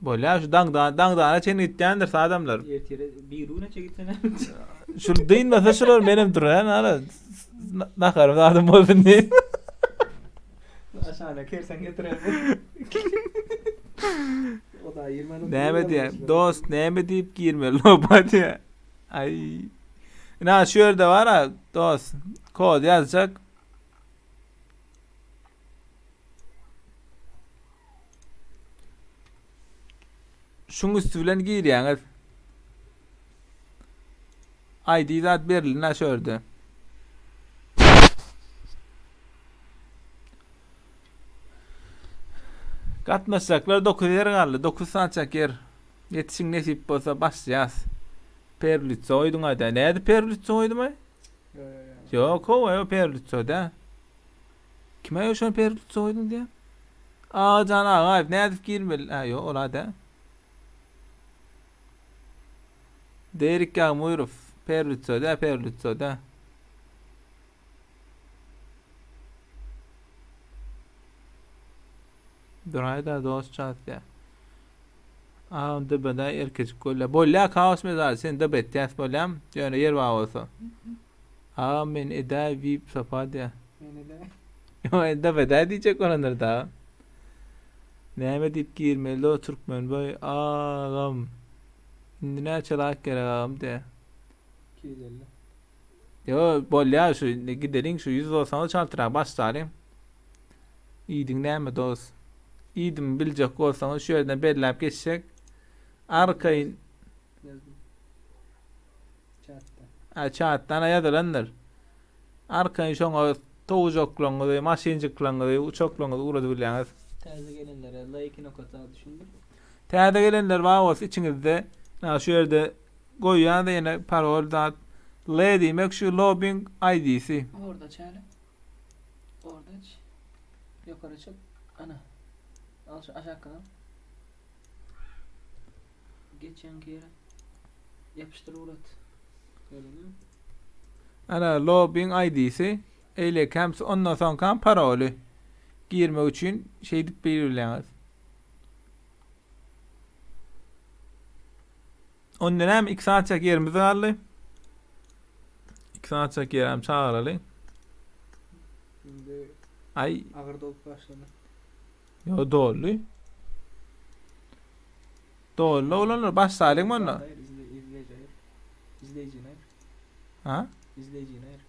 Bolýar şu daňdan daňdana çenli gitýändir adamlar.
Ertire bir güne çekitsene.
Şu dynmasa şular menem duraýan ara. Naharym zadym bolsun diýip.
Aşağına kersen getirelim. O da 20
Näme diýýär? Dost näme diýip girmeli loba diýýär. Aý. Ina şu ýerde bar ha, dost. Kod ýazjak. Şuň üstü bilen girýäňiz. ID zat berildi na şu ýerde. Gatnaşjaklar 9 ýer galdy. 9 sançak ýer. Ýetişiň nesip bolsa başlaýas. Perlitsa goýduň aýda. Nädip perlitsa goýdum aý? Ýok, howa, ýok perlitsa da. Kime ýok şony perlitsa goýduň diýä? Agajan Agaýew nädip girmeli? Ha, ýok, ol ada. Derik Ýagmyrow perlitsa da, perlitsa da. Duraýda dost çat diýä. A onda bada erkejik bolýa. Bolýa kaos mezary sen de betýäs bolýam. Ýöne ýer bar bolsa. A men edä vip sapa diýä.
Men edä.
Ýo ede bada diýjek bolandyr da. Näme diýip girmeli o türkmen boý agam. Indi näçe laýk gerek agam diýä.
250.
Ýo bolýa şu indi gideliň şu 100 bolsaňyz çaltrak başlalyň. Iýdiň näme dos? Iýdimi biljek bolsaňyz şu ýerden belläp geçsek. Arkaýyn.
Ýazdym. Çatda.
Ha çatda ana ýazylandyr. Arkaýyn şoňa towujaklaryňyzy, maşynjyklaryňyzy, uçaklaryňyzy ugradyp bilýäňiz.
Täze gelenlere L2 nokata düşündir.
Täze gelenler bar bolsa içiňizde na şu ýerde goýýan-da ýene parol zat L diýmek şu lobbyň ID-si.
Orada çäle. Orada aç. Ýokary çyk. Ana. Al şu aşakdan. Geç ýaňky ýere. Ýapyşdyr urat. Gördüňmi?
Ana lobbyň ID-si eýlekämsi ondan soňkam paroly girmek üçin şeýdip bilýäňiz. Onda näme 2 saatjak ýerimiz galdy. 2 saatjak ýerem çagyraly.
Şimdi
Ay
agyr dolup başlady.
Yo doldy. Doldy oglanlar başlaýlyň onda.
Hayır, izle, izleyici hayır. İzleyicini hayır.
Ha?
İzleyicini hayır.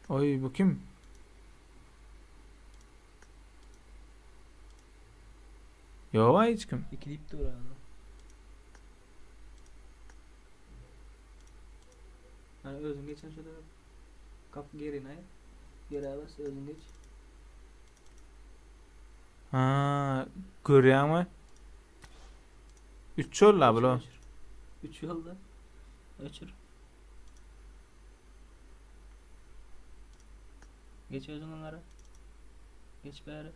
Oy bu kim? Yo ay hiç kim.
İkilip dur abi. Hani özün geçen şöyle kap geri ne? Geri bas özün geç.
Ha, görýäňmi? Üç yol la bu.
Öçür, Üç yolda. Öçür. Geç özün onlara. Geç bari.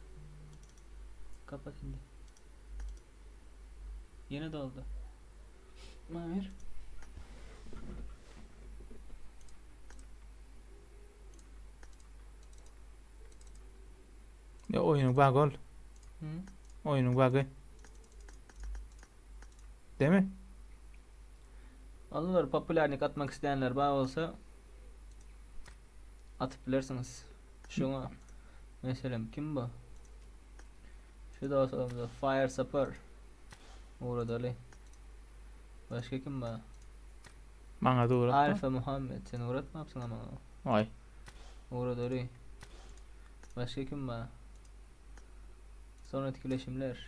Kapat şimdi. Yine doldu. Mahir.
Ya oyunun bug ol.
Hı?
Oyunun bug'ı. Değil mi?
Alırlar popülerlik atmak isteyenler bağ olsa atıp bilirsiniz. Şuna mesela kim bu? Şu da olsa Fire Sapper Uğur Ali. Başka kim bu?
Bana doğru.
Alfa Muhammed. Sen uğratma yapsın ama.
Ay.
Uğur Ali. Başka kim bu? Son etkileşimler.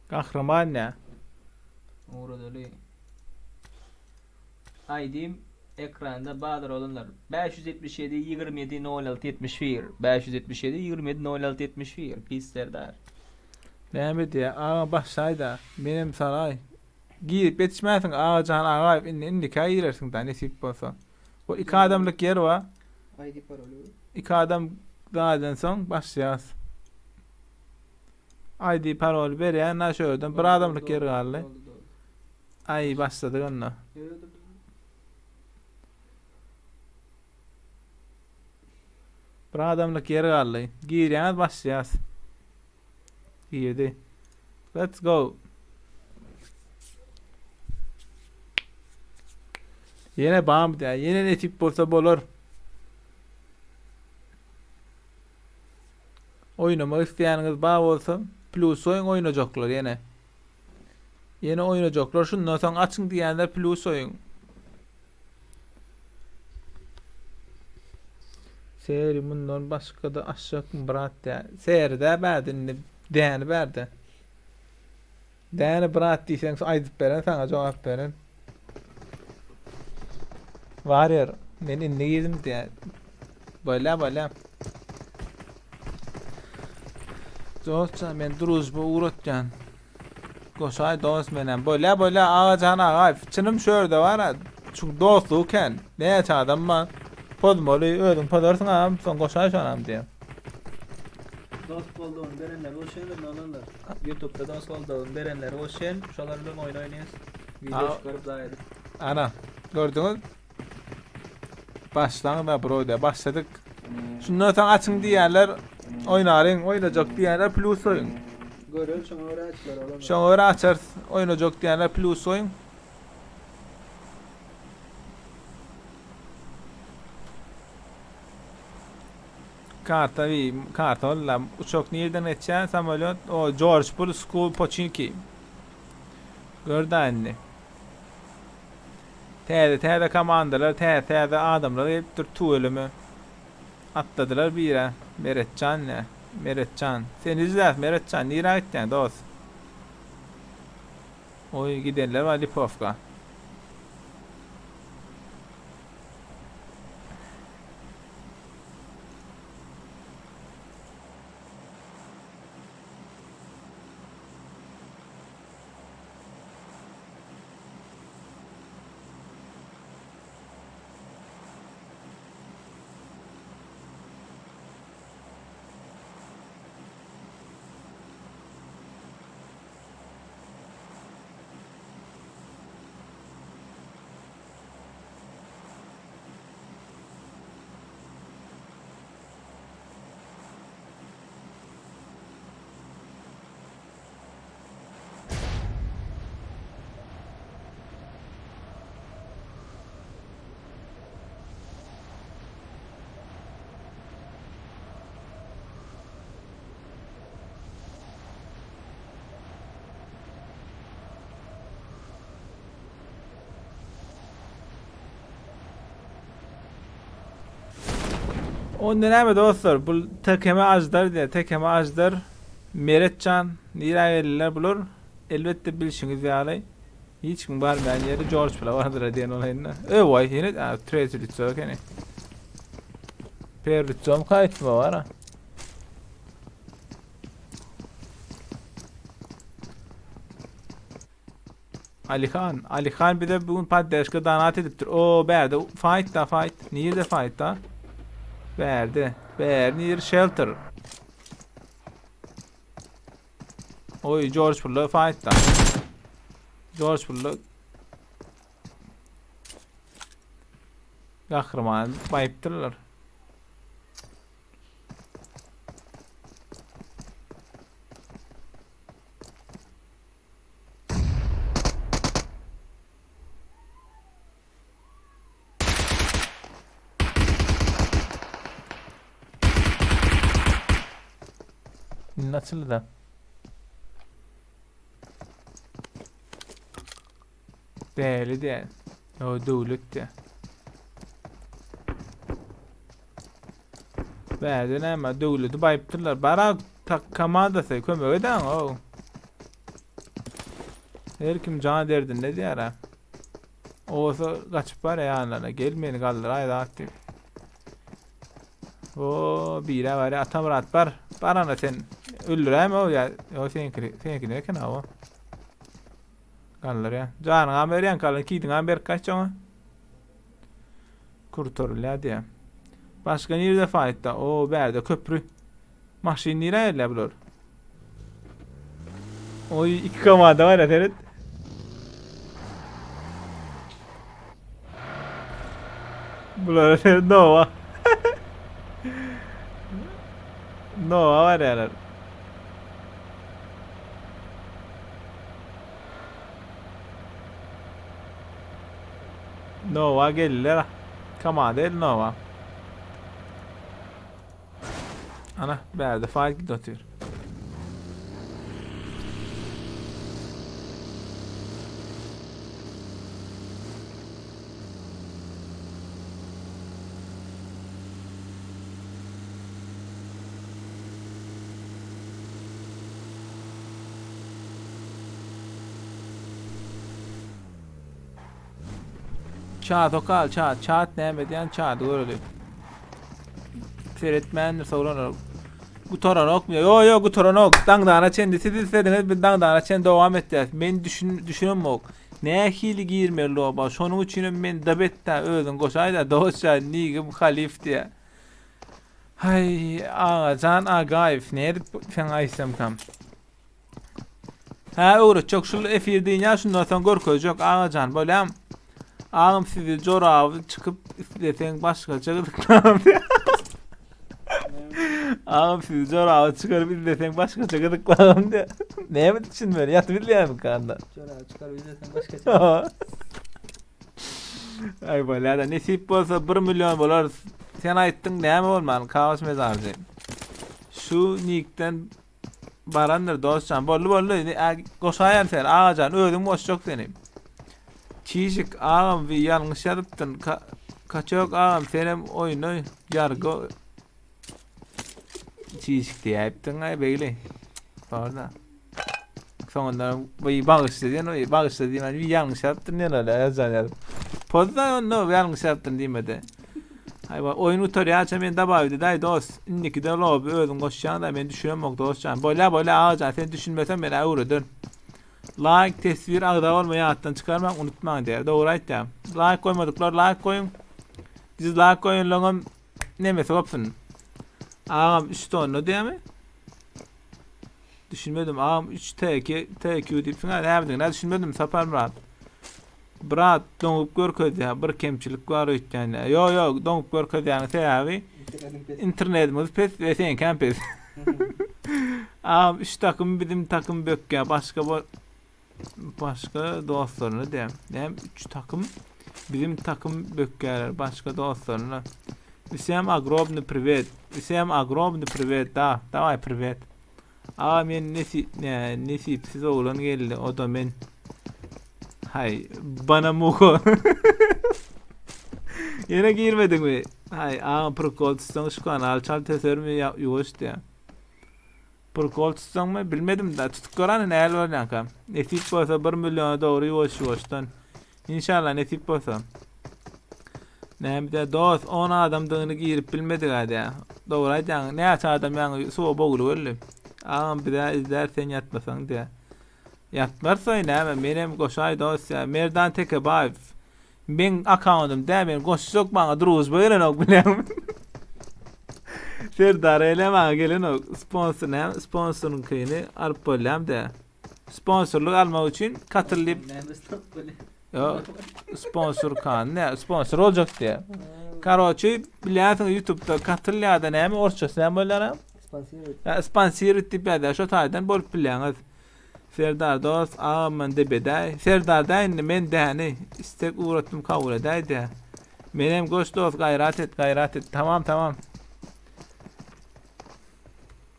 Kahraman ne?
Uğur Ali. ID'm ekranda Bahadır olanlar. 577 27 06 71 577 27 06 71 Pis Serdar.
Näme diýä? Aga başlaýda. Menem saray. Girip ýetişmäsiň Agajan Agaýew indi indiki girersiň da nesip bolsa. Bu iki adamlyk ýer bar.
ID parolü.
İki adam zaten soň başlaýas. ID parol berýän na şöýden bir adamlyk ýer galdy.
Doldu doldu.
Ay başladyk onda.
Yo, yo, dur, dur.
Bir adamlyk ýer galdy. Girýäňiz başlaýas. Girdi. Let's go. Ýene bam diýä. Ýene nesip bolsa bolar. Oýnamak isleýäniňiz bar bolsa plus oýun oýnajaklar ýene. Ýene oýnajaklar. Şundan soň açyň diýenler plus oýun. Seri bundan başga da aşak mı brat diýä. Seri de bärde indi däni bärde. Däni brat diýseň aýdyp beren sana jogap beren. Var ýer. Men indi girdim diýä. Böyle böyle. Dostça men druzba uğratyan. Goşay dost menem. Böyle böyle ağacan ağay. Çynym şörde var ha. Çünkü dostluğu ken. Ne adam var. Pozmaly özüň pozarsyn agam, soň goşay şonam diýe.
Dost olduğunu verenler hoş olanlar. YouTube'da dost olduğunu verenler hoş Şolar bilen oyun oynayız. Video
Aa.
çıkarıp daha edip.
Ana, gördüňiz? Başlaň da bro diýe başladyk. Şundan soň açyň diýenler oýnaryň, oýnajak diýenler plus oýun.
Görüyor şoňa göre açlar olanlar.
Şoňa görä açarys. Oýnajak diýenler plus oýun. Karta bir karta olla uçak nirden geçýän samolýot o George Bull School Pochinki. Gördü anne. Täze täze komandalar, täze täze adamlar gelip dur tüweleme. Atladylar bire. Meretjan ne? Meretjan. Sen izläs Meretjan. Nirä gitýän dost? Oy gidenler var Lipovka. Onda näme dostlar, bu TKM Ajdar diýýär, TKM Ajdar, Meretjan, nirä geldiler bular? Elbetde bilşiňiz ýaly, hiç kim barmaýan ýeri Jorj Pula bardylar diýen bolaýyn-da. Öwaý, ýene a, tretýi litso ekeni. Per litsom kaýtma bar-a. Alihan, Alihan bize bugün poddeşka donat edipdir. O bärde fight da fight. Nirde fight da? Bärde. Bär nir shelter. Oy George Pullo fight da. George Pullo Gahryman baýypdyrlar. Indi açyldy da. Däli däl. O döwlet däl. Bärde näme döwleti baýypdyrlar. Bara tak komandasy kömek edäň o. Her kim jan derdinde diýär ha. Olsa gaçyp bar ýanlaryna gel meni galdyraý zat diýip. O bire bar Atamyrat bar. Bar ana sen öldüräýme o ýa o seňki seňki eken o. Galdyr ýa. Janyňam berýän galan kidiňem berip gaç oňa. Kurtarylýar diýýär. Başga nirde faýtda? O bärde köprü. Maşyn nirä gelýär bular? Oý, iki komanda bar ya seret. Bulara seret Nova. Nova var yalar. Nova geldiler. Kamada el Nova. Ana, bärde faýl gidip otyr. Çat okal çat çat näme edýän çady göreli. Seretmändir soranok. Gutaranokmy? Ýo ýo gutaranok. Daňdana çenli siz islediňiz biz daňdana çenli dowam etýäs. Men düşün düşünemok. Nähili girmeli loba? Şonuň üçinem men dabetda özüň goşaýda dostça nigim halif diýä. Haý Agajan Agaýew nädip sen aýtsamkam. Hä öwretjek şul efir diýýän şundan soň görkezjek Agajan bolýam. Agam sizi joraby çykyp isleseň başgaça gyzyklanam. Agam sizi joraby çykaryp izleseň başgaça gyzyklanam diýä. Näme düşünmeli? Ýatyp izleýärmi kanda?
Joraby çykaryp izleseň başgaça.
Aý bolýa-da nesip bolsa 1 million bolarys. Sen aýtdyň näme bolman Kaos mezarjy. Şu nikden Barandyr dostjan. Boldy boldy. Goşaýan sen agajan özüm goşjak seni. Çişik agam bir ýalňyş ýazypdyn. Ka Kaçok agam senem oýuna ýargy Çişik diýäýipdiň aý begli. Sonra. Soňunda bir bagyşla diýen, oý bagyşla diýmän bir ýalňyş ýazypdyn diýen öyle ýazjan ýazyp. Pozda onda ýalňyş ýazypdyn diýmedi. Haýwa oýun gutarýança men dabawide daý dost. Indikide loby özüň goşýaň-da men düşünemok dostjan. Bolýa bolýa agajan sen düşünmeseň men öwrederin. Laýk teswir agza bolma ýatdan çykarmaň unutmaň diýär. Dogry aýtýaň. Laýk goýmadyklar laýk goýuň. Dizlaýk goýanlaňam nemesi gopsun. Agam 3 tonna diýämi? Düşünmedim agam 3 TK TQ diýipsiň ha nämedigine düşünmedim Saparmyrat. Brat doňup görkezýär bir kemçilik bar öýtýän. Ýo ýo doňup görkezýäniň sebäbi internetimiz pes we seňkäm pes. Agam 3 takym bizim takym bökýär başga bo başga dostlaryna diýär. Näme 3 takym bizim takym bökýärler başga dostlaryna. Всем огромный привет. Всем огромный привет. Da, давай привет. Aga men nesip ne, nesipsiz oglan geldi. O da men. Hay, bana muho. Ýene girmediňmi? Aý, agam prikol tutsaň şu kanal çal tösermi ýa ýuwaş diýä. Prikol tutsaňmy bilmedim da tutup görany näl bolýanka. Nesip bolsa 1 milliona dogry ýuwaş ýuwaşdan. Inşallah nesip bolsa. Näme diýä dost 10 adamdygyny girip bilmedik a diýä. Dogry aýdýaň näçe adam ýaňy suwa bogulup öldi. Agam bizä izlär sen ýatmasaň diýä. Ýatmarsoý näme menem goşaý dost ýa Merdan Tekebaýew meň akkauntym dä men goşjak maňa družba gelenok bilýäňmi Serdar ele maňa gelenok sponsor näme sponsoryňkyny alyp bolýam dä sponsorlyk almak üçin katyl diýip Ýo sponsor kan ne sponsor boljak diýä Karoçi bilýänsiň ýutubda katyl ýa-da näme orsçasy näme bolýar Sponsirowat diýip ýazýar. Şo taýdan bolup bilýäňiz. Serdar dost, agam men debedäý. Serdar dä indi men däni. Istek ugratdym kabul edäýdä. Menem goş dost gaýrat et, gaýrat et. Tamam, tamam.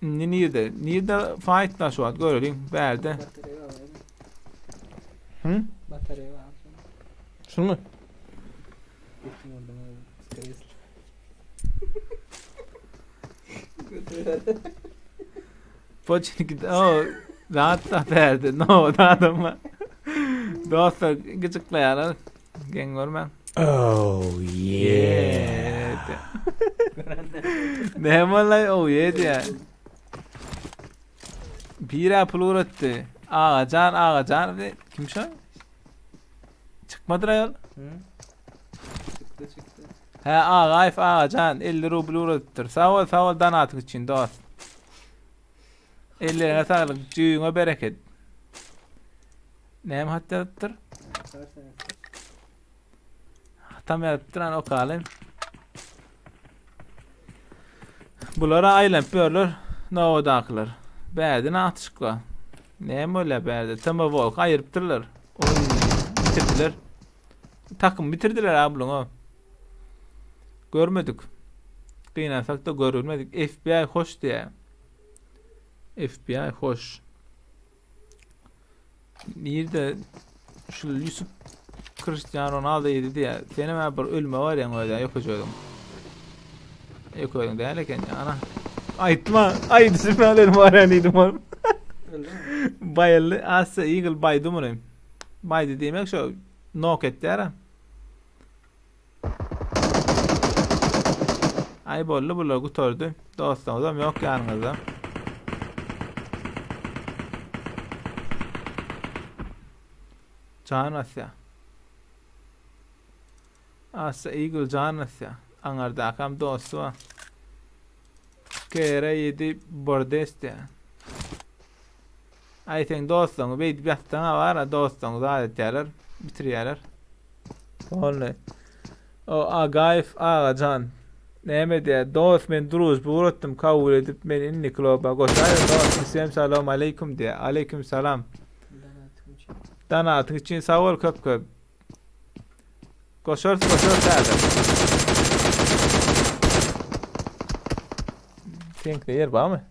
Indi nirde? Nirde fight bar şu wagt göreliň. Bärde. Hı?
Batareýa bar.
Şuny? Poçinki o rahat da berdi. No adamlar. Dostlar gyjyklaýarlar. Geň görmäň.
Oh yeah.
Näme bolay oh yeah diýä. Biri pul uratdy. Agajan, Agajan kim şo? Çykmadyr aýol.
Çykdy çykdy.
Hä Agaýew Agajan 50 rubl ugradypdyr. Sag bol sag bol donatyň üçin dost. Ellerine saglyk, jüýüňe bereket. Näme hat ýazypdyr? Hatam ýazypdyr, ana okaly. Bulara aýlanyp ýörler Nowadakylar. Bärde ne atyşyk bar? Näme bolýar bärde? Tama Wolk aýyrypdyrlar. Oý, bitirdiler. Takym bitirdiler ha buluň. Görmedik. Gynansak da görülmedik. FBI hoş diýä. FBI hoş. Nirde şu Yusuf Cristiano Ronaldo ýedi diýä. Senem ha bir ölme bar ýaň özä ýok özüň. Ýok özüň däl eken ana. Aýtma, aýdyşym ýaly ölme bar ýaň diýdim oğlum. Baýyldy. Assa Eagle baýdy muny. Baýdy diýmek şo nok etýär ha. Aý boldy bular gutardy. Dostuňyzam ýok ýanyňyzda. Jan basýa. Assa Eagle jan basýa. Aňardakam dosty bar. KR 7 Bordes diýä. Aý seň dostlaryňy beýdip ýatsaň-a bar-a dostlaryňy zat etýärler, bitirýärler. Boldy. O Agaýew agajan. Näme diýýär? Dost men družba ugratdym kabul edip men indi kloba goşaýyn dost wsem salam aleýkum diýýär. Aleýkum salam. Donatyň üçin sag bol köp köp. Goşarys goşarys häzir. Seňkde ýer barmy?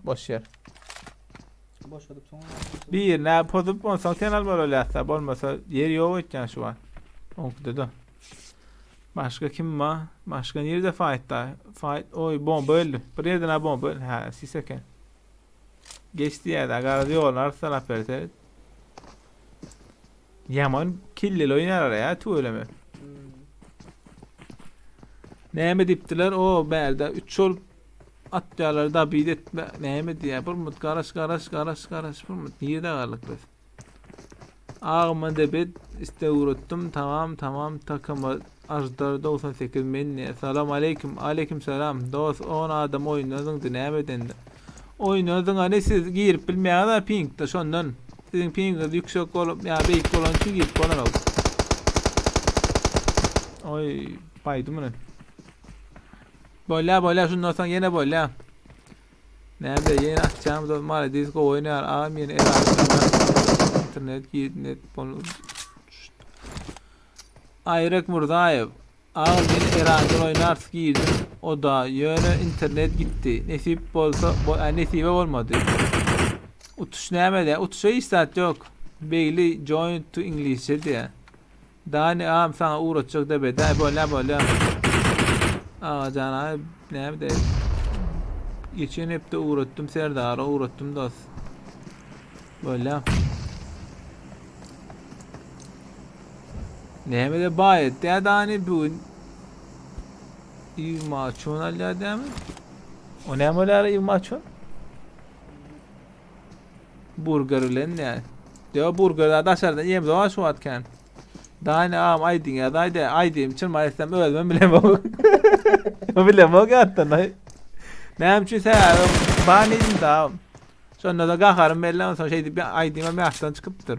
Boş ýer.
Boşadyp soň
Bir nä pozup onsoň sen almaly bolýarsa bolmasa ýer ýok öýtýän şu wagt. Oňkuda-da. Başga kim bar? Başga nirde fight da? Fight oý bomba öldi. Bir ýerden ha bomba öldi. Ha sis eken. Geçdi ýa-da garaz ýoluny arassalap berse. Ýaman killeli oýnaýarlar ýa tüweleme. Näme diýipdiler? O bärde 3 bolup atýarlar da bir etme. Näme diýýär? Bir mut garaş garaş garaş garaş bir mut. Nirede galdyk biz? Agyma debet iste ugratdym. Tamam tamam takama Ajdar 98 men ne? Salam aleyküm. Aleyküm salam. Dost 10 adam oýundan zyňdy näme edende? Oýundan zyňany siz girip bilmeýäňiz pinkde şondan. Siziň pingiňiz ýüksek bolup ýa beýik bolany üçin girip bolanok. Oý, baýdy muny. Bolýa, bolýa, şundan soň ýene bolýa. Näme ýene atjagymyz ol malades gowy oýnaýar. Agam ýene internet girdi net bol. Aýrek Murzaýew. Agam men Erangel oýnarys girdim oda ýöne internet gitdi nesip bolsa bo nesibe bolmady. Utuş nämede utuşa hiç zat ýok Begli join to iňlisçe diýä. Dani agam saňa ugratjak debedä bolýa bolýa. Agajan aga näme de Geçen hepde ugratdym Serdara ugratdym dos. Bolýa. Näme de baý etdi dani bugün Ivmaçon alýar dämi? O näme bolýar Ivmaçon? Burger bilen näme? Ýa burger da daşardan ýemde var şu wagt kän. Dani agam aýdyň ýa daýda aýdym çyn aýtsam özüm bilemok. Bilemok ýatdan aý. Näme üçin sebäbi ban idim da. Şonda da gaharym belli onsoň şeýdip bir aýdymam ýatdan çykypdyr.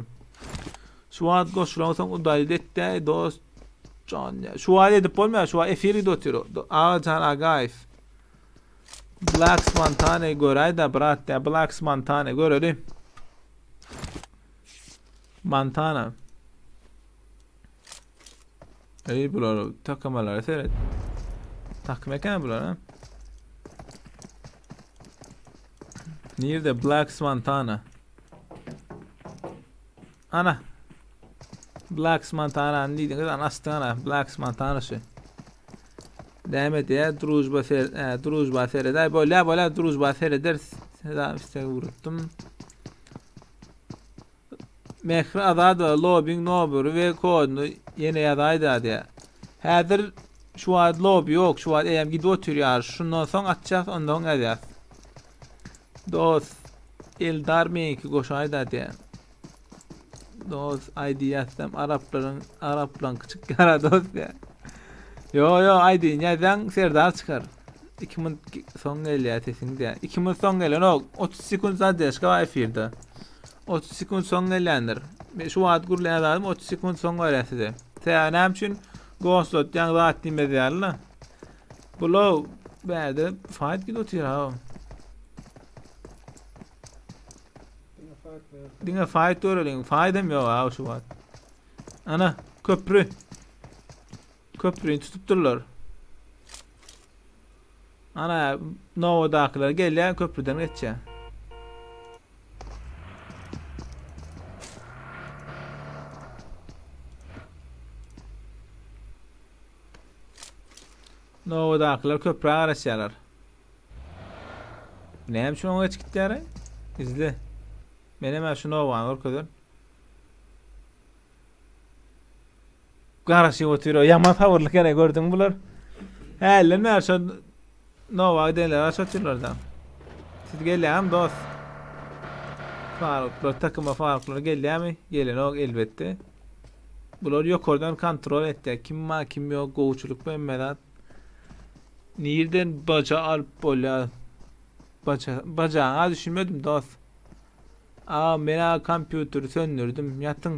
Şu wagt goşulan soň udaýdy etdi dost jan ya. Şu wagt edip bolmaýar şu wagt efir gidip otyr. Agajan Agaýew. Black Spontane göräý-da brat ya Black Spontane göreli. Montana. Ey bular takamalara seret. Takım eken bular ha. Nirde Black Montana? Ana. Black Montana diýdiňiz ana astana Black Montana şu. Näme diýä družba ser e, družba seredaý bolýa bolýa družba serederis. Selam istek ugratdym. Mehri Azadowa lobyň nomery we koduny ýene ýazaýda diýä. Häzir şu wagt lobby ýok, şu wagt eýýäm gidip otyr ýaryş. Şundan soň açýas, ondan ýazýas. Dos Eldar meňki goşaýda diýä. Dos ID ýazsam araplaryň araplaň kiçik ýara dos diýä. Ýo ýo ID ýazsaň Serdar çykar. 2 minut soň gelýär sesiň diýä. 2 minut soň gelenok. 30 sekunt zadержка bar efirde. 30 sekunt soň gelýändir. Men şu wagt gürleýän zadym 30 sekunt soň görýär size. Sebäbi näme üçin ghostlatýan zat diýmez ýaly-la. Bulaw bärde fight gidip otyr ha. Diňe fight göreliň. Fight hem ýok ha şu wagt. Ana, köprü. Köprüni tutupdyrlar. Ana, Nowadakylar gelýär, köprüden geçýär. Nowadakylar köprä garaşýarlar. Näme üçin oňa geçip gitýär? Izle. Men hem şu Nowany görkezen. Garaşyp otyr o. Ýaman sabyrly gene gördüň bular. Hälden bäri şo Nowa gidenler aç otyrlar da. Siz gelýäňmi dost? Faruklar takyma Faruklar gelýärmi? Gelenok elbetde. Bular ýokardan kontrol etýär. Kim bar, kim ýok, gowçulyk bu hemme zat. Nirden baja alyp bolýar? Baja, bajaňa düşünmedim dost. A men-a kompýuteri söndürdim. Ýatyň.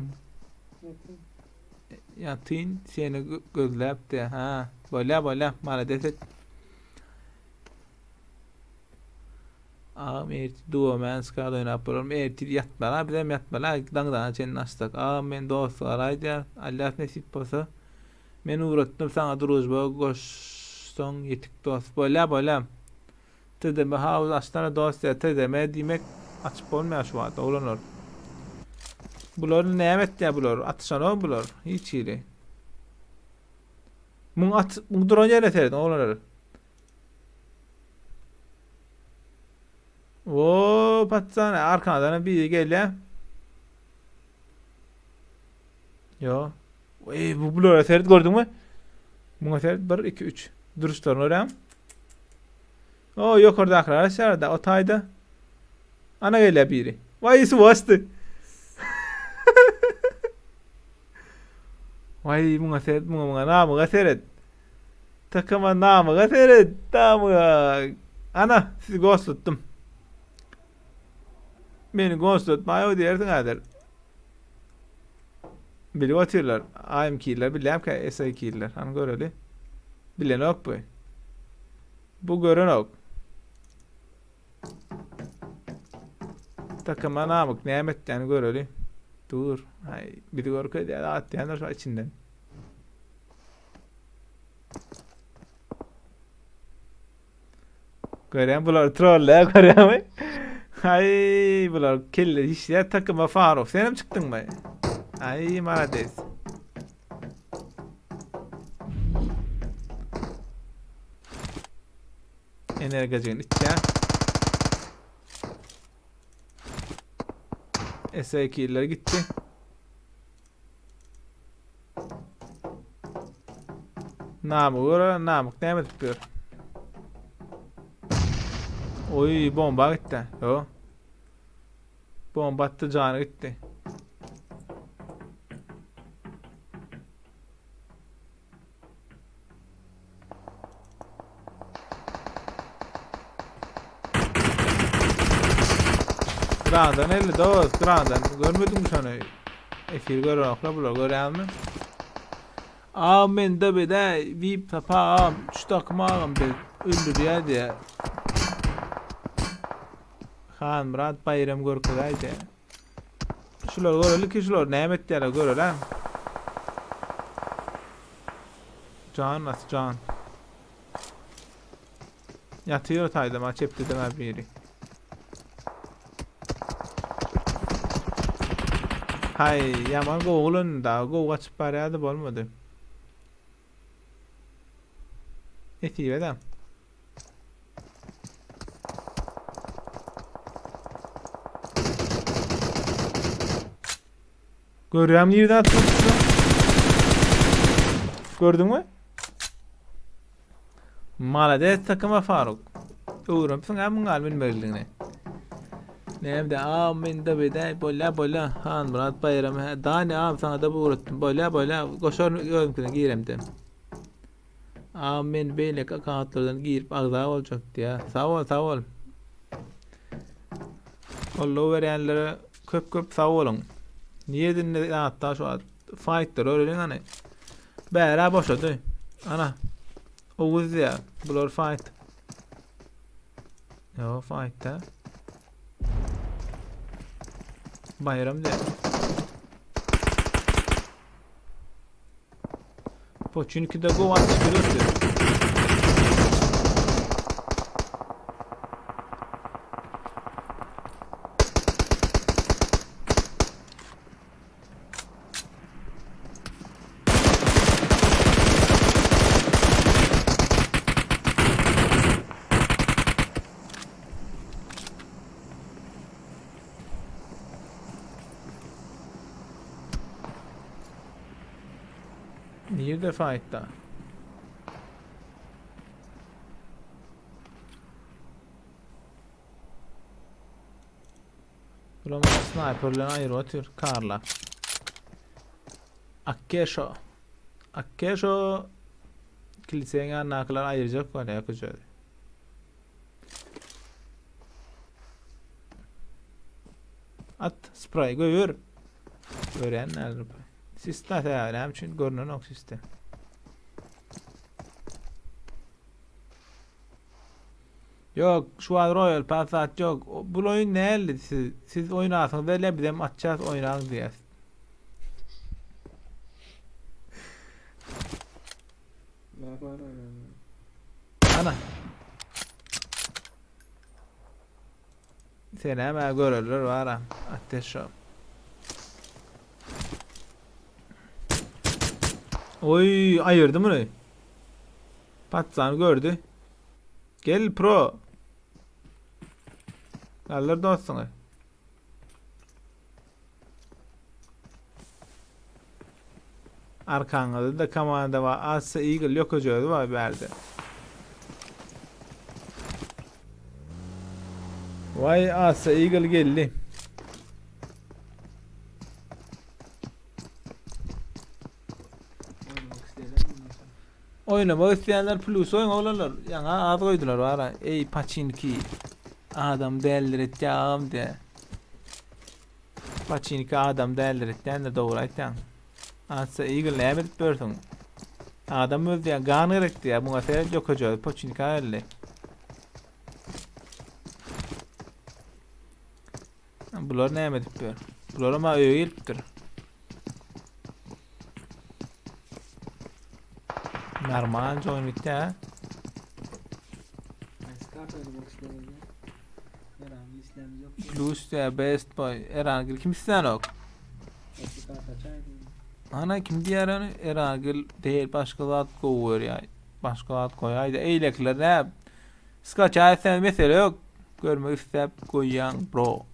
Ýatyn seni gözläpdi. Ha, bolýa bolýa. Malades et. Agam ertir duoman skad oýnap bolarmy? Ertir ýatmaly, bizem ýatmaly. Daňdana çenli açsak. Agam men dostlar aýdýar. Allah nesip bolsa. Men ugratdym saňa družba goşsaň ýetik dost. Bolýa bolýa. TDM house açsana dost ya TDM diýmek açyp bolmaýar şu wagt oglanlar. Bular näme etýär bular? Atyşanok bular hiç hili. Muň at muň duran ýerine serediň oglanlar. O patsana arkadan biri gelýär. Yo. Ey bu bulara seret gördüňmi? Muňa seret 1 2 3. Duruşlaryny görýäňmi? O ýokardakylar aşağıda o taýda. Ana gelýär biri. Waý suw açdy. Waý muňa seret muňa muňa namyga seret. Takama namyga seret. Namyga. Ana sizi ghostlatdym. Meni ghostlatmaýa diýersiň häzir. Bilip otyrlar. AMK-ler bilýärmikä SAK-ler? Hany göreli. Bilenok bu. Bu görenok. Takama namyk näme etýäni göreli. Dur. Ay, bizi görkezýär, atýandyr şu içinden. Görýän bular trollýar görýämi? Aý bular kelle işleýär takyma Faruk senem çykdyňmy? Aý malades. Energijigini içýär. SA2'ler gitdi. Namyk göre, Namyk näme edip ýör? Oý, bomba gitdi. Yo. Bomba atdy, jany gitdi. Grandan elli dost, grandan. Görmediňmi şony? Efir görenoklar bular, görýäňmi? A mende bede VIP sapa agam, şu takym agam biz öldürýär diýä. Hanmyrat Baýram görkezäýdi. Şular göreli ki şular näme etýärler göreli. Can nasıl can. Ýatyr taýda ma çepde de biri. Hay ýaman gowulan da gowy gaçyp barýardy bolmady. Nesibe de. Görýäm nirden atyp Gördüňmi? Malades takyma Faruk. Öwrenipsiň ha muň gal bilmezligini. Näme a men de bede bolýa bolýa Han Murat Baýram he Dani am sana da bu öwretdim bolýa bolýa goşar özümkine giremde. A men beýleki akkauntlardan girip agza boljak diýä. Sag bol sag bol. Goldaw berýänlere köp köp sag boluň. Niýedinde zatda şu wagt fightlar öreliň hany. Bärä boşady. Ana. Oguz diýä. Bular fight. Yo fightda. Bayram diýä. Poçinki de go at çıkıyordu. Nirde fightda? Bulam sniper bilen aýryp otyr Karla. Akkeşo. Akkeşo kiliseň ýanyndakylar aýyrjak bolýar köçede. At spray goýber. Görýän näler. Sista sebäbi näme üçin görnenok siste. Ýok, şu wagt Royal Pass zat ýok. Bu oýun näli siz siz oýnasyňyz gelýär, bizem atças oýnaň diýýäs. Ana. Sen hem görerler bara. Ateş şo. Oy ayırdı bunu. Patsan gördü. Gel pro. Galdyr dostuňy. Arkaňyzda da komanda bar. Assa Eagle ýok özi bar bärde. Vay Assa Eagle geldi. Oýnamak isleýänler plus oýun oglanlar. Ýaňa az goýdular bara. Eý paçinki. Adam däldiretýä agam diýä. Paçinki adam däldiretýändir dogry aýtýaň. Atsa Eagle näme edip ýörsüň? Adam öldü diýä gan gerek diýä. Muňa seret ýokaja paçinka geldi. Bular näme edip ýör? Bular ama öýe gelipdir. Normal join bitti ha. Plus ya best boy. Erangil kim isteyen ok? Ana kim diýer ony? Erangil değil başga zat gowy görýär. Başga zat goýaýdy. Eýlekiler näme? Skaçaý etseňiz mesele ýok. Görmek isläp goýýaň bro.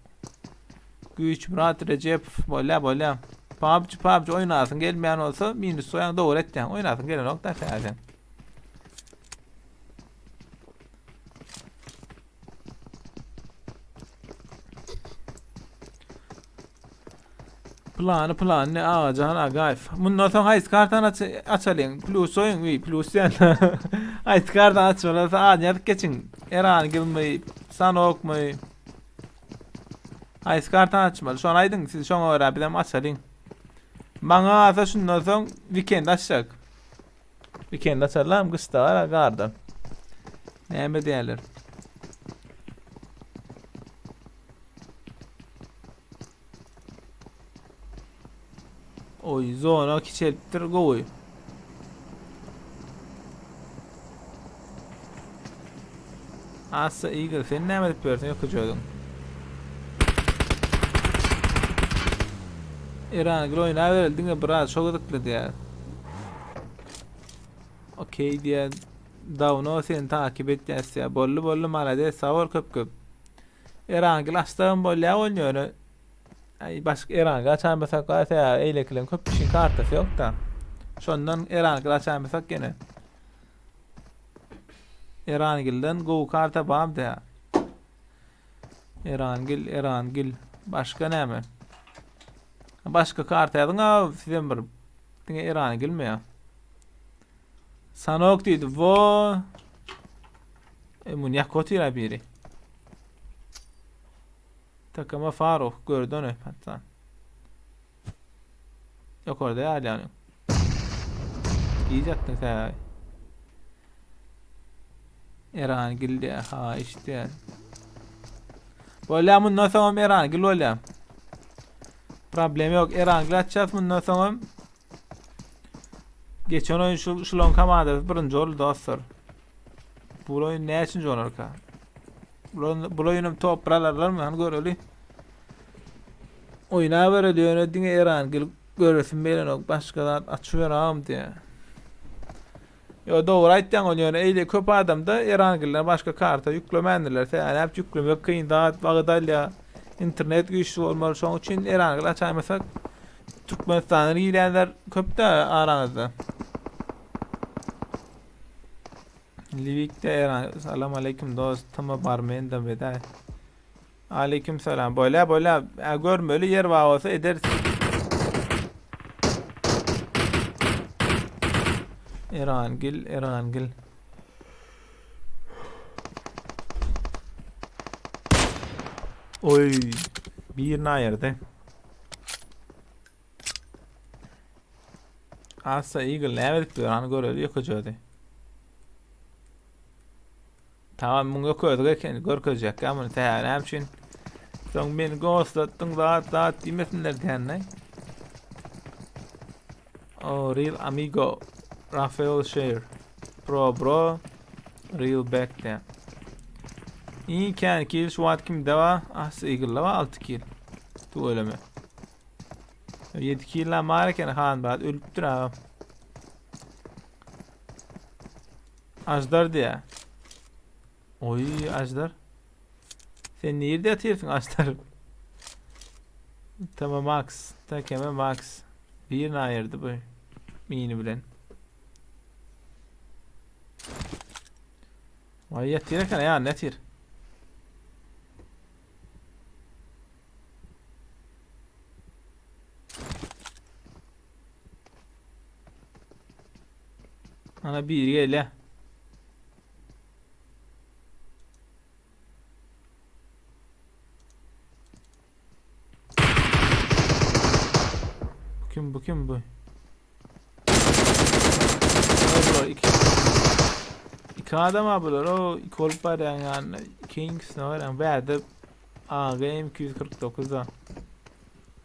Güýçmyrat Rejepow bolýa bolýa. PUBG PUBG oýnasyň gelmeýän bolsa minus goýaň dogry etýäň. Oýnasyň gelenok da sen. Plany plany Agajan Agaýew. Mundan soň haýsy kartany aç açalyň? Plus oýun, wiý, plus diýen. Haýsy kartany açmaly bolsa adyny ýazyp geçiň. Erangilmi, Sanokmy? Haýsy kartany açmaly? Şony aýdyň, siz şoňa görä bizem açalyň. Maňa galsa şundan soň weekend açjak. Weekend açarlam gyşda gara garda. Näme diýerler? Oý, zona kiçelipdir, gowy. Assa Eagle, sen näme edip ýörsüň ýokuja özüň? Erangül oýnabereli diňe biraz şo gyzykly diýýär. Okey diýýär. Dawno seni takip etýäs diýýär. Boldy boldy malades sag bol köp köp. Erangül açsagam bolýar ol ýöne Aý başga Erangül açaýmasak bar sebäbi eýlekileriň köp kişiň kartasy ýok-da. Şondan Erangül açaýmasak ýene. Erangülden gowy karta barmy diýä. Erangül, Erangül. Başga näme? Başga karta ýazyň a sizem bir. Diňe Erangülmi ýa? Sanok diýdi. Wo. E, muny ýakyp otyr biri. Takama Faruk gördü ony patsan. Ýokarda ýalýany. Giç atdyň sen. Eran gildi ha işte. Bolýa mundan soňam Eran gil bolýa. Problem ýok. Eran gil açýas mundan soňam. Geçen oýun şu şulan komandasy birinji boldy dostlar. Bu oýun näçinji bolarka? Bu oýunam top bir alarlarmy? Hany göreli. Oýna bereli ýöne diňe Eran gelip göresim gelenok. Başga zat açyber agam diýä. Ýo dogry aýtýaň ol ýöne eýle köp adamda Erangilden başga karta ýüklemändirler. Sebäbi näp ýüklemek kyn zat wagyt alýa. Internet güýçli bolmaly şoň üçin Erangil açaýmasak Türkmenistandan girýänler köp-dä araňyzda. Liwikde Eran salam aleýkum dost tma bar mende beda. Aleýkum salam. Bolýa bolýa. Görmeli ýer bar bolsa ederis. Erangil, Erangil. Oý, birini aýyrdy. Asa Eagle näme edip ýör? Hany göreli ýökejedi. Tamam muň öközlük eken görkezjek ya muny sähä näme üçin? Soň meni ghostlatdyň zat zat diýmesinler diýende. Oh, real amigo Rafael Share Pro bro Real back diýen. Iň kän kill şu wagt kimde bar? Ah, Eagle-da bar 6 kill. Tüweleme. 7 kill bar eken Han Brat ölüpdir aga. Ajdar diýä. Oý, Ajdar. Sen nirde ýatyrsyň Ajdar? Tamam Max, TKM Max. Birini aýyrdy bu mini bilen. Vay ýatyr eken, ýa ýatyr. Ana biri gelýär. Bu kim bu kim bu? Bular iki. İki adam ha bular. O iki olup barýan yani. Kings ne var? Bärde AG M249 da.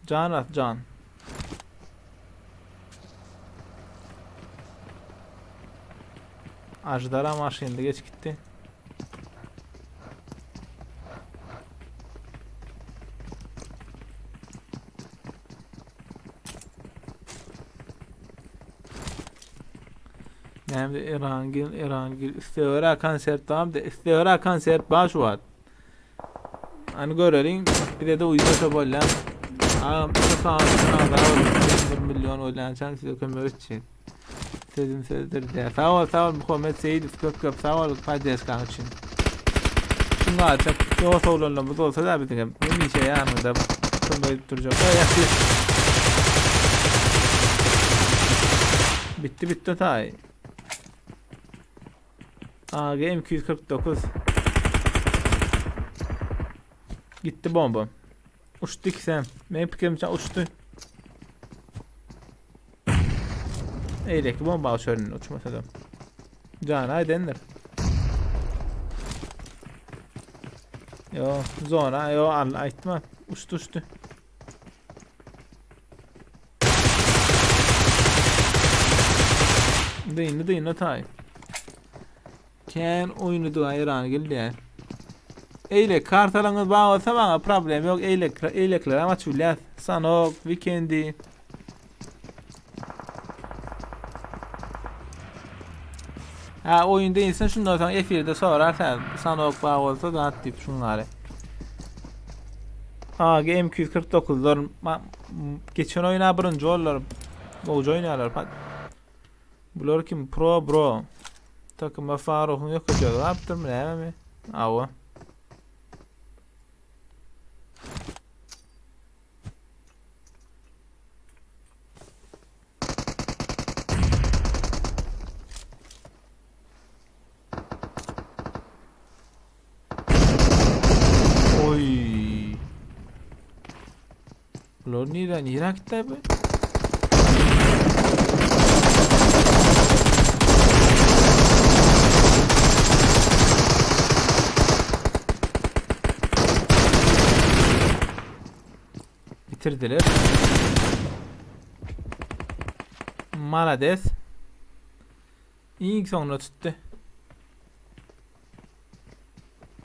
Can at can. Ajdara maşynda geç gitdi. Näme Erangil, Erangil isle görä konsert barmy? Isle görä konsert bar şu wagt. Hani göreliň, bize de uýmasa bolýar. Agam, şu sanyň agza bolup, 1 milyon bolýançam size kömek etjek. Sözüm sözdür diýär. Sag bol, sag bol Muhammet Seýidow, köp köp sag bol poddeşkaň üçin. Şuň alçak dost oglanlarymyz bolsa da biziň hem hemişe ýanymyzda kömek edip durjak. Oý, ýatyr. Bitdi, bitdi taý. AG M249. Gitti bomba. Uçdy ikisem. Meň pikirimçe uçdy. Eýleki bomba uçar indi uçmasa da. Jana edendir. Yo, zona, yo, al, aýtma. Uçdy, uçdy. Dyndy, dyndy taý. Kän oýny duga Eýran gelýär. Eýle kartalaryňyz bar bolsa maňa problem ýok. Eýle eýlekiler hem açyp bilýäs. Sanok, Weekendi. Ha oýun değilsin şundan soň efirde sorar sen Sanok bar bolsa zat diýip şunlary. AG M249-lar geçen oýna birinji boldular. Gowja oýnaýarlar. Bular kim? Pro bro. Takıma Faruhyň ýokajagy galypdyrmy nämemi? Awa. Oy. Bular nirä nirä gitdi bu? Bitirdiler. Malades. Iň soňuna tutdy.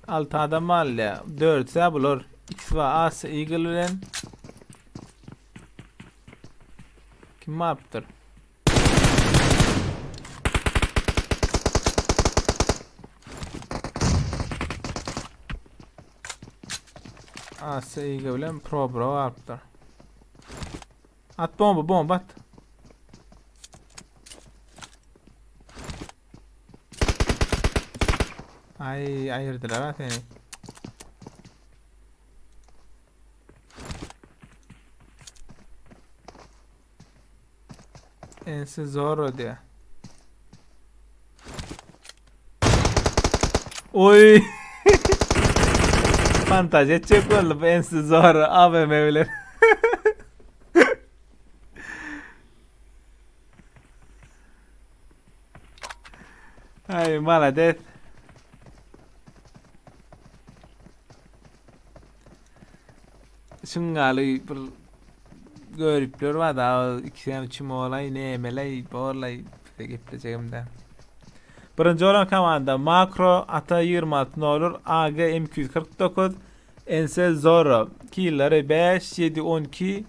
Alty adam galdy. Dördüsi bular. Ikisi bar. As Eagle bilen. Kim alypdyr? As Eagle bilen Pro Bro alypdyr. At bomba, bomba at. Ay ayırdılar ha seni. Ensi Zorro diye. Oy. Fantazi etjek boldy bu ensi Zorro AVM bilen. Ay malades. Şuňňaly bir göripler bar da ikisi hem çimolay nemeley borlay bize geplejegim de. Birinji bolan komanda Makro Ata 26 nolur AG M249 NC Zorro Killleri 5 7 12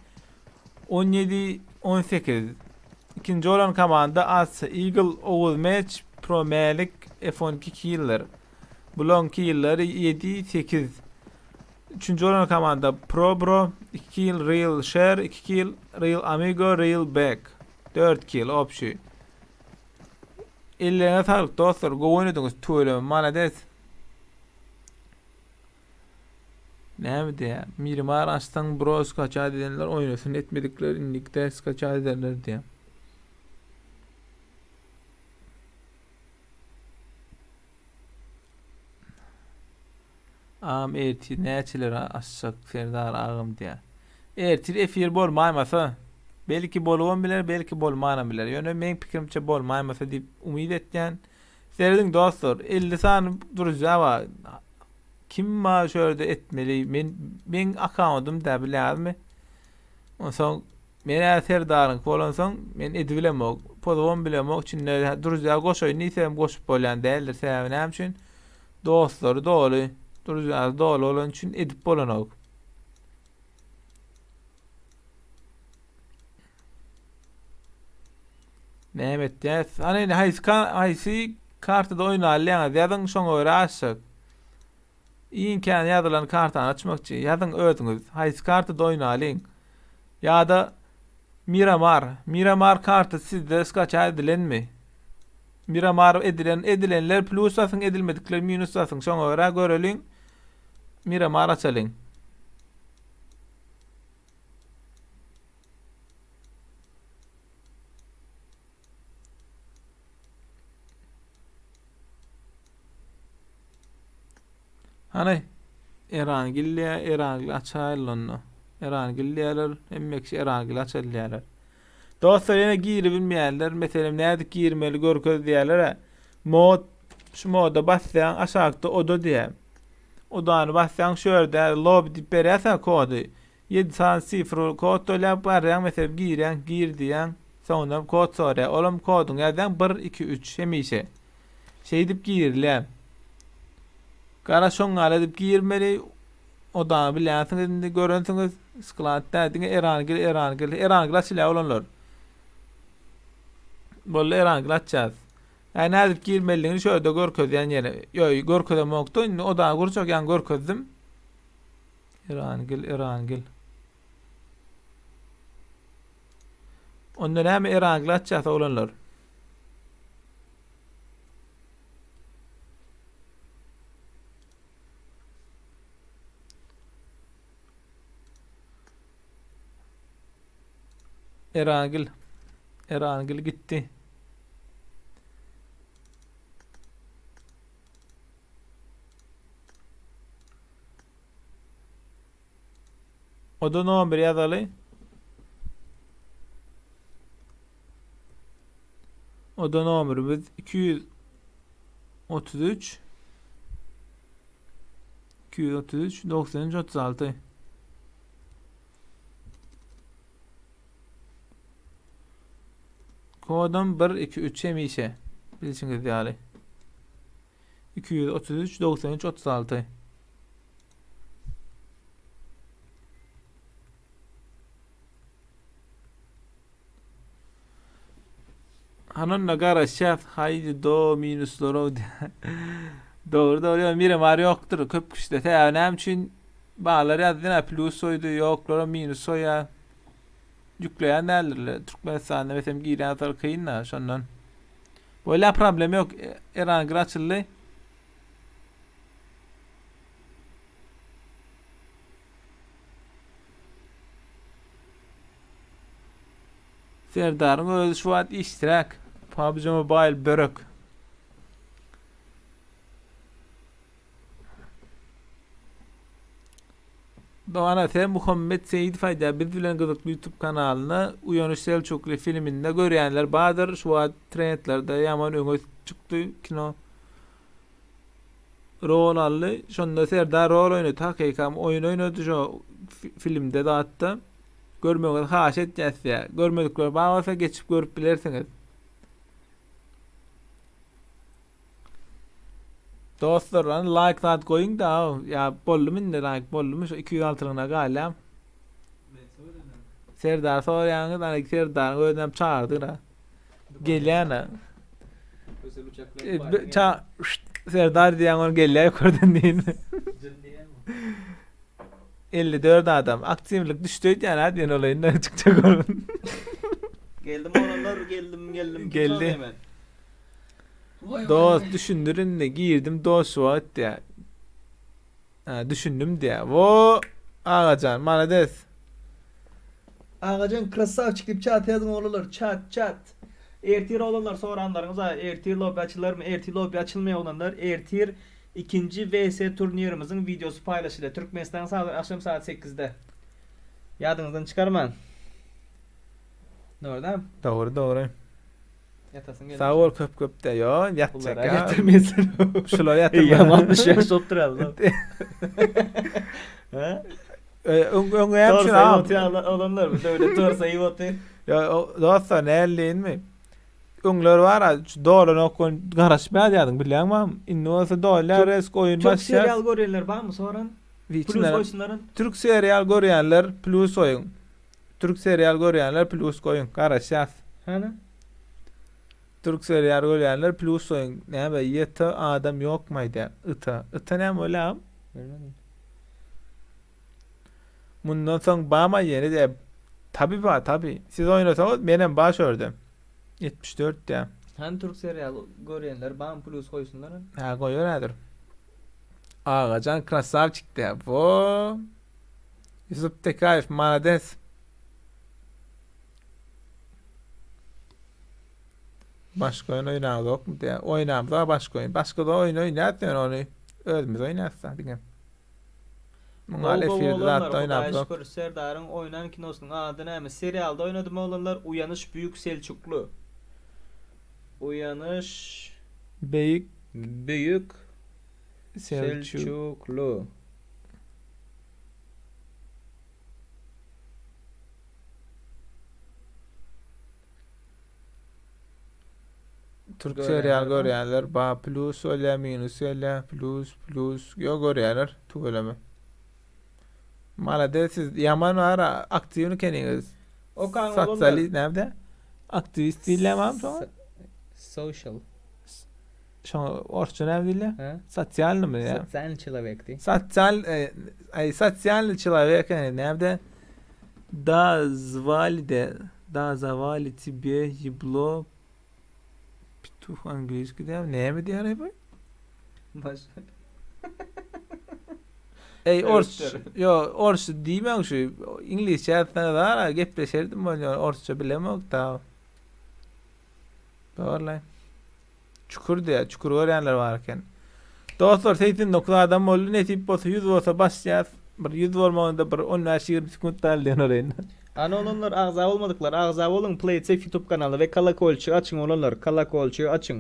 17 18 Ikinji bolan komanda As Eagle Oguz Match Pro Mälik F12 Killer Bulaň killleri 7 8 Üçünji bolan komanda Pro Bro 2 kill Real Share 2 kill Real Amigo Real Back 4 kill obşi Ellerine saglyk dostlar gowy oýnadyňyz tüweleme malades. Näme diýýär? Mirimar açsaň bro skaçat edenler oýnasyn etmedikler indikde skaçat ederler diýýär. Agam ertir näçelere açjak Serdar agam diýýär. Ertir efir bolmaýmasa belki bolubam biler belki bolmanam biler. Ýöne meň pikirimçe bolmaýmasa diýip umyt etýän. Serediň dostlar 50 sany družýa bar. Kim bar şu ýerde etmeli? Men meň akkauntym da bilýäňizmi? Onsoň men ä Serdaryňky bolansoň men edibilemok. Pozubam bilemok. Içinde družýa goşaýyn diýsem goşup bolýan däldir. Sebäbi näme üçin? Dostlary doly, družýasy doly bolany üçin edip bolanok. Näme etýäs? Hany indi haýsy haýsy kartada oýnalýaňyz ýazyň şoňa görä açjak. Iň kän ýazylan kartany açmakçy. Ýazyň özüňiz. Haýsy kartada oýnalyň? Ýa-da Miramar. Miramar kartasy sizde skaçat edilenmi? Miramar edilen edilenler plus basyň edilmedikler minus basyň. Şoňa görä göreliň. Miramar açalyň. Hany Erangil diýä, Erangil açaýyl onda. Erangil diýerler, hemme kişi Erangil açaly diýerler. Dostlar ýene giribilmeýärler. Meselem nädip girmeli görkez diýerler. Mod şu moda basýaň aşakda oda diýär. Odany basýaň şu ýerde lobby diýip berýärsiň kody. 7 sany sifrli kod dolýar, barýaň meselem girýäň, gir diýýäň, soňundan kod soraýar. Olam koduňy ýazýaň 1 2 3 hemişe. Şeýdip girilýär. Gara şoň ýaly edip girmeli. Odany bilýänsiňiz indi görensiňiz. Sklad däl diňe Erangil Erangil Erangil açylýar olanlar. Boldy Erangil açýas. Ýa nädip girmelidigini şu ýerde görkezýän ýene. Ýo görkezemokda indi odany gurjak ýaňy görkezdim. Erangil Erangil. Onda näme Erangil açýas oglanlar? Erangil. Erangil gitdi. Oda nomer ýazaly. Oda nomerimiz 233 233 93 36 Kodum 1 2 3 hemişe bilşiňiz ýaly. 233 93 36 Hanonda garaşýas haýdy do minuslara Dogry dogry ýa Miramar ýokdur köp kişide sebäbi näme üçin baglar ýazdy ýa plus goýdy ýoklara minus goýýar ýükleýän däldirler Türkmenistanda meselem girýän soň kyn da şondan Bolýa problem ýok Erangir açyldy Serdaryň özi şu wagt işsiräk. PUBG Mobile börek. Dogana sen Muhammet Seýidow aýdýar biz bilen gyzykly YouTube kanalynda Uýanyş Selçukly filminde görýänler bardyr şu wagt trendlerde ýaman öňe çykdy kino rol aldy şonda Serdar rol oýnady hakykam oýun oýnady şo filmde zatda görmegiňizi haýyş etýäs diýýär görmedikler bar bolsa geçip görüp bilersiňiz. Dostlar hany like zat goýuň da ýa boldumy indi like boldumy şu 206 lygyna galýam. Serdar soraýaňyz ana Serdaryň özüni hem çagyrdyk ha. Gelýän ha. E, ça Serdar diýýän ol gelýär ýokardan diýin. 54 adam. Aktiwlik düşdi öýdýän ha diýen olaýyn da çykjak bolun.
Geldim oglanlar geldim geldim.
Geldi. Dost düşündir indi girdim dost şu wagt diýä. Ha, düşündim diýä. Wo Agajan malades.
Agajan krasavçik diýip çat ýazyň oglanlar çat çat. Ertir oglanlar soranlaryňyza ertir lobby açylarmy ertir lobby açylmaýar oglanlar ertir ikinji vs turnirimiziň wideosy paýlaşylýar Türkmenistan sagat agşam sagat sekizde. Ýadyňyzdan çykarmaň. Dogry dämi?
Dogry dogry.
Ýatasyň geldi.
Sag bol köp köp de. Ýo, ýatjak
Bulara
ýa.
ýatyrmaýsyn.
Şular
Eýýäm
ýatyrmaly.
65 bolup durýar. Hä?
Öň öň näme
Tor
üçin
saýyp
am?
otyr oglanlar. Döwlet tor saýyp otyr.
Ýa dostlar näleýinmi? Öňler bar a dolanok gün garaşmaýar ýadyň bilýäňmi? Indi bolsa dolýar resk oýun
Türk
başlaýar.
serial görýänler barmy soran? Plus goýsunlar.
Türk serial görýänler plus goýuň. Türk serial görýänler plus goýuň. Garaşýas.
Hany?
Türk serial görýänler plus goýuň. Näme YT adam ýokmy aýdýar. Yta. Yta näme ol agam?
Bilmedim.
Mundan soň bama ýene de tabi ba tabi. Siz oýnasaňyz menem ba şörde. 74 diýä.
Hany türk serial görýänler bam plus goýsunlar.
Ha goýar häzir. Agajan krasavçik diýä. Wo. Ýusup Tekaýew malades. Başga oýun oýnaňyzokmy diýä. Oýnamyzok başga oýun. Başga da oýun oýnat ýöne ony özümiz oýnatsa diňe. Muňa
Gowy gowy
efirde
oglanlar
zatda
Hudaýa
oýnamyzok.
şükür Serdaryň oýnan kinosynyň ady näme serialda oýnadym oglanlar Uýanyş Büýük Selçukly Uýanyş
Beýik
Büýük
Selçuk.
Selçukly.
Türk serial
Görýänler bar.
görýänler ba plus bolýa minus gelýä plus plus ýo görýänler tüweleme. Malades siz ýaman bara aktiwny ekeniňiz.
Okaň oglanlar.
Sosialist näme Aktiwist diýilýär mam şoňa?
Social.
Şoňa orsça näme diýilýär?
Hä?
Sosialnymy ýa?
Sosialny çelowek diý.
Sosial e, aý sosialny çelowek e, näme Da zvali de da zavali tebe ýeblo pituh angliski diýýär. Näme diýýär bu?
Baş.
Ey ors yo ors diýmäň şu iňlisçe ýazsaňyz ara gepleşerdim bolýar orsça bilemok da. Dogry. Çukur diýýär, çukur görýänler bar eken. Dostlar 89 adam boldy, nesip bolsa 100 bolsa başlaýas. Bir 100 bolmagynda bir 15-20 sekunt galdy diýen orayyn.
Ana oglanlar agza bolmadyklar agza boluň Playsafe youtube kanaly we kolokolçygy açyň oglanlar kolokolçygy açyň.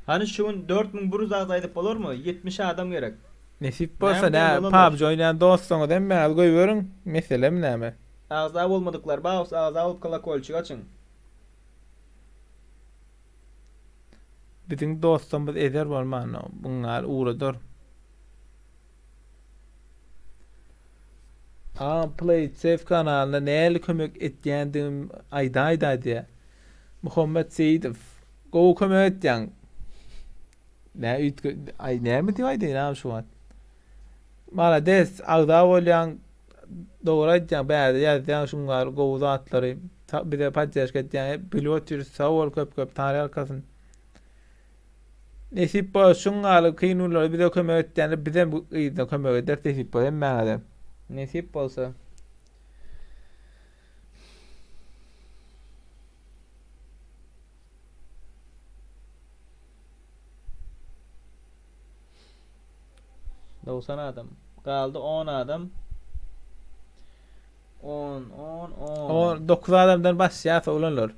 Hany şu gün 4100 agza edip bolarmy? 70 adam gerek.
Nesip bolsa
Näme
nä
diýen oglanlar?
PUBG oýnaýan dostlaryňyz hemmäňiz goýberiň, meselem näme?
Agza bolmadyklar baus agza bolup kolokolçygy açyň.
Biziň dostumyz ezer bolman bunlar ugradar. A Play it safe kanalyna näli kömek etýändigim aýdaýda diýä. Muhammet Seýidow gowy kömek etýäň. Nä üýtge aý näme diýip aýdaýyn agam şu wagt. Malades agza bolýaň dogry aýtýaň bärde ýazýaň şuňňaly gowy zatlary bize poddežka etýäň bilip otyrys sag bol köp köp taňry ýalkasyn. Nesip bolsa şuňňaly kyn günlerde bize kömek etýänler bizem yzyna kömek ederis nesip bolsa hemmäňize.
Nesip bolsa. 90 adam. Galdy 10 adam. 10, 10, 10.
10, 9 adamdan başlaýarsa oglanlar.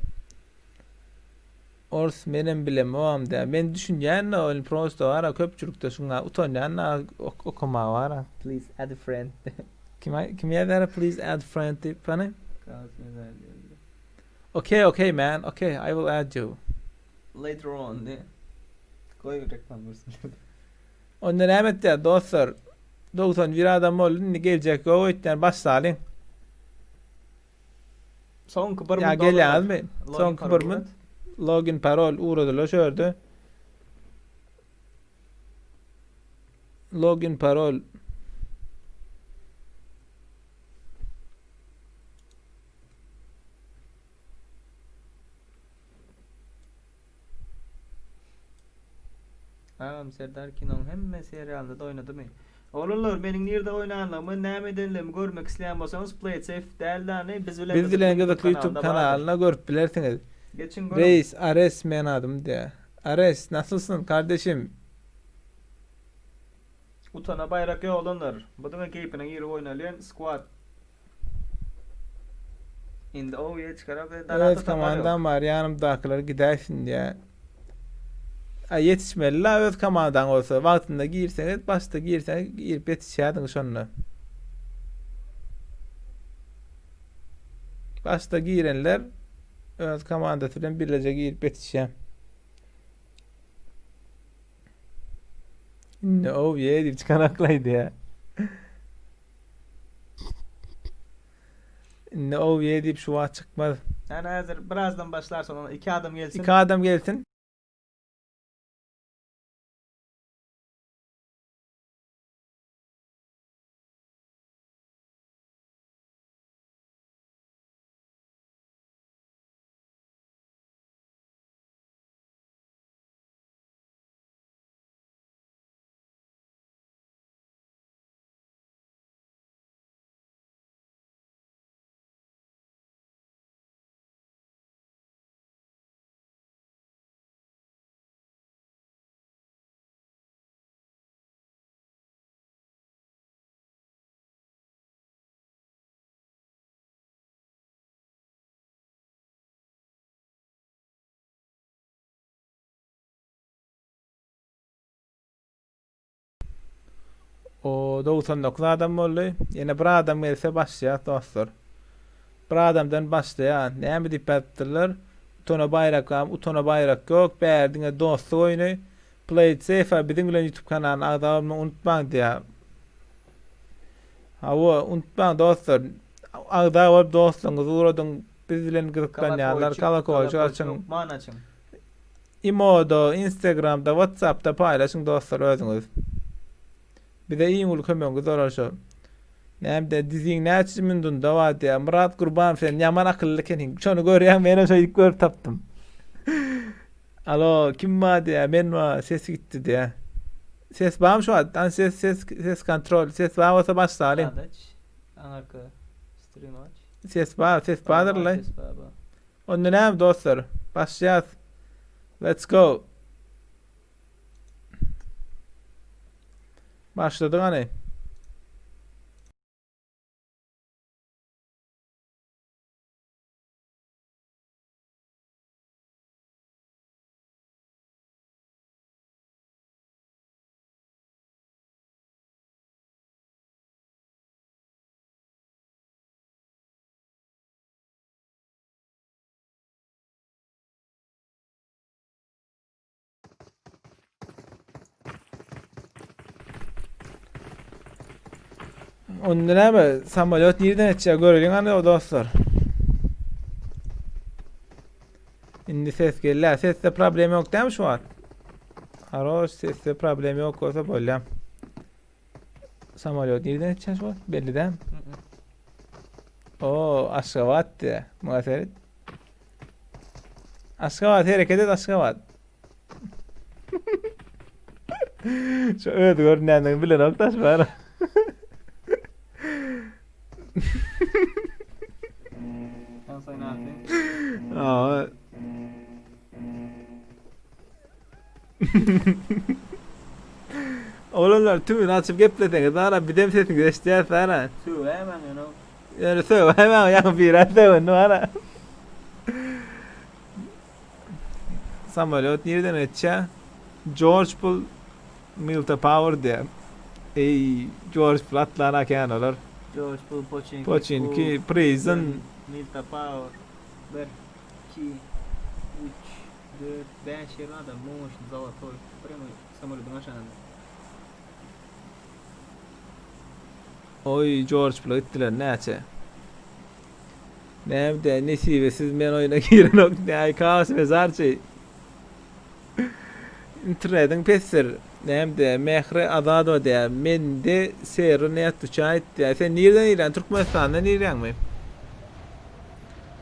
Ors menem bilemogam dä. Men düşünýän da ol prosto bara köpçülikde şuňa utanýan da okamaga bara.
Please add a friend.
Kim kim ýazar please add friend diýip hany? Okay okay man okay I will add you.
Later on diýip. Goý reklam görsün.
Onda näme etýär dostlar? 91 adam boldy indi geljek ýok öýtýän başlalyň.
Soňky bir
Ýa
müň
gelýäňizmi?
Login
Soňky
parol
bir mün login parol ugradylar şu ýerde. Login parol.
Agam Serdar kinoň hemme serialynda-da oýnadymy? Oglanlar meniň nirde oýnanlygymy, näme edenligimi görmek isleýän bolsaňyz Playsafe däl dany biz bilen
Biz bilen
gyzykly
gyzykly YouTube kanalyna görüp bilersiňiz.
Geçiň görüň.
Reis Ares men adym diýä. Ares nasylsyn kardeşim?
Utana baýrak ýok oglanlar. Bu diňe keýpine girip oýnalýan squad. Indi o ýe çykarak
Öz komandam bar ýanymdakylar gidäýsin diýä. A ýetişmeli la öz komandaň bolsa wagtynda girseňiz başda girseňiz girip ýetişýärdiňiz şonda. Başda girenler öz komandasy bilen birleje girip ýetişýär. Indi o ýe diýip çykanaklaýdy ýa. Indi o ýe diýip şu wagt çykmaz.
Yani häzir birazdan başlar sonra iki adam gelsin.
Iki adam gelsin. O 99 adam boldy. Ýene bir adam gelse başlaýas dostlar. Bir adamdan başlaýa. Näme diýip ýazypdyrlar? Utana baýrak bam, utana baýrak ýok. Bäri diňe dostluk oýny. Play it safe biziň bilen YouTube kanalyna agza bolmagy unutmaň diýýär. Hawa, unutmaň dostlar. Agza bolup dostlugyňyzy ugradyň. Biz bilen gyzyklanýanlar kolokolçik açyň.
Hökman açyň.
Imoda, Instagramda, Whatsappda paýlaşyň dostlar özüňiz. Bize iň uly kömegiňiz bolar şo. Näme diziň näçe mundunda bar diýýär. Myrat Gurbanow sen ýaman akylly ekeniň. Şony görýäň menem şeýdip görüp tapdym. Alo kim bar diýýär men bar ses gitdi diýýär. Ses barmy şu wagt? An ses ses ses kontrol ses bar bolsa başlalyň.
Aç. Aňarka stream aç.
Ses bar ses bardyr la.
Ses bar bar.
Onda näme dostlar? Başlaýas. Let's go. Başladyk hany. Onda näme? Samolýot nirden etjek göreliň hany o dostlar. Indi ses gelýär. Sesde problem ýok dämi şu wagt? Haroş sesde problem ýok bolsa bolýar. Samolýot nirden etjek şu wagt? Belli dämi? O, Aşgabat diýä. Muňa seret. Aşgabat hereket et Aşgabat. Şu öz görünýändigini bilenok daş bar. Aa. Oglanlar tümünü açyp gepleseňiz ara bizem sesiňizi eşidýäris ara.
Sögäýmäň ýöne.
Ýöne sögäýmäň ýaňy biri sögündi ara. Samolýot nireden geçýär? George Bull Milta Power diýär. Eý, George Bull atlan kän olar.
George Bull Poçinki.
Poçinki, Prison.
Milta Power. 1 2 3 4 5 ýer adam moşny zolotoý. Prýamo samolýodyň aşagynda.
Oý Jorj bile gitdiler näçe. Näme nesibesiz men oýuna girenok näý kaos mezarçy. Internetiň pesdir. Näme Mähri Azadowa diýýär. Mende serwer ne otwečaýt diýýär. Sen nirden girýäň? Türkmenistandan girýäňmi?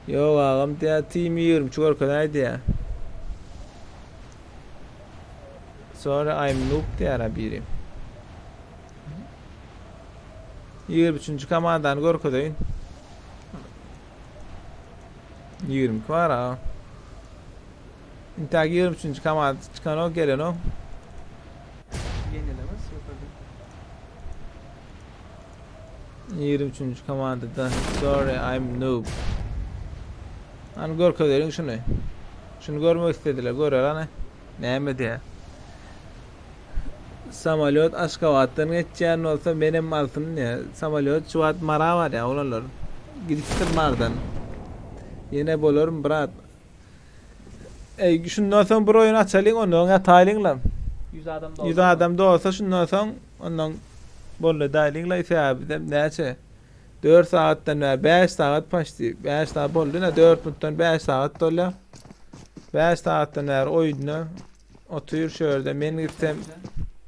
Ýok agam diýýär. Team 23 görkezäý diýýär. Sorry I'm noob diýýär biri. 23-nji komandany görkezeýin. 22 bar ha. Intäk 23-nji komanda çykanok, gelenok.
Ýenelemez ýokarda.
23-nji komandada sorry I'm noob. Hany görkezeliň şuny. Şuny görmek istediler, görer hany. Näme diýýär? Samolýot Aşgabatdan geçýän bolsa menem alsyn diýýär. Samolýot şu wagt Mara barýar oglanlar. Gidipdir Mardan. Ýene bolarmy brat? Eý, şundan soň bir oýun açalyň, ondan ýataýlyň-la.
100 adam dolsa.
100 adam dolsa şundan soň ondan boldy daýlyň-la sebäbi bizem näçe? 4 sagatdan bäri 5 sagat paçti. 5 sagat boldy ne 4 minutdan 5 sagat dolýar. 5 sagatdan bäri oýunda otyr şu ýerde men gitsem.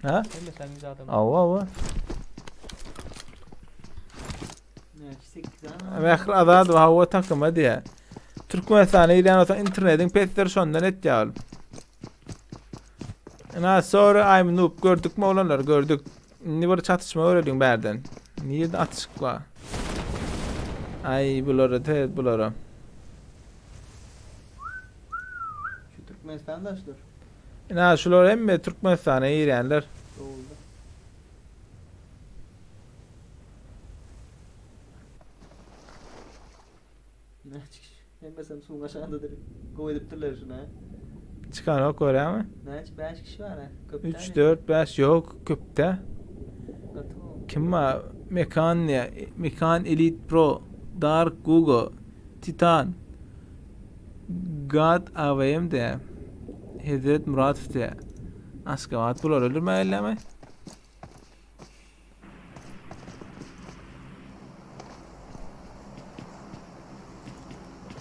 Ha?
Hemme 100 adam.
Awa awa.
Näçe 8 adam.
Mähri Azadowa hawa takyma diýýär. Türkmenistana girýän bolsaň internetiň pesdir şondan etýär ol. Ina sorry I'm noob gördükmi oglanlar gördük. Indi bir çatyşma göreliň bärden. Nirde atyşyk bar? Ay bulara te bulara.
Şu Türkmenistanda şular.
Ina şular hemme Türkmenistana girýänler.
Doldu. Näçe kişi? Hemmesem suwuň aşagyndadyr. Gowy edipdirler şuny ha.
Çykanok görýäňmi?
Näçe? 5 kişi bar ha. Köp
3 4 5 ýok köpde.
Gaty gowy.
Kim bar? Mekan diýä. Mekan Elite Pro, Dark Gugo, Titan, God AWM diýä. Hezret Muratow diýä. Aşgabat bular öldürmäge gelýärmi?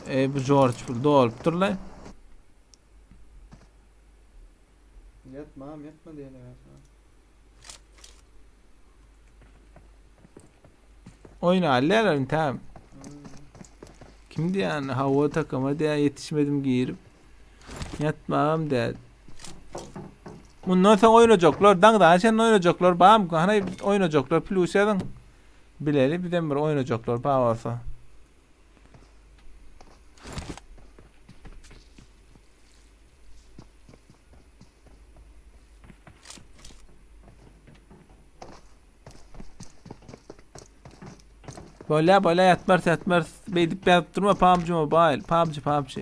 E bu George bu dolupdyr la.
Ýatma, ýatma diýýärler sana.
Oýun alýarlar intäm. Kim diýýän hawa takama diýä ýetişmedim girip. Ýatmagam däl. Mundan soň oýnajaklar, daňdana çenli oýnajaklar barmy? Hany oýnajaklar plus ýazyň. Bileli bizem bir oýnajaklar bar bolsa. Bolýa bolýa ýatmarys ýatmarys beýdip ýazyp durma PUBG Mobile PUBG PUBG.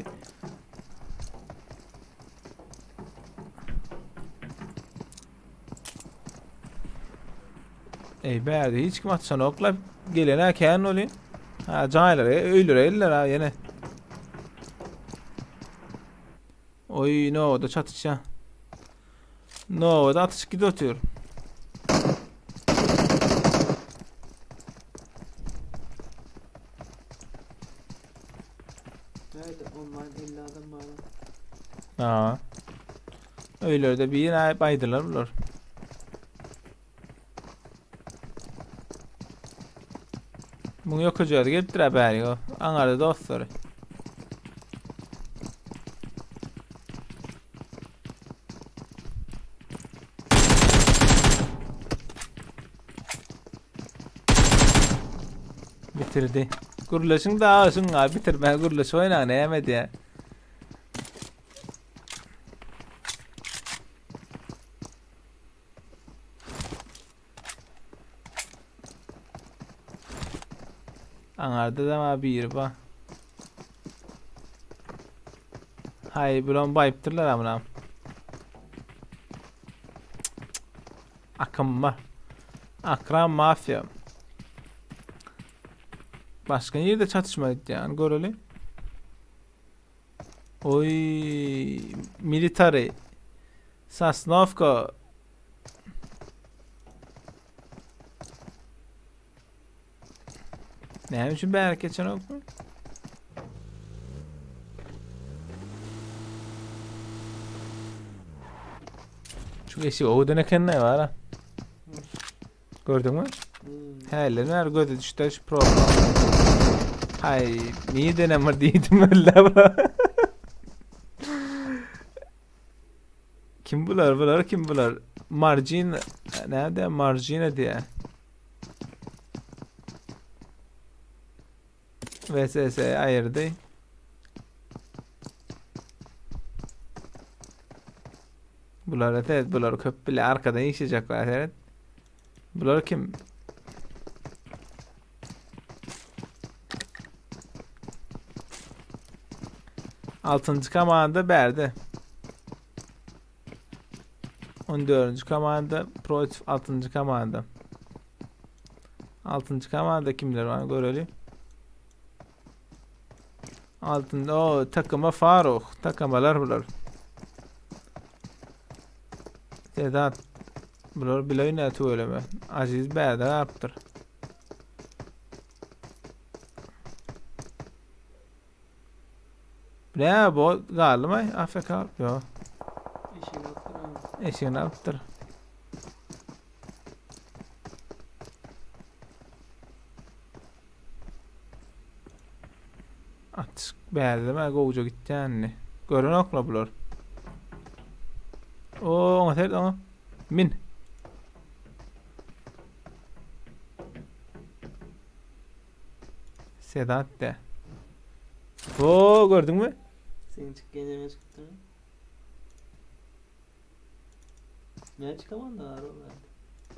Ey bärde hiç kim atşanokla gelene kän bolýar. Ha jaýlara öýlere eller ha ýene. Oý nowada çatyşýa. Nowada atyşyk gidip otyr.
Nerede online 50 adam var.
Ha. Öýlerde bir ay baydylar bular. Muň ýokajagy gelipdir-ä bärik o. Aňarda dostlary. Bitirdi. Gürleşiň daha şuň bitirme gürleşip oýnaň näme diýä. Aňarda da ma biri ba. Hay bulan baýypdyrlar amına. Akymma. Akram mafya. Başga ýerde çatışma gitýän göreli. Oý, military. Sosnovka. Näme üçin bärik geçenokmy? Şu eşik owadan eken ne var ha? Gördüňmi? Häli näre gözi düşdi şu problem. Hay, niye denemir diýdim öyle bura. Kim bular? Bular kim bular? Margin näde? Margina diýä. VSS aýyrdy. Bular evet bular köp bile arkadan işleyecekler evet. Bular kim? Altıncı komanda berdi. 14. komanda Protif 6. komanda. 6. komanda kimler var görelim. Altında o takıma Faruk. Takamalar bular. Sedat. Bular bile oýnaýar tüweleme. Aziz bärde galypdyr. Ne bu galdymy? AFK Ýok.
Eşeğini alıptır abi.
Eşeğini alypdyr. Atyşyk bärdeme gowja gitýänini. Görenokla bular. O, oňa seret oňa. Min. Sedat de. O gördüňmi?
Senin çık yerine çıktı mı? Ne çıkaman da var oğlum.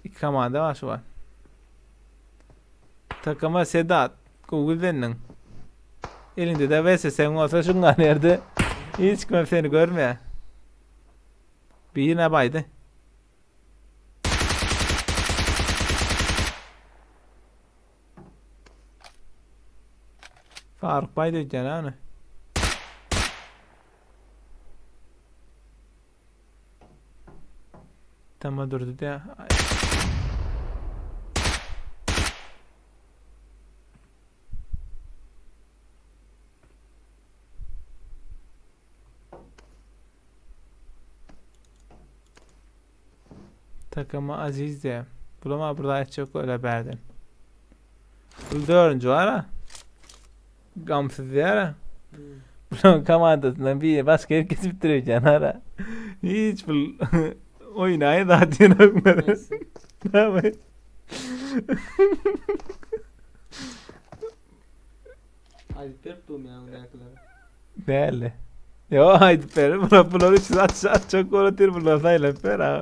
İki komanda var şu an. Takıma Sedat. Google denniň. Elinde de VSS'in olsa şunga nerede? Hiç kim seni görmeye. Bir yine baydı. Faruk baý öýdýän ha ony. Tama durdy diýä. Takama Aziz diýä. Bulama bir zat etjek öyle bärden. Bu dördünji var ha. Gamsyz diýär ha. Bulan komandasyndan biri başga ýer kesip bitirýän ara. Hiç bul oýnaýy zat ýok. Näme?
Aýdyp berip durmy ýaňyndakilere?
Näle? Yo aýdyp ber. Bular bular üçin aç açjak bolup bular saýlap ber ha.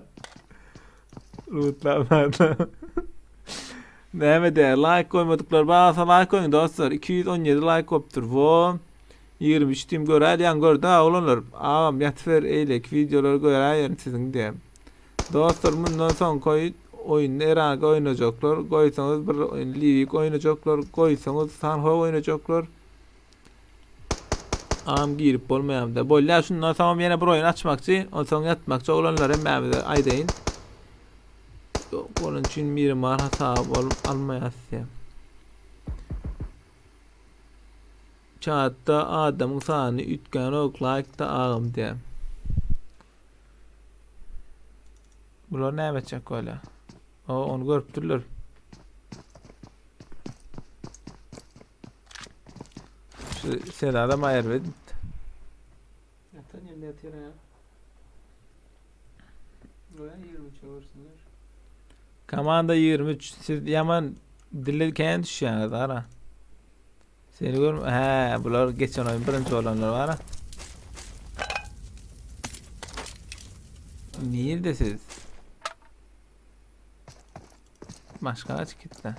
Rutlamadan. Näme diýär? Like goýmadyklar barsa like goýuň dostlar. 217 like bolupdyr. Wo. 23 tim göräýýän gördi ha oglanlar. Agam ýatyber eýleki wideolary göräýerin siziň diýär. Dostlar mundan soňky oýunda Eranga oýnajaklar, goýsaňyz bir oýun Livik oýnajaklar, goýsaňyz Sanho oýnajaklar. Agam girip bolmaýamda. Bolýar şundan soňam ýene bir oýun açmakçy. Onsoň ýatmakçy oglanlar hemmämize aýdaýyn. Ýok, onuň üçin Miramar hasaby bolup almaýas diýýär. Çatda adamyň sany üýtgänok laýkda agam diýýär. Bular näme etjek bolýar? O, ony görüpdirler. Şu Sedadam aýryp edipdi.
Ýatan ýerinde ýatyr ya. Goýa 23 görsünler.
Komanda 23 siz ýaman dille kän düşýäňiz ara. Seni görm hä bular geçen oýun birinji bolanlar bar. Nirde siz? Başga açyk gitdi.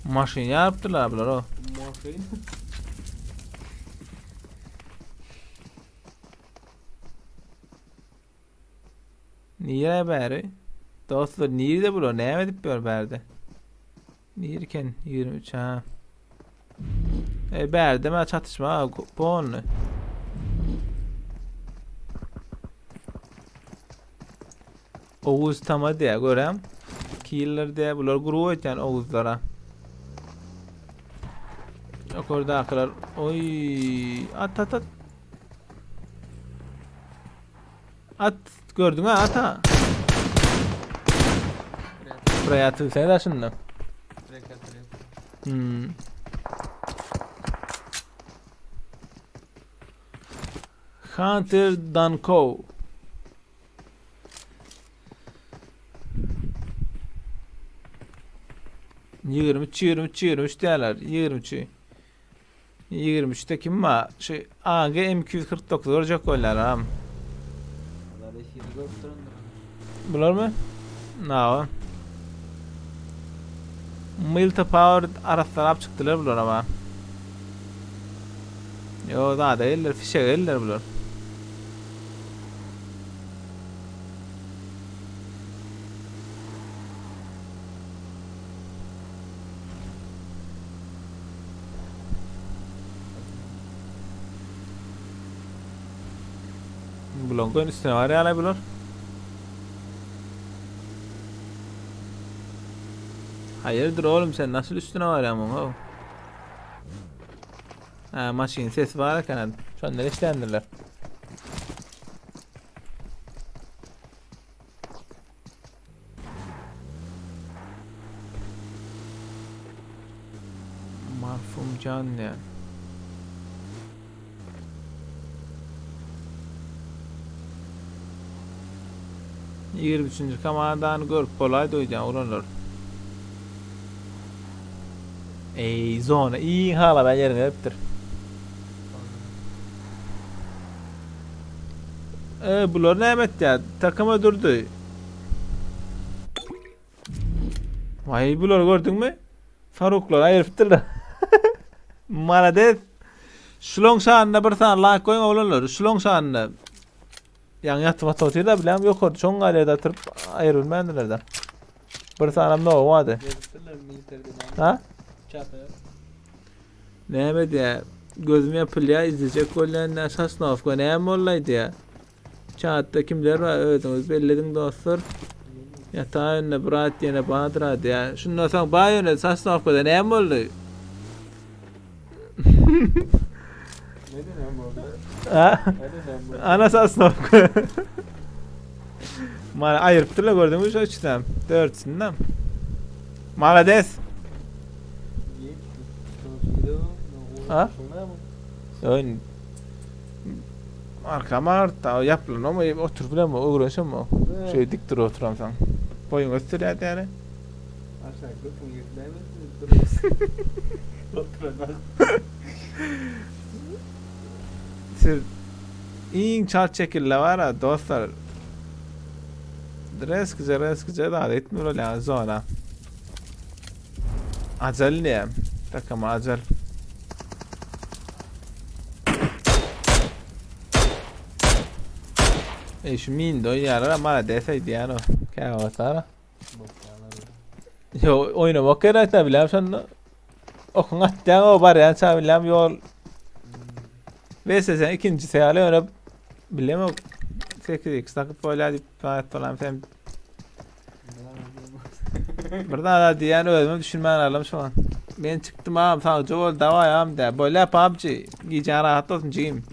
Maşyn ýarypdyrlar bular o.
Maşyn.
Nire bäri? Dostlar nirede bular? Näme edip ýör bärde? Nirken 23 ha. E bärde mä çatyşma polny. Oguz tama diýä görem. Killer diýä bular grup etýän Oguzlara. Yukarıdakiler. Oy at at at. At gördün ha at ha. Buraya atılsana da şunu. Hmm. Hunter Danko. 23 23 23 diýerler. 23. 23-de kim bar? Şu AG M249 görjek bolýar am. Bularmy? Nawa. Milta Power arassalap çykdylar bular ama. Yo zada eller, fişek eller bular. Bulan koyun üstüne var ya bular. Hayırdır oğlum sen nasıl üstüne var ya bunun? Ha maşin sesi var eken. Şondan işlendirler. Marfum Can diýen. 23-nji komandany görüp bolaýdy öýdýän oglanlar. Eý, zona iň halaban ýeriňe gelipdir. E, bular näme etýär? Takym öldürdi. Vay bular gördüňmi? Faruklar aýrypdyrlar. Malades. Şulaň şanyna bir sany like goýuň oglanlar. Şulaň şanyna. Ýaňy ýatyp atyp otyr da bilem ýokarda çoň galýada atyryp aýyr bilmändiler da. Bir sanam nowa bardy. Ha? Näme diýä? Gözüm ýapylýa izlejek bolýan nä Sosnowka näme bollaý diýä. Çatda kimler bar özüňiz bellediň dostlar. Ýata ýöne brat ýene badra diýä. Şundan soň ba ýöne Sosnowkada näme boldy? Ha? Ana Sosnowka. Mana aýyrypdyrlar gördüňmi şu üçüsem? Dörtüsinem. Malades. Ha? Ön Arkam agyrtdy. Ýapylan ama oturyp bilemok, öwrenşemok. Şeý dik durup oturamsoň. Boýuň ösdürýär ýaly.
Aşak götüň ýetmez.
Siz iň çalt şekilde bara dostlar. Reskije reskije zat etmeli bolýar zona. Ajal diýýär. Takama ajal. Ey şu min doýýarlar mana desey diýýän o. Käwagtlar. Yo oýnamak gerek da bilem şonda. Okuň atýaň o barýan ça bilem ýol. VSS ikinji ýaly ýöne bilemok. 8x takyp bolýar diýip aýt bolam sen. Bir zada diýen özüme düşünmän alam şu an. Men çykdym agam sagja bol daway agam de. Bolýa PUBG. Gijäň rahat bolsun jigim.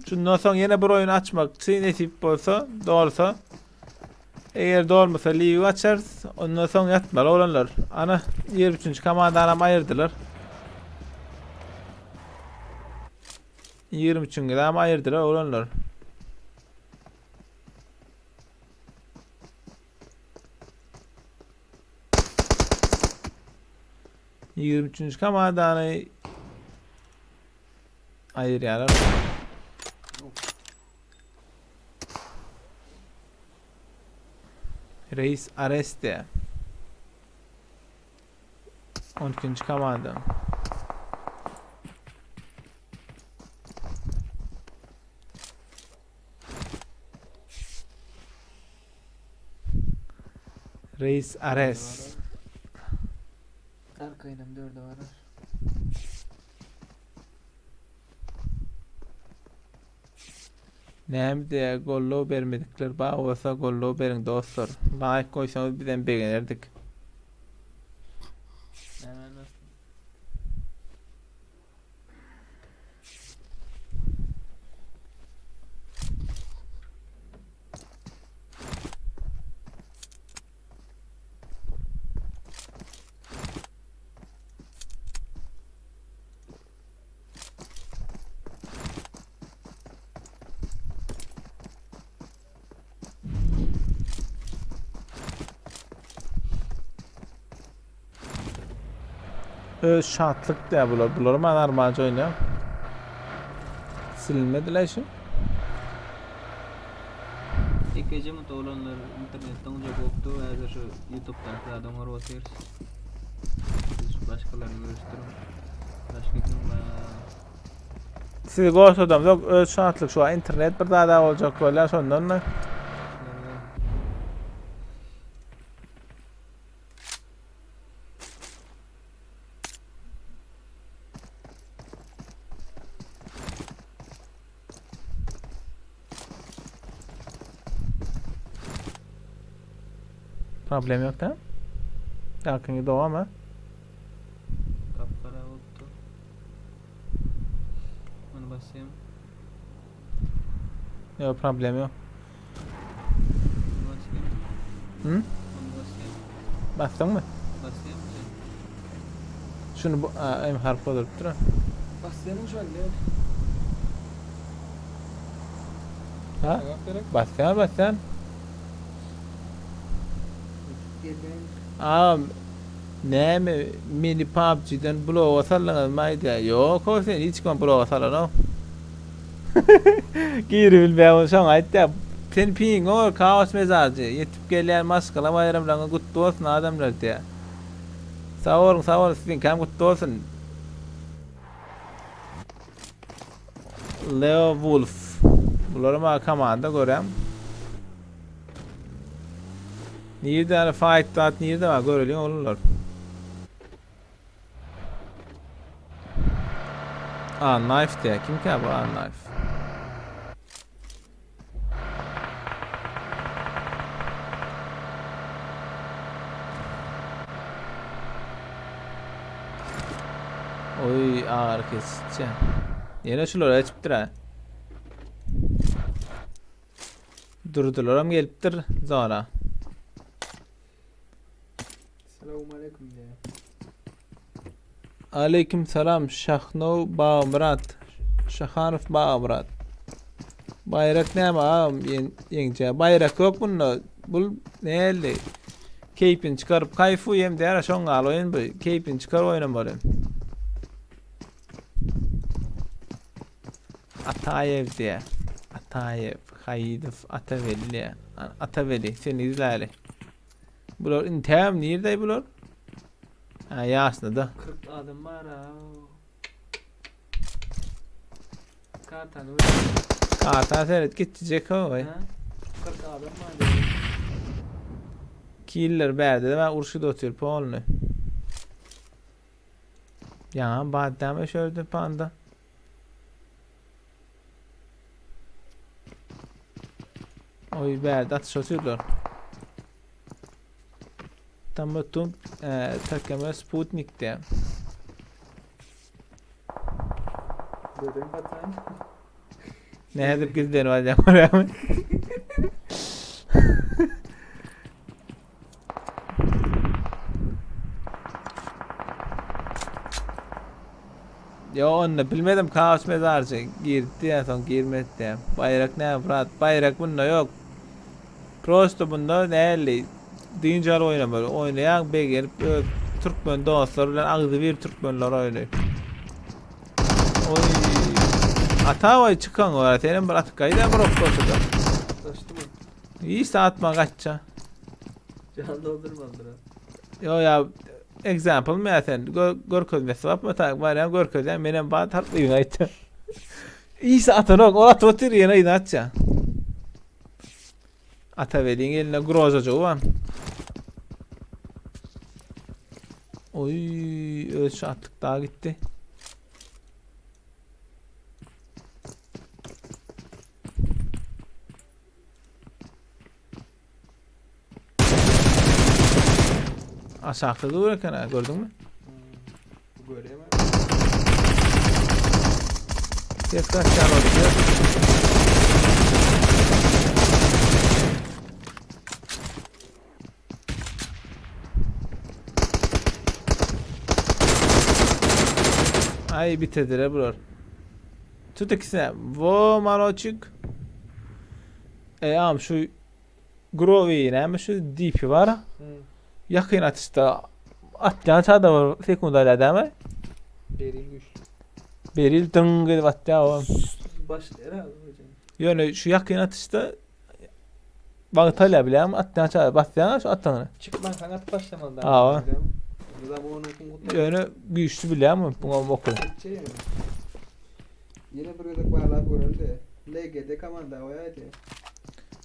Şundan soň ýene bir oýun açmakçy nesip bolsa, dolsa. Eger dolmasa liwi açarys. Ondan soň ýatmaly oglanlar. Ana 23-nji komandanam aýyrdylar. 23-nji aýyrdylar oglanlar. 23-nji komandany aýyrýarlar. Reis Areste. 12-nji komanda. Reis Ares.
Arkaýynam dörde barar.
Näme diýä gollow bermedikler bar bolsa gollow beriň dostlar. Laýk goýsaňyz bizem begenerdik. Öz şatlyk diýä bular. Bular man armanca oýnaýar. Silinmediler şu.
Ekeje mut oglanlar internetde onca gopdu. Häzir şu YouTube'daky zady oňaryp otyrys. Siz şu başgalaryny görüşdiriň. Başga kim bar?
Sizi gorsadamzok öz şatlyk şu internet bir zada boljak bolýar şondan da. Problem yok da. Ýalkyňy dowam ha.
Gapgara bolupdyr. Ony basýam.
Yok problem yok.
Onu basýam.
Hı?
Onu basýam.
Basdyňmy?
Basýam.
Şunu bu a, M harf bolup dur.
Basýam şu an gel.
Ha? Basýan basýan. Agam näme meni PUBG-den bloga saldyňyzmy aýdýa. Ýok o sen hiç kim bloga salanok. Giribilmeýän şoňa aýtýa. Sen piňe bol kaos mezajy. Ýetip gelýän maşgala baýramlaryňyz gutly bolsun adamlar diýä. Sag boluň sag boluň siziňkäm gutly bolsun. Leo Wolf. Bular ama komanda görem. Nirde hani fight dat nirde var göreliň olurlar. A knife diye. Kim ki bu A knife? Oy ağır kesici. Yine şulara açıptır ha. Durdular gelipdir zora.
Selamun aleyküm diye.
Aleyküm selam Şahnow Bagmyrat. Şahanow Bagmyrat. Baýrak näme agam ýeňje? Baýrak ýok bunda. Bul näli? Keýpini çykaryp kaýfu ýem däl şoň gal oýun bu. Keýpini çykar oýnamaly. Ataýew diýä. Ataýew, Haýydow, Ataweli diýä. Ataweli seni izläli. Bular intäm nirde bular? Ha ýaşnyda.
40 adam bar ha. Kartany
Kartana seret gitjek oý.
Ha? 40 adam bar diýip.
Killer bärde de ben urşuda otyr polny. Ýaňam badam öşerdi panda. Oý bärde atyş otyrlar. Tam tum e, takama Sputnik diýä.
Gördün patan.
Nädip gizlenip alýan görýärmi? Yo onda bilmedim kaos mezarçy girdi diýen soň girmedi diýen. Baýrak näme brat? Baýrak bunda ýok. Prosto bunda näli dynç al oýnamaly. Oýnaýaň begenip öz türkmen dostlar bilen agzybir türkmenler oýny. Oý. Ata çykan gara senem bir atyp gaýda bir ok bolsa-da.
Taşdy mı?
Hiç atma gaçça.
Can doldurmadılar ha.
Yo ya example mi ya sen gör, görkezmesi var mı tak var ya görkezýän menem bar tarp yna aýtýan. Hiç atanok ol atyp otyr ýene yna atýan. Ataweliň eline grozajygy bar. Oy öz şatlyk daha gitti. Aşakda dur eken ha gördün mü?
Bu göreyim
Ses kaç tane oldu? Ay bitirdiler bular. Tut ikisine. Vo maloçuk. E am şu Grove'yi näme şu DP var. Yakın atışta atýan çada var sekundada dämi?
Beril güçlü.
Beril dyň edip atýar o.
Başladı herhalde hocam.
Ýöne şu yakın atışta Wagt alýar bilýärmi? Atýan çada basýan şu atanyny.
Çıkman sana atıp başlamalı daha.
Aa.
Zaman onun kutlu.
Ýöne güýçli bilýärmi? Buňa oku.
Şey yani. Yine bir gezek barlap görüldi. LGD komanda oýaýdy.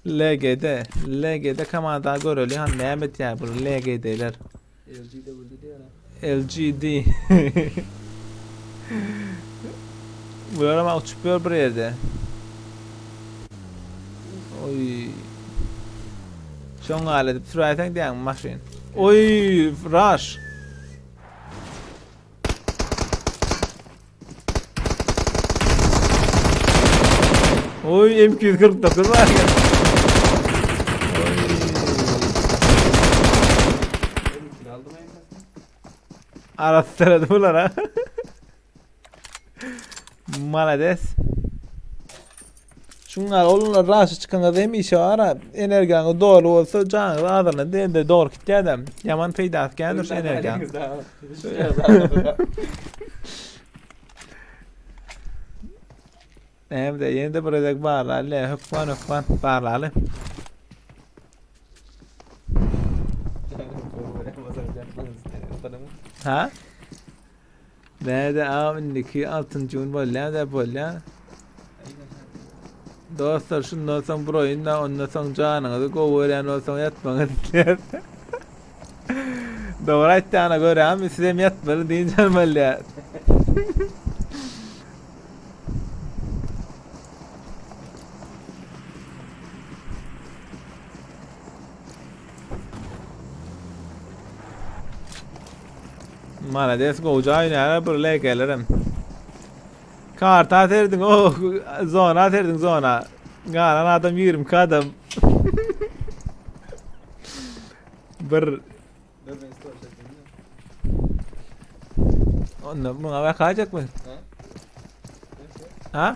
LGD. LGD komanda göreli han näme etýär bu LGD'ler.
LGW diýär.
LGD. Bular ama uçup ýör bir ýerde. Oy. Şoň gal edip süräýseň diýen maşyn. Oy, rush. Oy M249 var ya. Oy.
Benim kilo aldım en
Arastıradı bular ha. Malades. Şunlar olunlar raşy çykan hemişe ara energiýaňy dogry bolsa janyňyz azyna delde dogry gitýär adam. Ýaman peýdasy geldir şu energiýa. Hem de ýene de bir gezek barlaly, hökman hökman barlaly. Ha? Näde am indiki 6-njy gün bolýar da bolýar. Dostlar şundan soň bir oýun da ondan soň janyňyzy gowy görýän bolsaň ýatmagyňyzy isleýäs. Dogry aýtýana görýäňmi siz hem ýatmaly dynç almaly ýa. Malades gowja oýnaýar bir LG-lerem. Karta serdiň oh zona serdiň zona. Galan adam 22 adam. Bir Onda muňa bakajakmy? Ha?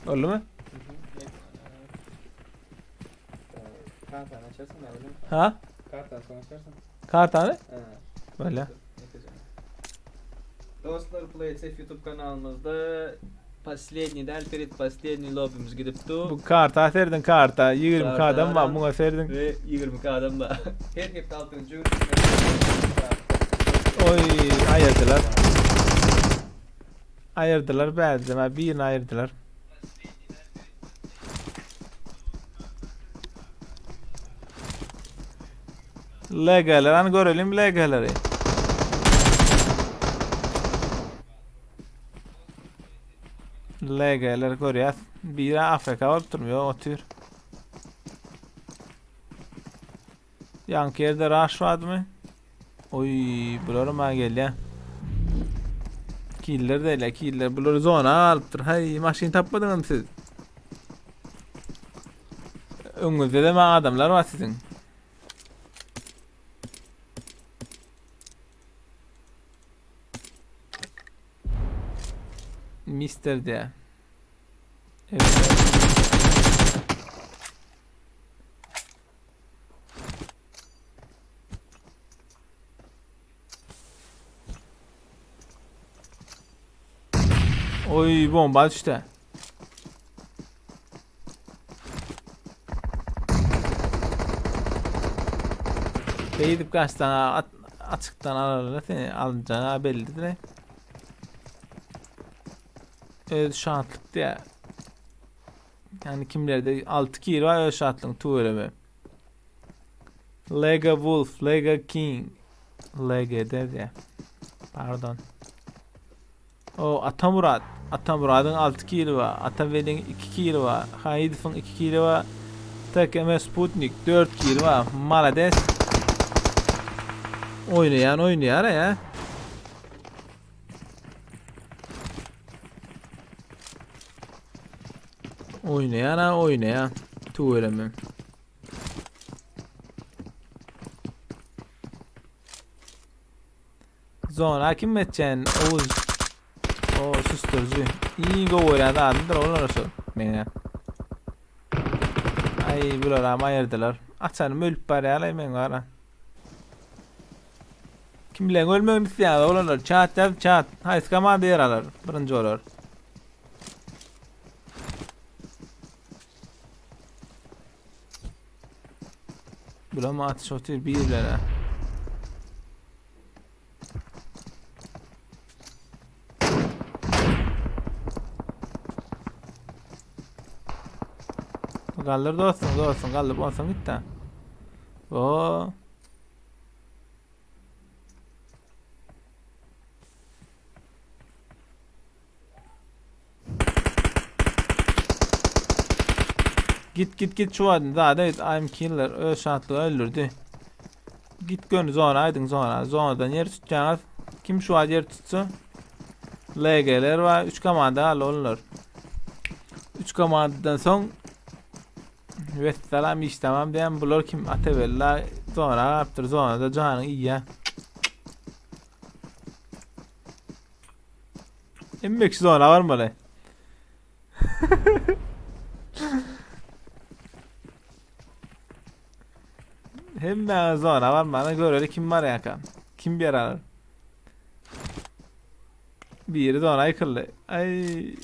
Oldumy?
Kartany açarsyn da oğlum.
Ha?
Kartany soň açarsyn.
Kartany?
Ha.
Öyle.
Dostlar PlaySafe YouTube kanalymyzda Последний däl perit последний lobbymiz gidip du.
Bu karta serdin karta. 22
Karta
adam var
adam.
muňa serdin.
Ve 22 adam da. Her hepde 6. gün.
Oy ayırdılar. Ayırdılar bärdime birini ayırdılar. LG'ler hani görelim LG'leri. LG'ler görýäs. Biri AFK bolup durmuyor, otyr. Ýaňky ýerde rush bardymy? Oý, bular maňa gelýär. Killer däl, killer. Bular zona alypdyr. Haý, maşyn tapmadyňyzmy siz? Öňüňizde de maňa adamlar bar siziň. Mister diýä. Evet. Oy bomba düşdi. Beýdip kaçdan at, açykdan alarlar seni alynjagy bellidir. Öz şatlyk diýä. Yani kimlerde 6 kill var öz şatlygyň tüweleme. Lega Wolf, Lega King. LGD diýä. Pardon. O Atamurat. Atamuradyň 6 kili bar. Atabeliň 2 kili bar. Haidowyň 2 kili bar. TKM Sputnik 4 kili bar. Malades. Oýnaýan oýnaýar ya. Oýnaýan ha oýnaýan. Tüweleme. Zona kim etjän? Oğuz. O susturucu. İyi gowy görýän adamdyr olar şol. Meňe. Ay bular am aýyrdylar. Açanym ölüp barýarlar men gara. Kim bilen ölmegini isleýär oglanlar? Çat ýaz çat. Haýsy komanda ýer alar? Birinji bolar. Bulam atyş otyr birlere. Galdyr dostum, dostum, galdyr, onsoň git-de. O. Git git git şu adını daha da I'm killer öz şatlygy öldürdü. Git göni zona aýdyň zona. Zonadan ýer tutýaňyz. Kim şu wagt ýer tutsa LG'ler var. 3 komanda al onlar. 3 komandadan soň Vesselam iş tamam diýen bular kim Atebella zona gapdyr zonada janyň iýýä. Hemme kişi zona barmaly. Hemme zona barmaly göreli kim bar ýaka. Kim bir alar. Biri zona ýykyldy. Ay.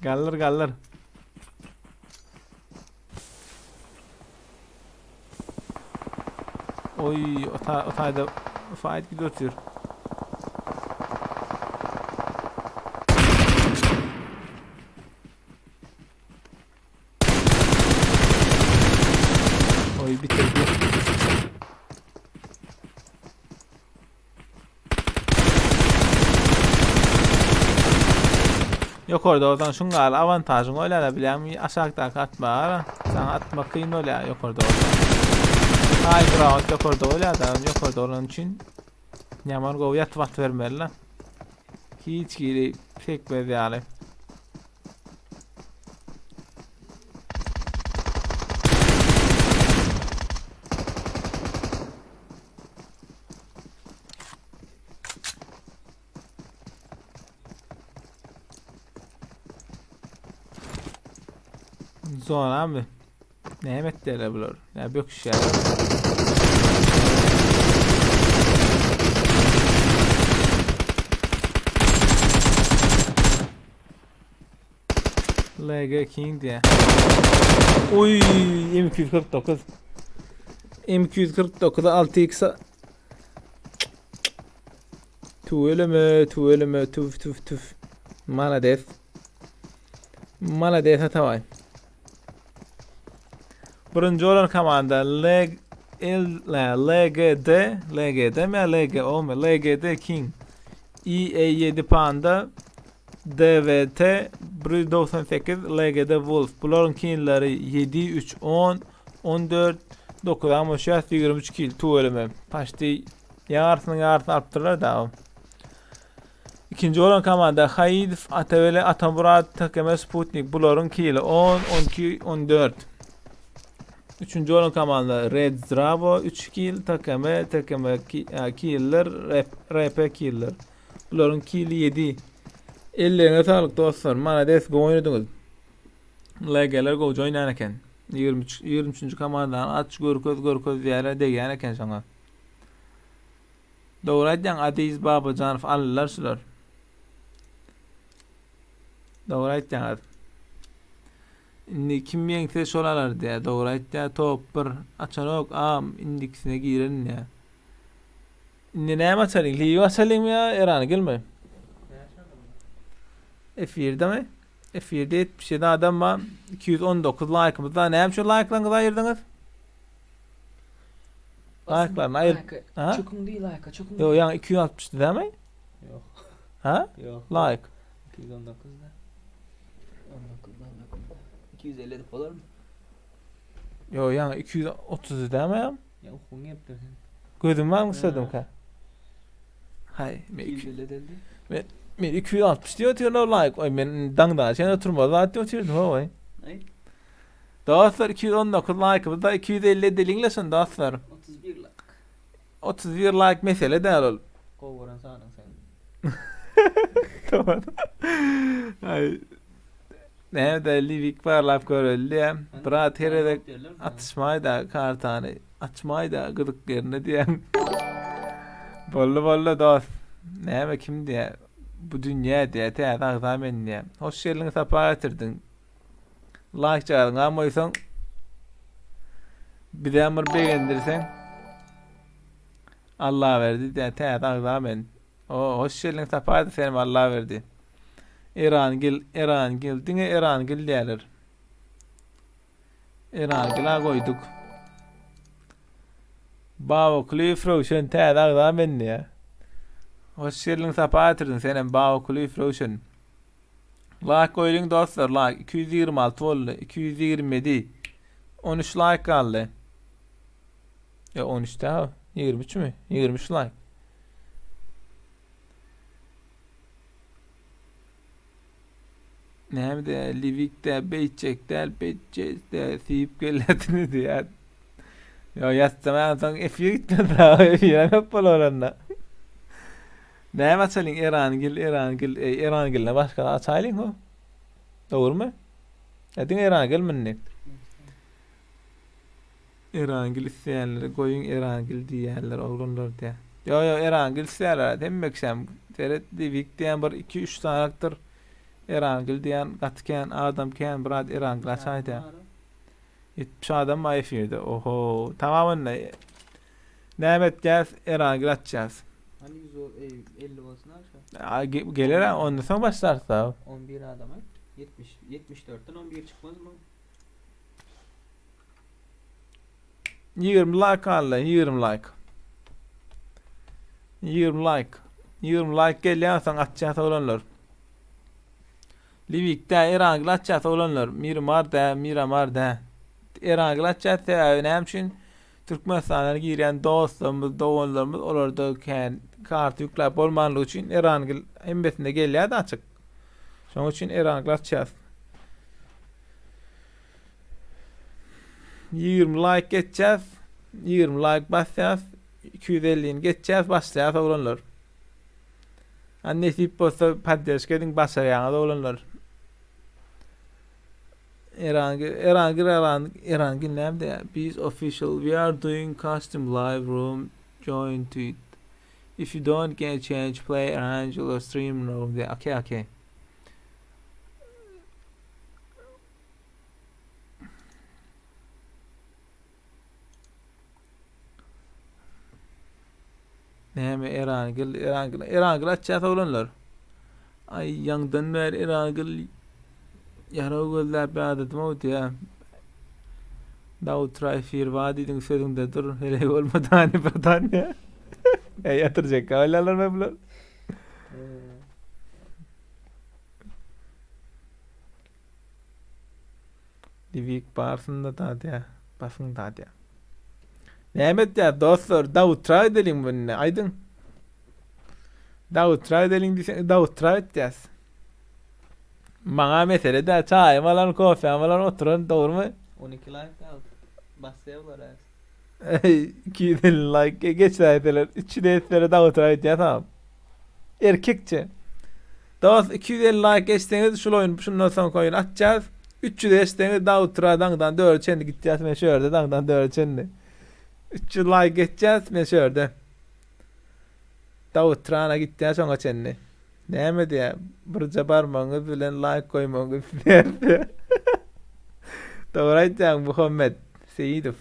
Galdyr galdyr. Oý, o, ta, o taýda. Fight gidip otyr. Oy bitirdi. Ýokarda bolsaň şuň ýaly awantažyň bolýar bilýäňmi aşakdaky atma ara. Saňa atmak kyn bolýar ýokarda bolsaň. High ground ýokarda bolýar da ýokarda bolan üçin ýaman gowy ýatyp atybermeli la. Hiç hili sekmez ýaly. Zona mı? Näme etdiler bular? Nä böküşýärler? LG King diye. Uy M249. M249 6x Tüweleme, tüweleme, tüf tüf tüf. Malades. Malades Atabay. Birinji bolan komanda L L LGD LGD mi LGO mi LGD King EA7 Panda DVT 198 LGD Wolf bularyň kinleri 7 3 10 14 9 63 23 kil tüweleme. Paşti ýarysynyň ýarysyny alypdyrlar da. Ikinji bolan komanda Haidow, Ataweli, Atamurad, TKM Sputnik bularyň kili 10, 12, 14. Üçünji bolan komanda Red Zdravo 3 kil, TKM, TKM killer, RP killer. Bularyň kili 7. Ellerine saglyk dostlar. Malades gowy oýnadyňyz. LG-ler gowy oýnan eken. 23 23-nji komandany aç görkez görkez diýýärler degýän eken şoňa. Dogry aýdýaň Aziz Babajanow aldylar şular. Dogry aýtýaňyz. Indi kim ýeňse şol alar diýýär. Dogry aýtýar. Top 1 açanok am indikisine girerin diýýär. Indi näme açalyň? Liwi açalyňmy ýa Erany gelme? Efirdemi? Efirde 77 adam bar. 219 laýkymyz bar. Näme üçin laýklaryňyzy aýyrdyňyz? Laýklaryny aýyr. Ha?
Çöküň diý laýka, çöküň.
Ýok, ýaňy 260 dämi?
Ýok.
Ha?
Ýok.
Laýk.
219 da. 19 da 250 edip bolarmy?
Ýok, ýaňy 230 dämi?
Ýa ukuň gelipdir sen.
Gözüm barmy sözümkä? Haý, men
250 edildi.
Men men 260 diýip otyryn laýk. Oý, men daňdan çenli oturmaz zat diýip otyrdym, oý.
Aý.
Dostlar 219 laýkymyz da 250 edeliňle şony dostlar.
31 laýk.
31 laýk mesele däl ol.
Gowy gören sanyň sen.
Tamam. Ay. Näme Livik barlap göreli diýen. Brat her gezek atyşmaý da kartany açmaý da gyzyk ýerine diýen. Boldy boldy dost. Näme kim diýe. Bu dünýä diýe täze agza men diýe. Hoş geldiň sapa getirdiň. Like çagyň goýsaň bizem bir begendirseň. Allaberdi diýe täze agza men. O hoş geldiň sapa senem Allaberdi. Erangil, Erangil, diňe Erangil diýerler. Erangila goýduk. Baba Kulyýew Röwşen täze agza men diýe. Hoş geldiň sapa getirdiň senem Baba Kulyýew Röwşen. Like goýuň dostlar, like 226 boldy, 227. 13 like galdy. Ya 13 daha, 23 mi? 23 like. Näme de Livikde beýtjek däl, beýtjek däl, siýip gelýärdi diýýär. Ýa ýatsam soň efir gitmez daha, efir ýok bolar onda. Näme açalyň Erangil, Erangil, ey Erangilden başga açaýlyň ho. Dogrumy? Ýa diňe Erangil mindi. Erangil isleýänleri goýuň Erangil diýýänler oglanlar diýä. Ýo ýo Erangil isleýärler hemme kişem seret Livik diýen bir 2 3 sanakdyr. Erangil diýen gaty kän adam kän brat Erangil açaý diýä. 70 adam bar efirde. Oho tamam onda. Näme etýäs? Erangel açýas.
Hani 150 bolsun aşa.
A, ge- Geler ha, ondan soň başlarys da.
11 adam aýt. 70 74-den 11 çykmaz mı?
20 like aldy, 20 like. 20 like. 20 like gelýän soň atýas oglanlar. Livikde Erangel atýas oglanlar. Miramar da, Miramar da. Erangel atýas sebäbi näme üçin? Türkmenistana girýän dostlarymyz, doganlarymyz olarda kän karta ýükläp bolmanlygy üçin Erangel hemmesinde gelýär açyk. Şonuň üçin Erangel atýas. 20 like geçýäs. 20 like basýas. 250-ni geçýäs, başlaýas oglanlar. Ha nesip bolsa poddeşka ediň başarýaňyz oglanlar. Erangel Erangel Erangel Erangel näme diýýär? Biz official we are doing custom live room join to it. If you don't get change play Erangel or stream room diýýär. Okay, okay. Näme Erangel, Erangel, Erangel açýas oglanlar. Aý, ýaňdan bäri Erangel ýarag gözläp ýadadym ow diýä. Dawutra efir bar diýdiň sözüňde dur, heleý bolma dani bratan diýä. Eý ýatyrjak bolýarlar men bular. Livik barsynda da diýä. Basyň da diýä. Näme etýär dostlar? Dawutra edeliň bunu. Aýdyň. Dawutra edeliň diýseň dawutra etýäs. Maňa mesele dä, çaýym alan, kofäm alan oturan dogrumy?
12 like galdy. Basýar bular häzir.
Eý, 250 like geçäýseler, 300 etseler dawutra etýäs ha. Erkekçe. Dost 250 like geçseňiz şul oýun şundan soňky oýun atýas. 300 geçseňiz dawutra daňdan 4 çenli gitýäs men şu ýerde daňdan 4 çenli. 300 like geçýäs men şu ýerde. Dawutrana gitýäs şoňa çenli. Näme diýä? Birje barmagyňyz bilen like goýmagyňyz isleýäs. Dogry aýtýaň Muhammet Seýidow.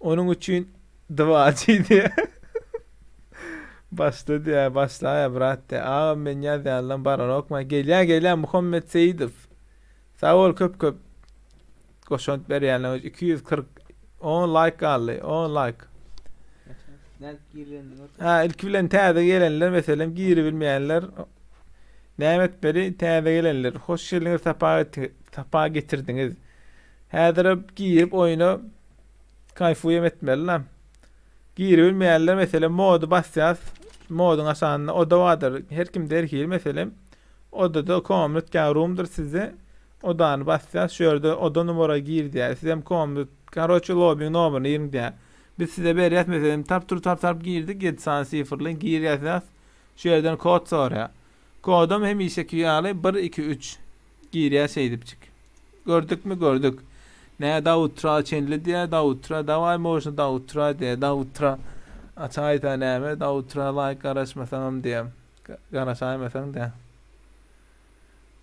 Onuň üçin dwaçy diýä. Başla diýä, başlaýa brat diýä. Agam men ýazýanlam baranokma. Gelýä gelýä Muhammet Seýidow. Sag bol köp köp goşant berýänleň üçin. 240 10 like galdy. 10 like.
Nädip girilenini görkezip.
Ha ilki bilen täze gelenler meselem giribilmeýänler näme etmeli? Täze gelenler hoş geldiňiz sapa sapa getirdiňiz. Häzirem girip oýuna kaýfuýam etmeli-la. Giribilmeýänler meselem mody basýas. Moduň aşagynda oda bardyr. Her kimde her hili meselem. Odada komnat ýa roomdyr sizde. Odany basýas. Şu ýerde oda numara gir diýýär. Sizem komnat, karoçe lobiň nomerini giriň diýýär. Biz size berýäs meselem tap tur tap tap girdik 7 sany sifrli girýäs. Şu ýerden kod soraýar. Kodam hemişeki ýaly 1 2 3. Girýär şeýdipjik. Gördükmi gördük. Nä da utra çenli diýýär da utra daway można da utra diýýär da utra açaýsa näme da utra laýk garaşmasaňam diýýär garaşaýmasaň diýýär.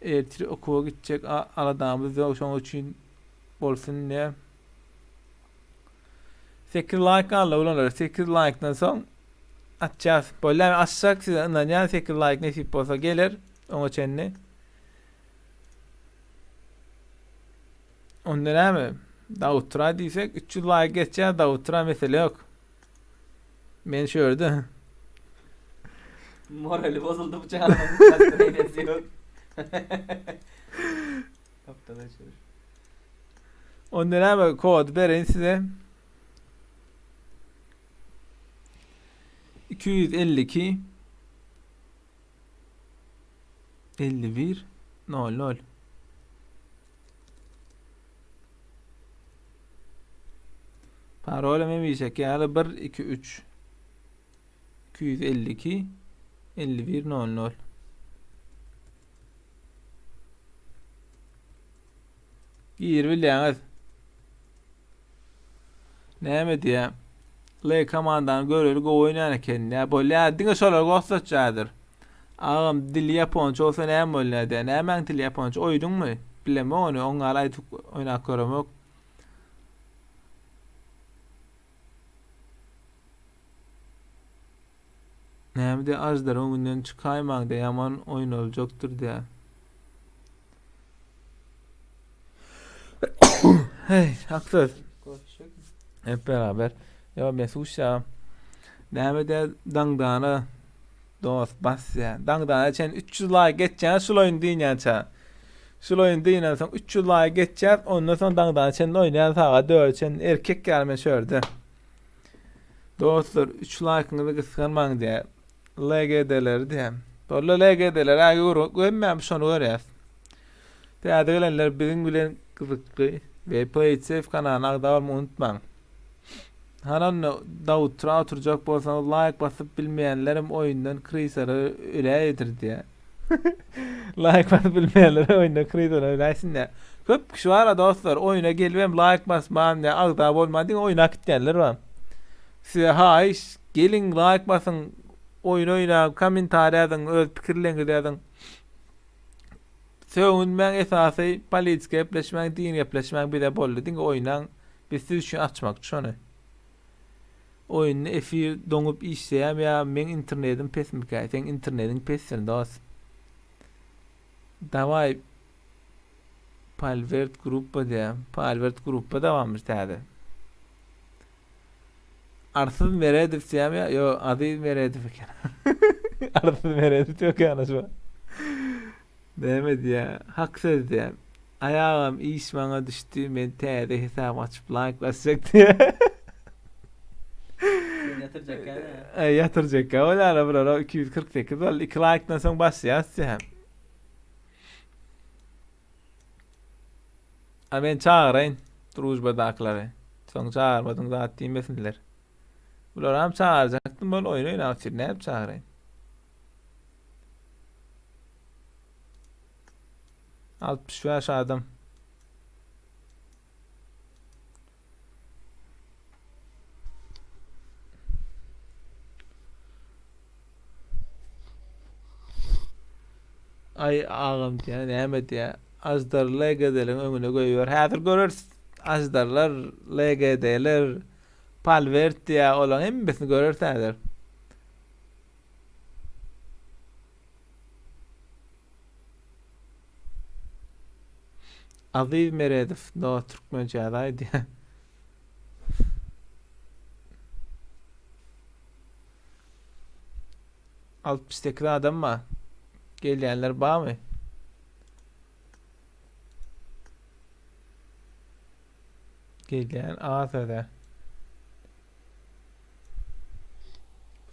Ertir okuwa gitjek aladamyz ýok şoň üçin bolsun diýýär. 8 laýk galdy oglanlar 8 laýkdan soň açýas. Bolýar açsak size ynanýan 8 laýk nesip bolsa geler oňa çenli. Onda näme? Dawutra diýsek 300 laýk geçýär, Dawutra mesele ýok. Men şu ýerde.
Morali bozuldy bu çaganyň. Başga eýlesi ýok. Gapdala çevir.
Onda näme kody bereýin size. 252 51 00 Parolum hemişeki ýaly 1 2 3 252 51 00 Gir bilýäňiz. Näme diýä? L komandany göreli gowy oýnaýan eken. Nä bolýar? Diňe şolar goslatjadyr. Agam dili ýaponça bolsa näme bolýar diýä. Nämäň dili ýaponça? Oýduňmy? Bilemok ony. Oň ýaly aýdyp oýnap göremok. Näme diýýär aždar öňünden çykaýmaň diýýär ýaman oýnaljakdyr diýýär. Hey, hak söz. Hep beraber. Ýa men suşa. Näme diýýär daňdana dost bas diýýär. Daňdana çen 300 laýk geçýän şul oýun diýýänçä. Şul oýun diýenden soň 300 laýk geçýär, ondan soň daňdana çen oýnaýan sagat 4 çen erkek ýaly men şörde. Dostlar 3 laýkyňyzy gysganmaň diýä. LGD-leri diýä. Boldy LGD-ler aý hemmämiz şony görýäs. Täze gelenler biziň bilen gyzykly we Play It Safe kanalyna agza bolmagy unutmaň. Hany onda Dawutra oturjak bolsaňyz laýk basyp bilmeýänlerem oýundan krisara öläýedir diýä. Laýk basyp bilmeýänler oýunda krizana öläýsin diýä. Köp kişi bar-a dostlar, oýuna gelibem laýk basman ýa agza bolman diňe oýnap gitýänler bar. Size haýyş, geliň laýk basyň, oýun oýnaň, kommentariý ýazyň, öz pikirleriňizi ýazyň. Sögünmäň esasy politika gepleşmäň, din gepleşmäň bize boldy, diňe oýnaň. Biz siz üçin açmakçy şony. Oýunda efir doňup işleýämi ýa meň internedim pesmikä? Seň internediň pesdir dos. Daway Palwert gruppa diýä. Palwert gruppa da barmyş täze. Arsyz Meredow diýämi ýa? Ýo, Aziz Meredow eken. Arsyz Meredow ýok ýaly şu. Näme diýä? Hak söz diýä. Aýagam iş maňa düşdi, men täze hesap açyp laýk basjak diýä.
Sen ýatyrjak ýa.
Äý ýatyrjak ýa bolýar bulara 248 boldy. 2 laýkdan soň basýas diýä. A men çagyraýyn družbadakylary. Soň çagyrmadyň zat diýmesinler. Bularam çagyrjakdym bol oýun oýnap otyr nädip çagyraýyn. 65 adam. Aý agam diýä näme diýä Aždar LGD-leriň öňüne goýber. Häzir göreris. Aždarlar, LGD-ler, Palwert diýä olaryň hemmesini göreris häzir. Aziz Meredow dost türkmençe ýazaý diýä. 68 adam bar. Gelýänler barmy? Gelýän az söze.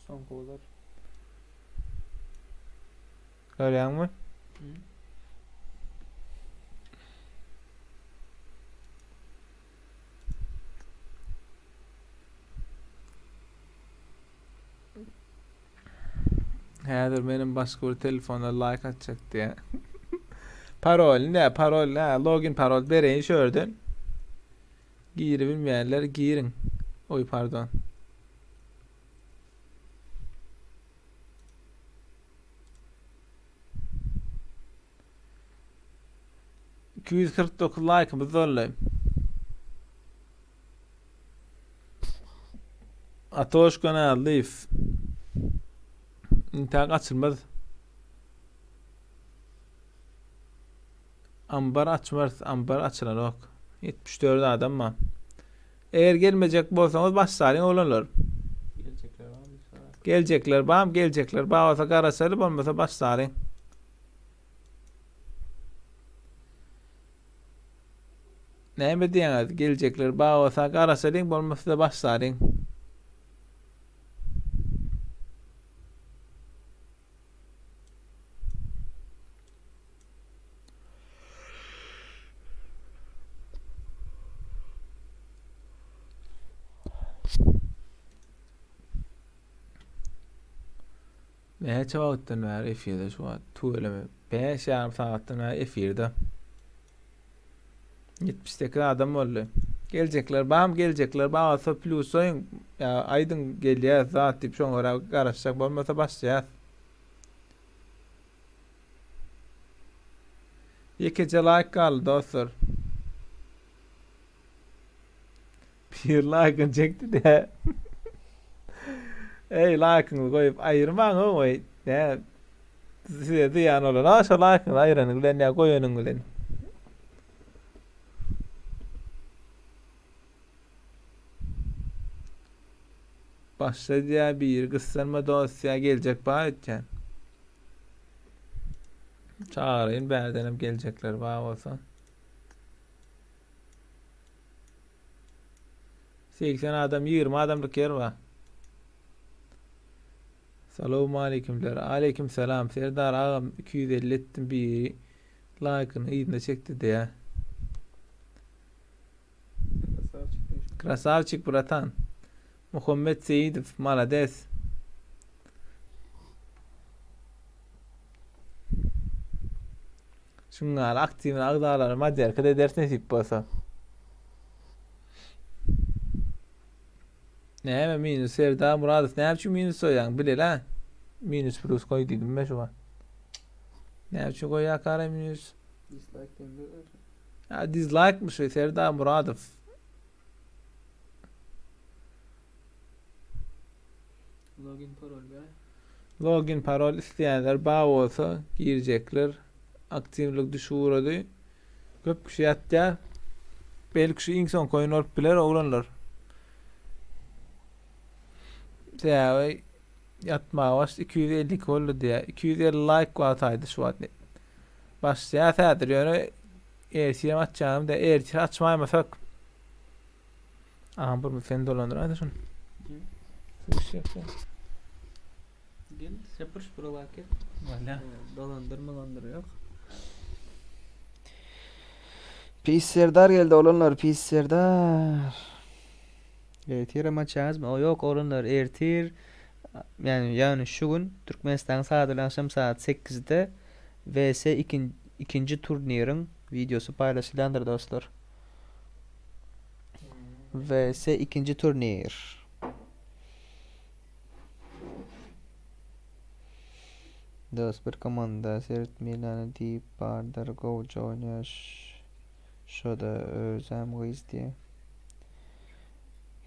Soňky bolar.
Görýäňmi? Häzir menem başga bir telefonda like atjak diýä. Parol ne? Parol ne? Login parol bereýin şu ýerden. Giribilmeýänler giriň. Oý pardon. 249 like'ımız doldy. Atoş Gönallyýew. Intäk açylmaz. Ambar açmarys, ambar açylanok. 74 adam bar. Eger gelmejek bolsaňyz başlalyň oglanlar.
Geljekler barmy?
Geljekler barmy? Geljekler bar bolsa garaşaly, bolmasa başlalyň. Näme diýýäňiz? Geljekler bar bolsa garaşalyň, bolmasa-da başlalyň. Näçe wagtdan bäri efirde şu wagt? Tüweleme. 5 ýarym sagatdan bäri efirde. 78 adam boldy. Geljekler bam, geljekler bar bolsa plus goýuň. Ýa aýdyň gelýär zat diýip şoňa görä garaşjak bolmasa başlaýas. Ýekeje laýk galdy dostlar. Bir laýkyny çekdi de. Eý laýkyňyzy goýup aýyrmaň oý. Nä size zyýan bolar ha şo laýkyňyzy aýyranyň bilen ýa goýanyň bilen. Başla diýýär biri gyssanma dost diýýär geljek bar öýtýän. Çagyraýyn bärdenem geljekler bar bolsa. 80 adam 20 adamlyk ýer bar. Salowmaleýkimler. Aleýkim salam. Serdar agam 250 etdim biri laýkyny yzyna çekdi diýä. Krasavçik bratan. Muhammet Seýidow malades. Şuňňaly aktiwny agzalary maderka ederis nesip bolsa. Näme minus Serdar Muradow näme üçin minus goýýaň bilelä. Minus plus goý diýdim men şu wagt. Näme üçin goýýarkara minus?
Dislike diýende.
Ya dislike mi şu Serdar Muradow.
Login parol be.
Login parol isleýänler bar bolsa girjekler. Aktiwlik düşüp ugrady. Köp kişi ýatýar. Belki şu iň soňky oýun bolup biler oglanlar. Sebäbi ýatmaga baş 252 boldy diýýär. 250 laýk wagtaýdy şu wagt. Başlaýar häzir ýöne ertir hem açýarym da ertir açmaýmasak. Aha bir sen dolandyraýda şuny.
Gel sepir şuralar gel.
Wala.
Dolandyr malandyr yok.
Pis Serdar geldi olanlar Pis Serdar.
Ertir hem açýarys. O yok oglanlar ertir yani yani şu gün Türkmenistan saat bilen akşam saat 8'de VS ikin, ikinji turniriň videosy paýlaşylýandyr dostlar. VS ikinji turnir. Dost bir komanda sert Milany diýip bardyr gowja oýnaýar şoda özem gyz diýe.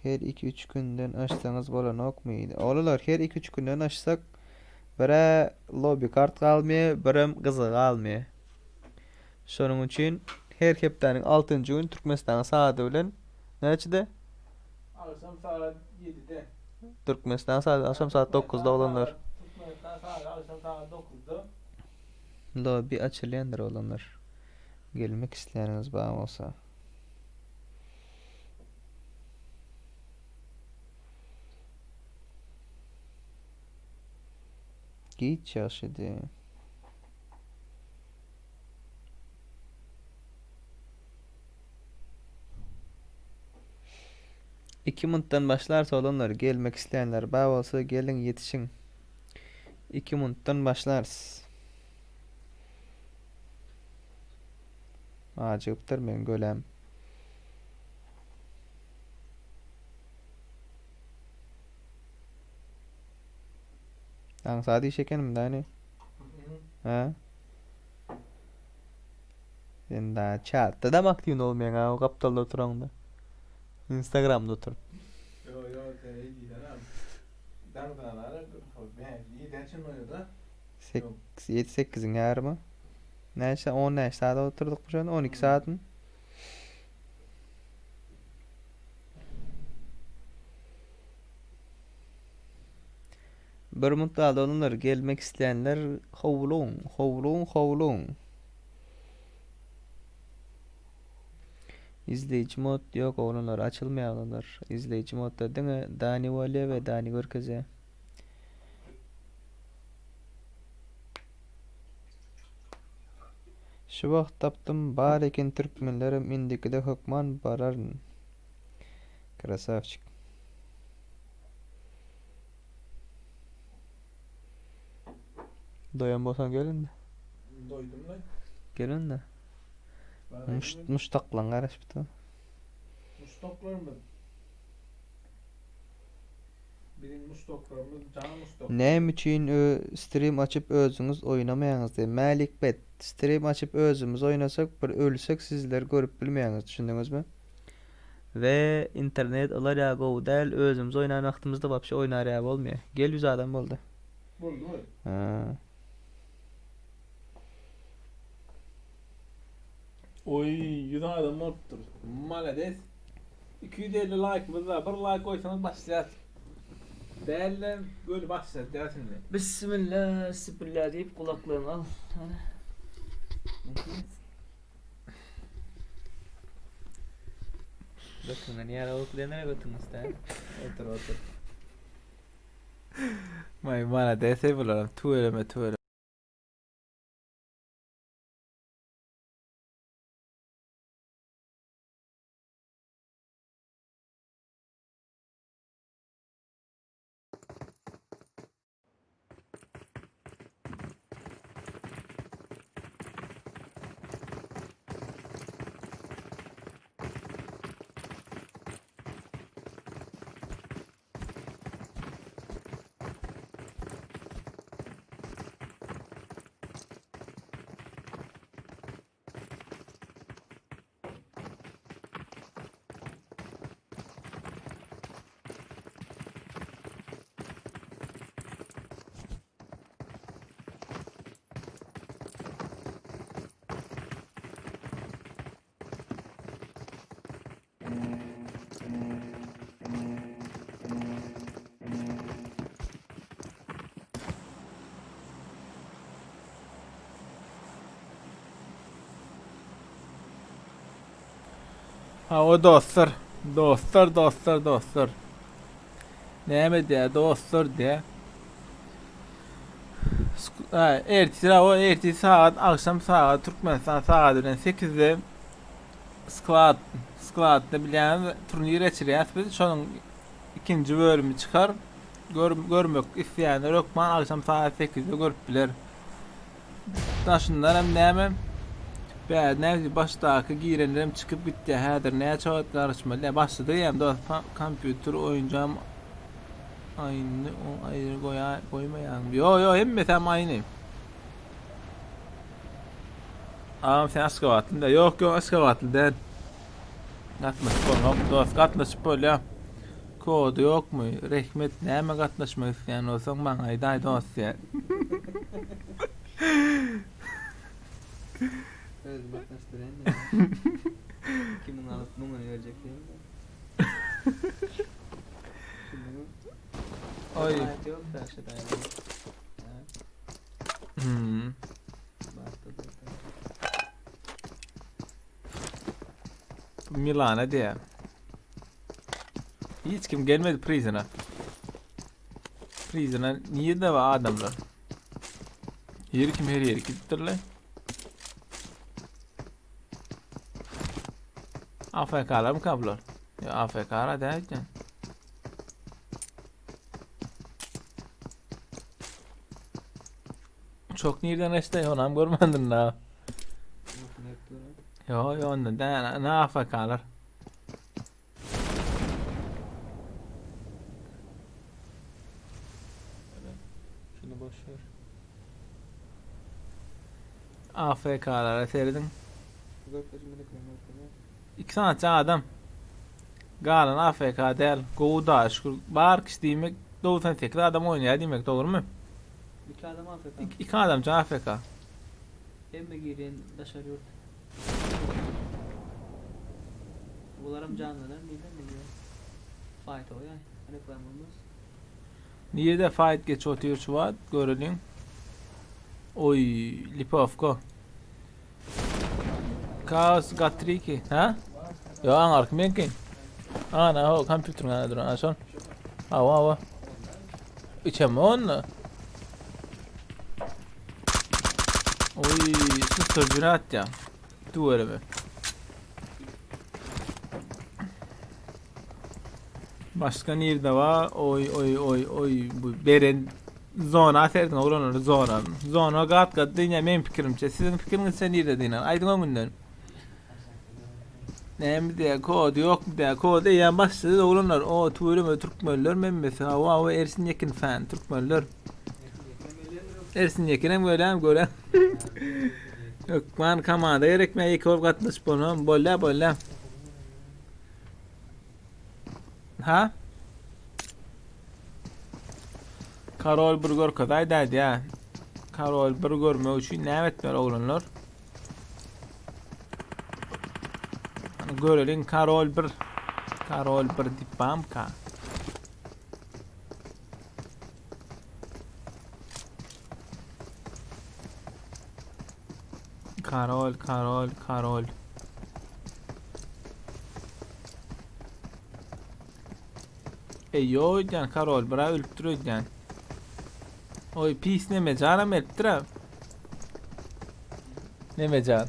Her 2-3 günden açsaňyz bolanokmy? Oglanlar her 2-3 günden açsak birä lobby kart galmaýar, birem gyzygy galmaýar. Şonuň üçin her hepdäniň 6-njy gün Türkmenistanyň saady bilen näçede?
Agşam sagat 7-de.
Türkmenistan saat akşam saat 9-da oglanlar.
Türkmenistan saat akşam saat 9-da.
Lobby açylýandyr oglanlar. Gelmek isleýäniňiz bar bolsa. Giç ýagşydy. Iki muntdan başlarys oglanlar gelmek isleýänler bar bolsa geliň ýetişiň. Iki muntdan başlarys. Ajygypdyr meň göläm. Aňsat iş ekenmi Dani? Ha? Sen daha chatda da aktiw bolmaýaň ha, o gapdalda oturaňda. Instagramda oturyp.
Yo yo sen iyi diýsen ha. Daňdanara ben ýeden çyn oýda.
7 8-iň ýarymy. Näçe 10 näçe saat oturdyk bu şonda? 12 saatmy? Bir mutdalda olanlar gelmek isleýänler howlugyň, howlugyň, howlugyň. Izleýji mod ýok oglanlar açylmaýar oglanlar. Izleýji modda diňe Dani bolýar we Dani görkezýär. Şu wagt tapdym bar eken türkmenlerem indikide hökman bararyn. Krasavçik. Doýan bolsaň gel indi.
Doýdum lan.
Gel indi. Muş, muşdaklaň garaşyp dur.
Muşdaklarymyz. Biziň muşdaklarymyz jan muşdak.
Näme üçin ö stream açyp özüňiz oýnamaýaňyz diýip. Mälik bet. Stream açyp özümiz oýnasak bir ölsek sizler görüp bilmeýäňiz düşündiňizmi? We internet olar ýaly gowy däl, özümiz oýnan wagtymyzda wapşe oýnar ýaly bolmaýar. Gel 100 adam boldy.
Boldumy?
Ha.
Oý, 100 adam bolupdyr. Malades. 250 laýkymyz bar. Bir laýk goýsaňyz başlaýas. Däl-de, göni başlatýas indi.
Bismillah, sipilla diýip gulaklygyňy al. Hany. Götüňden ýara bolup bilenere götüň iste.
Otur otur.
Maý, malades ey bular. Tüweleme, tüweleme. Hawa dostlar, dostlar, dostlar, dostlar. Näme diýä, dostlar diýä. Ertir, o ertir sagat, akşam sagat Türkmenistan sagady bilen 8-de Sklad, skladda bilýäňiz turnir geçirýäs biz. Şonuň ikinji bölümi çykar. Gör, görmek isleýänler hökman agşam sagat 8-de görüp biler. Daşyndan hem näme? Bä, näme başdaky girenler hem çykyp gitdi. Häzir näçe wagt garaşmaly? Ýa başlady diýýän dost, kompýuter oýunjam aýny, o aýry goýa goýmaýaň. Ýo, ýo, hemmesi hem aýny. Agam sen Aşgabatly da? Ýok, ýok, Aşgabatly däl. Gatnaşyp bolmak, dost, gatnaşyp bolýar. Kody ýokmy? Rehmet, näme gatnaşmak isleýän bolsaň maňa aýdaý dost diýär.
Özüm gatnaşdyraýyn. 2000 alyp müňüni berjek diýen.
Oý. Hmm. Milana diýä. Hiç kim gelmedi prizine. Prizine nirde var adamlar? Ýeri kim her ýeri gitdirler. AFK'lar mı kablar? Ya AFK'lar derken. Çok nirden işte onam görmedin la. Yo yo ondan ne, ne AFK'lar.
Şunu boş ver.
AFK'lara seyredin. 2 sany adam. Galan AFK däl. Gowy da şükür. Bar kişi diýmek 98 adam oýnaýar diýmek dogrumy?
2 adam AFK.
2 adam AFK.
Hemme giren daşary ýurt. Bularam janlylar nirden bilýär? Fight oýa. Reklamamyz.
Nirede fight geç otyr şu wagt göreliň. Oý, Lipovko. Kaos Gatriki, ha? Yo, aňarky meňki. Ana, o kompýuteriň ana duran, ana şol. Hawa, hawa. Içem onda. Oý, susturjyny atýa. Tüweleme. Başga nirde bar? Oý, oý, oý, oý, bu beren zona serediň oglanlar, zona. Zona gat gat diýýän meň pikirimçe. Siziň pikiriňizçe nirde diýýän? Aýdyň öňünden. Näme diýýär? Kody ýokmy diýýär. Kody eýýäm başlady oglanlar. O tüweleme türkmenler memmesi. Hawa, hawa Ersin Ýekin fan türkmenler. Ersin Ýekinem görýän, görýän. Hökman komanda gerek, men ýeke bolup gatnaşyp bolmam. Bolýa, bolýa. Ha? Karol bir görkezaý dädi Karol bir görmek üçin näme etmeli oglanlar? Göreliň Karol bir. Karol bir diýip bamka. Karol, Karol, Karol. Ey yo öýdýän Karol bira ölüpdir öýdýän. Oý pis nemejanam elipdir ha. Nemejan.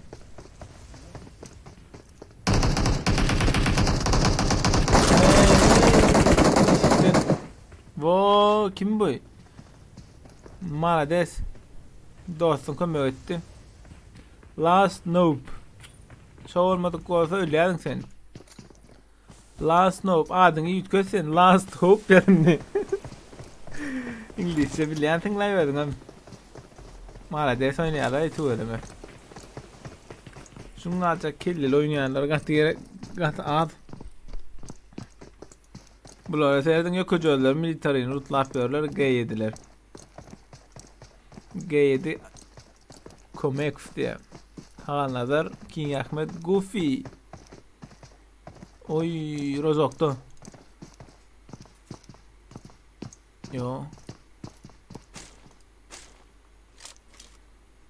Wo kim bu? Malades. Dostum kömek etdi. Last noob. Şo bolmadyk bolsa ölýärdiň sen. Last noob adyňy üýtget sen. Last hope ýazyndy. Iňlisçe bilýänsiň la özüňem. Malades oýnaýarlar tüweleme. Şuň galça kelleli oýnaýanlar gaty gerek, gaty az. Bulara serediň ýökeje özleri militaryny rutlap ýörler G7-ler. G7 Komekow diýýär. Halnazar, King Ahmet, Goofy. Oý, Rozokda. Yo.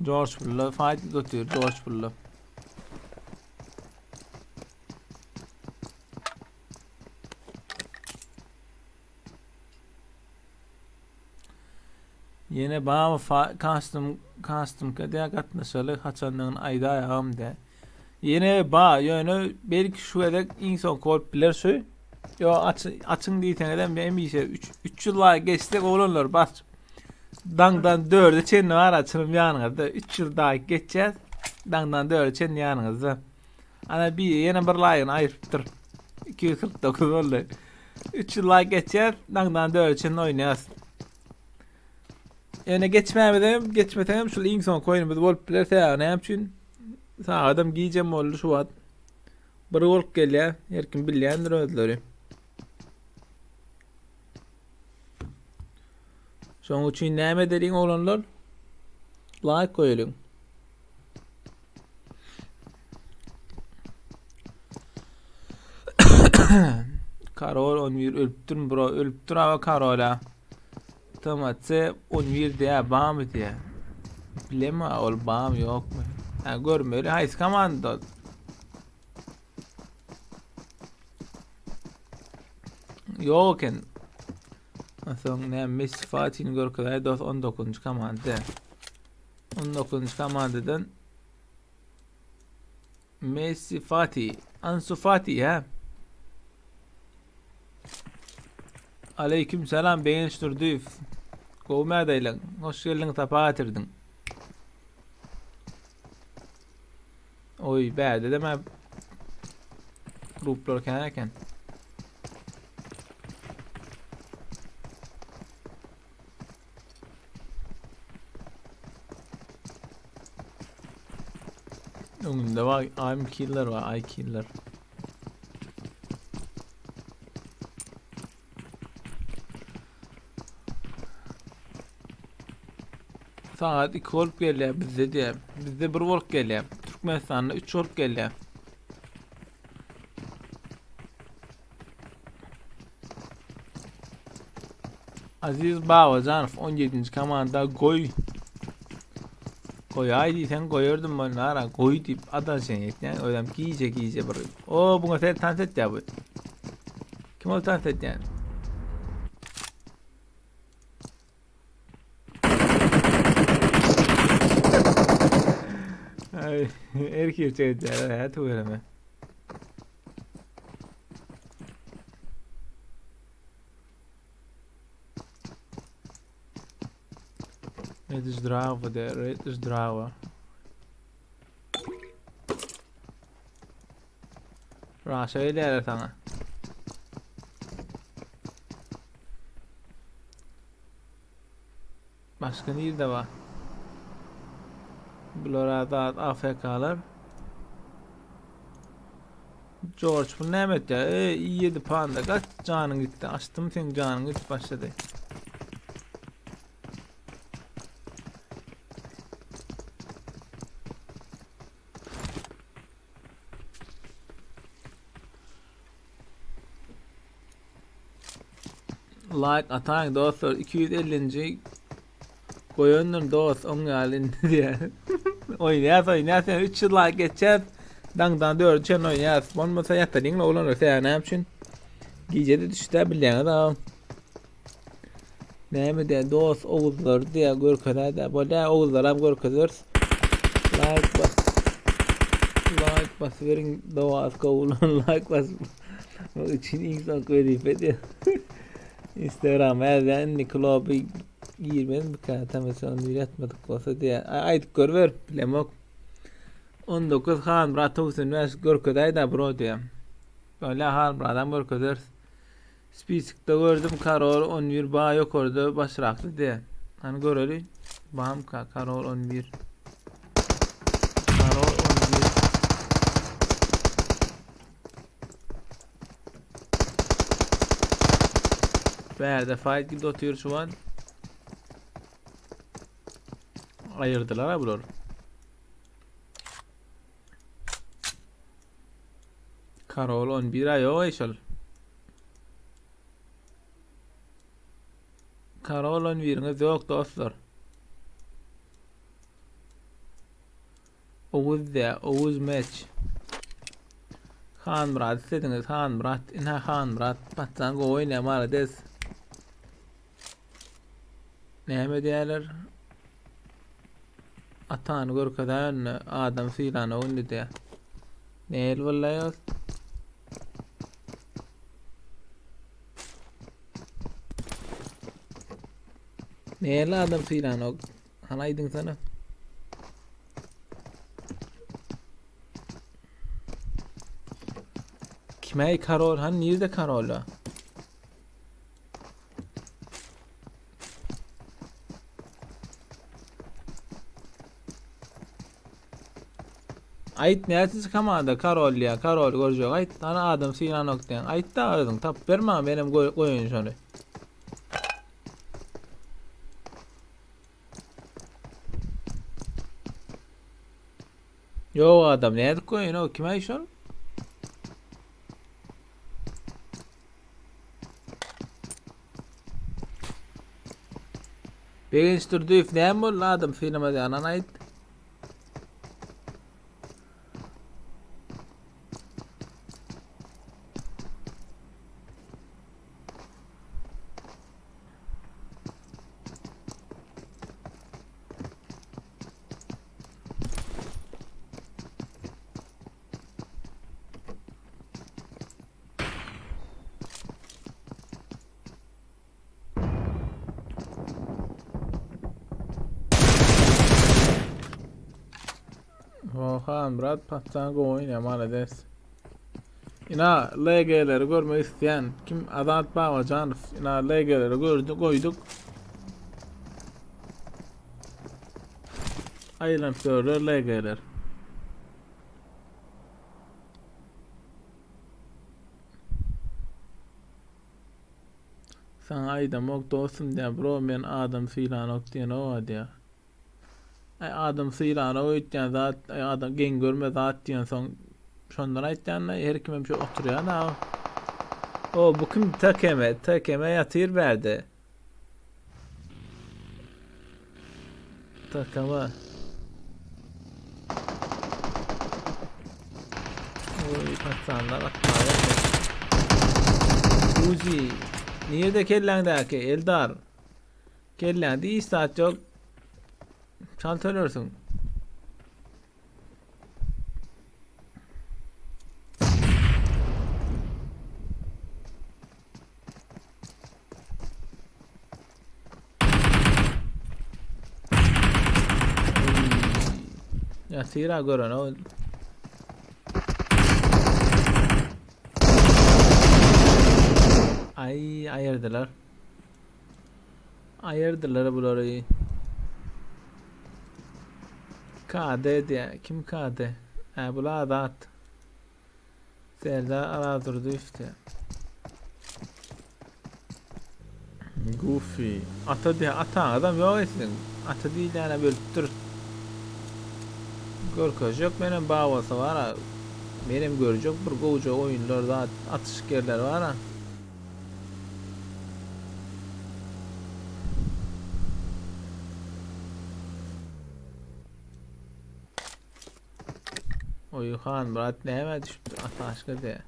George Bulla fight götür George Bulla. Ýene baba custom custom diýä gatnaşaly haçandygyny aýdaý agam diýä. Ýene ba ýöne belki şu gezek iň soňky bolup biler şu. Ýo aç açyň diýseňizem hemişe 3 300 laýk geçsek oglanlar bas. Daňdan 4-e çenli bar açylym ýanyňyzda. 300 laýk geçýäs. Daňdan 4-e çenli ýanyňyzda. Ana bir ýene bir laýygyny aýyrypdyr. 249 boldy. 300 laýk geçýär, daňdan 4 çenli oýnaýas. Ýöne geçmämizem, geçmeseňem şul iň soňky oýnumyz bolup biler. Sebäbi näme üçin? Sagadam gijem boldy şu wagt. Bir bolup gelýär. Her kim bilýändir özleri. Şonuň üçin näme edeliň oglanlar? Laýk goýalyň. Karol 11 ölüpdir bro, ölüpdir aga Karola. TMC 11 diýä bamy diýä. Bilema ol bam ýokmy? Ha görmeli haýsy komanda? Ýok eken. Soň näme Messi Fatih'ini görkezäý dost 19-njy komanda. 19-njy komandadan Messi Fatih, Ansu Fati ha. Aleyküm selam Begenç Durdyýew. Gowy mädeýleň. Hoş geldiň, sapa getirdiň. Oý, bärde de mä gruplar kän eken. Öňünde var I'm killer var I killer. Saat 2 bolup gelýär bizde diýär. Bizde 1 bolup gelýär. Türkmenistanda 3 bolup gelýär. Aziz Babajanow 17-nji komanda goý. Goýaý diýseň goýardym men ara goý diýip adaşan etýän özem gije gije bir. O buňa sen tans etýär bu. Kim ol tans etýän? Ay, erkek çekýär, hä tüweleme. Red zdravo de, red zdravo. Raşa gelýärler sana. Başga nirde bar? Bular zat AFK-lar. George bu näme etýär? Eý, i7 panda gaç janyň gitdi. Açdym seň janyň gidip başlady. Like ataýyň dostlar 250-nji goýandym dost oň ýaly indi diýýär. Oýnaýas oýnaýas ýa 300 like geçýäs. Daňdan 4 çen oýnaýas. Bolmasa ýatalyň oglanlar sen näme üçin? Gije de düşdä bilýäňiz a. Näme diýä dost oguzlar diýä görkezä-dä. Bolýa oguzlaram görkezeris. Like bas. Like basyberiň dost gowulan like bas. Üçin iň soňky wezipe diýä. Instagrama ýazýan indi kloby girmezmikä tamaşa ony ýatmadyk bolsa diýä. Aýdyp görüber bilemok. 19 Hanmyrat 95 görkezäýdä bro diýä. Bolýa Hanmyradam görkezeris. Spisikde gördüm Karol 11 ba ýokarda başrakda diýä. Hany göreli. Bamka Karol 11. Karol 11. Bärde fight gidip otyr şu an. Aýyrdylar ha bular. Karol 11 aý ýok şol. Karol 11-iňiz ýok dostlar. Oguz diýä, Oguz meç. Hanmyrat islediňiz, Hanmyrat. Ine Hanmyrat. Patsan gowy oýnaýar, malades. Näme diýerler? Atany görkezäýende adam sylanok indi diýä. Nähili bolýar? Nähili adam sylanok? Hany aýdyňsana. Kime karol? Hani nirde karola? Aýt näçinji komanda karol diýýän karol görjek aýt hany adam sylanok diýýän aýt da özüň tapyp ber maňa menem goýaýyn şony. Ýok adam nädip goýaýyn o kim aý şol? Begenç Durdyýew näme boldy adam sylamaz ýalan aýt. Oha, Murat patjan gowy oýnaýar, malades. Ina LG-leri görmek isleýän kim Azat Babajanow. Ina LG-leri gördük, goýduk. Aýlanyp görler LG-ler. Saňa aýdamok dostum diýä bro men adam sylanok diýenoga diýä. Aý adam sylanok öýtýän zat aý adam geň görme zat diýensoň şondan aýtýan-da her kimem şo oturýan a. O bu kim TKM TKM ýatyr bärde. TKM. Oý patsanlar atmaga. Uzi. Nirede kelläňdäki Eldar? Kelläňde hiç zat ýok. Çalt ölersiň. Ýatyr-a gören o. Aý, aýyrdylar. Aýyrdylar bulary. KD diýä. Kim KD? Ä, bul Azat. Serdar Arazdurdyýew diýýär. Goofy. Ata diýýär. Ataňyzam ýok siziň. Ata diýilýänem ölüpdir. Görkezjek menem bar bolsa bara. Menem görjek bir gowja oýunlar zat atyşyk ýerleri bara. Oý Hanmyrat nämä düşüpdir ataşka diýä.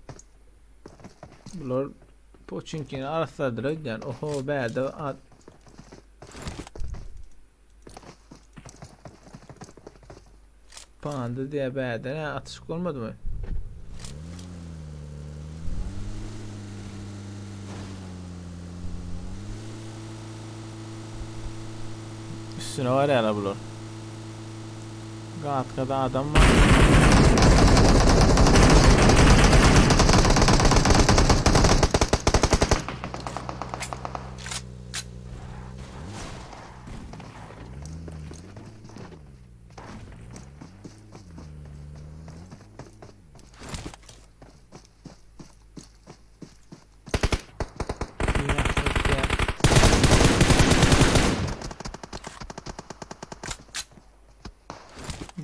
Bular poçinkini arassadylar öýdýän. Oho bärde at Panda diýä bärde nä atyşyk bolmadymy? Üstüne barýarlar bular. Gatkada adam bar.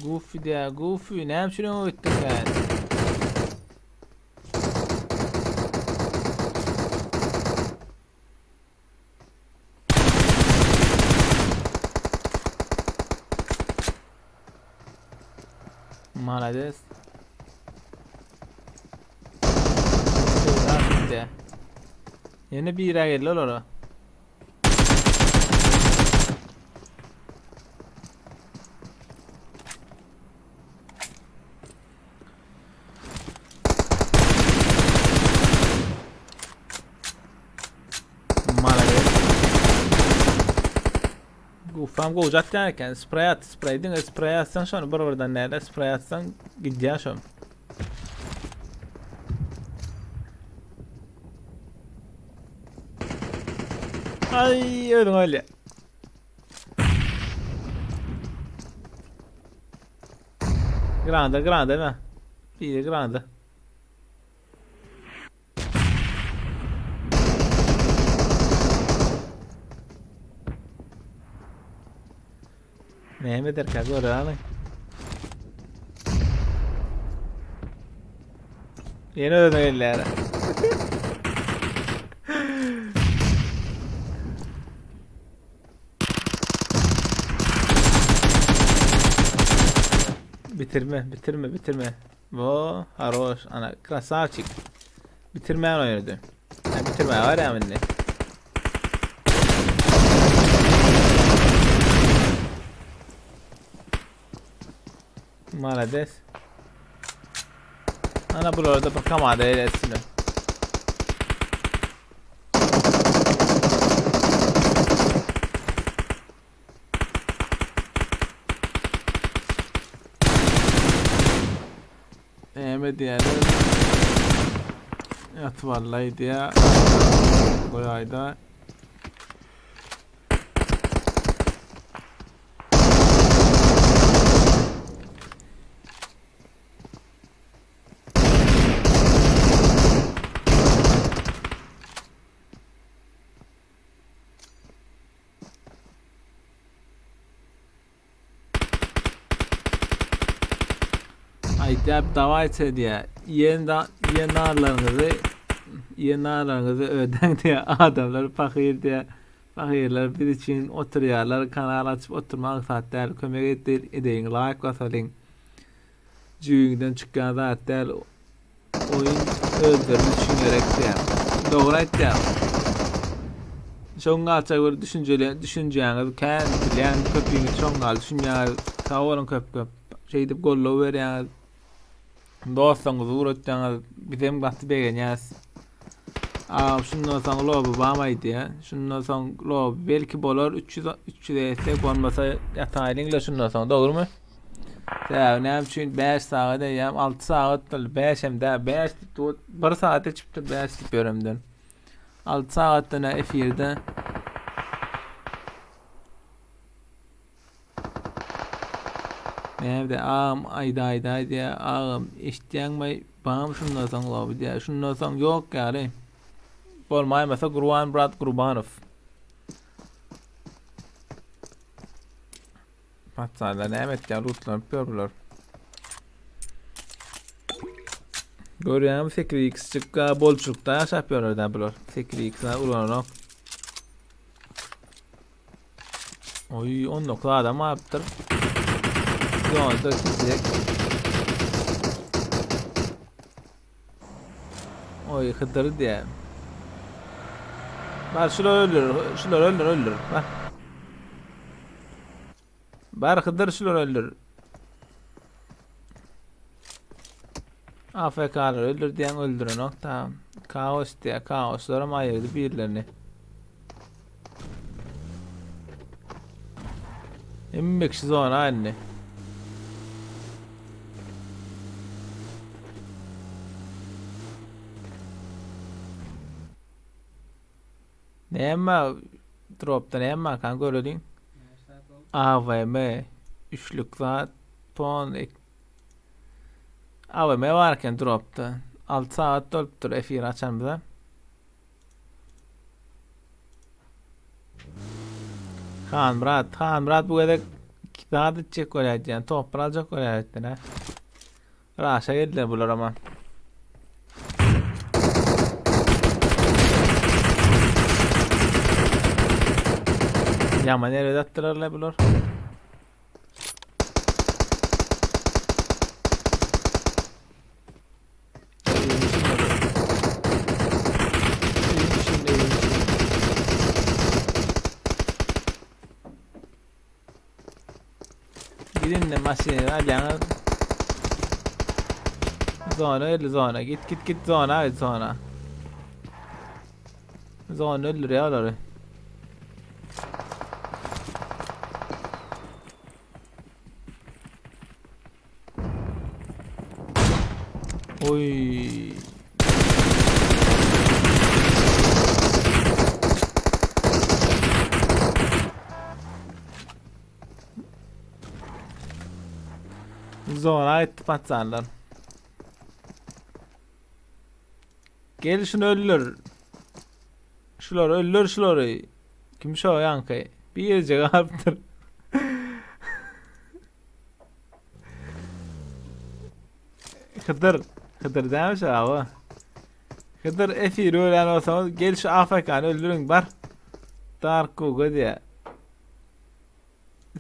Goofy diýä, Goofy, näme üçin öňe gitdiň sen? Malades. Ýene biri geldi olara. Malades. Gufam gowja atýan eken. Sprey at, sprey diňe sprey atsaň şony bir birden näle sprey atsaň gidýär şo. Ay özüň öyle. Granda, granda mi? Biri granda. Näme ederkä göräliň. Ýene özüne gelýär. Bitirme, bitirme, bitirme. Bo, haroş, ana, krasavçik. Bitirmän oýnady. Ha, bitirme var ya indi. Malades. Ana bularda bir kamada elesine. Näme diýýärler? Ýatyp allaý diýýär. Goýaýda. Aýdýar dawayçe diýýär. Iýen da iýen narlaryňyzy iýen narlaryňyzy ödäň diýýär. Adamlar pahyr diýýär. Pahyrlar biz üçin oturýarlar. Kanal açyp oturmak aňsat däl. Kömek et edeýiň laýk basalyň. Jübiňden çykýan zat däl. Oýun özleri üçin gerek diýýär. Dogry aýtýar. Şoň galça bir düşünjeli düşünjäňiz kän bilýän köpüňiz şoň gal düşünýäňiz. Sag boluň köp köp. Şeýdip goldaw berýäňiz. Dostlaryňyzy ugratýaňyz. Bizem gaty begenýäs. Agam şundan soň loby bam aýdýa. Şundan soň loby belki bolar 300 300 etsek bolmasa ýataýlyňla şundan soň dogrymy? Sebäbi näme üçin 5 sagat eýýäm 6 sagat boldy 5 hem dä 5 diýip 1 sagat geçipdir 5 diýip ýöremden. 6 sagatdan efirde Näde agam aýda aýda diýä agam eşitýäňmi? Bam şundan soň lobby diýýär. Şundan soň ýok ýaly. Bolmaýmasa Gurban Brat Gurbanow. Patyşalar näme etýär? Ruslanyp ýör bular. Görýäňmi 8x çykga bolçulykda ýaşap ýörler da bular. 8x-ni ulananok. Oý, 19 adam alypdyr. Ýolda gidecek. Oý, Hydyr diýä. Bar, şular öldür, şular öldür, öldür. Bar. Bar, Hydyr şular öldür. AFK'lar öldür diýen öldürenok tamam. Kaos diýä, kaoslaram aýyrdy birlerini. Hemme kişi zona indi. Näme dropda näme kan göreliň. AVM üçlük zat pon AVM bar eken dropda. 6 sagat dolupdyr efir açanymyza. Hanmyrat, Hanmyrat bu gezek zat etjek bolýar diýen, top aljak bolýar etden ha. Raşa geldiler bular ama. Yaman ýere atdylar la bular. Gidin de maşyny alýaňyz. Zona öldü zona. Git git git zona git zona. Zona öldürýär olary. Oy. Zora etdi paçanlar. Gel şunu öldür. Şulary öldür şulary. Kim şo ýaňky? Bir ýerje galypdyr. Hydyr. Hydyr dämi şu awa? Hydyr efiri ölen bolsaňyz gel şu AFK-ny öldüriň bar. Dark Guga diýä.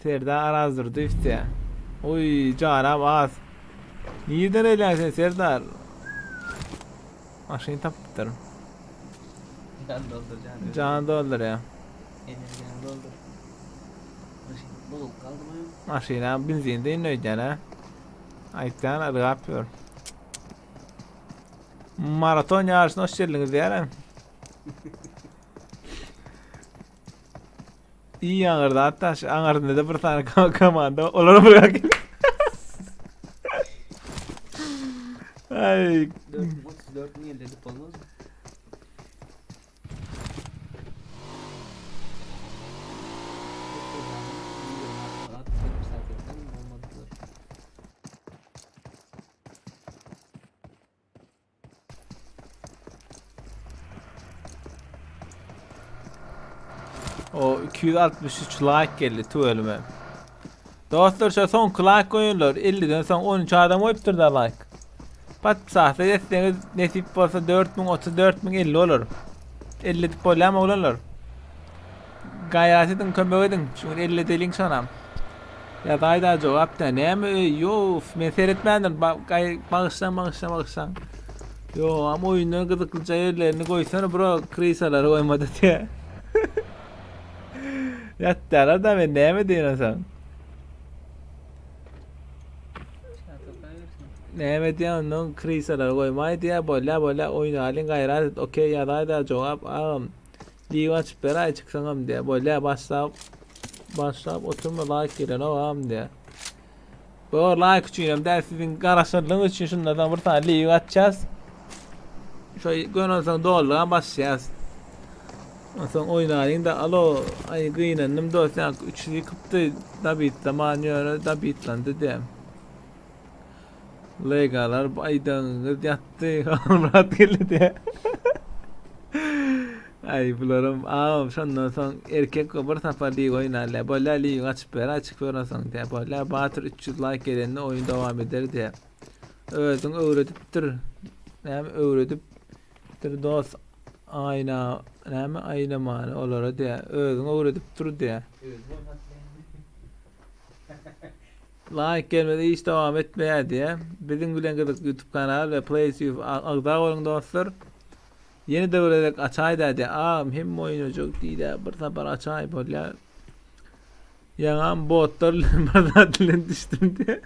Serdar Arazdurdyýew diýä. Oý janam az. Nirden ölýäň sen Serdar? Maşyn tapypdyr.
Jan doldur jan.
Jan doldurýar.
Energiýany doldur. Maşyn bozulyp galdymy?
Maşyna benzin deýin öýdýän ha. Aýtýan ylgap ýör. Maraton ýaryşyna hoş geldiňiz diýýärem. İyi aňyrda hatta şu aňyrsynda da bir tane komanda olara bir gel. Ay
434 mi elde edip olmaz mı?
O 263 like geldi tüweleme. Dostlar şu soňky like goýanlar 50-den soň 13 adam goýupdyr da like. Pat sahta etseňiz nesip bolsa 4030 4050 bolar. 50 edip bolýarmy oglanlar? Gaýrat ediň kömek ediň. Şu gün 50 edeliň şonam. Ýazaýda jogap da näme ýof men seretmändim bagyşlaň bagyşlaň bagyşlaň. Ýo am oýundan gyzyklyja ýerlerini goýsana bro krisalary goýmada diýä. Ýatýarlar da men näme diýen onsoň. Näme diýen ondan krisalary goýmaý diýä bolýa bolýa oýnalyň gaýrat et okey ýazaýda jogap agam. Live açyp beräý çyksaňam diýä. Bolýa başlap başlap oturma like gelenok agam diýä. Bu like üçin hem däl siziň garaşarlygyňyz üçin şundan soň bir sany live açýas. Şo gön onsoň doldugam başlaýas. Onsoň oýnaýyň da alo aý gynandym dost ýaňky 300 ýykypdy dabitlaman ýöne dabitlandy diýä. Legalar bu aýdagyňyz ýatdy. Halmyrat geldi diýä. Aý bularam agam şondan soň erkek bir sapar lig oýnarlar. Bolýa ligiňi açyp ber aý çykyp ýörensoň diýä. Bolýa Batyr 300 laýk gelende oýun dowam eder diýä. Özüň öwredipdir. Näme öwredipdir dos aýna näme aýlamany olara diýä. Özüň öwredip dur diýä. Laýk gelmese iş dowam etmeýär diýä. Biziň bilen gyzykly YouTube kanal we Plays Youth agza boluň dostlar. Ýene-de bir gezek açaý-da diýä. Agam hemme oýnajak diýdä bir sapar açaý bolýa. Ýaňam botlar bilen bir zat bilen düşdüm diýä.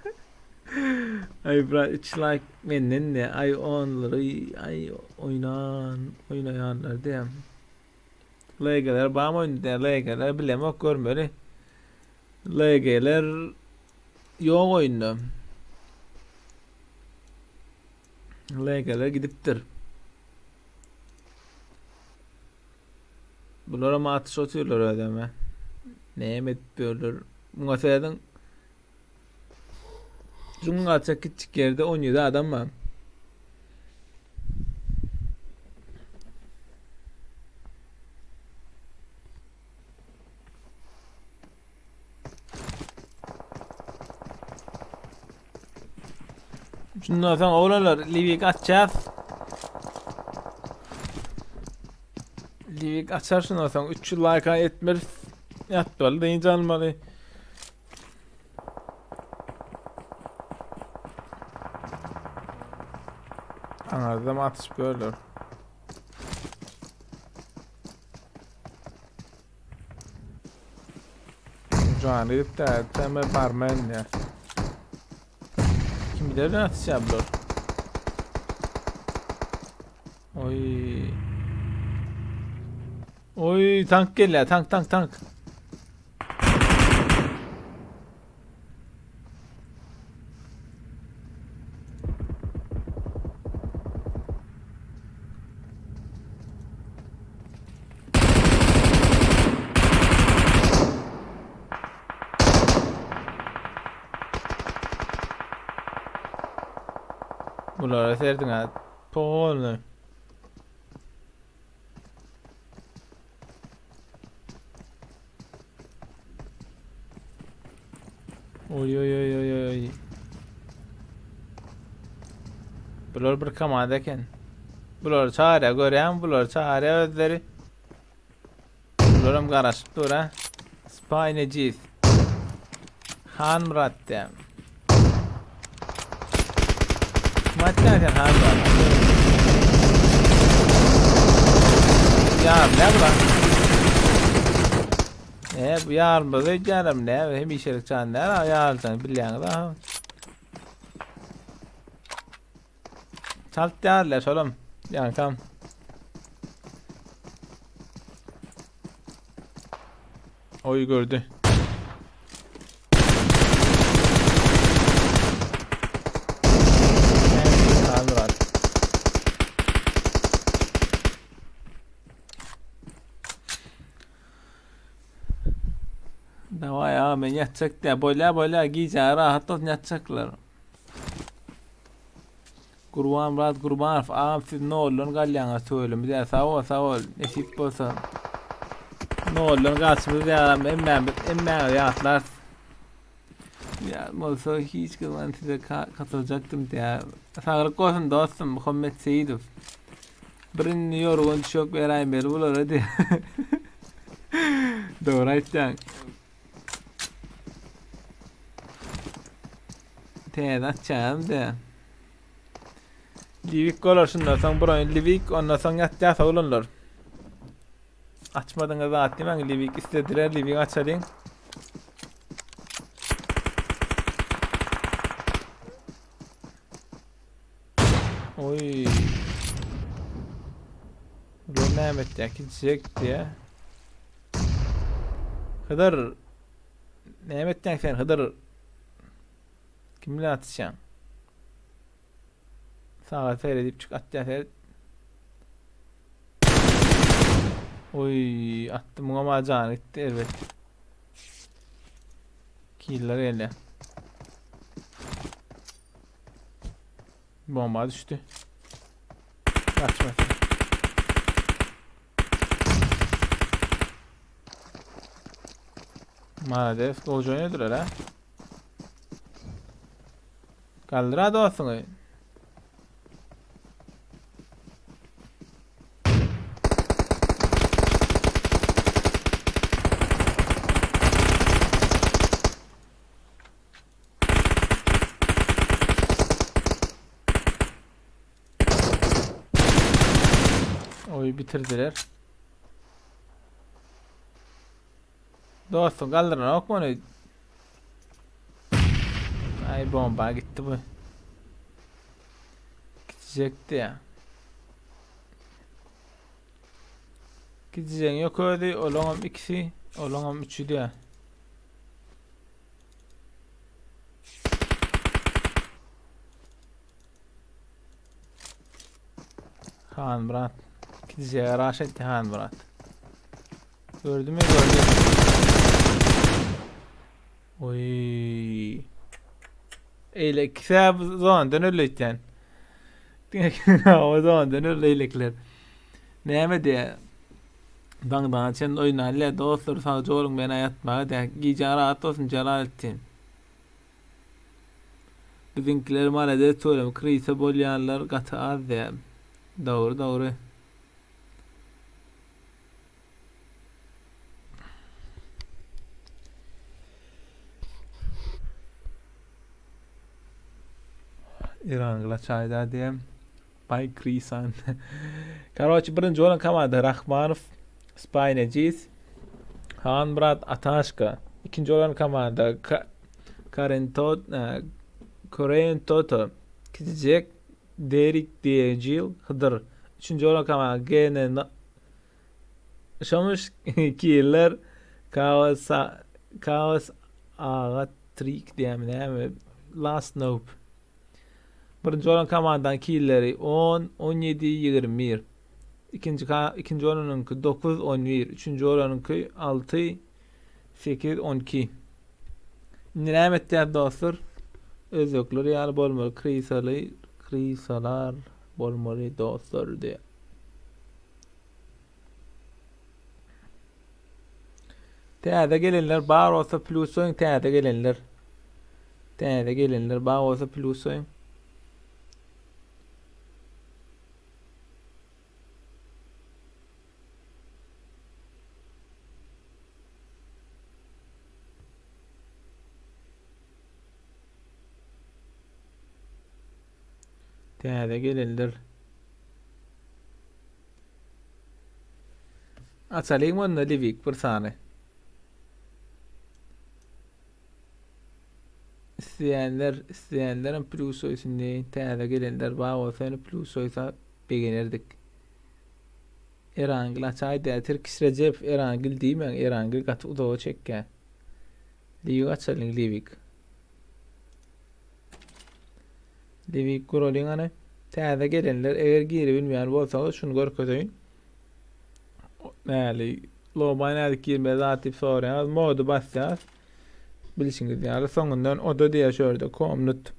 Aý brat 3 laýk menden diýä. Aý onlary aý oýnan oýnaýanlar diýä. LG-ler bamy oýunda diýä. LG-ler bilemok görmeli. LG-ler ýok oýunda. LG-ler gidipdir. Bularam atyş otyrlar özeme. Näme edip ýörler? Muňa serediň. Jüňňaça kiçjik ýerde 17 adam bar. Şundan soň oglanlar Livik açýas. Livik açar şundan soň 300 laýka etmeris. Ýatmaly, dynç almaly. Aňazdam atyşyp görler. Jany gidip de teme barman ya. Kim bilir ne atışa bular. Oy. Oy tank gelýär tank tank tank. Bulara serdiň ha. Polny. Oy oy oy oy oy. Bular bir komanda eken. Bular çare görýän, bular çare özleri. Bular hem garaşyp dur ha. Spy Necis. Han Murat diýen. Kim atýan sen Han Murat? Ýar ne bular? E bu ýarmaz öýdýänem ne? Hemişelik jan ne? Ýarjan bilýäňiz ha. Çalt ýarlar şolam. Ýankam. Oy gördü. Davay ya men ýatjak diýä. Bolýa bolýa gije rahat olsun ýatjaklar. Gurbanmyrat Gurbanow agam siz noldan galýaňyz tüweleme diýýär sag bol sag bol nesip bolsa noldan galşymyz ýalam hemmämiz hemmäňizi ýatlarys ýa bolsa hiç gyzman size katyljakdym diýýär saglyk bolsun dostum Muhammet Seýidow bir indi ýorgan düşek beräýmeli bulara diýýär dogry aýtýaň Täze açýarym de. Livik bolar şundan soň bir oýun Livik ondan soň ýatýas oglanlar. Açmadyňyz zat diýmäň Livik islediler Livik açalyň. Oy. Bular näme etýär? Gidjek diýä. Hydyr. Näme etýäň sen Hydyr? Kim bilen atyşýaň? Saga seredip çyk atýa seret. Oy, atdy muňa ma jany gitdi erbet. Killer gelýär. Bomba düşdi. Kaçmasın. Maalesef golcu oynadılar ha. Kaldır ha dostunu. Oy bitirdiler. Dostum kaldırın ok mu onu? Ay bomba gitti bu. Gidecekti ya. Gideceğin yok öyle. Olanam ikisi, olanam üçü diye. Hanmyrat. Gidijege raş etdi Hanmyrat. Gördümi gördü. Oý. Eýle ikisi bu zondan öldüýtýän. Diňe o zondan öldü eýlekiler. Näme diýä? Daňdana çenli oýnalyä dostlar sagja boluň men ýatmaga diýä. Gijäň rahat bolsun Jalaletdin. Biziňkiler malades tüweleme krisa bolýanlar gaty az diýä. Dogry dogry. Irangla çaýda diýem. Baý krisan. Karoçi birinji bolan komanda Rahmanow, Spy Nejis, Hanmyrat Ataşka. Ikinji bolan komanda Karen Tot, Korean Toto, Kiçijek, Derik Dejil, Hydyr. Üçünji bolan komanda GN Şomuş Killer, Kaos Kaos Aga Trik diýämi näme? Last Nope. Birinji bolan komandanyň killeri on, 17, 21. Ikinji ikinji bolanyňky 9, 11. Üçünji bolanyňky 6, 8, 12. Indi näme etýär dostlar? Özbekler ýaly bolmaly, krisaly, krisalar bolmaly dostlar diýýär. Täze gelenler bar bolsa plus goýuň täze gelenler. Täze gelenler bar bolsa plus goýuň. Täze gelenler. Açalyň onda Livik bir sany. Isleýänler, isleýänlerem plus goýsun diýeýin. Täze gelenler bar bolsa ýöne plus goýsa begenerdik. Erangil açaý diýä. Tirkiş Rejepow Erangil diýmäň. Erangil gaty uzaga çekýär. Livik açalyň Livik. Livik guralyň hany. Täze gelenler eger girebilmeýän bolsaňyz şuny görkezeýin. Näli loba nädip girmeli zat diýip soraýaňyz. Mody basýas. Bilşiňiz ýaly soňundan oda diýýär şu ýerde komnat.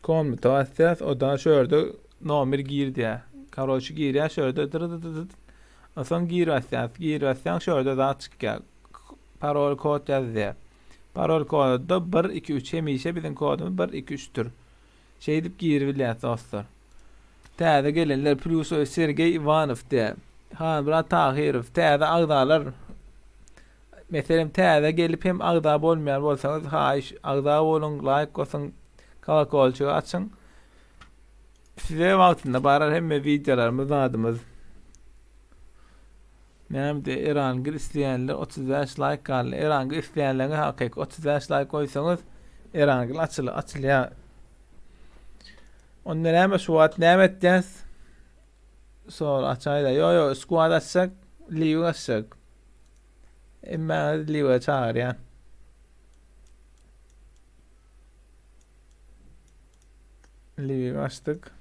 Komnata basýas. Oda şu ýerde nomer gir diýýär. Karoçi girýär şu ýerde dyr dyr dyr. Soň gir basýas. Gir basýaň şu ýerde zat çykýar. Parol kod ýaz diýýär. Parol kody da 1 2 3 hemişe biziň kodumyz 1 2 3-dür. Şeýdip giribilýäs dostlar. Täze gelenler plýusowy Sergeý Iwanow diýýär. Hanmyrat Tahyrow täze agzalar Meselem täze gelip hem agza bolmaýan bolsaňyz haýyş agza boluň laýk basyň kolokolçygy açyň. Size wagtynda barar hemme wideolarymyz zadymyz. Näme Erangül isleýänler 35 laýk galdy. Erangül isleýänleriňiz hakyky 35 laýk goýsaňyz Erangül açyl açylýar. Onda näme şu wagt näme etýäs? Sor açaýda. Ýo ýo squad açsak, live açsak. Hemmäňizi live çagyrýan. Live açdyk.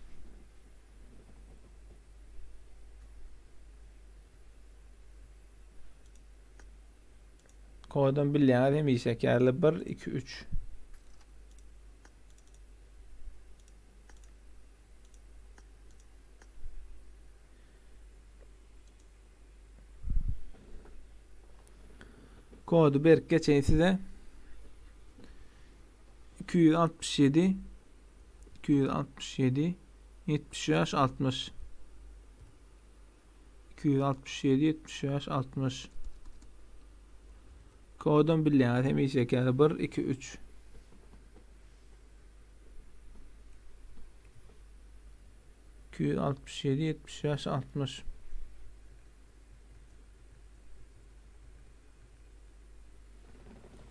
Kodam bilýäňiz hemişeki ýaly 1 2 3. Kody berip geçeýin size. 267 267 75 60 267 75 60 Kodam bilýäňiz hemişeki ýaly 1 2 3 267 75 60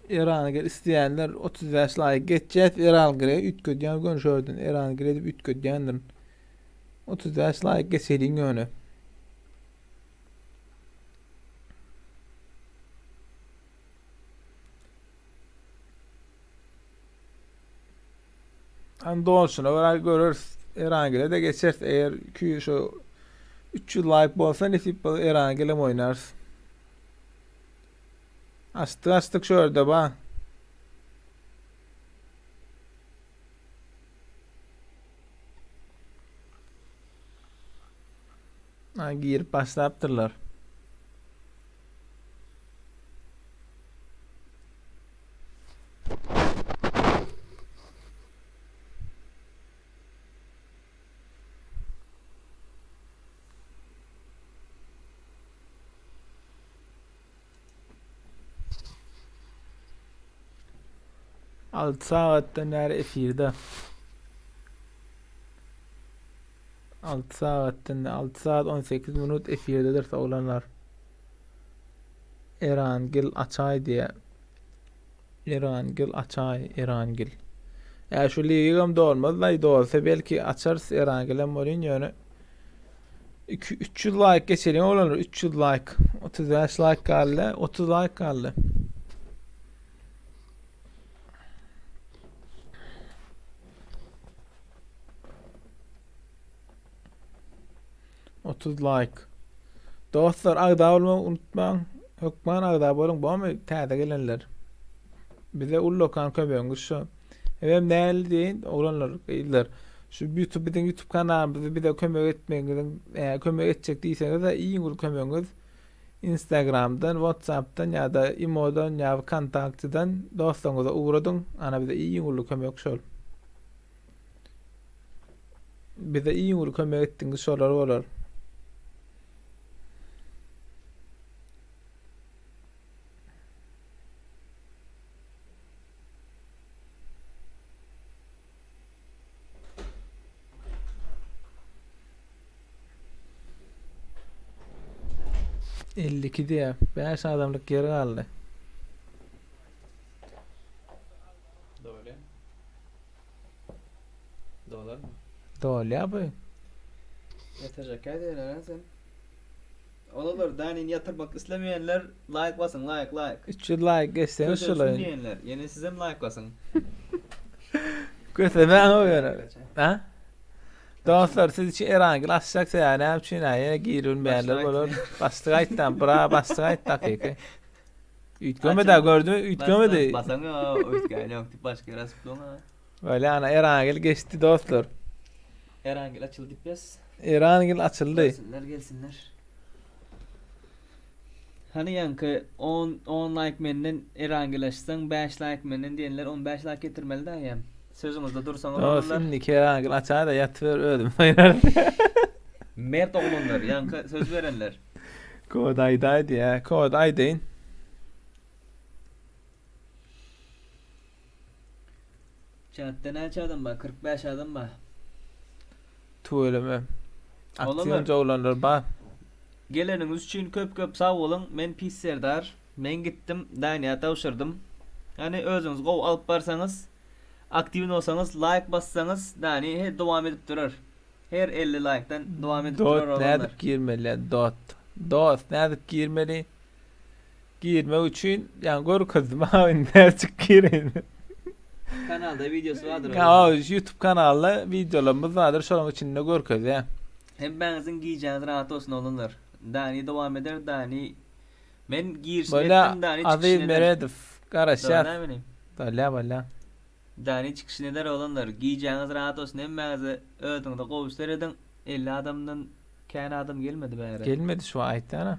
Erangel isleýänler 35 laýk geçýäs Erangele üýtgedýän göni şu ýerden Erangel edip üýtgedýändirin. 35 laýk geçeliň ýöne. Hani dolşuna görä göreris. Erangele de geçeris. Eger 200 şu 300 like bolsa nesip bolsa Erangelem oýnarys. Açdyk açdyk şu ýerde ba. Ha, girip başlapdyrlar. Alty sagatdan bäri efirde. 6 sagatdan 6 saat 18 minut efirdedir oglanlar. Erangil açaý diýe. Erangil açaý, Erangil. Ä şu ligam dolmaz daý dolsa belki açarys Erangilem bolýan ýöne 2 300 like geçeliň oglanlar 300 like. 35 like galdy, 30 like galdy. 30 like. Dostlar agza bolmagy unutmaň. Hökman agza boluň bormy täze gelenler. Bize ullakan kömegiňiz şu. Hemem näli diýin oglanlar, gyzlar. Şu YouTube biziň YouTube kanalymyzy bize kömek etmegiňiziň, e, kömek etjek diýseňiz de iň uly kömegiňiz Instagramdan, WhatsAppdan ýa-da Imodan ýa Kontaktiden dostlaryňyza ugradyň. Ana bize iň uly kömek şol. Bize iň uly kömek etdiňiz şolar bolar. 52 diýä. 5 adamlyk ýer galdy.
Doly. Dolar mı?
Dolýa bu.
Ýatyrjak diýerler sen. Olar Danin ýatyrmak islemeýänler like basyň like like.
300 like geçseňiz
Köşeşsin
şolar.
diýenler. Ýene sizem like basyň.
Kösemäň o ýöne. Ha? Dostlar siz üçin Erangil açjak sebäbi näme üçin ha ýene girilmeýänler bolar. Başlyk aýtdam, bra başlyk aýtdy hakyky. Üýtgemedi ha gördümi? Üýtgemedi.
Basaň üýtgän ýok diýip başga ýere asyp durň ha.
Öyle ana Erangil geçdi dostlar.
Erangil açyldy diýip ýaz.
Erangil açyldy.
Gelsinler gelsinler. Hany ýaňky 10 10 like menden Erangil açsaň 5 like menden diýenler 15 like getirmeli da ýa. Sözüňizde dursaňyz
Dost
oglanlar.
indiki Erangil açar da ýatyber özüm oýnaryn.
Mert oglanlar ýaňky söz berenler.
Kod aýdaý diýä. Kod aýdaýyn.
Chatda näçe adam bar? 45 adam bar.
Tüweleme.
Oglanlar.
Aktiwja oglanlar bar.
Geleniňiz üçin köp köp sag boluň. Men Pis Serdar. Men gitdim, Daniýa tabşyrdym. Ýani özüňizi gowy alyp barsaňyz, aktiwny bolsaňyz, laýk bassaňyz, Dani he dowam edip durar. Her 50 laýkdan dowam edip durar
Dot
oglanlar.
nädip girmeli? Dot. Dost nädip girmeli? Girmek üçin ýa görkezdim ha indi näçik gireýin.
Kanalda wideosy bardyr.
Ha, YouTube kanalda wideolarymyz bardyr, şonuň içinde görkezýär.
Hemmäňiziň gijäňiz rahat bolsun oglanlar. Dani dowam eder, Dani Men girişini
Bolýa
etdim, Dani
Aziz
çykyşyny eder.
Meredow garaşýas.
Dogry meni?
Bolýa bolýa.
Dani çykyşyny eder oglanlar. Gijäňiz rahat bolsun hemmäňize özüňize gowy serediň. 50 adamdan kän adam gelmedi bäri.
Gelmedi şu aýtýana.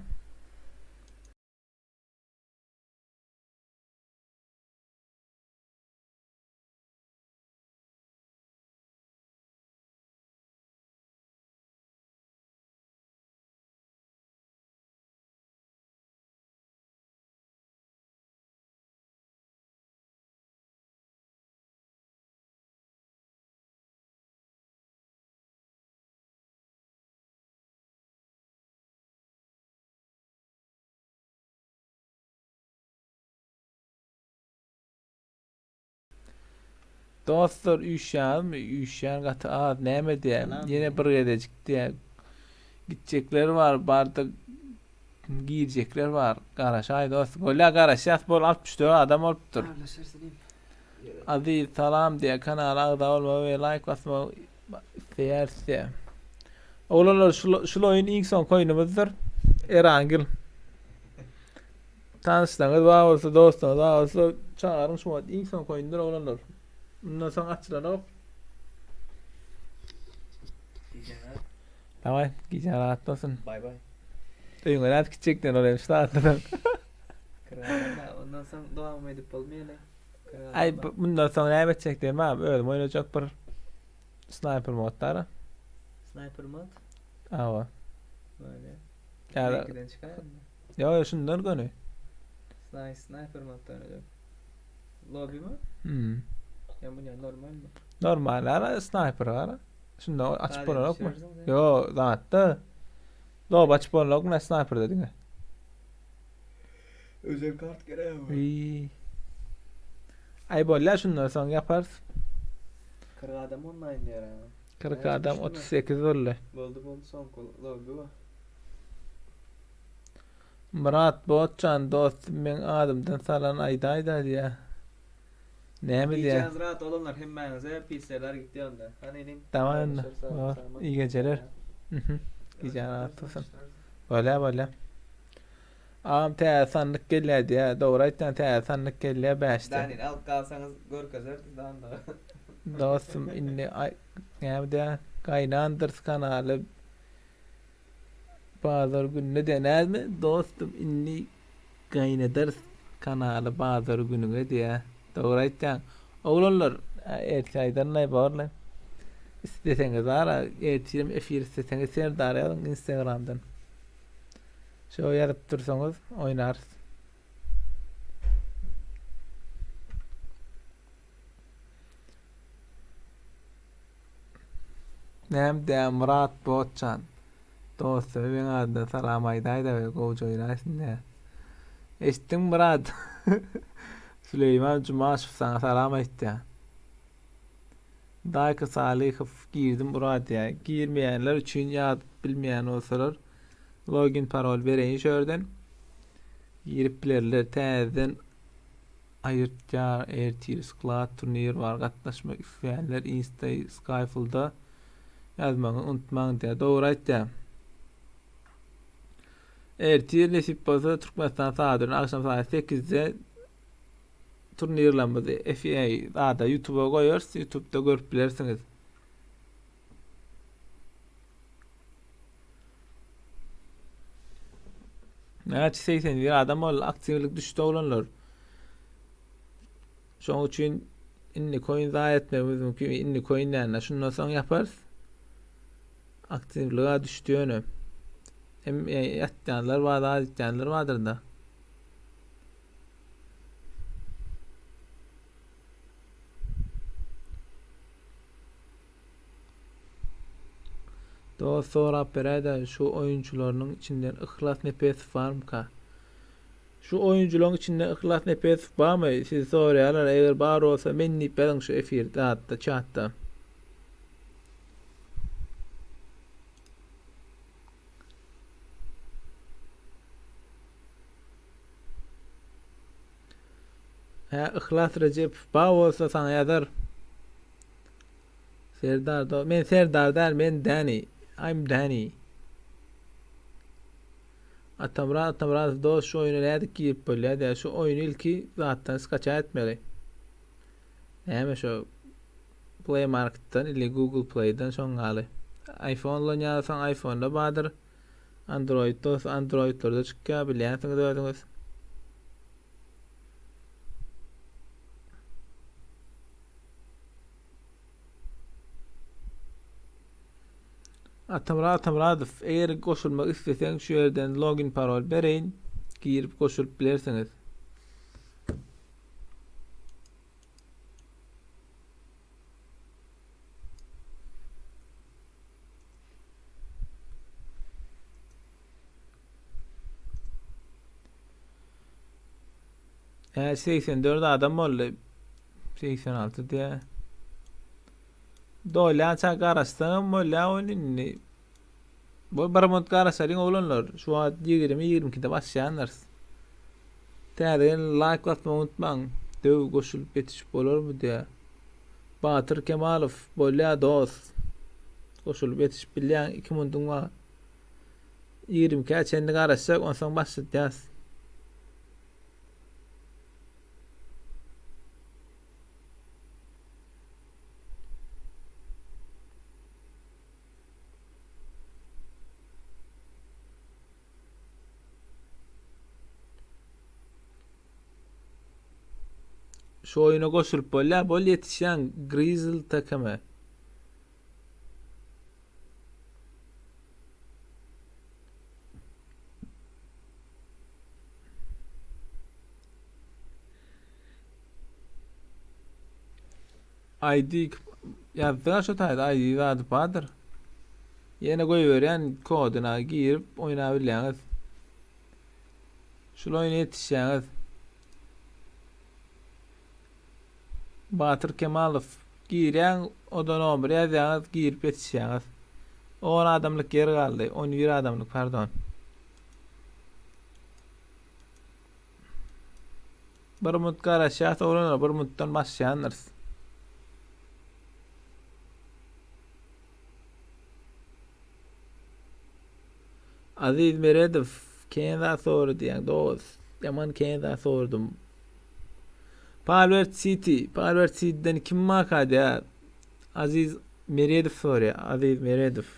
Dostlar üýşýäňizmi? Üýşýän gaty az. Näme diýä? Ýene bir gezejik diýä. Gitjekler bar, barda girjekler bar. Garaşaý dost. Bolýa garaşýas bol 64 adam bolupdyr. Aziz salam diýä kanala agza bolmagy we laýk basmagy isleýäris diýä. Oglanlar şul şul oýun iň soňky oýnumyzdyr. Erangil. Tanyşlaryňyz bar bolsa, dostlaryňyz bar bolsa çagyryň şu wagt iň soňky oýundyr oglanlar. Mundan soň açylanok. Daway, gijäň rahat bolsun.
Bay bay.
Öýüňe nädip gitjekden ol hem şu saatdan soň.
Ondan soň dowam edip bolmaýar.
Aý bundan soň näme etjek diýme abi, özüm oýnajak bir sniper mod bar.
Sniper mod?
Awa.
Böyle.
Ýa-da
Ikiden çykaýarmy?
Ýok, ýok, şundan göni.
Sniper, sniper modda oýnajak. Lobby mi?
Hmm.
Ýa bu ne normal mi?
Normal ara sniper ara. Şunda açyp bolanokmy? Ýok, zatda. Lob açyp bolanokmy sniperde diňe.
Özel kart gerek.
Wiý. Aý bolýa şundan soň ýaparys.
40 adam onlaýn diýer ha.
40 adam 38 boldy.
Boldy boldy soňky lobby bu.
Myrat botjan dostum meň adymdan salan aýdaýda diýä. Näme diýä?
Gijäňiz rahat oglanlar hemmäňize pisseler gitdi onda. Hany inim.
Tamam indi. Bor. Iyi geceler. Mhm. Gijäň rahat bolsun. Bolýa bolýa. Agam täze sandyk gelýä diýä. Dogry aýtýaň täze sandyk gelýä bäşde.
Danil alyp galsaňyz görkezerdi sandygy.
Dostum indi näme diýä? Gaýnandyrys kanaly Bazar gününe denermi dostum indi gaýnadarys kanaly bazar günüňe diýä dogry aýtýaň oglanlar ertir aýdanlaý borly isleseňiz ara ertirem efir isleseňiz Serdar ýazyň instagramdan şo ýazyp dursaňyz oýnarys. Näme dä Myrat botjan. Dostuma meň adymdan salam aýdaýda we gowja oýnaýsyn dä. Eşitdiňmi Myrat? Süleýman Jumaşow saňa salam aýtýa. Daýka Salyhow girdim ura diýä. Girmeýänler üçin ýazyp bilmeýän bolsalar login parol bereýin şu ýerden. Girip bilerler täzeden Aýyrtýar ertir sklad turnir bar gatnaşmak isleýänler insta skyflda ýazmagy unutmaň diýýär dogry aýtýar ertir nesip bolsa Türkmenistan sagady bilen agşam sagat 8-de turnirlerimizi FA zada YouTube'a goýarys YouTube'da görüp bilersiňiz. Näçe 81 adam boldy. Aktiwlik düşdi oglanlar. Şoň üçin indi coin zaýa etmegimiz mümkin. Indi coin näme? Şundan soň ýaparys. Aktiwlige düşdi ýöne. Hem e, ýatýanlar bar, zat etýänler bardyr da. Dost sorap beräýdä şu oýunçylarynyň içinden Yhlas Nepesow barmyka? Şu oýunçylaryň içinde Yhlas Nepesow barmy? Sizi soraýarlar eger bar bolsa men diýip ýazyň şu efirde zatda çatda. Hä Yhlas Rejepow bar bolsa saňa ýazar. Serdar do men Serdar däl men Dani. I'm Dani. Atamyrat Atamyradow dost şu oýuna nädip girip bolýar diýýär. Şu oýny ilki zatdan skaçat etmeli. Näme şu Play Marketden ili Google Play'den şoň ýaly. iPhone ulanýan bolsaň iPhone'da bardyr. Android bolsa Androidlerde çykýar bilýänsiňiz özüňiz. Atamyrat Atamyradow eger goşulmak isleseň şu ýerden login parol bereýin girip goşulyp bilersiňiz. Hä 84 adam boldy. 86 diýä. Dolýança garaşsaňam bolýar ol indi. Bu bir minut garaşalyň oglanlar. Şu wagt 20 22-de başlaýandyrys. Täzeden laýk basmagy unutmaň. Döw goşulyp ýetişip bolarmy diýýär. Batyr Kemalow bolýar dost. Goşulyp ýetişip bilýäň 2 minutyň bar. 22-ä çenli garaşjak onsoň başlatýas. Şu oýuna goşulyp bolýar, bol ýetişýän Grizzle takeme. ID ýazdyga şu taýda ID zady bardyr. Ýene goýberýän kodyna girip oýnabilýäňiz. Şul oýuna ýetişýäňiz. Batyr Kemalow girýäň oda nomer ýazýaňyz girip ýetişýäňiz. 10 adamlyk ýer galdy. 11 adamlyk pardon. Bir mut garaşýas oglanlar bir mutdan başlaýandyrys. Aziz Meredow kän zat sordy diýýäň dost. Ýaman kän zat sordum. Palwert City, Palwert City'den kim maka diýýär? Aziz Meredow sorýar. Aziz Meredow.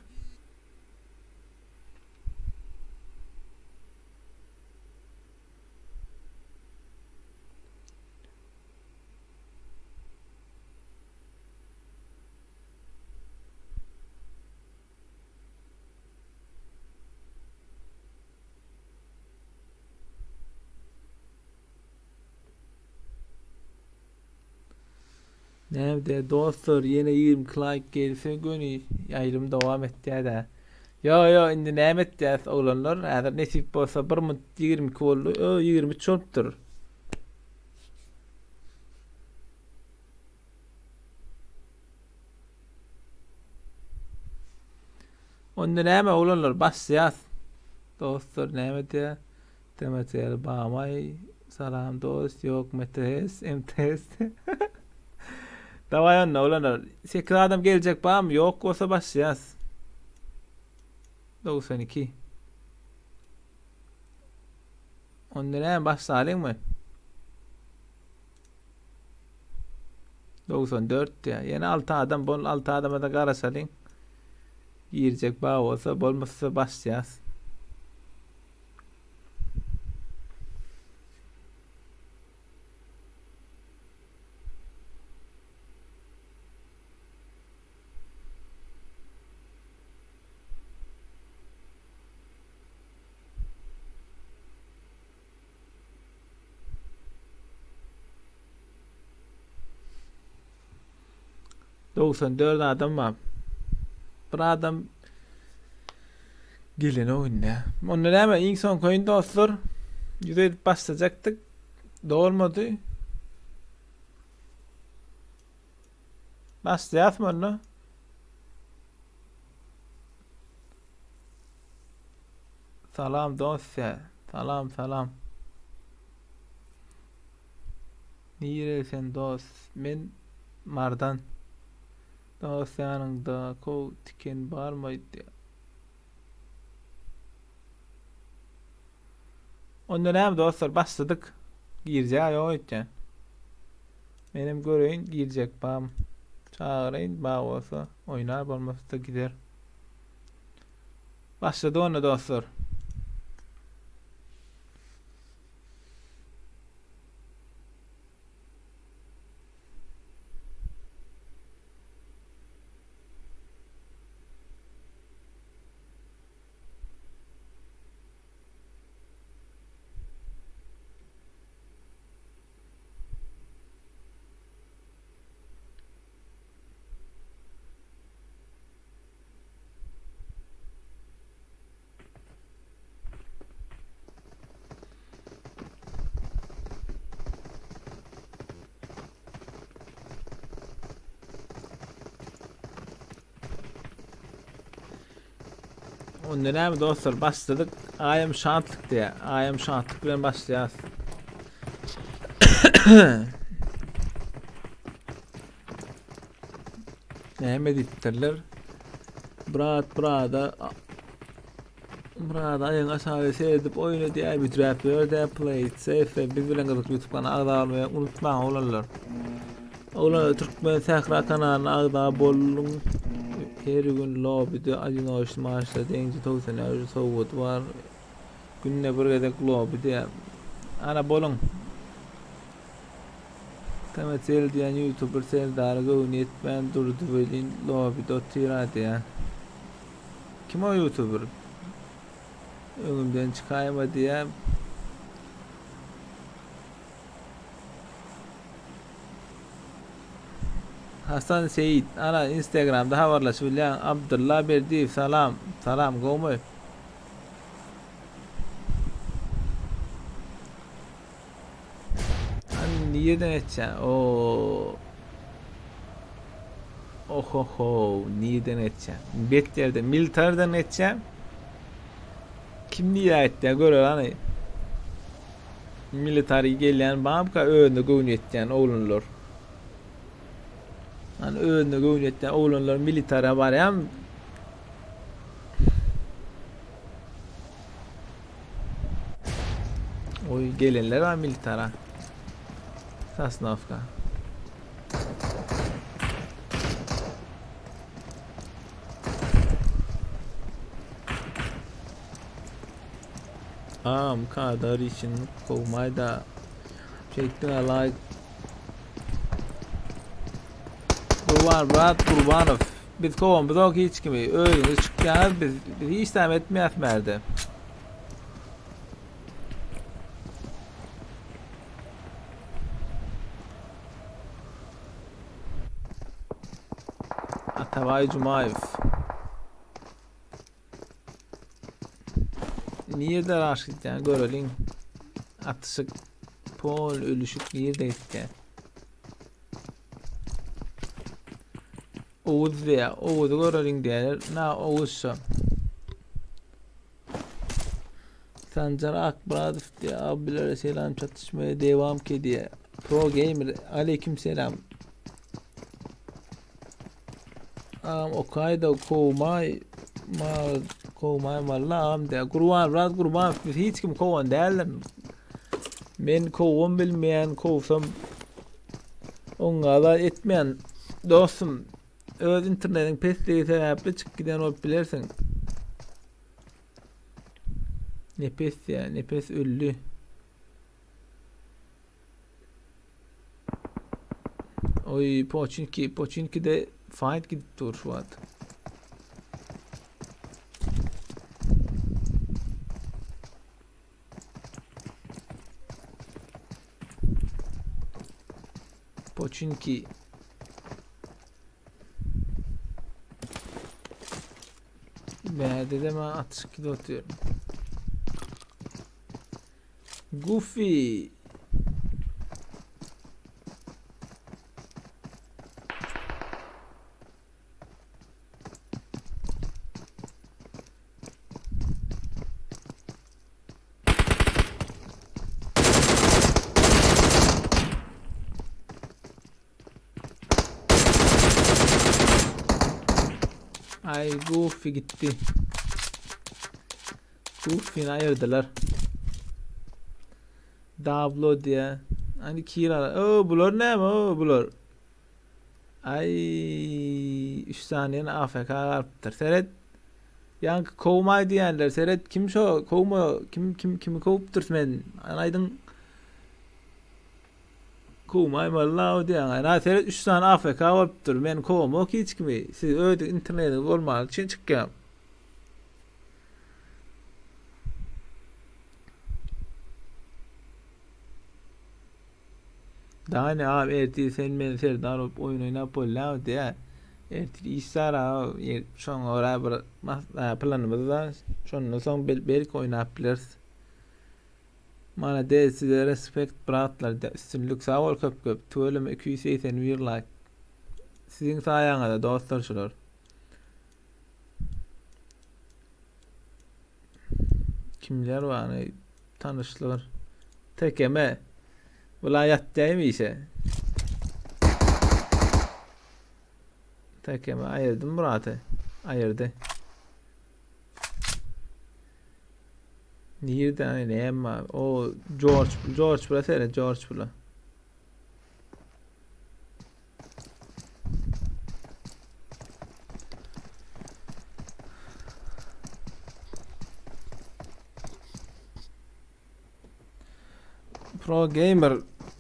Näme dostlar ýene 22 like gelse göni ýaýlym dowam etýär-dä. Ýo ýo indi näme etýäs oglanlar häzir nesip bolsa 1 minut 22 boldy. Ö 23 bolupdyr. Onda näme oglanlar başlaýas. Dostlar näme diýä? TMTL bamay salam dost ýok MTS MTS. Daway onda oglanlar 8 adam geljek bamy ýok bolsa başlaýas. 92. Onda näme başlalyňmy? 94 diýýär. Ýene 6 adam bol, 6 adama da garaşalyň. Girjek bar bolsa, bolmasa başlaýas. 94 adam bar. Bir adam gelenok indi. Onda näme iň soňky oýun dostlar. Ýüze edip başlajakdyk. Dolmady. Başlaýasmy onda? Salam dostya. Salam salam. Nireli sen dost? Men Mardan. Dost ýanyňda kow tiken barmy diýýär. Onda näme dostlar başladyk. Girjek ýok öýtýän. Menem göreýin girjek bam. Çagyraýyn bar bolsa oýnar bolmasa gider. Başladyk onda dostlar. Onda näme dostlar başladyk. I am şatlyk diýä. I am şatlyk bilen başlaýas. Näme diýipdirler? Brat brada Brada aýaň aşagy seredip oýun edýär, büdräp ýör-dä play it safe biz bilen gyzykly YouTube kanaly agza bolmagy unutmaň oglanlar. Oglanlar Türkmen Sähra kanalyna agza boluň. Her gün lobbyde odinoçny maçda deňji 90 sowgady bar. Günde bir gezek lobby diýär. Ana boluň. Tmcell diýen youtuber Serdara göwni ýetmän durdy welin lobbyde otyra diýä. Kim o youtuber? Öňümden çykaýma diýä. Hasan Seýit ana instagramda habarlaşyp bilýäň Abdylla Berdiýew salam salam gowmy. Hani nireden etýän? Oo. Ohoho, nireden etýän? Bet ýerde, militarden etýän. Kim nirä etýän görer hany. Military gelýän babka özüne göwni ýetýän oglanlar. Hani özüne göwni ýetýän oglanlar militara barýan. Oý gelenler var militara. Sasnowka. Am kadar için kovmayda çektin like. Kurban Murat Kurbanow. Biz kowamyzok hiç kimi. Özüňiz çykýaňyz biz biz hiç zat etmeýäs märde. Atabaý Jumaýew. Nirede raş gitýän göreliň. Atyşyk pol ölüşik nirede gitýän. Oguz diýä, Oguzy göreliň diýýärler. Na Oguz şo. Sanjar Akmyradow diýä, abilere selam çatyşmaya devam ki diýä. Pro Gamer aleyküm selam. Am okayda kowmay ma kowmay malla am diýä. Gurban Murat Gurbanow biz hiç kim kowan däldir. Men kowam bilmeýän kowsam Oňa-da etmeýän dostum öz internetiň pesligi sebäpli çykyp giden bolup bilersiň. Nepes diýä, Nepes öldi. Oý, Poçinki, Poçinkide fight gidip dur şu wagt. Poçinki. Bäde de ben atyşyk gidip oturuyorum. Goofy. Ay Goofy gitti. Goofy'ni ayırdılar. Dablo diye. Hani Kira. Oo bular ne o bular. Ay 3 saniýeni AFK galypdyr. Seret. Ýaňky kowmaý diýenler seret kim şo kowma kim kim kimi kowupdyr men. Aýdyň. Kowmaý walla diýen. Ana seret 3 sany AFK bolupdyr. Men kowamok hiç kimi. Siz öz internetiňiz bolmany üçin çykýan. Dani abi ertir sen men Serdar bolup oýun oýnap bolýamy diýä. Ertir iş bar abi. Şoňa görä bir planymyz bar. Şondan soň belki oýnap bileris. Malades size respekt bratlar üstünlik sag bol köp köp tüweleme 281 like. Siziň saýaňyzda dostlar şular. Kimler bar tanyşlar. Tekeme. Bula ýatýaýmy işe? Tekeme aýyrdym Muraty. Aýyrdy. Nirde aý näme? O George George bula seret George bula. Pro Gamer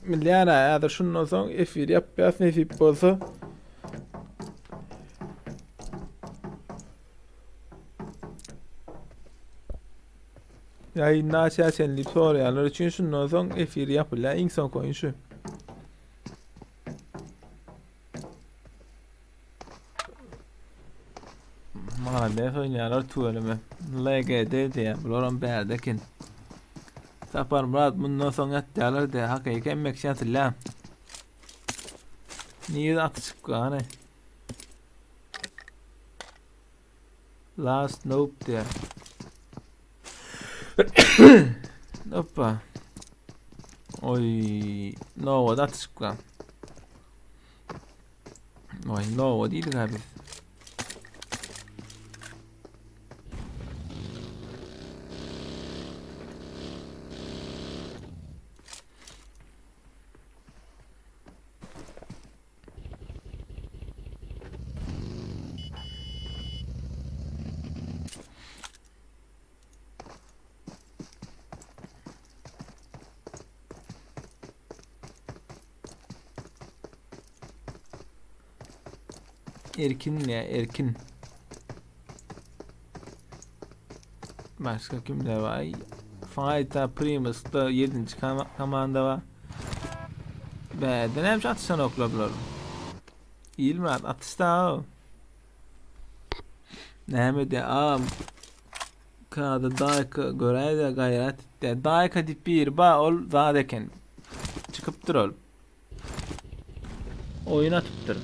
milýana häzir şundan soň efir ýapýas nesip bolsa. Ýaýyn naçä çenli diýip soraýanlar üçin şundan soň efir ýapylýar. Iň soňky oýun şu. Malades oýnaýarlar tüweleme. LGD diýýär. Bularam bärde eken. Saparmyrat mundan soň ýatýarlar diýýär. Hakyky emmek ýatylýar. Nirede aty çykdy hany? Last nope diýýär. Hoppa. Oý, Nowada atyşyp Oý, Nova diýdik ha biz. Erkin ne Erkin. Başga kimler var? Fayta Primus'da 7. komanda var. Bärden hem atışan okla bular. Ilmät atışda. Näme de am. Kada daýka göräýde gaýrat etdi. Daýka diýip biri ba ol zat eken. Çykypdyr ol. Oýun atypdyr.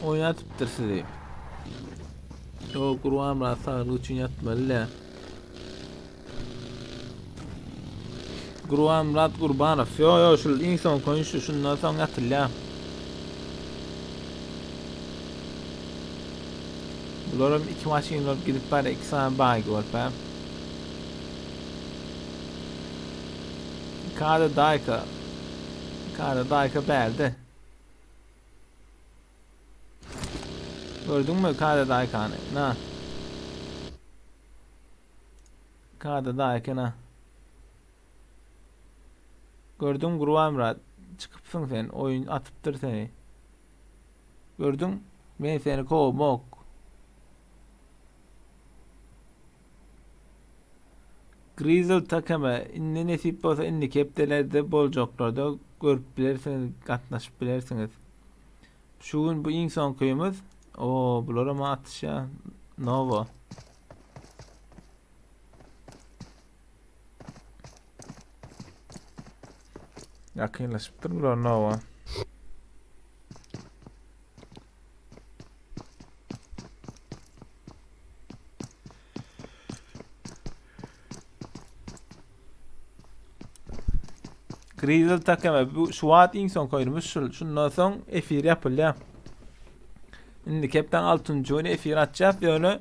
Oýun atypdyr sizi. Ýok, Gurbanmyrat saglyk üçin ýatmaly-dä. Gurbanmyrat Gurbanow. Ýo, ýo, şul iň soňky oýun şu, şundan soň ýatylýar. Bularam iki maşyn bolup gidip barýar, iki sany baýgy bolup, hä. Kada daýka. Kada daýka bärde. Gördüňmi Kada daýkany? Na. Kada daýka na. Gördüň Gurbanmyrat, çykypsyň sen, oýun atypdyr seni. Gördüň? Men seni kowamok. Grizzle takama indi nesip bolsa indiki hepdelerde boljaklarda görüp bilersiňiz, gatnaşyp bilersiňiz. Şu gün bu iň soňkymyz. O, bular hem atyşýar. Novo. Ýakynlaşypdyr bular Nova. Grizzle takama bu şu wagt iň soňky oýnumyz şul. Şundan soň efir ýapylýar. Indi kepden 6-njy güni efir açýas ýöne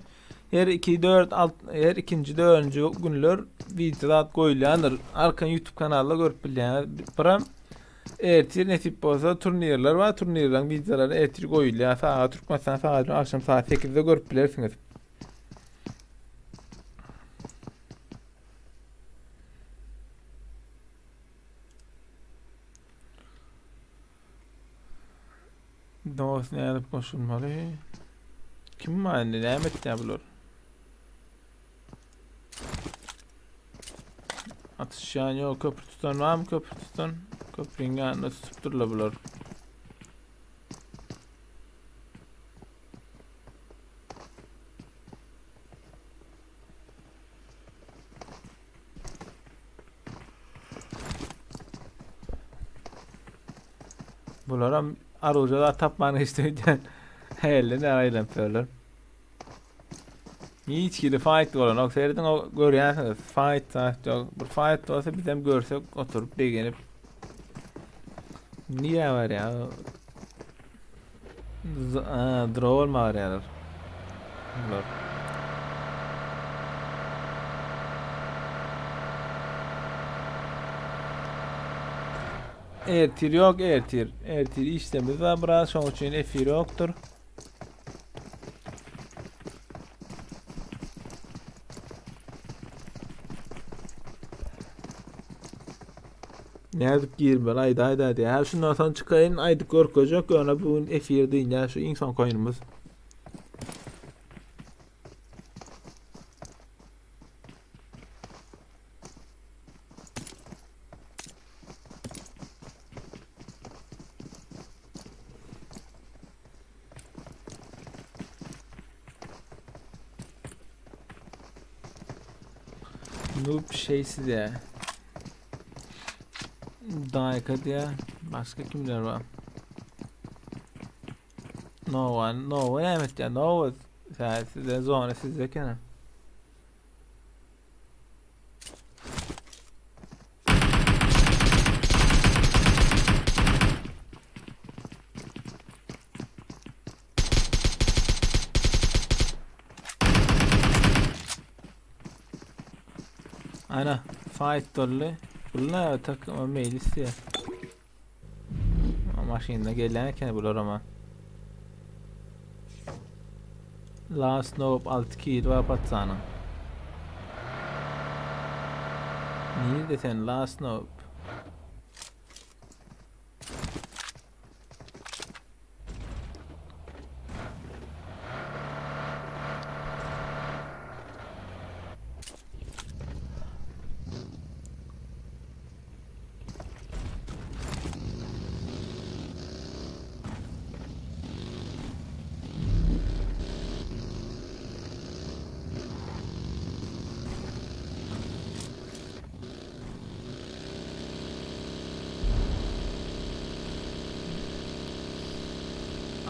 her 2 4 6 her ikinji dördünji günler wideo zat goýulýandyr. Arkan YouTube kanalda görüp bilýäňiz. Biram ertir nesip bolsa turnirler bar. Turnirleriň wideolary ertir goýulýar. Sagat Türkmenistan sagaty akşam saat 8-de görüp bilersiňiz. Dost nädip goşulmaly? Kim bar indi? Näme etýär bular? Atyşýan ýok, köprü tutan barmy? Köprü tutan. Köprüň ýanynda tutupdyrlar bular. Bularam aruja zat tapman geçdi öýdýän. Helle näre aýlanyp ýörler. Hiç hili fight bolanok. Serediň o görýänsiňiz. Fight zat ýok. Bir fight bolsa bizem görsek oturyp begenip. Niye var ya? Draw olma barýarlar. Bular. Ertir yok ertir. Ertir işlemiz var biraz şoň üçin efir yoktur. Nädip girmeli aýda aýda diýýär. Hä şundan soň çykaýyn aýdyp görkezjek ýöne bu gün efir dynýar şu iň soňky oýnumyz. Noob şeysi diye. Dayka diye. Başka kimler var? No one, no one evet ya no one. Sen size zona sizde kenan. Ana fight dolly. Bunlar takım meclisi ya. Maşinda gelen eken bular ama. Last Nope 6 kill var patsanyň. Nirde sen Last Nope?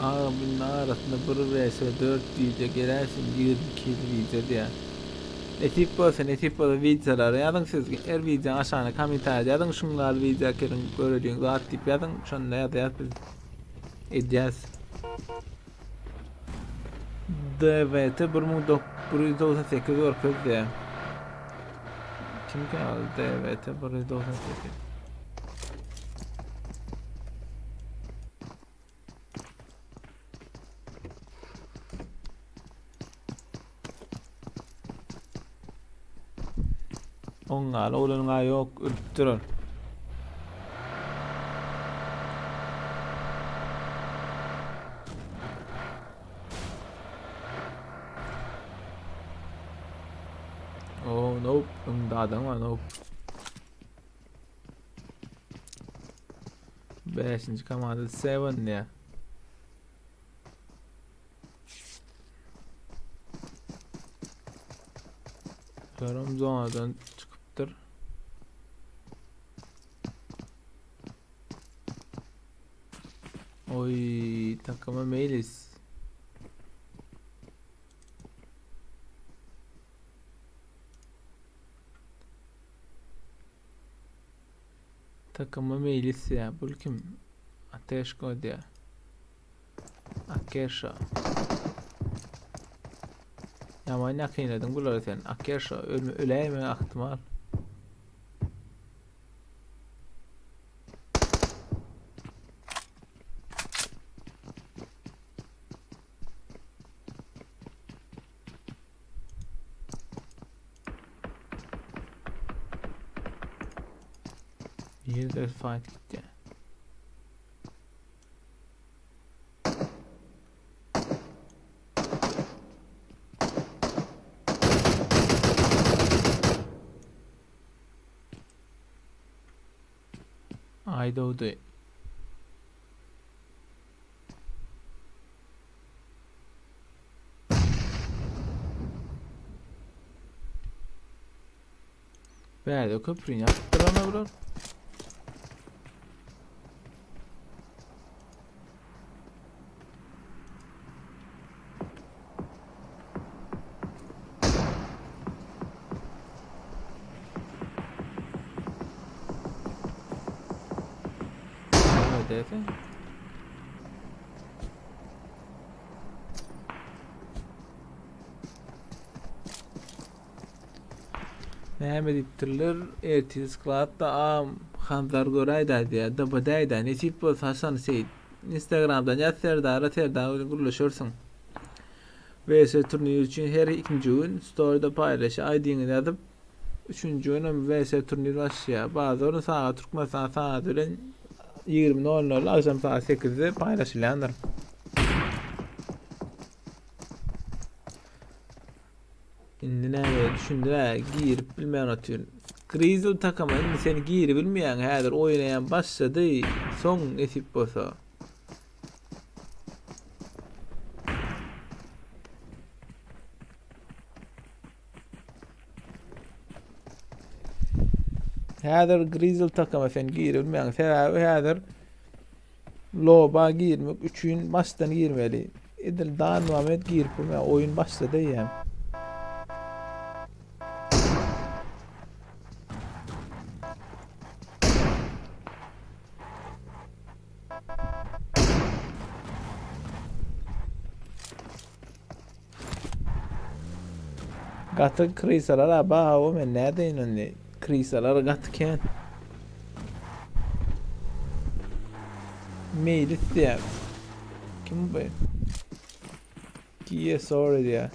Agam arasynda bir vs 4 wideo gelersin 22 wideo diýýär. Nesip bolsa nesip bolsa wideolara ýazyň siz her wideoň aşagyna kommentariýa ýazyň şuňlar wideo keliň göreliň zat diýip ýazyň şonda ýazýas biz edýäs. DVT 1998 görkez diýýär. Kimkä ol DVT 198? Oňňaly oglan-a ýok, ölüpdir ol. Oh, nope. Öňde adam var, nope. Beşinji komanda Seven diýýär. Görüm zonadan çykypdyr. Oy takıma Melis. Takıma Melis ya. Bu kim? Ateşko diýýär. Akerşa. Ýaman ýakynladyň bulary sen. Akerşa ölme öläýme ahtimal. Nirede fight gitdi? Aýdogdy. Bärde köprüni ýapypdyr ana bular. LGD-si. Näme diýipdirler? Ertir skladda am Hanzar göräýdä diýýär. DBD-dä nesip bolsa Hasan Seýit. Instagramdan ýaz Serdara Serdar bilen gürleşersiň. VS turnir üçin her ikinji gün storyda paýlaşýar. ID-ňizi ýazyp üçünji günem VS turnir başlaýar. Bazar güni sagat Türkmenistan sagady bilen 20 nol nol agşam sagat 8-de paýlaşylýandyr. Indi näme düşündir-ä girip bilmän otyryn. Grizzly takama indi sen giribilmeýäň häzir oýnaýan başlady soň nesip bolsa. Häzir Grizzly takama sen giribilmeýäň sebäbi häzir Loba girmek üçin başdan girmeli. Edil Dan Muhammed girip bilmeýär. Oýun başlady eýýäm. Gaty krisalar a ba men nädeýin indi. Krisalar gaty kän. Meýlis diýýär. Kim bu? Kia sorry diýýär.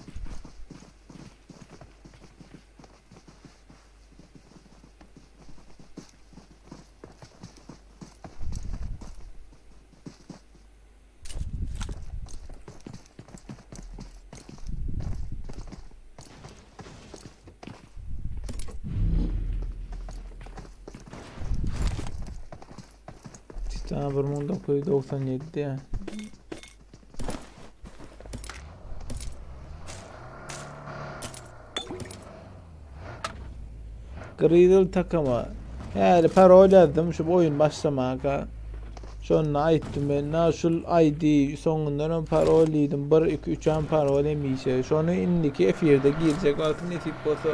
Titan 1997 diýýär. Grizzle takama. Häli parol ýazdym şu oýun başlamaka. Şonda aýtdym men na şul ID soňundan hem parol diýdim. 1 2 3 hem parol hemişe. Şony indiki efirde girjek wagty nesip bolsa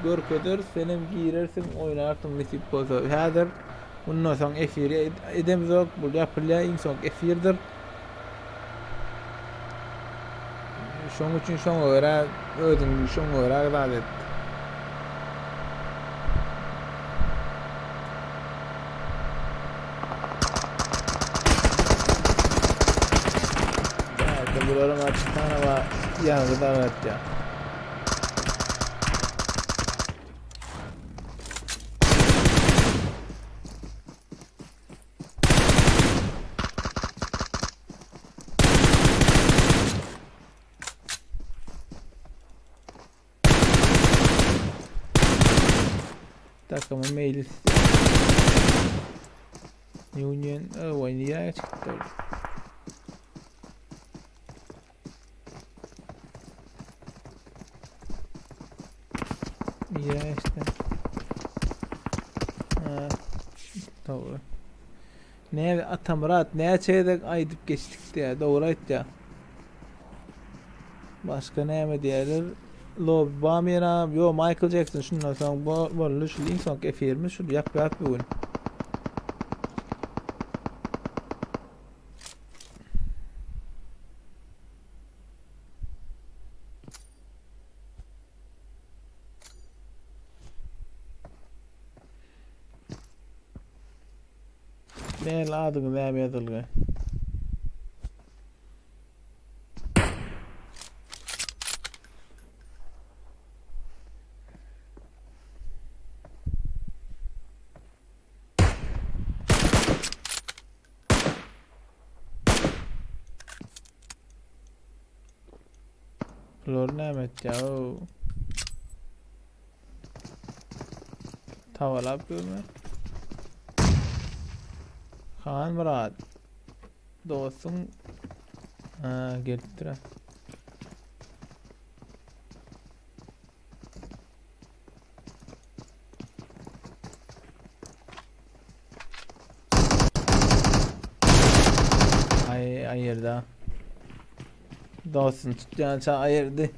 görkezer. Senem girersiň oýnarsyň nesip bolsa. Häzir mundan soň efiri edemzok. Bu ýapylýar iň soňky efirdir. Şoň üçin şoňa görä özüň şoňa görä zat et. Belki bularyň açyk tanawa ýazgy daratýar. Takımı meclis Union oýnaýar çykdy. Ya işte. Ha, dogry. Ne Atamyrat näçe gezek aýdyp geçdik diýä, dogry aýtýa. Başga näme diýerler? Lobby Bamira, yo Michael Jackson şundan soň boldy, şu iň soňky efirimiz şu ýapýas bu gün. Näl adyňyz näme ýazylgy? Bular näme etýär? Tavalap görme. Han Murat. Dostuň ha gelipdir. ha. Ay ayırdı ha. Dostun tutýan ça ayırdy.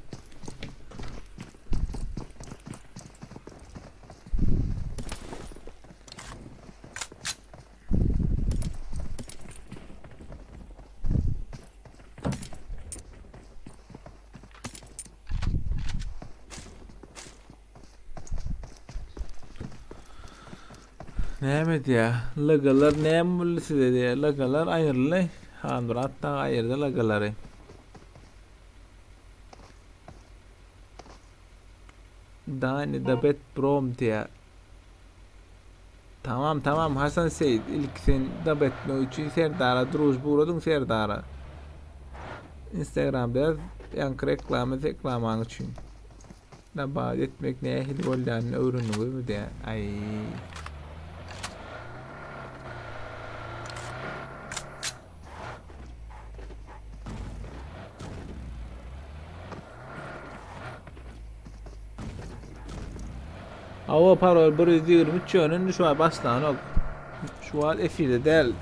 Näme diýýär? Lagalar näme boldy size diýýär. Lagalar aýryldy. Hanmyrat dagy aýyrdy lagalary. Dani da bet brom diýýär. Tamam tamam Hasan Seýit ilki sen dab etmek üçin Serdara družba ugradyň Serdara. Instagramda ýaz ýaňky reklama reklamaň üçin. Nabat etmek nähili bolýanyny öwrendiňizmi diýýär. Aý. Hawa parol 123 ýöne indi şu wagt başlanok. Şu wagt efirde däl.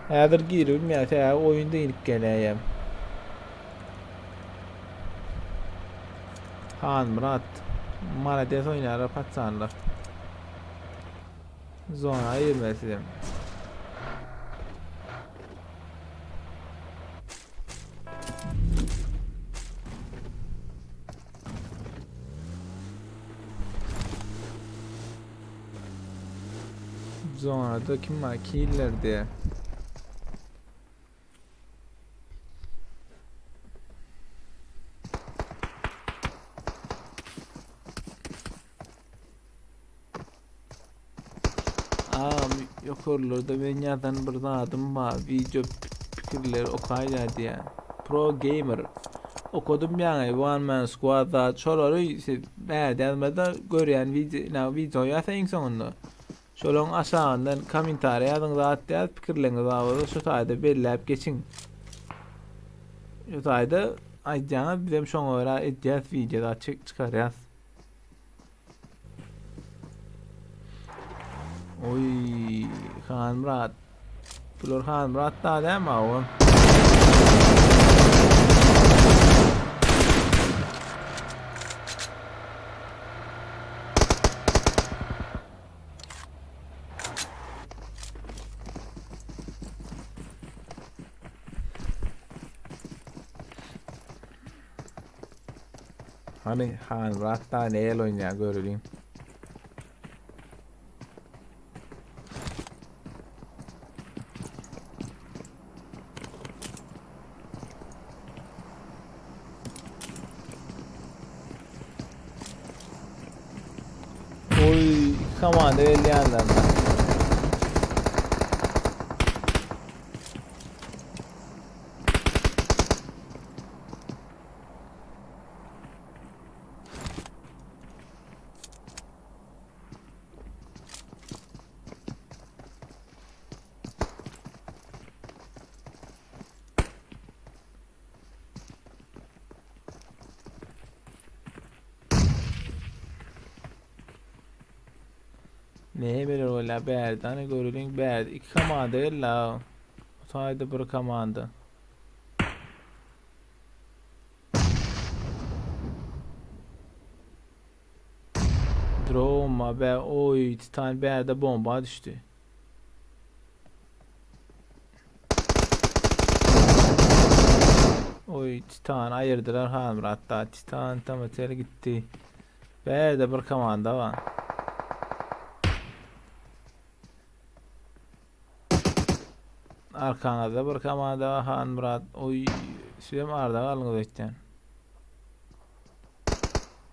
Häzir girip bilmeýän sebäbi oýunda inip gelýär. Hanmyrat. Malades oýnarlar paçanlar. Zona girmeli sizem. Zonada kim var? Killer diye. Agam ýokarlarda men ýazan bir zadym bar wideo pikirleri okaýlar diýýän. Pro gamer. Okadym ýaňy one man squad zat şolary siz bärde ýazmada görýän wideo na wideo ýazsa iň soňunda. Şolaryň aşagyndan kommentariýa ýazyň zat ýaz pikirleriňiz bar bolsa şu taýda belläp geçiň. Şu taýda aýdýaňyz bizem şoňa görä edýäs wideo zat çek çykarýas. Oy, Hanmyrat. Bular Hanmyrat da dämi awa? Hany Hanmyrat da näl oýnaýar göreliň. Oy, komanda gelýänlerine. Ne bilir ola bärde hani göreliň bärde iki komanda geldi ha. Bu taýda bir komanda. Droma be oý titan bärde bomba düşdi. Oý titan aýyrdylar Hanmyratda titan tamatel gitdi. Bärde bir komanda bar. Arkaňyzda bir komanda bar Hanmyrat. Oý sizem arda galdyňyz öýtýän.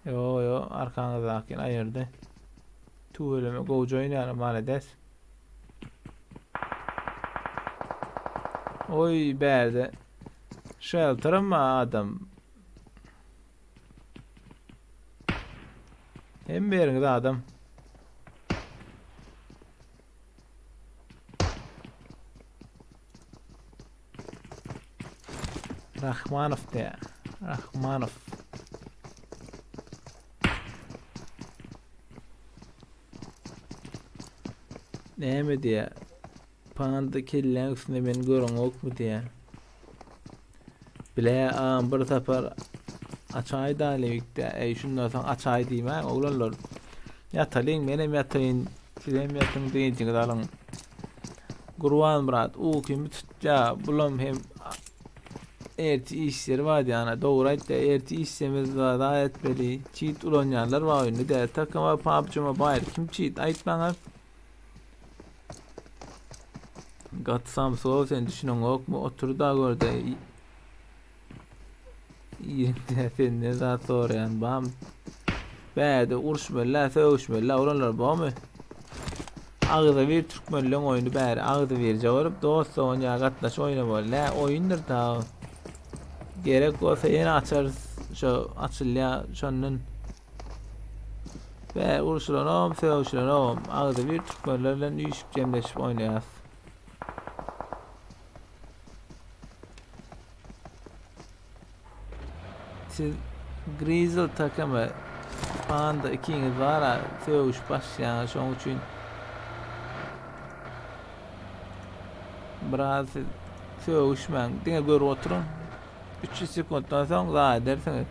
Yo yo arkaňyzdakyny aýyrdy. Tüweleme gowja oýnaýar malades. Oý bärde shelterim bar adam. Hem beriňiz adam. Rahmanow diýä. Rahmanow. Näme diýä? Panda kelläň üstünde meni göreňokmy diýä. Bile agam bir sapar açaý dalewikde. Eý şundan soň açaý diýmäň oglanlar. Ýatalyň menem ýataýyn. Siz hem ýatyň dynjyňyzy alyň. Gurbanmyrat ukymy tutýa bulam hem erti işleri bar diýýär. Dogry aýtýar erti işlemez zat etmeli. Çit ulanýanlar bar oýunda däl. Takama PUBG Mobile kim çit aýt maňa. Gaty samsygow sen düşüneňokmy otur da görde Ýeňde sen ne zat soraýan bam. Bärde uruşmaly sögüşmeli oglanlar bormy? Agzy bir türkmenleň oýny bäri agzy birje bolup dost dogan ýa gatnaşyp oýnamaly nä oýundyr ta. Gerek bolsa ýene açarys şo açylýa şondan. Bäri uruşylanogam sögüşilenogam agzy bir türkmenler bilen üýşüp jemleşip oýnaýas. Siz Grizzle takamy Panda ikiňiz bara sögüşip başlaýaňyz şoň üçin biraz siz sögüşmäň diňe görüp oturyň 300 sekuntdan soň zaýa edersiňiz.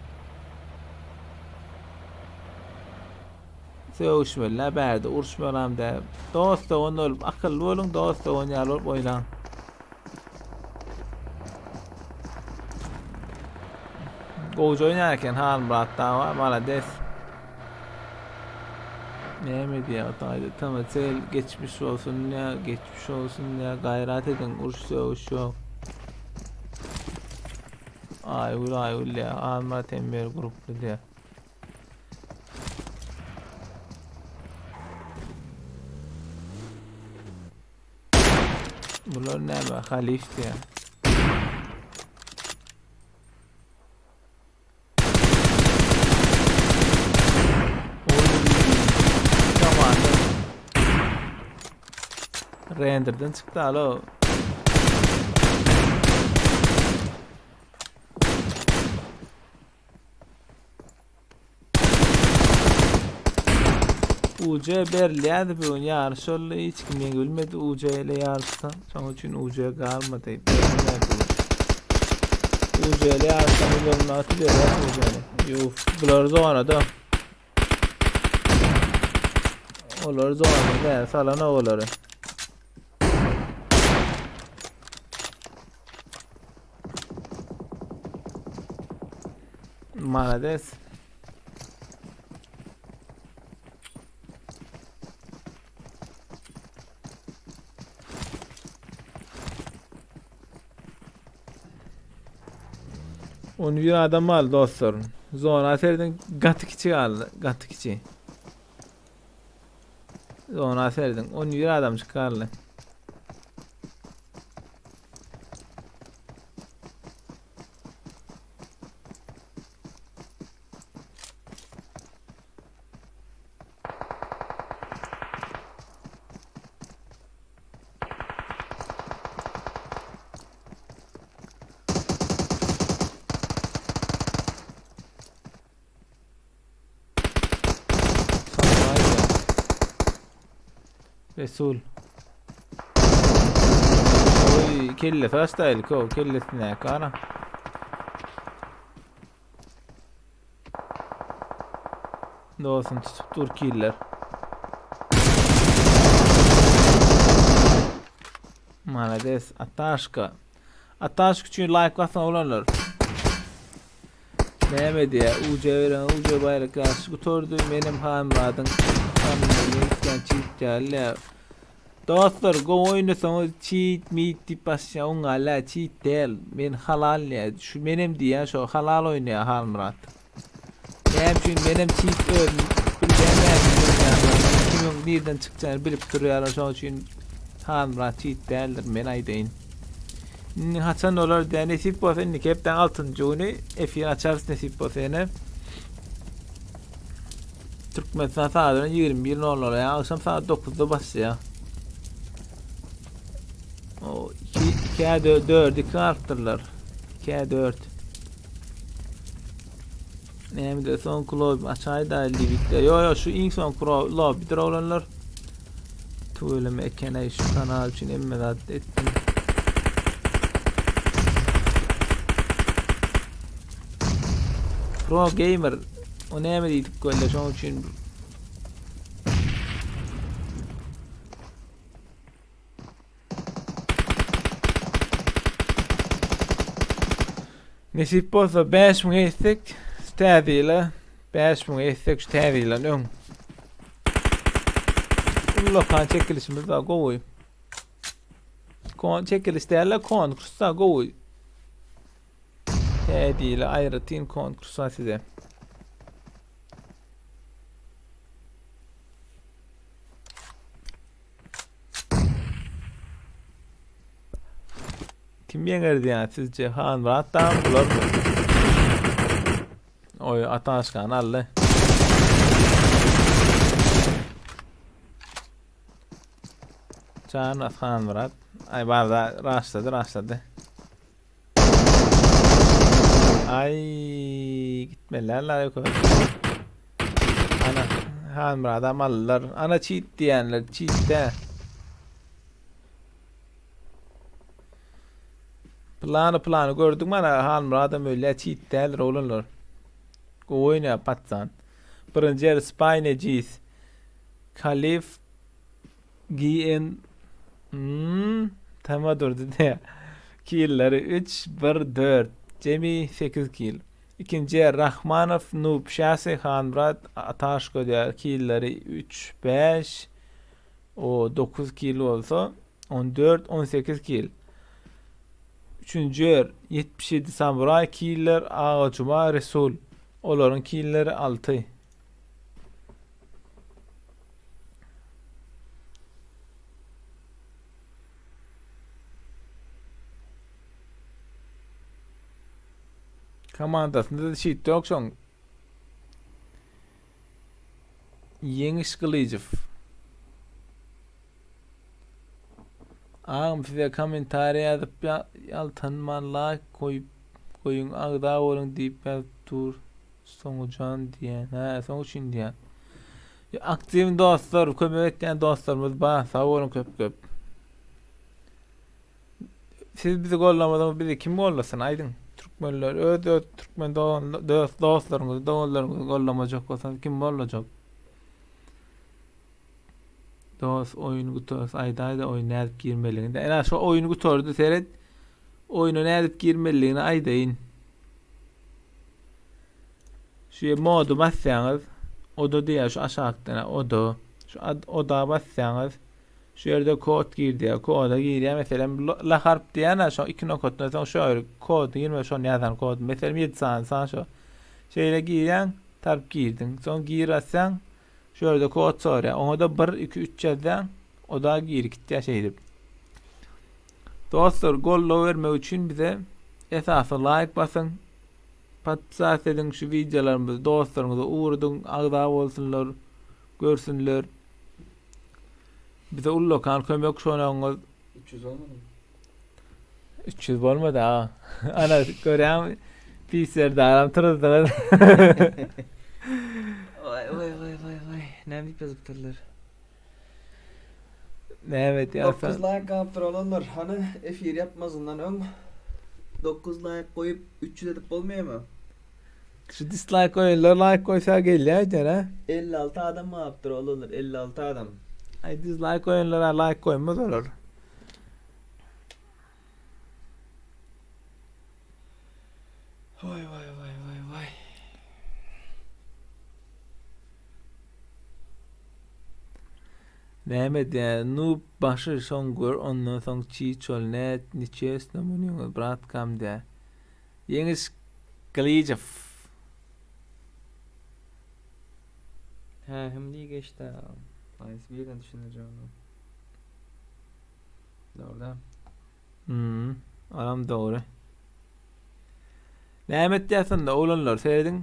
Sögüşmeli bärde uruşmalam däl. Dost dogan bolup akylly boluň dost dogan ýaly bolup oýnaň. Gowja oýnar eken Halmyrat dawa malades. Näme diýýär otaýda TMCL geçmiş bolsun ýa geçmiş bolsun ýa gaýrat ediň uruş sögüş ýok. Aýgül Aýgül diýýär Halmyrat hem bir gruply diýýär. Bular näme? Halif diýýär. Renderden çykdy alo. UC berilýärdi bu gün ýaryş boldy hiç kim ýeňilmedi UC ile ýaryşda şonuň üçin UC galmady berilmedi UC ile ýaryşda milyon aty berýär UC-ni Ýuf bular zonada Olar zonada däl salan olary Malades. On bir adam aldy dostlar. Zona serden gaty kiçi galdy. Gaty kiçi. Zona serden 11 adam galdy. Resul. Oy kelle saç da ilk o kellesine kara. Dostum tutup dur killer. Malades Ataşka. Ataşka üçin like basın olanlar. Näme diýýär? UJ beren UJ baýrak ýaryşy gutardy. Menem Halmyradyň Halmyradyň ýetýän çiýt däldi. Dostlar, gowy oýnasaňyz çiýt miýt diýip başlaýan oňa çiýt däl. Men halal diýýär. Şu menem diýýän şo halal oýnaýar Halmyrat. Näme üçin menem çiýt özüm bilýän näme oýnaýandygyny, kimiň nirden çykjagyny bilip durýarlar. Şonuň üçin Halmyrat çiýt däldir, men aýdaýyn. Indi haçan bolar diýä nesip bolsa indiki hepdäň 6-njy güni efir açarys nesip bolsa ýene. Türkmenistan sagadyna 21:00 ýa agşam sagat 9-da başlaýar. O 2 2 4 2 galypdyrlar. 2 4. Näme de soňky lobby açaý da Livikde. Yo yo şu iň soňky lobbydir oglanlar. Tüweleme ekeneý şu kanal üçin hemme zat etdim. Pro Gamer o näme diýdik gölle şoň üçin Nesip bolsa 5000 etsek täze ýyla 5000 etsek şu täze ýyldan öň. Ullakan çekilişimiz bar gowy. Kon çekiliş däl-de konkurs da gowy. Hediyeli aýratyn konkurs bar size. Kim ýeňer diýýän sizce? Hanmyrat dagmy bularmy? Oý, Ataşkany aldy. Can Hanmyrat. Ay barda raşladı raşladı. Ay gitmeliler yukarı. Ana Hanmyrat adam aldylar. Ana cheat diýenler cheat de. Plany plany gördük mana Hanmyradam ölýär cheat däldir oglanlar. Gowy oýnaýar patsan. Birinji ýer Spy Nejis. Kalif GN Hmm, tama durdy diýä. Killeri 3 1 4 jemi 8 kil. Ikinji ýer Rahmanow Noob Şäsi Hanmyrat Ataşko diýär. Killeri 3 5 O 9 kil bolsa 14 18 kil. Üçünji ýer 77 Samuray killer Agajuma Resul. Olaryň killeri 6. Komandasynda da şit ýok şoň. Ýeňiş Gylyjow. Agam size kommentariýa ýazyp ýaltanman laýk goýup goýuň agza boluň diýip ýazyp dur soňujan diýen. Hä soň üçin diýen. Aktiw dostlar kömek etýän dostlarymyz bar sag boluň köp köp. Siz bizi gollamasaňyz bizi kim gollasyn aýdyň. Türkmenler öz öz türkmen dogan dostlaryňyzy doganlaryňyzy gollamajak bolsaňyz kim gollajak? Dos oýun gutarsa aýdaýda oýun nädip girmeliligini. Ena şu oýun gutardy seret. Oýuna nädip girmeliligini aýdaýyn. Şu ýer modu basýaňyz. Oda diýýär şu aşakdan oda. Şu oda basýaňyz. Şu ýerde kod gir diýýär. Koda girýär. Meselem, la harp diýýän, şo iki nokatdan soň şu ýer kody girme, şony ýazan kod. Meselem, 7 sany san şo. Şeýle girýäň, tarp girdiň. Soň gir basýaň, şu ýerde kod soraýar. Oňa da 1 2 3 ýazýaň, o da girip gitýär şeýdip. Dostlar, goldaw bermek üçin bize esasy laýk basyň. Podpisat ediň şu wideolarymyzy dostlaryňyza ugradyň, agza bolsunlar, görsünler. Bize ullakan kömek şonagyňyz.
300 bolmadymy?
300 bolmady aga. Ana görýäňmi? Pis serdaram turuzdyňyz.
Oý oý oý oý oý. Näme diýip ýazypdyrlar?
Näme
9 laýk galypdyr oglanlar. Hany efir ýapmazyndan öň 9 laýk goýup 300 edip bolmaýarmy?
Şu dislike goýanlar laýk goýsa gelýär öýdýän hä?
56 adam galypdyr oglanlar 56 adam.
Aý dislike goýanlara laýk goýmaz olar.
Waý waý waý waý waý.
Näme edýär noob başy soň gör ondan soň çiçol nä niçesno munyňyz bratkam dä. Ýeňiş Gylyjow.
Hä hem diý geçdi. Haýsy birine düşündirjek onu. Dogry da.
Hmm, olam dogry. Näme etýäsinde oglanlar serediň.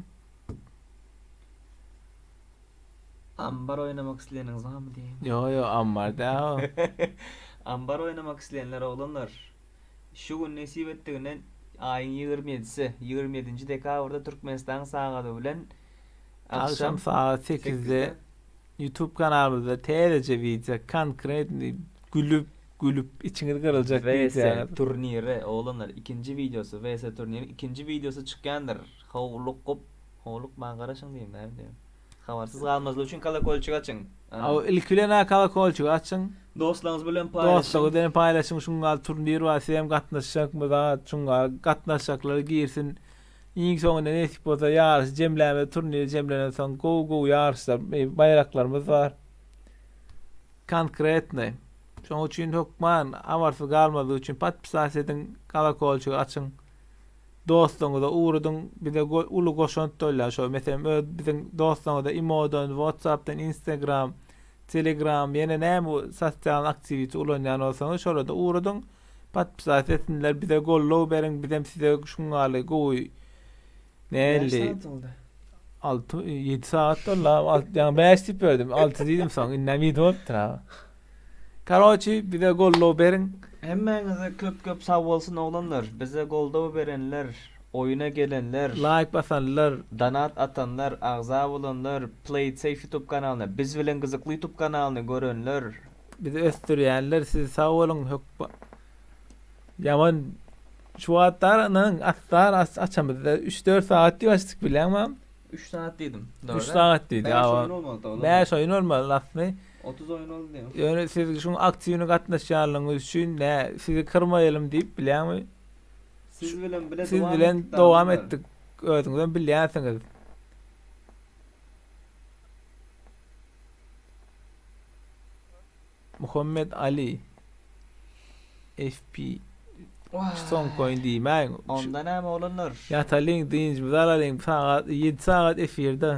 Ambar oýnamak isleýäniňiz barmy diýen.
Ýo ýo ammar dä o.
Ambar oýnamak isleýänler oglanlar. Şu gün nesip etdiginden aýyň 27-si, 27-nji dekabrda Türkmenistanyň sagady bilen
Agşam sagat 8-de YouTube kanalymyzda täzeje wideo konkretny gülüp gülüp içiňiz gyryljak
VS
wideo.
turniri oglanlar ikinji wideosy VS turniri ikinji wideosy çykýandyr. Howlugyp howlukman garaşyň diýeyim näme diýeyim. Habarsyz galmazlyk üçin kolokolçik açyň.
Aw ilki bilen ha kolokolçik açyň.
Dostlaryňyz bilen paýlaşyň.
Dostlaryňyz bilen paýlaşyň şuňa turnir bar siz hem gatnaşjakmy zat şuňa gatnaşjaklar girsin. Iň soňunda nesip bolsa ýaryşy jemläme turnir jemlenen soň gowy gowy ýaryşlar baýraklarymyz bar. Konkretny. Şonuň üçin hökman habarsyz galmazlyk üçin podpisasiýa ediň, kolokolçigi açyň. Dostlaryňyza ugradyň, bize uly goşant bolýar şo. Meselem, öz biziň dostlaryňyza imodan, whatsappdan, instagram, telegram, ýene näme sosial aktiwiti ulanýan bolsaňyz şolarda ugradyň. Podpisasiýa etsinler, bize goldaw beriň, bizem size şuň ýaly gowy näli 6 7 sagat boldy, ýa 5 diýip berdim, 6 diýdim soň, indem 7 bolupdyr ha. Karoçi bize goldaw beriň.
Hemmäňize köp köp sag bolsun oglanlar bize goldaw berenler oýuna gelenler.
Laýk basanlar.
Donat atanlar agza bolanlar Play it safe youtube kanalyna biz bilen gyzykly youtube kanalyny görenler.
Bizi ösdürýänler siz sag boluň hökman ýaman şu wagtlar ynaň aslar açamyzda üç dört sagat diýip açdyk bilýäňmi.
3 sagat diýdim.
3 sagat diýdi.
5 oýun bolmaly dogry.
5 oýun bolmaly asly.
30 oýun boldy diýdim.
Ýöne siz şuň aktiwny gatnaşýanlygyňyz üçin nä sizi kyrmaýalym diýip bilýäňmi?
Siz bilen bile
Siz bilen dowam etdik. Özüňizem bilýänsiňiz. Muhammet Ali FP Soňky oýun diýmäýiň.
Onda näme oglanlar?
Ýatalyň, dynjymyzy alalyň. Sagat 7 sagat efirde.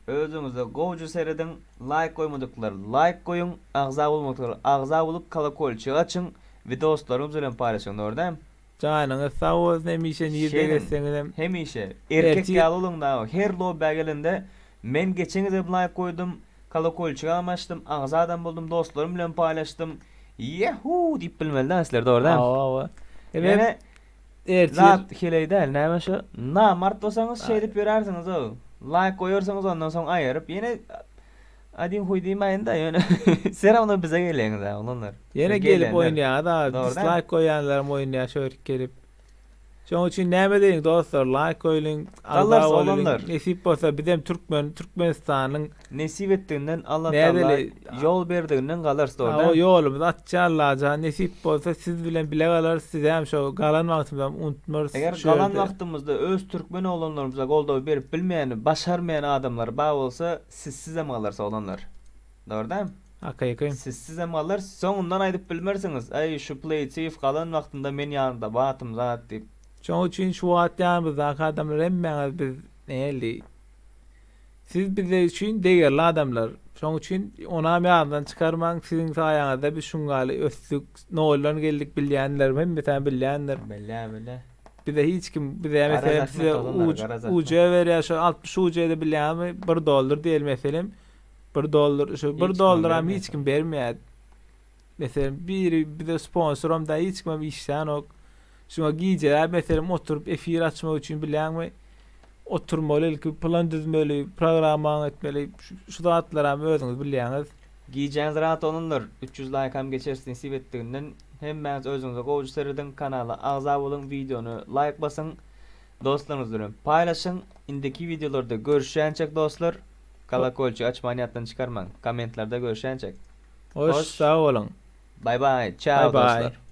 Özüňize gowja serediň, laýk goýmadyklar laýk goýuň, agza bolmadyklar agza bolup kolokolçigi açyň we dostlaryňyz bilen paýlaşyň dogry dämi?
Janyňyz sag bolsun hemişe nirde
Şeýdiň
gezseňizem.
hemişe erkek
Ertir
ýaly boluň dagy her lobbä gelende men geçen gezek laýk goýdum, kolokolçigam açdym, agzadam boldum, dostlarym bilen paýlaşdym. Ýehuu diýip bilmeli däl sizler dogry dälmi?
Hawa hawa. Hemem
Ýöne
ertir
zat heleý däl näme şo namart bolsaňyz şeýdip ýörärsiňiz-ow. Laýk goýarsyňyz ondan soň aýyryp ýene Aýdym huý diýmäýin-de ýöne все равно bize gelýäňiz-ä oglanlar.
Ýene gelip oýnaýaňyz a
Dogry däl.
dislike goýýanlaram oýnaýar şöýdüp gelip. Şoň üçin näme diýiň dostlar laýk goýulyň agza
Gallarys
bolalyň
oglanlar.
nesip bolsa bizem türkmen Türkmenistanyň
Nesip etdiginden Allah Tagala
nädeli
ýol berdiginden galarys dogry
o
däl.
ýolumyzy açýar Allajan nesip bolsa siz bilen bile galarys sizem şo galan wagtymyzam unutmarys
Eger
şu
galan
ýerde.
wagtymyzda öz türkmen oglanlarymyza goldaw berip bilmeýän başarmaýan adamlar bar bolsa Sizsizem galarys oglanlar. Dogry dämi?
Hakyky.
Sizsizem galarys. Soňundan aýdyp bilmersiňiz, Äý, şu Playtif galan wagtynda men ýanynda batym zat diýip.
Şoň üçin şu wagt ýanymyzdaky adamlar hemmäňiz biz nähili Siz bize üçin degerli adamlar. Şoň üçin onam ýadyndan çykarmaň siziň saýaňyzda biz şuňňaly ösdük, noldan geldik bilýänler hemmesem bilýändir.
Bilýä bilýä.
Bize hiç kim bize meselem size UC berýär şo 60 UC-de bilýäňizmi 1 dollar diýeli meselem 1 dollar şo 1 dollaram hiç kim bermeýär. Meselem biri bize sponsoram da hiç kimem işlänok. Şuňa gijeler meselem oturyp efir açmak üçin bilýäňmi oturmaly ilki plan düzmeli programmaňy etmeli şu zatlaram özüňiz bilýäňiz.
Gijäňiz rahat olanlar 300 laýkam geçeris nesip etdiginden Hemmäňiz özüňize gowja serediň kanala agza boluň wideony laýk basyň dostlaryňyz bilen paýlaşyň indiki wideolarda görüşýänçek dostlar kolokolçik açmany ýatdan çykarmaň kommentlarda görüşýänçek
Hoş sag boluň.
Bay bay çao
Bay bay.
dostlar.